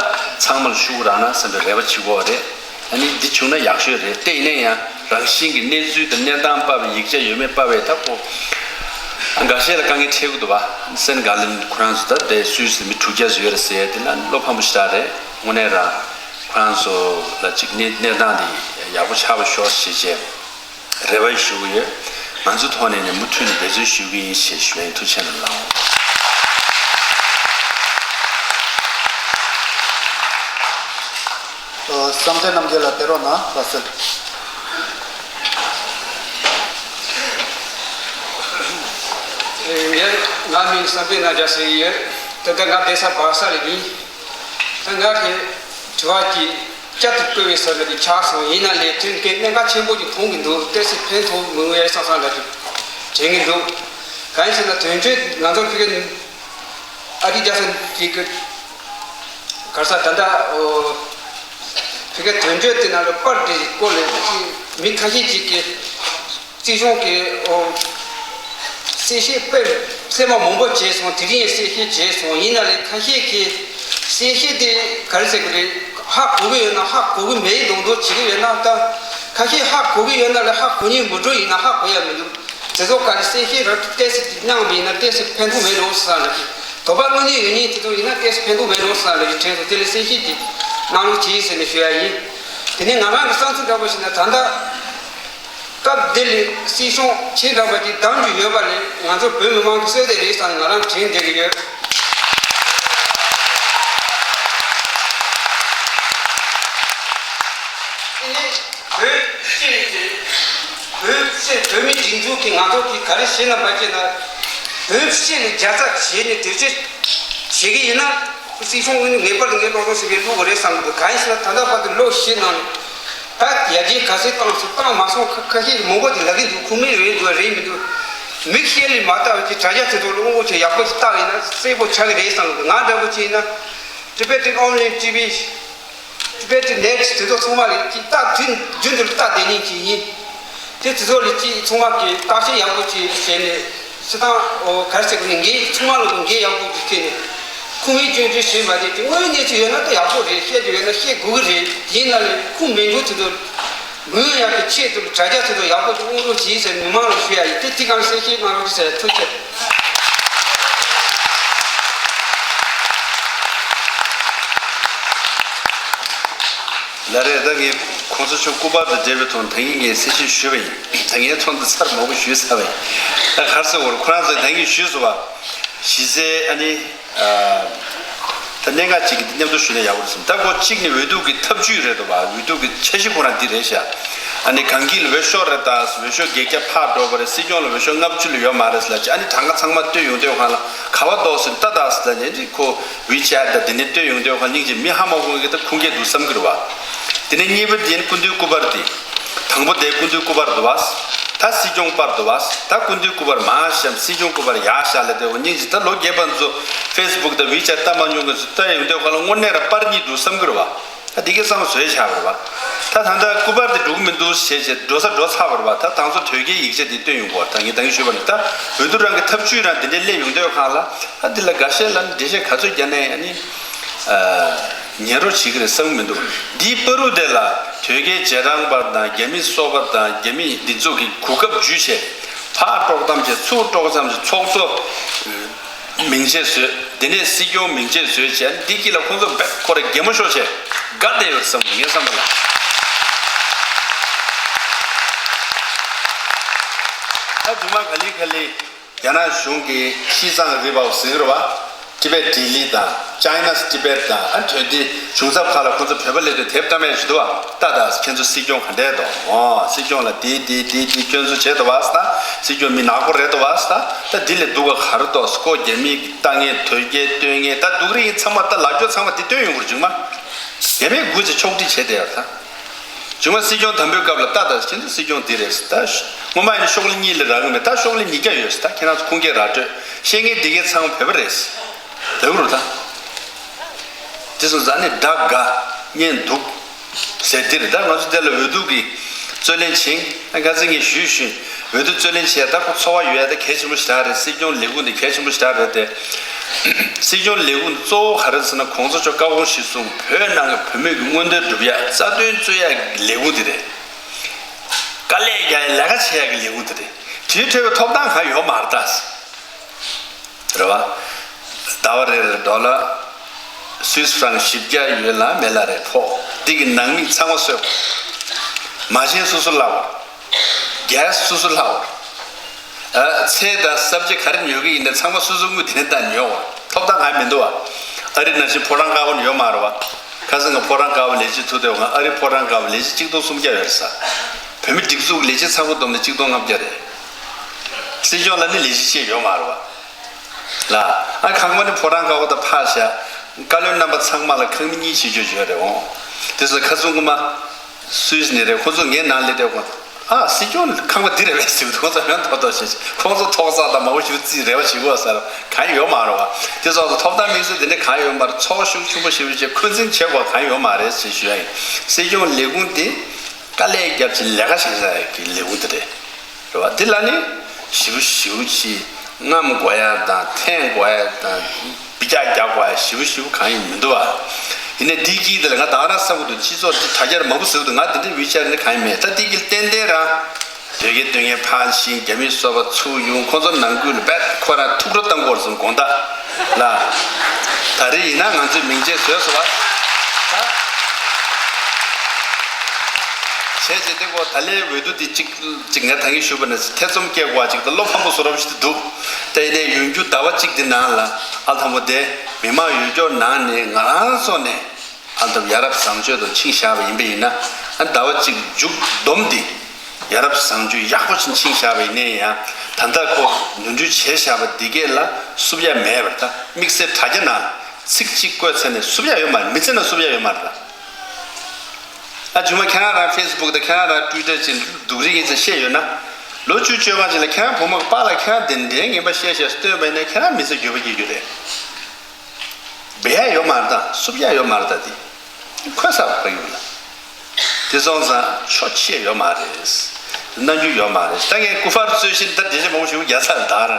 ཚང་མ་ལ་ཤུ་གུ་རག་ན་བསམ་པའི་རེ་བ་བྱེད་དགོས་པ་རེད། ཨ་ནི་འདི་བྱུང་ན་ཡག་ཤོས་རེད། དེ་ཡིན་ན་ཡང་རང་བཞིན་གྱི་གནས་ཚུལ་དང་གནས་སྟངས་དཔག་པའི་ཡིག་ཆ་ཡོད་མེད་དཔག་པའི་ཐབས་ཁོ་འགའ་ཤས་ལ་དཀའ་ངལ་འཕྲད་ཀྱི་འདུག་བ། སེན་ག་ལིན་ཁོ་རང་ཚོ་ད་ལྟའི་སུད་སི་མི་དྲུག་བརྒྱ་ཙམ་ཡོད་རེད་ཟེར་ཡ་དེ་ན་བློ་ཕམ་པོ་ཞེ་དྲག་རེད། དངོས་གནས་རང་ཁོ་རང་ཚོ་ལ་ཅིག་གནས་གནས་སྟངས་དེ་ཡག་པོ་ཆགས་པ་ཤོག་ཞེས་བྱས། རེ་བ་ཞུ་གི་ཡོད། ང་ཚོ་ཐོག་ནས་ནས་མུ་མཐུད་ནས་འབད་བརྩོན་ཞུ་གི་ཡིན་ཞེས་ཞུ་ཡིན། ཐུགས་རྗེ་གནང་། བསམ་གཏན་རྣམ་རྒྱལ་ལགས་ཕེབས་རོགས་གནང་། བཀའ་སྩལ། ང་མིང་བསམ་འཕེལ་རྣམ་རྒྱལ་ཟེར་གྱི་ཡོད། ད་ལྟ་ང་བསྡད་ས་སྦག་ས་ལ་ཡིན། ད་ང་གི་དྲི་བ་གི་བསྐྱར་དུ་བཀོད་པའི་ས་ལ་གི་ཆགས་སོང་། ཡིན་ན་ལས་དོན་གྱི་གནད་འགག་ཆེན་པོ་ཅིག་མཐོང་གི་འདུག། ཏོག་ཙམ་ཕན་ཐོགས་མི་འོས་བསམ་བསམ་ལ་དྲན་གྱི་འདུག། གང་ཡིན་ཟེར་ན་དོན་གཅོད་ང་ཚོ་ཕ་གི་ཨ་རི་རྒྱལ་ས་གི་ག་རེ་ཟེར་ད་ལྟ་ཨོ་ཕ་གི་དོན་གཅོད་དེ་ནང་ལ་པར་དེ་སྐོར་ལ་མི་ཁ་ཤས་ཅིག་གིས། སྲིད་གཞུང་གི་ཨོ་གསལ་བཤད་དཔེ་གསལ་མ་མང་པོ་བྱས་སོང་། དེ་རིང་གསལ་བཤད་བྱས་སོང་། ཡིན་ན་ལས་ཁ་ཤས་ཀྱིས་གསལ་བཤད་དེ་ག་རེ་ཟེར་དགོས་རེད། ཧ་གོ་གི་ཡོད་ན་ཧ་གོ་གི་མེད་མདོག་མདོག་བྱེད་ཀྱི་ཡོད་ན། ད་ཁ་ཤས་ཧ་གོ་གི་ཡོད་ན་ལས་ཧ་གོ་མཁན་མི་འགྲོ། ཡིན་ན་ཧ་གོ་ཡ་མི་འདུག། དེ་ཚོ་ག་རེ་གསལ་བཤད་ར་ཏོག་ཙམ་གནང་བ་ཡིན་ན་ཏོག་ཙམ་ཕན་ཐོགས་མེད་འགྲོ་བསམ་ལ་གི། དོགས་པ་དངོས་གནས་ཡོད་མཁན་དེ་ཚོ་ཡིན་ན་ཏོག་ཙམ་ཕན་ཐོགས་མེད་འགྲོ་བསམ་ལ་གི་དྲན་སོང་། དེ་ལས་གསལ་བཤད་དེ་གནང་རོགས་གྱིས་ཟེར་ནས་ཞུ་ཡ་ཡིན། དེ་ནས་ང་རང་གི་བསམ་ཚུལ་འདྲ་པོ་ཞིག་ན་ད་ལྟ། སྐབས་འདི་ལ་སྲིད་སྐྱོང་ཁྱེད་འདྲ་པ་ཅིག་གདམ་རྒྱུ་ཡོད་པ་ལས་ང་ཚོ་བོད་མི་མང་གི་བསོད་བདེ་རེད་བསམ་ནས་ང་རང་དྲན་བསྡད་ཀྱི་ཡོད། དེ་ནས་བོད་སྤྱི་ནས་བོད་སྤྱི་བོད་མི་སྒྲིག་འཛུགས་ཀྱིས་ང་ཚོ་གིས་ག་རེ་བྱས་ན་མ་བྱས་ན་བོད་སྤྱི་ལ་རྒྱལ་ཚབ་བྱས་ནས་དེ་ཚོ་བྱེད་ཀྱི་ཡིན་ན་སྲིད་སྐྱོང་ངེས་པར་དུ་ངས་སློབ་སྦྱོང་ཞུ་གི་བླུག་གི་རེད་བསམ་གི་འདུག། གང་ཡིན་ཟེར་ན་ད་ལྟ་བར་དུ་ལོ་བཞི་ནང་ནས། ད་ཡར་རྒྱས་ག་ཚོད་བཏང་སོང་བཏང་མ་སོང་ཁ་ཁ་ཤས་མང་པོ་དེ་ལབ་ཀྱི་འདུག། ཁུངས་མེད་རེད་འདུག་རེད་མི་འདུག། མིག་ཤེལ་ལས་མ་ལྟ་བ་གི་དྲ་རྒྱ་དེ་ཚོ་ལ་དངོས་པོ་ཆེ་ཡག་པོ་ཞིག་བལྟ་ཡིན་ན་གསལ་པོ་ཆགས་ཀྱི་རེད་བསམ་གི་འདུག། ང་འདྲ་པོ་ཅིག་ཡིན་ན་Tibetan Online TV Tibetan Next དེ་ཚོ་ཚང་མ་ལ་ཅིག་ལྟ་དུས་རྒྱུན་དུ་ལྟ་བསྡད་མཁན་ཅིག་ཡིན། དེ་དེ་ཚོ་ལ་ཅིག་ཚང་མ་གི་བརྟག་དཔྱད་ཡག་པོ་ཅིག་བྱས་ནས། སྤྱིར་བཏང་ཨོ་ག་རེ་ཟེར་དགོས་ནི། འགན་ཚང་མ་ལ་འགན་ཡག་པོ་ཅིག་ཁྱེར་ནས་ཁུངས་མེད་སྐྱོན་བརྗོད་བྱེད་མ་བསྡད་དེ། དངོས་ཡོད་གནས་ཚུལ་ཡོད་ན་ད་ཡག་པོ་རེད། བཤད་རྒྱུ་ཡོད་ན་བཤད་དགོས་ཀྱི་རེད། ཡིན་ན་ལས་ཁུངས་མེད་འགྲོ་དེ་ཚོ་མི་ཡག་གི་ཆེད་དུ་དྲ་རྒྱ་དེ་ཚོ་ཡག་པོ་ཅིག་དབང་སྒྱུར་བྱེད་ཟེར་མི་མང་ལ་ཞུ་ཡ་ཡིན། དེ་དེ་གང་གསལ་བཤད་གནང་རོགས་ཞེས་ཐུགས་རྗེ་ཆེ། ལགས་རེད། ད་ངས་གོང་ས་མཆོག་སྐུ་པར་དང་འབྲེལ་བའི་ཐོག་ད་གིན་ངས་གསལ་བཤད་ཞུས་པ་ཡིན། ད་ངས་ཚོགས་འདུ་ཚར་མང་པོ་ཞུས་ཚར་བ་ཡིན། ད་ག་རེ་ཟེར་དགོས་རེད། ཁོ་རང་ཚོས་ད་གིན་ཞུས་སོང་བ། གཞི་རྩའི་ཨ་ནི། ད་གནད་འགག་ཅིག་གི་འདི་མཉམ་དུ་ཞུས་ན་ཡག་པོ་རེད་བསམ། ད་ཁོ་གཅིག་ནི་འོས་བསྡུ་གི་ཐབས་ཇུས་རེད་འདུག་བ། འོས་བསྡུ་གི་འཆར་གཞི་ཁོ་རང་འདི་རེད་ཤག། ཨ་ནི་གངས་སྐྱིད་ལ་འོས་ཤོག་རེ་བཏང་། འོས་ཤོག་བརྒྱད་བརྒྱ་ཕར་འགྲོ་བ་རེད། སྲིད་སྐྱོང་ལ་འོས་ཤོག་ལྔ་བཅུ་ལས་ཡོད་མ་རེད་ཟེར་ལབ་ཅིག། ཨ་ནི་གྲངས་ཀ་ཚང་མ་བཏོན་ཡོང་དུས་ཁོ་རང་ལ་ག་བ་འདུག་ཟེར་ལྟ་དང་ཟེར་ལབ་ནས་ཁོ་WeChat་དང་འདི་ནས་བཏོན་ཡོང་དུས་ཁོ་རང་སྙིང་རྗེ། མི་ཧ་མ་གོ་མཁན་གྱི་ད་ཁུངས་སྐྱེལ་འདུག་བསམ་གྱི་རེད་བ། དེ་ནས་གཉིས་པ་དེ་ཡིན། སྐུ་མདུན་སྐུ་པར་དེ། དང་པོ་དེ་སྐུ་མདུན་སྐུ་པར་འདུག་བ། ད་སྲིད་སྐྱོང་པར་འདུག་བ། ད་སྐུ་མདུན་སྐུ་པར་མར་བཤམས། སྲིད་སྐྱོང་སྐུ་པར་ཡར་བཞག་ལབ་དེ། འོ་སྙིང་རྗེ། ད་ལོ་བརྒྱད་པ་ཚོ་Facebook་དང་WeChat་ལྟ་མ་མྱོང་མཁན་ཚོ་ལྟ་ཡོང་དུས་ཁོ་ལ་དངོས་གནས་ར་པར་གཉིས་འདུག་བསམ་གྱི་རེད་བ། ད་འདི་གའི་བསམ་བློ་བཟོས་བཞག་པ་རེད་བ། ད་ད་ལྟ་སྐུ་པར་དེ་འགྲོ་གི་མི་འདུག་ཟེར་བྱས་འགྲོ་ས་འགྲོ་ཚར་བ་རེད་བ། ད་དང་ཚོ་དོལ་རྒྱལ་ཡིག་ཆ་དེ་བཏོན་ཡོང་གི་རེད་བ། ད་ངས་ད་གིན་ཞུས་པ་ནི་ད་འོས་བསྡུ་རང་གི་ཐབས་ཇུས་རང་དེ་འདྲས་སླེབས་ཡོང་དུས་ཁོ་ལ། ད་འདི་ལ་འགའ་ཤས་ལ་འགྲེལ་བཤད་ག་ཚོད་རྒྱག་ན་ཡང་ནི། ཉན་རོགས་བྱེད་ཀྱི་རེད་བསམ་གྱི་མི་འདུག། འདིའི་བར་དུ་དེ་ལ་དོལ་རྒྱལ་རྗེས་འབྲང་པ་དང་། རྒྱ་མི་སོ་པ་དང་། རྒྱ་མི་འདི་ཚོ་གི་གོ་སྐབས་བརྒྱུད་བྱས། ཕར་དཀྲོག་གཏམ་བྱས། ཚུར་དཀྲོག་གཏམ་བྱས། ཚོགས་གཙོ་མིང་ཆད་བཟོས། དེ་ནས་སྲིད་སྐྱོང་མིང་ཆད་བཟོས་བྱས། འདི་དཀྱིལ་ལ་ཁོང་ཚོ་བེད་ཁོ་ར་གད་མོ་ཤོར་བྱས་དགའ་བསྡད་ཡོད་བསམ། ངའི་བསམ་པ་ལ། ད་རྫུན་མ་ག་ལེ་ག་ལེ། རྒྱ་ནག་གཞུང་གིས་ཤིས་ཙང་རི་བའོ་ཟེར་གི་རེད་བ། Tibet Daily་དང་China's Tibet་དང་། ཨ་དོན་དེ་གཞུང་ཚབ་ཁག་ལ་ཁོ་ཚོ་བོད་པ་སླེབས་དུས་དེབ་བཀྲམ་ཡས་ཞིག་འདུག་བ། ལྟ་དང་། ཁྱེད་ཚོ་སྲིད་སྐྱོང་ག་འདྲས་འདུག། ཨོ་སྲིད་སྐྱོང་ལ་དེ་དེ་དེ་དེ་སྐྱོན་འཛུགས་བྱས་འདུག་བ་ཟེར། སྲིད་སྐྱོང་མི་ནག་པོ་རེད་འདུག་བ་ཟེར། ད་འདི་ལས་སྡུག་ག་ག་རེ་འདུག་ཟེར། ཁོ་རྒྱ་མི་གིས་ལྟ་མཁན། དོལ་རྒྱལ་སྟོན་མཁན། ད་སྡུག་རིགས་ཚང་མ་ད་ལབ་རྒྱུ་ཚང་མ་འདི་སྟོན་ཡོང་གི་རེད། རྫུན་མ། རྒྱ་མིས་སྒུག་ཅིག་ཕྱོགས་སྒྲིག་བྱས་བསྡད་ཡོད་ད། བྱུང་བ། སྲིད་སྐྱོང་དམ་པོའི་སྐབས་ལ་ལྟ་དང་། ཁྱེད་ཚོ་སྲིད་སྐྱོང་འདི་རེད་ཟེར། ད་སྔོན་མ་ཡིན་ན་ཤོག་ལྷེ་གཉིས་ལ་རག་གི་མེད། ད་ཤོག་ལྷེ་ཉིས་བརྒྱ་ཡོད་ཟེར། ད་ཁྱེད་རང་ཚོ་ཁུངས་སྐྱེལ་ར་སྤྲོད། བཤད་མཁན་འདི་གའི་ཚང་མ་བོད་པ་རེད་ཟེར། ལབ་རུ་ད། དེ་སོང་ཙང་ནི་དགྲ་དགའ་གཉེན་སྡུག་ཟེར་འདི་རེད། ད་ང་ཚོ་འདི་ལ་འོས་བསྡུ་གི་རྩོད་ལེན་བྱེད། ད་ཁ་སང་ངས་ཞུས་ཞུས། འོས་བསྡུ་རྩོད་ལེན་བྱས། ད་ཁོ་ཚོར་བ་ཡོད་ཡ། ད་གལ་ཆེན་པོ་ཞེ་དྲག་རེད། སྲིད་སྐྱོང་ལས་ཁུངས་འདི་གལ་ཆེན་པོ་ཞེ་དྲག་རེད་དེ། སྲིད་སྐྱོང་ལས་ཁུངས་གཙོ་བོ་ག་རེ་ཟེར་ན། གོང་ས་མཆོག་བཀའ་དགོངས་གཞིར་བཟུང་བོད་ནང་གི་བུད་མེད་ཀྱི་མངོན་འདོད་སྒྲུབ་ཡ། རྩ་དོན་རྩོད་ཡ་གི་ལས་ཁུངས་དེ་རེད། དཀའ་ལས་རྒྱག་ཡ། ལས་ཀ་བྱེད་ཡ་གི་ལས་ཁུངས་དེ་རེད། དེའི་ཁྲོད་པའི་ཐོབ་ཐང་གང་ཡོད་མ་རེད་ད། རེད་བ། ཟླ་བ་རེ་རེར་ཌོ་ལར་སུད་སི་ཕྲང་བཞི་བརྒྱ་ཡོད་ལ་མེད་ལ་རེ་ཕོག། འདི་གི་ནང་མི་ཚང་མ་གསོད། མ་བྱན་སོ་སོ་བརླག་པ། གྷེ་སི་སོ་སོ་བརླག་པ། ཨ་ཚལ་དང་ས་ཕྱེ་ག་རེ་ཉོ་གི་ཡིན་ན་ཚང་མ་སོ་སོའི་དངུལ་དེ་ནས་བཏང་ཉོ་བ། ཐོབ་ཐང་གང་ཡང་མི་འདུག་བ། ཨ་རི་ནང་བཞིན་ཕོ་བྲང་དཀར་པོ་ཡོད་མ་རེད་བ། ཁ་སང་ང་ཕོ་བྲང་དཀར་པོ་ལས་བྱེད་ཐུག་དུས་ང་ཨ་རི་ཕོ་བྲང་དཀར་པོ་ལས་བྱེད་གཅིག་སྟོང་སུམ་བརྒྱ་ཡོད་རེད་ཟེར། བོད་མི་སྒྲིག་འཛུགས་ལས་བྱེད་ཚང་མ་བསྡོམས་ནས་གཅིག་སྟོང་ལྔ་བརྒྱ་རེད། སྲིད་སྐྱོང་ལ་ནི་ལས་བྱེད་ཅིག་ཡོད་མ་རེད་བ། ལ། ཨ་ཁང་པ་ནི་ཕོ་བྲང་དཀར་པོ་དང་ཕར་བཞག་བཀའ་བློན་རྣམ་པ་ཚང་མ་ལ་ཁང་མིག་གཉིས་བྱེད་རྒྱུ་ཡོད་རེད་འོང་། དེ་ཚོ་ཁ་སང་གོང་མ་སུད་སི་ནས་རེད། ཁོ་ཚོ་ངའི་ནང་སླེབས་དུས་ཁོ་ཨ་སྲིད་སྐྱོང་ཁང་པ་འདི་རེད་པས་ཟེར་གྱི་འདུག་ཁོ་ཚོ་ཡོན་ཐོག་ཐོག་བྱེད་ཀྱི། ཁོ་ཚོ་ཐོག་ས་དང་མང་པོ་ཞིག་རྩིས་རེ་བ་བྱེད་དགོས་ས་ར་གང་ཡོད་མ་རེད་བ། དེ་ཚོ་ཐོབ་ཐང་དམིགས་བསལ་དེ་འདྲ་གང་ཡོད་མ་རེད། ཚོགས་ཤུགས་ཆེན་པོ་ཞེ་པོ་ཅིག་འཁོན་འཛིན་བྱེད་དགོས་གང་ཡོད་མ་རེད་ཅེས་ཞུ་ཡ་ཡིན། སྲིད་སྐྱོང་ལས་ཁུངས་དེ་དཀའ་ལས་བརྒྱབ་ཅིག་ལས་ཀ་བྱེད་ས་ཡ་གི་ལས་ཁུངས་དེ་རེད། རེད་བ། འདི་ལ་ནི་ཞེ་པོ་ཞེ་པོ་ཅིག་རྔམ་དགོས་ཡ་དང་འཐེན་དགོས་ཡ་དང་། སྦི་རྒྱག་རྒྱག་པ་ཞེ་པོ་ཞེ་པོ་གང་ཡང་མི་འདུག་བ། ཡིན་ནའི་འདི་དཀྱིལ་འདི་ལ་ང་ད་ག་རང་བསམ་གྱི་འདུག་སྤྱི་ཚོགས་འདི་དྲ་རྒྱར་མང་པོ་ཟེར་གྱི་འདུག་ང་འདི་འདྲའི་ཝི་ཆེ་ཊི་འདི་གང་ཡང་མེད། ད་འདི་གི་ཏན་ཏན་རང་། དོལ་རྒྱལ་དོན་གཉེར་ཕར་ཕྱིན། རྒྱ་མི་སོ་པ་ཚུར་ཡོང་། ཁོ་ཚོ་ནང་ཁུལ་ལ་བེད་ཁོ་རང་ཐུགས་ཁྲོ་གཏོང་དགོས་སོང་དགོངས་དག་ལ། ད་རེས་ཡིན་ན་ང་ཚོས་མིང་ཆད་བཟོས་སོང་བ། ད་བྱས་རྗེས་འདི་གོ་ད་ལའི་འོས་བསྡུ་འདི་གཅིག་གཅིག་ངས་ད་གིན་ཞུས་པ་ནང་བཞིན་ཐེ་ཚོམ་སྐྱེ་དགོས་པ་ཅིག་དང་བློ་ཕམ་པོ་བཟོ་རབས་ཤིག་ཏུ་འདུག་དེ་ནས་ཡོང་རྒྱུ་ཟླ་བ་གཅིག་འདི་ནང་ལ་ཨ་དང་པོ་དེ་མི་མང་ཡོད་ཀྱོག་ནང་ནས་ང་རང་ཚོ་ནས་ཨ་དང་ཡ་རབས་བཟང་སྤྱོད་དང་ཕྱིན་བཞག་པ་ཡིན་པ་ཡིན་ན། ཨ་ཟླ་བ་གཅིག་མཇུག་བསྡོམས་འདི་ཡ་རབས་བཟང་སྤྱོད་ཡག་པོ་ཕྱིན་ཕྱིན་བཞག་པ་ཡིན་ནའི་ཡང་ད་ལྟ་ཁོ་ནོར་འཁྲུལ་བྱས་བཞག་པ་འདི་གས་ལ་བསུབ་ཡ་མེད་པར། ད་དམིགས་བསལ་དྲ་རྒྱ་ནང་ཚིག་གཅིག་བཀོད་ཚེ་ནས་བསུབ་ཡ་ཡོད་མ་རེད། མི་ཚེ་ནང་བསུབ་ཡ་ཡོད་མ་རེད་ད། ཨ་རྒྱུ་མ་ཁྱེད་རང་རང་ཕེ་སི་བུག་དང་ཁྱེད་རང་རང་ཊུའི་ཊར་ཅིག་སྡུག་རིགས་ཡིན་ཚེ་བཤད་ཡོད་ན། ལོ་བཅུ་བཅོ་ལྔ་ཅིག་ལ་ཁྱེད་རང་བུ་མོ་པཱ་ལགས་ཁྱེད་རང་དེ་འདྲའི་ངན་པ་བཤད་བཤད་སྟོན་པ་ཡིན་ན་ཁྱེད་རང་མི་ཚེ་འགྱོད་པ་སྐྱེ་རྒྱུ་རེད། འབད་ཡ་ཡོད་མ་རེད་ད། བསུབ་ཡ་ཡོད་མ་རེད་ད་དེ། འཁོད་ས་ཕ་ཡུལ་ལ། དེ་སོང་ཙང་ཆོ་ཆེ་ཡོད་མ་རེད། གནང་རྒྱུ་ཡོད་མ་རེད། ད་ངས་སྐུ་པར་རྩོད་གཞི་འདི་འདྲ་བདེ་ཆེ་མང་པོ་ཞིག་རྒྱག་ཚར་ད་ར།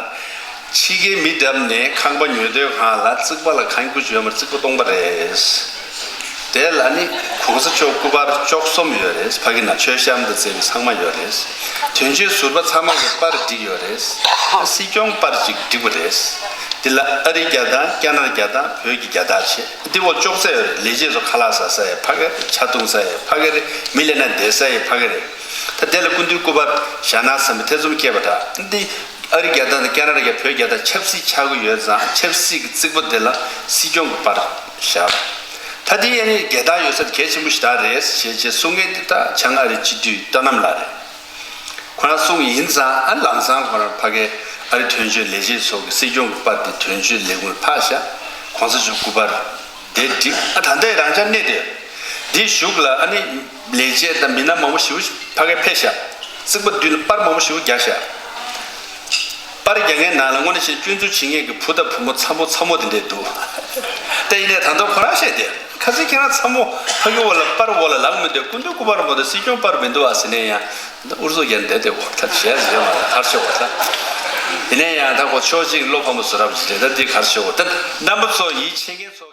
ཕྱི་རྒྱལ་མི་བསྡད་ནས་ཁང་པ་ཉོ་སྡོད་ཁང་ལ་རྩིག་པ་ལ་གང་དགོས་ཡོད་མ་རེད། རྩིག་པ་སྟོང་པ་རེད། དེ་ལ་ནི་གོང་ས་མཆོག་སྐུ་པར་བཅུ་གསུམ་ཡོད་རེད། ཕ་གི་ན་མཆོད་བཤམས་དང་བཅས་པའི་ཚང་མ་ཡོད་རེད། དོན་གཅོད་ཟུར་པ་ཚང་མ་གི་པར་བསྒྲིགས་ཡོད་རེད། སྲིད་སྐྱོང་པར་གཅིག་བསྒྲིགས་པ་རེད། འདི་ལ་ཨ་རི་རྒྱལ་དང་ཀ་ན་ཌ་རྒྱལ་དང་བོད་ཀྱི་རྒྱལ་དར་བྱས། འདི་འོག་ཅོག་ཙེ་ཡོད་རེད། ལས་བྱེད་ཚོ་ཁ་ལག་ཟ་ས་ཡི་ཕ་གི་རེད། ཇ་འཐུང་ས་ཡི་ཕ་གི་རེད། མི་སླེབས་ན་བསྡད་ས་ཡི་ཕ་གི་རེད། ད་དེ་ལ་སྐུ་མདུན་སྐུ་པར་བཞག་ན་བསམ་པའི་ཐེ་ཚོམ་སྐྱེས་པ་འདྲ། འདི་ཨ་རི་རྒྱལ་དར་དང་ཀ་ན་ཌ་རྒྱལ་བོད་རྒྱལ་དར་ཆབ་སྲིད་ཆགས་ཀྱི་ཡོད་ཙང་ཆབ་སྲིད་ཀྱི་རྩིག་པ་དེ་ལ་སྲིད་སྐྱོང་གི་པར་བཞག་ད་དེ་ཡ་ནི་རྒྱལ་དར་ཡོད་ས་གལ་ཆེན་པོ་ཞིག་ད་རེད་ཞེས་བྱས་གསུང་མཁན་དེ་ད་བྱང་ཨ་རི་སྤྱི་འཐུས་སྟོད་ནམ་ལགས་རེད། ཁོ་རང་གསུངས་ཡིན་ཙང་ཨ་ལམ་སང་ཁོ་རང་ཕ་གའི་ཨ་རི་དོན་གཅོད་ལས་བྱེད་ཚོ་གི་སྲིད་སྐྱོང་གི་པར་དེ་དོན་གཅོད་ལས་ཁུངས་ཕར་བཞག་གོང་ས་མཆོག་སྐུ་པར་དེ་བསྒྲིགས། ཨ་ད་ལྟའི་རང་འཇགས་གནས་དེ་འདི་གཞུག་ལ་ཨ་ནི་ལས་བྱེད་དང་མི་སྣ་མང་པོ་ཞིག་ཕ་གའི་ཕེབས་ཤག་རྩིག་པ་མདུན་ལ་པར་མང་པོ་ཞིག་རྒྱག་ཤག་པར་རྒྱག་མཁན་ནང་ལ་དངོས་གནས་བཤད་སྐྱོན་འཛུགས་བྱེད་མཁན་གྱི་བུ་དང་བུ་མོ་ཚ་མོ་ཚ་མོ་དེ་འདྲས་འདུག་དེ་ཡིན་ནའི་ད་དུང་ཁོ་རང་བཤད་དེ། ཁ་སང་ཁྱེད་རང་ཚ་མོ་ཕ་གི་འོག་ལ་པར་འོག་ལ་ལངས་མི་འདུག་སྐུ་མདུན་སྐུ་པར་མོ་དང་སྲིད་སྐྱོང་པར་མི་འདུག་ཨ་ཟེར་ནས་ཡང་ཨུ་ཚུགས་རྒྱག་བསྡད་དེ་འོ་ད་བྱས་ཟེར་མ་རེད། ཐར་ཆོག་གོ་ད། ཡིན་ནའི་ཡང་ད་ཁོ་ཕྱོགས་གཅིག་བློ་ཕམ་པོ་བཟོ་རབས་ཅིག་རེད། ད་འདི་གར་ཆོག་གོ་ད། རྣམ་པ་ཚོ་ཡིད་ཆེས་མཁན་ཚོ།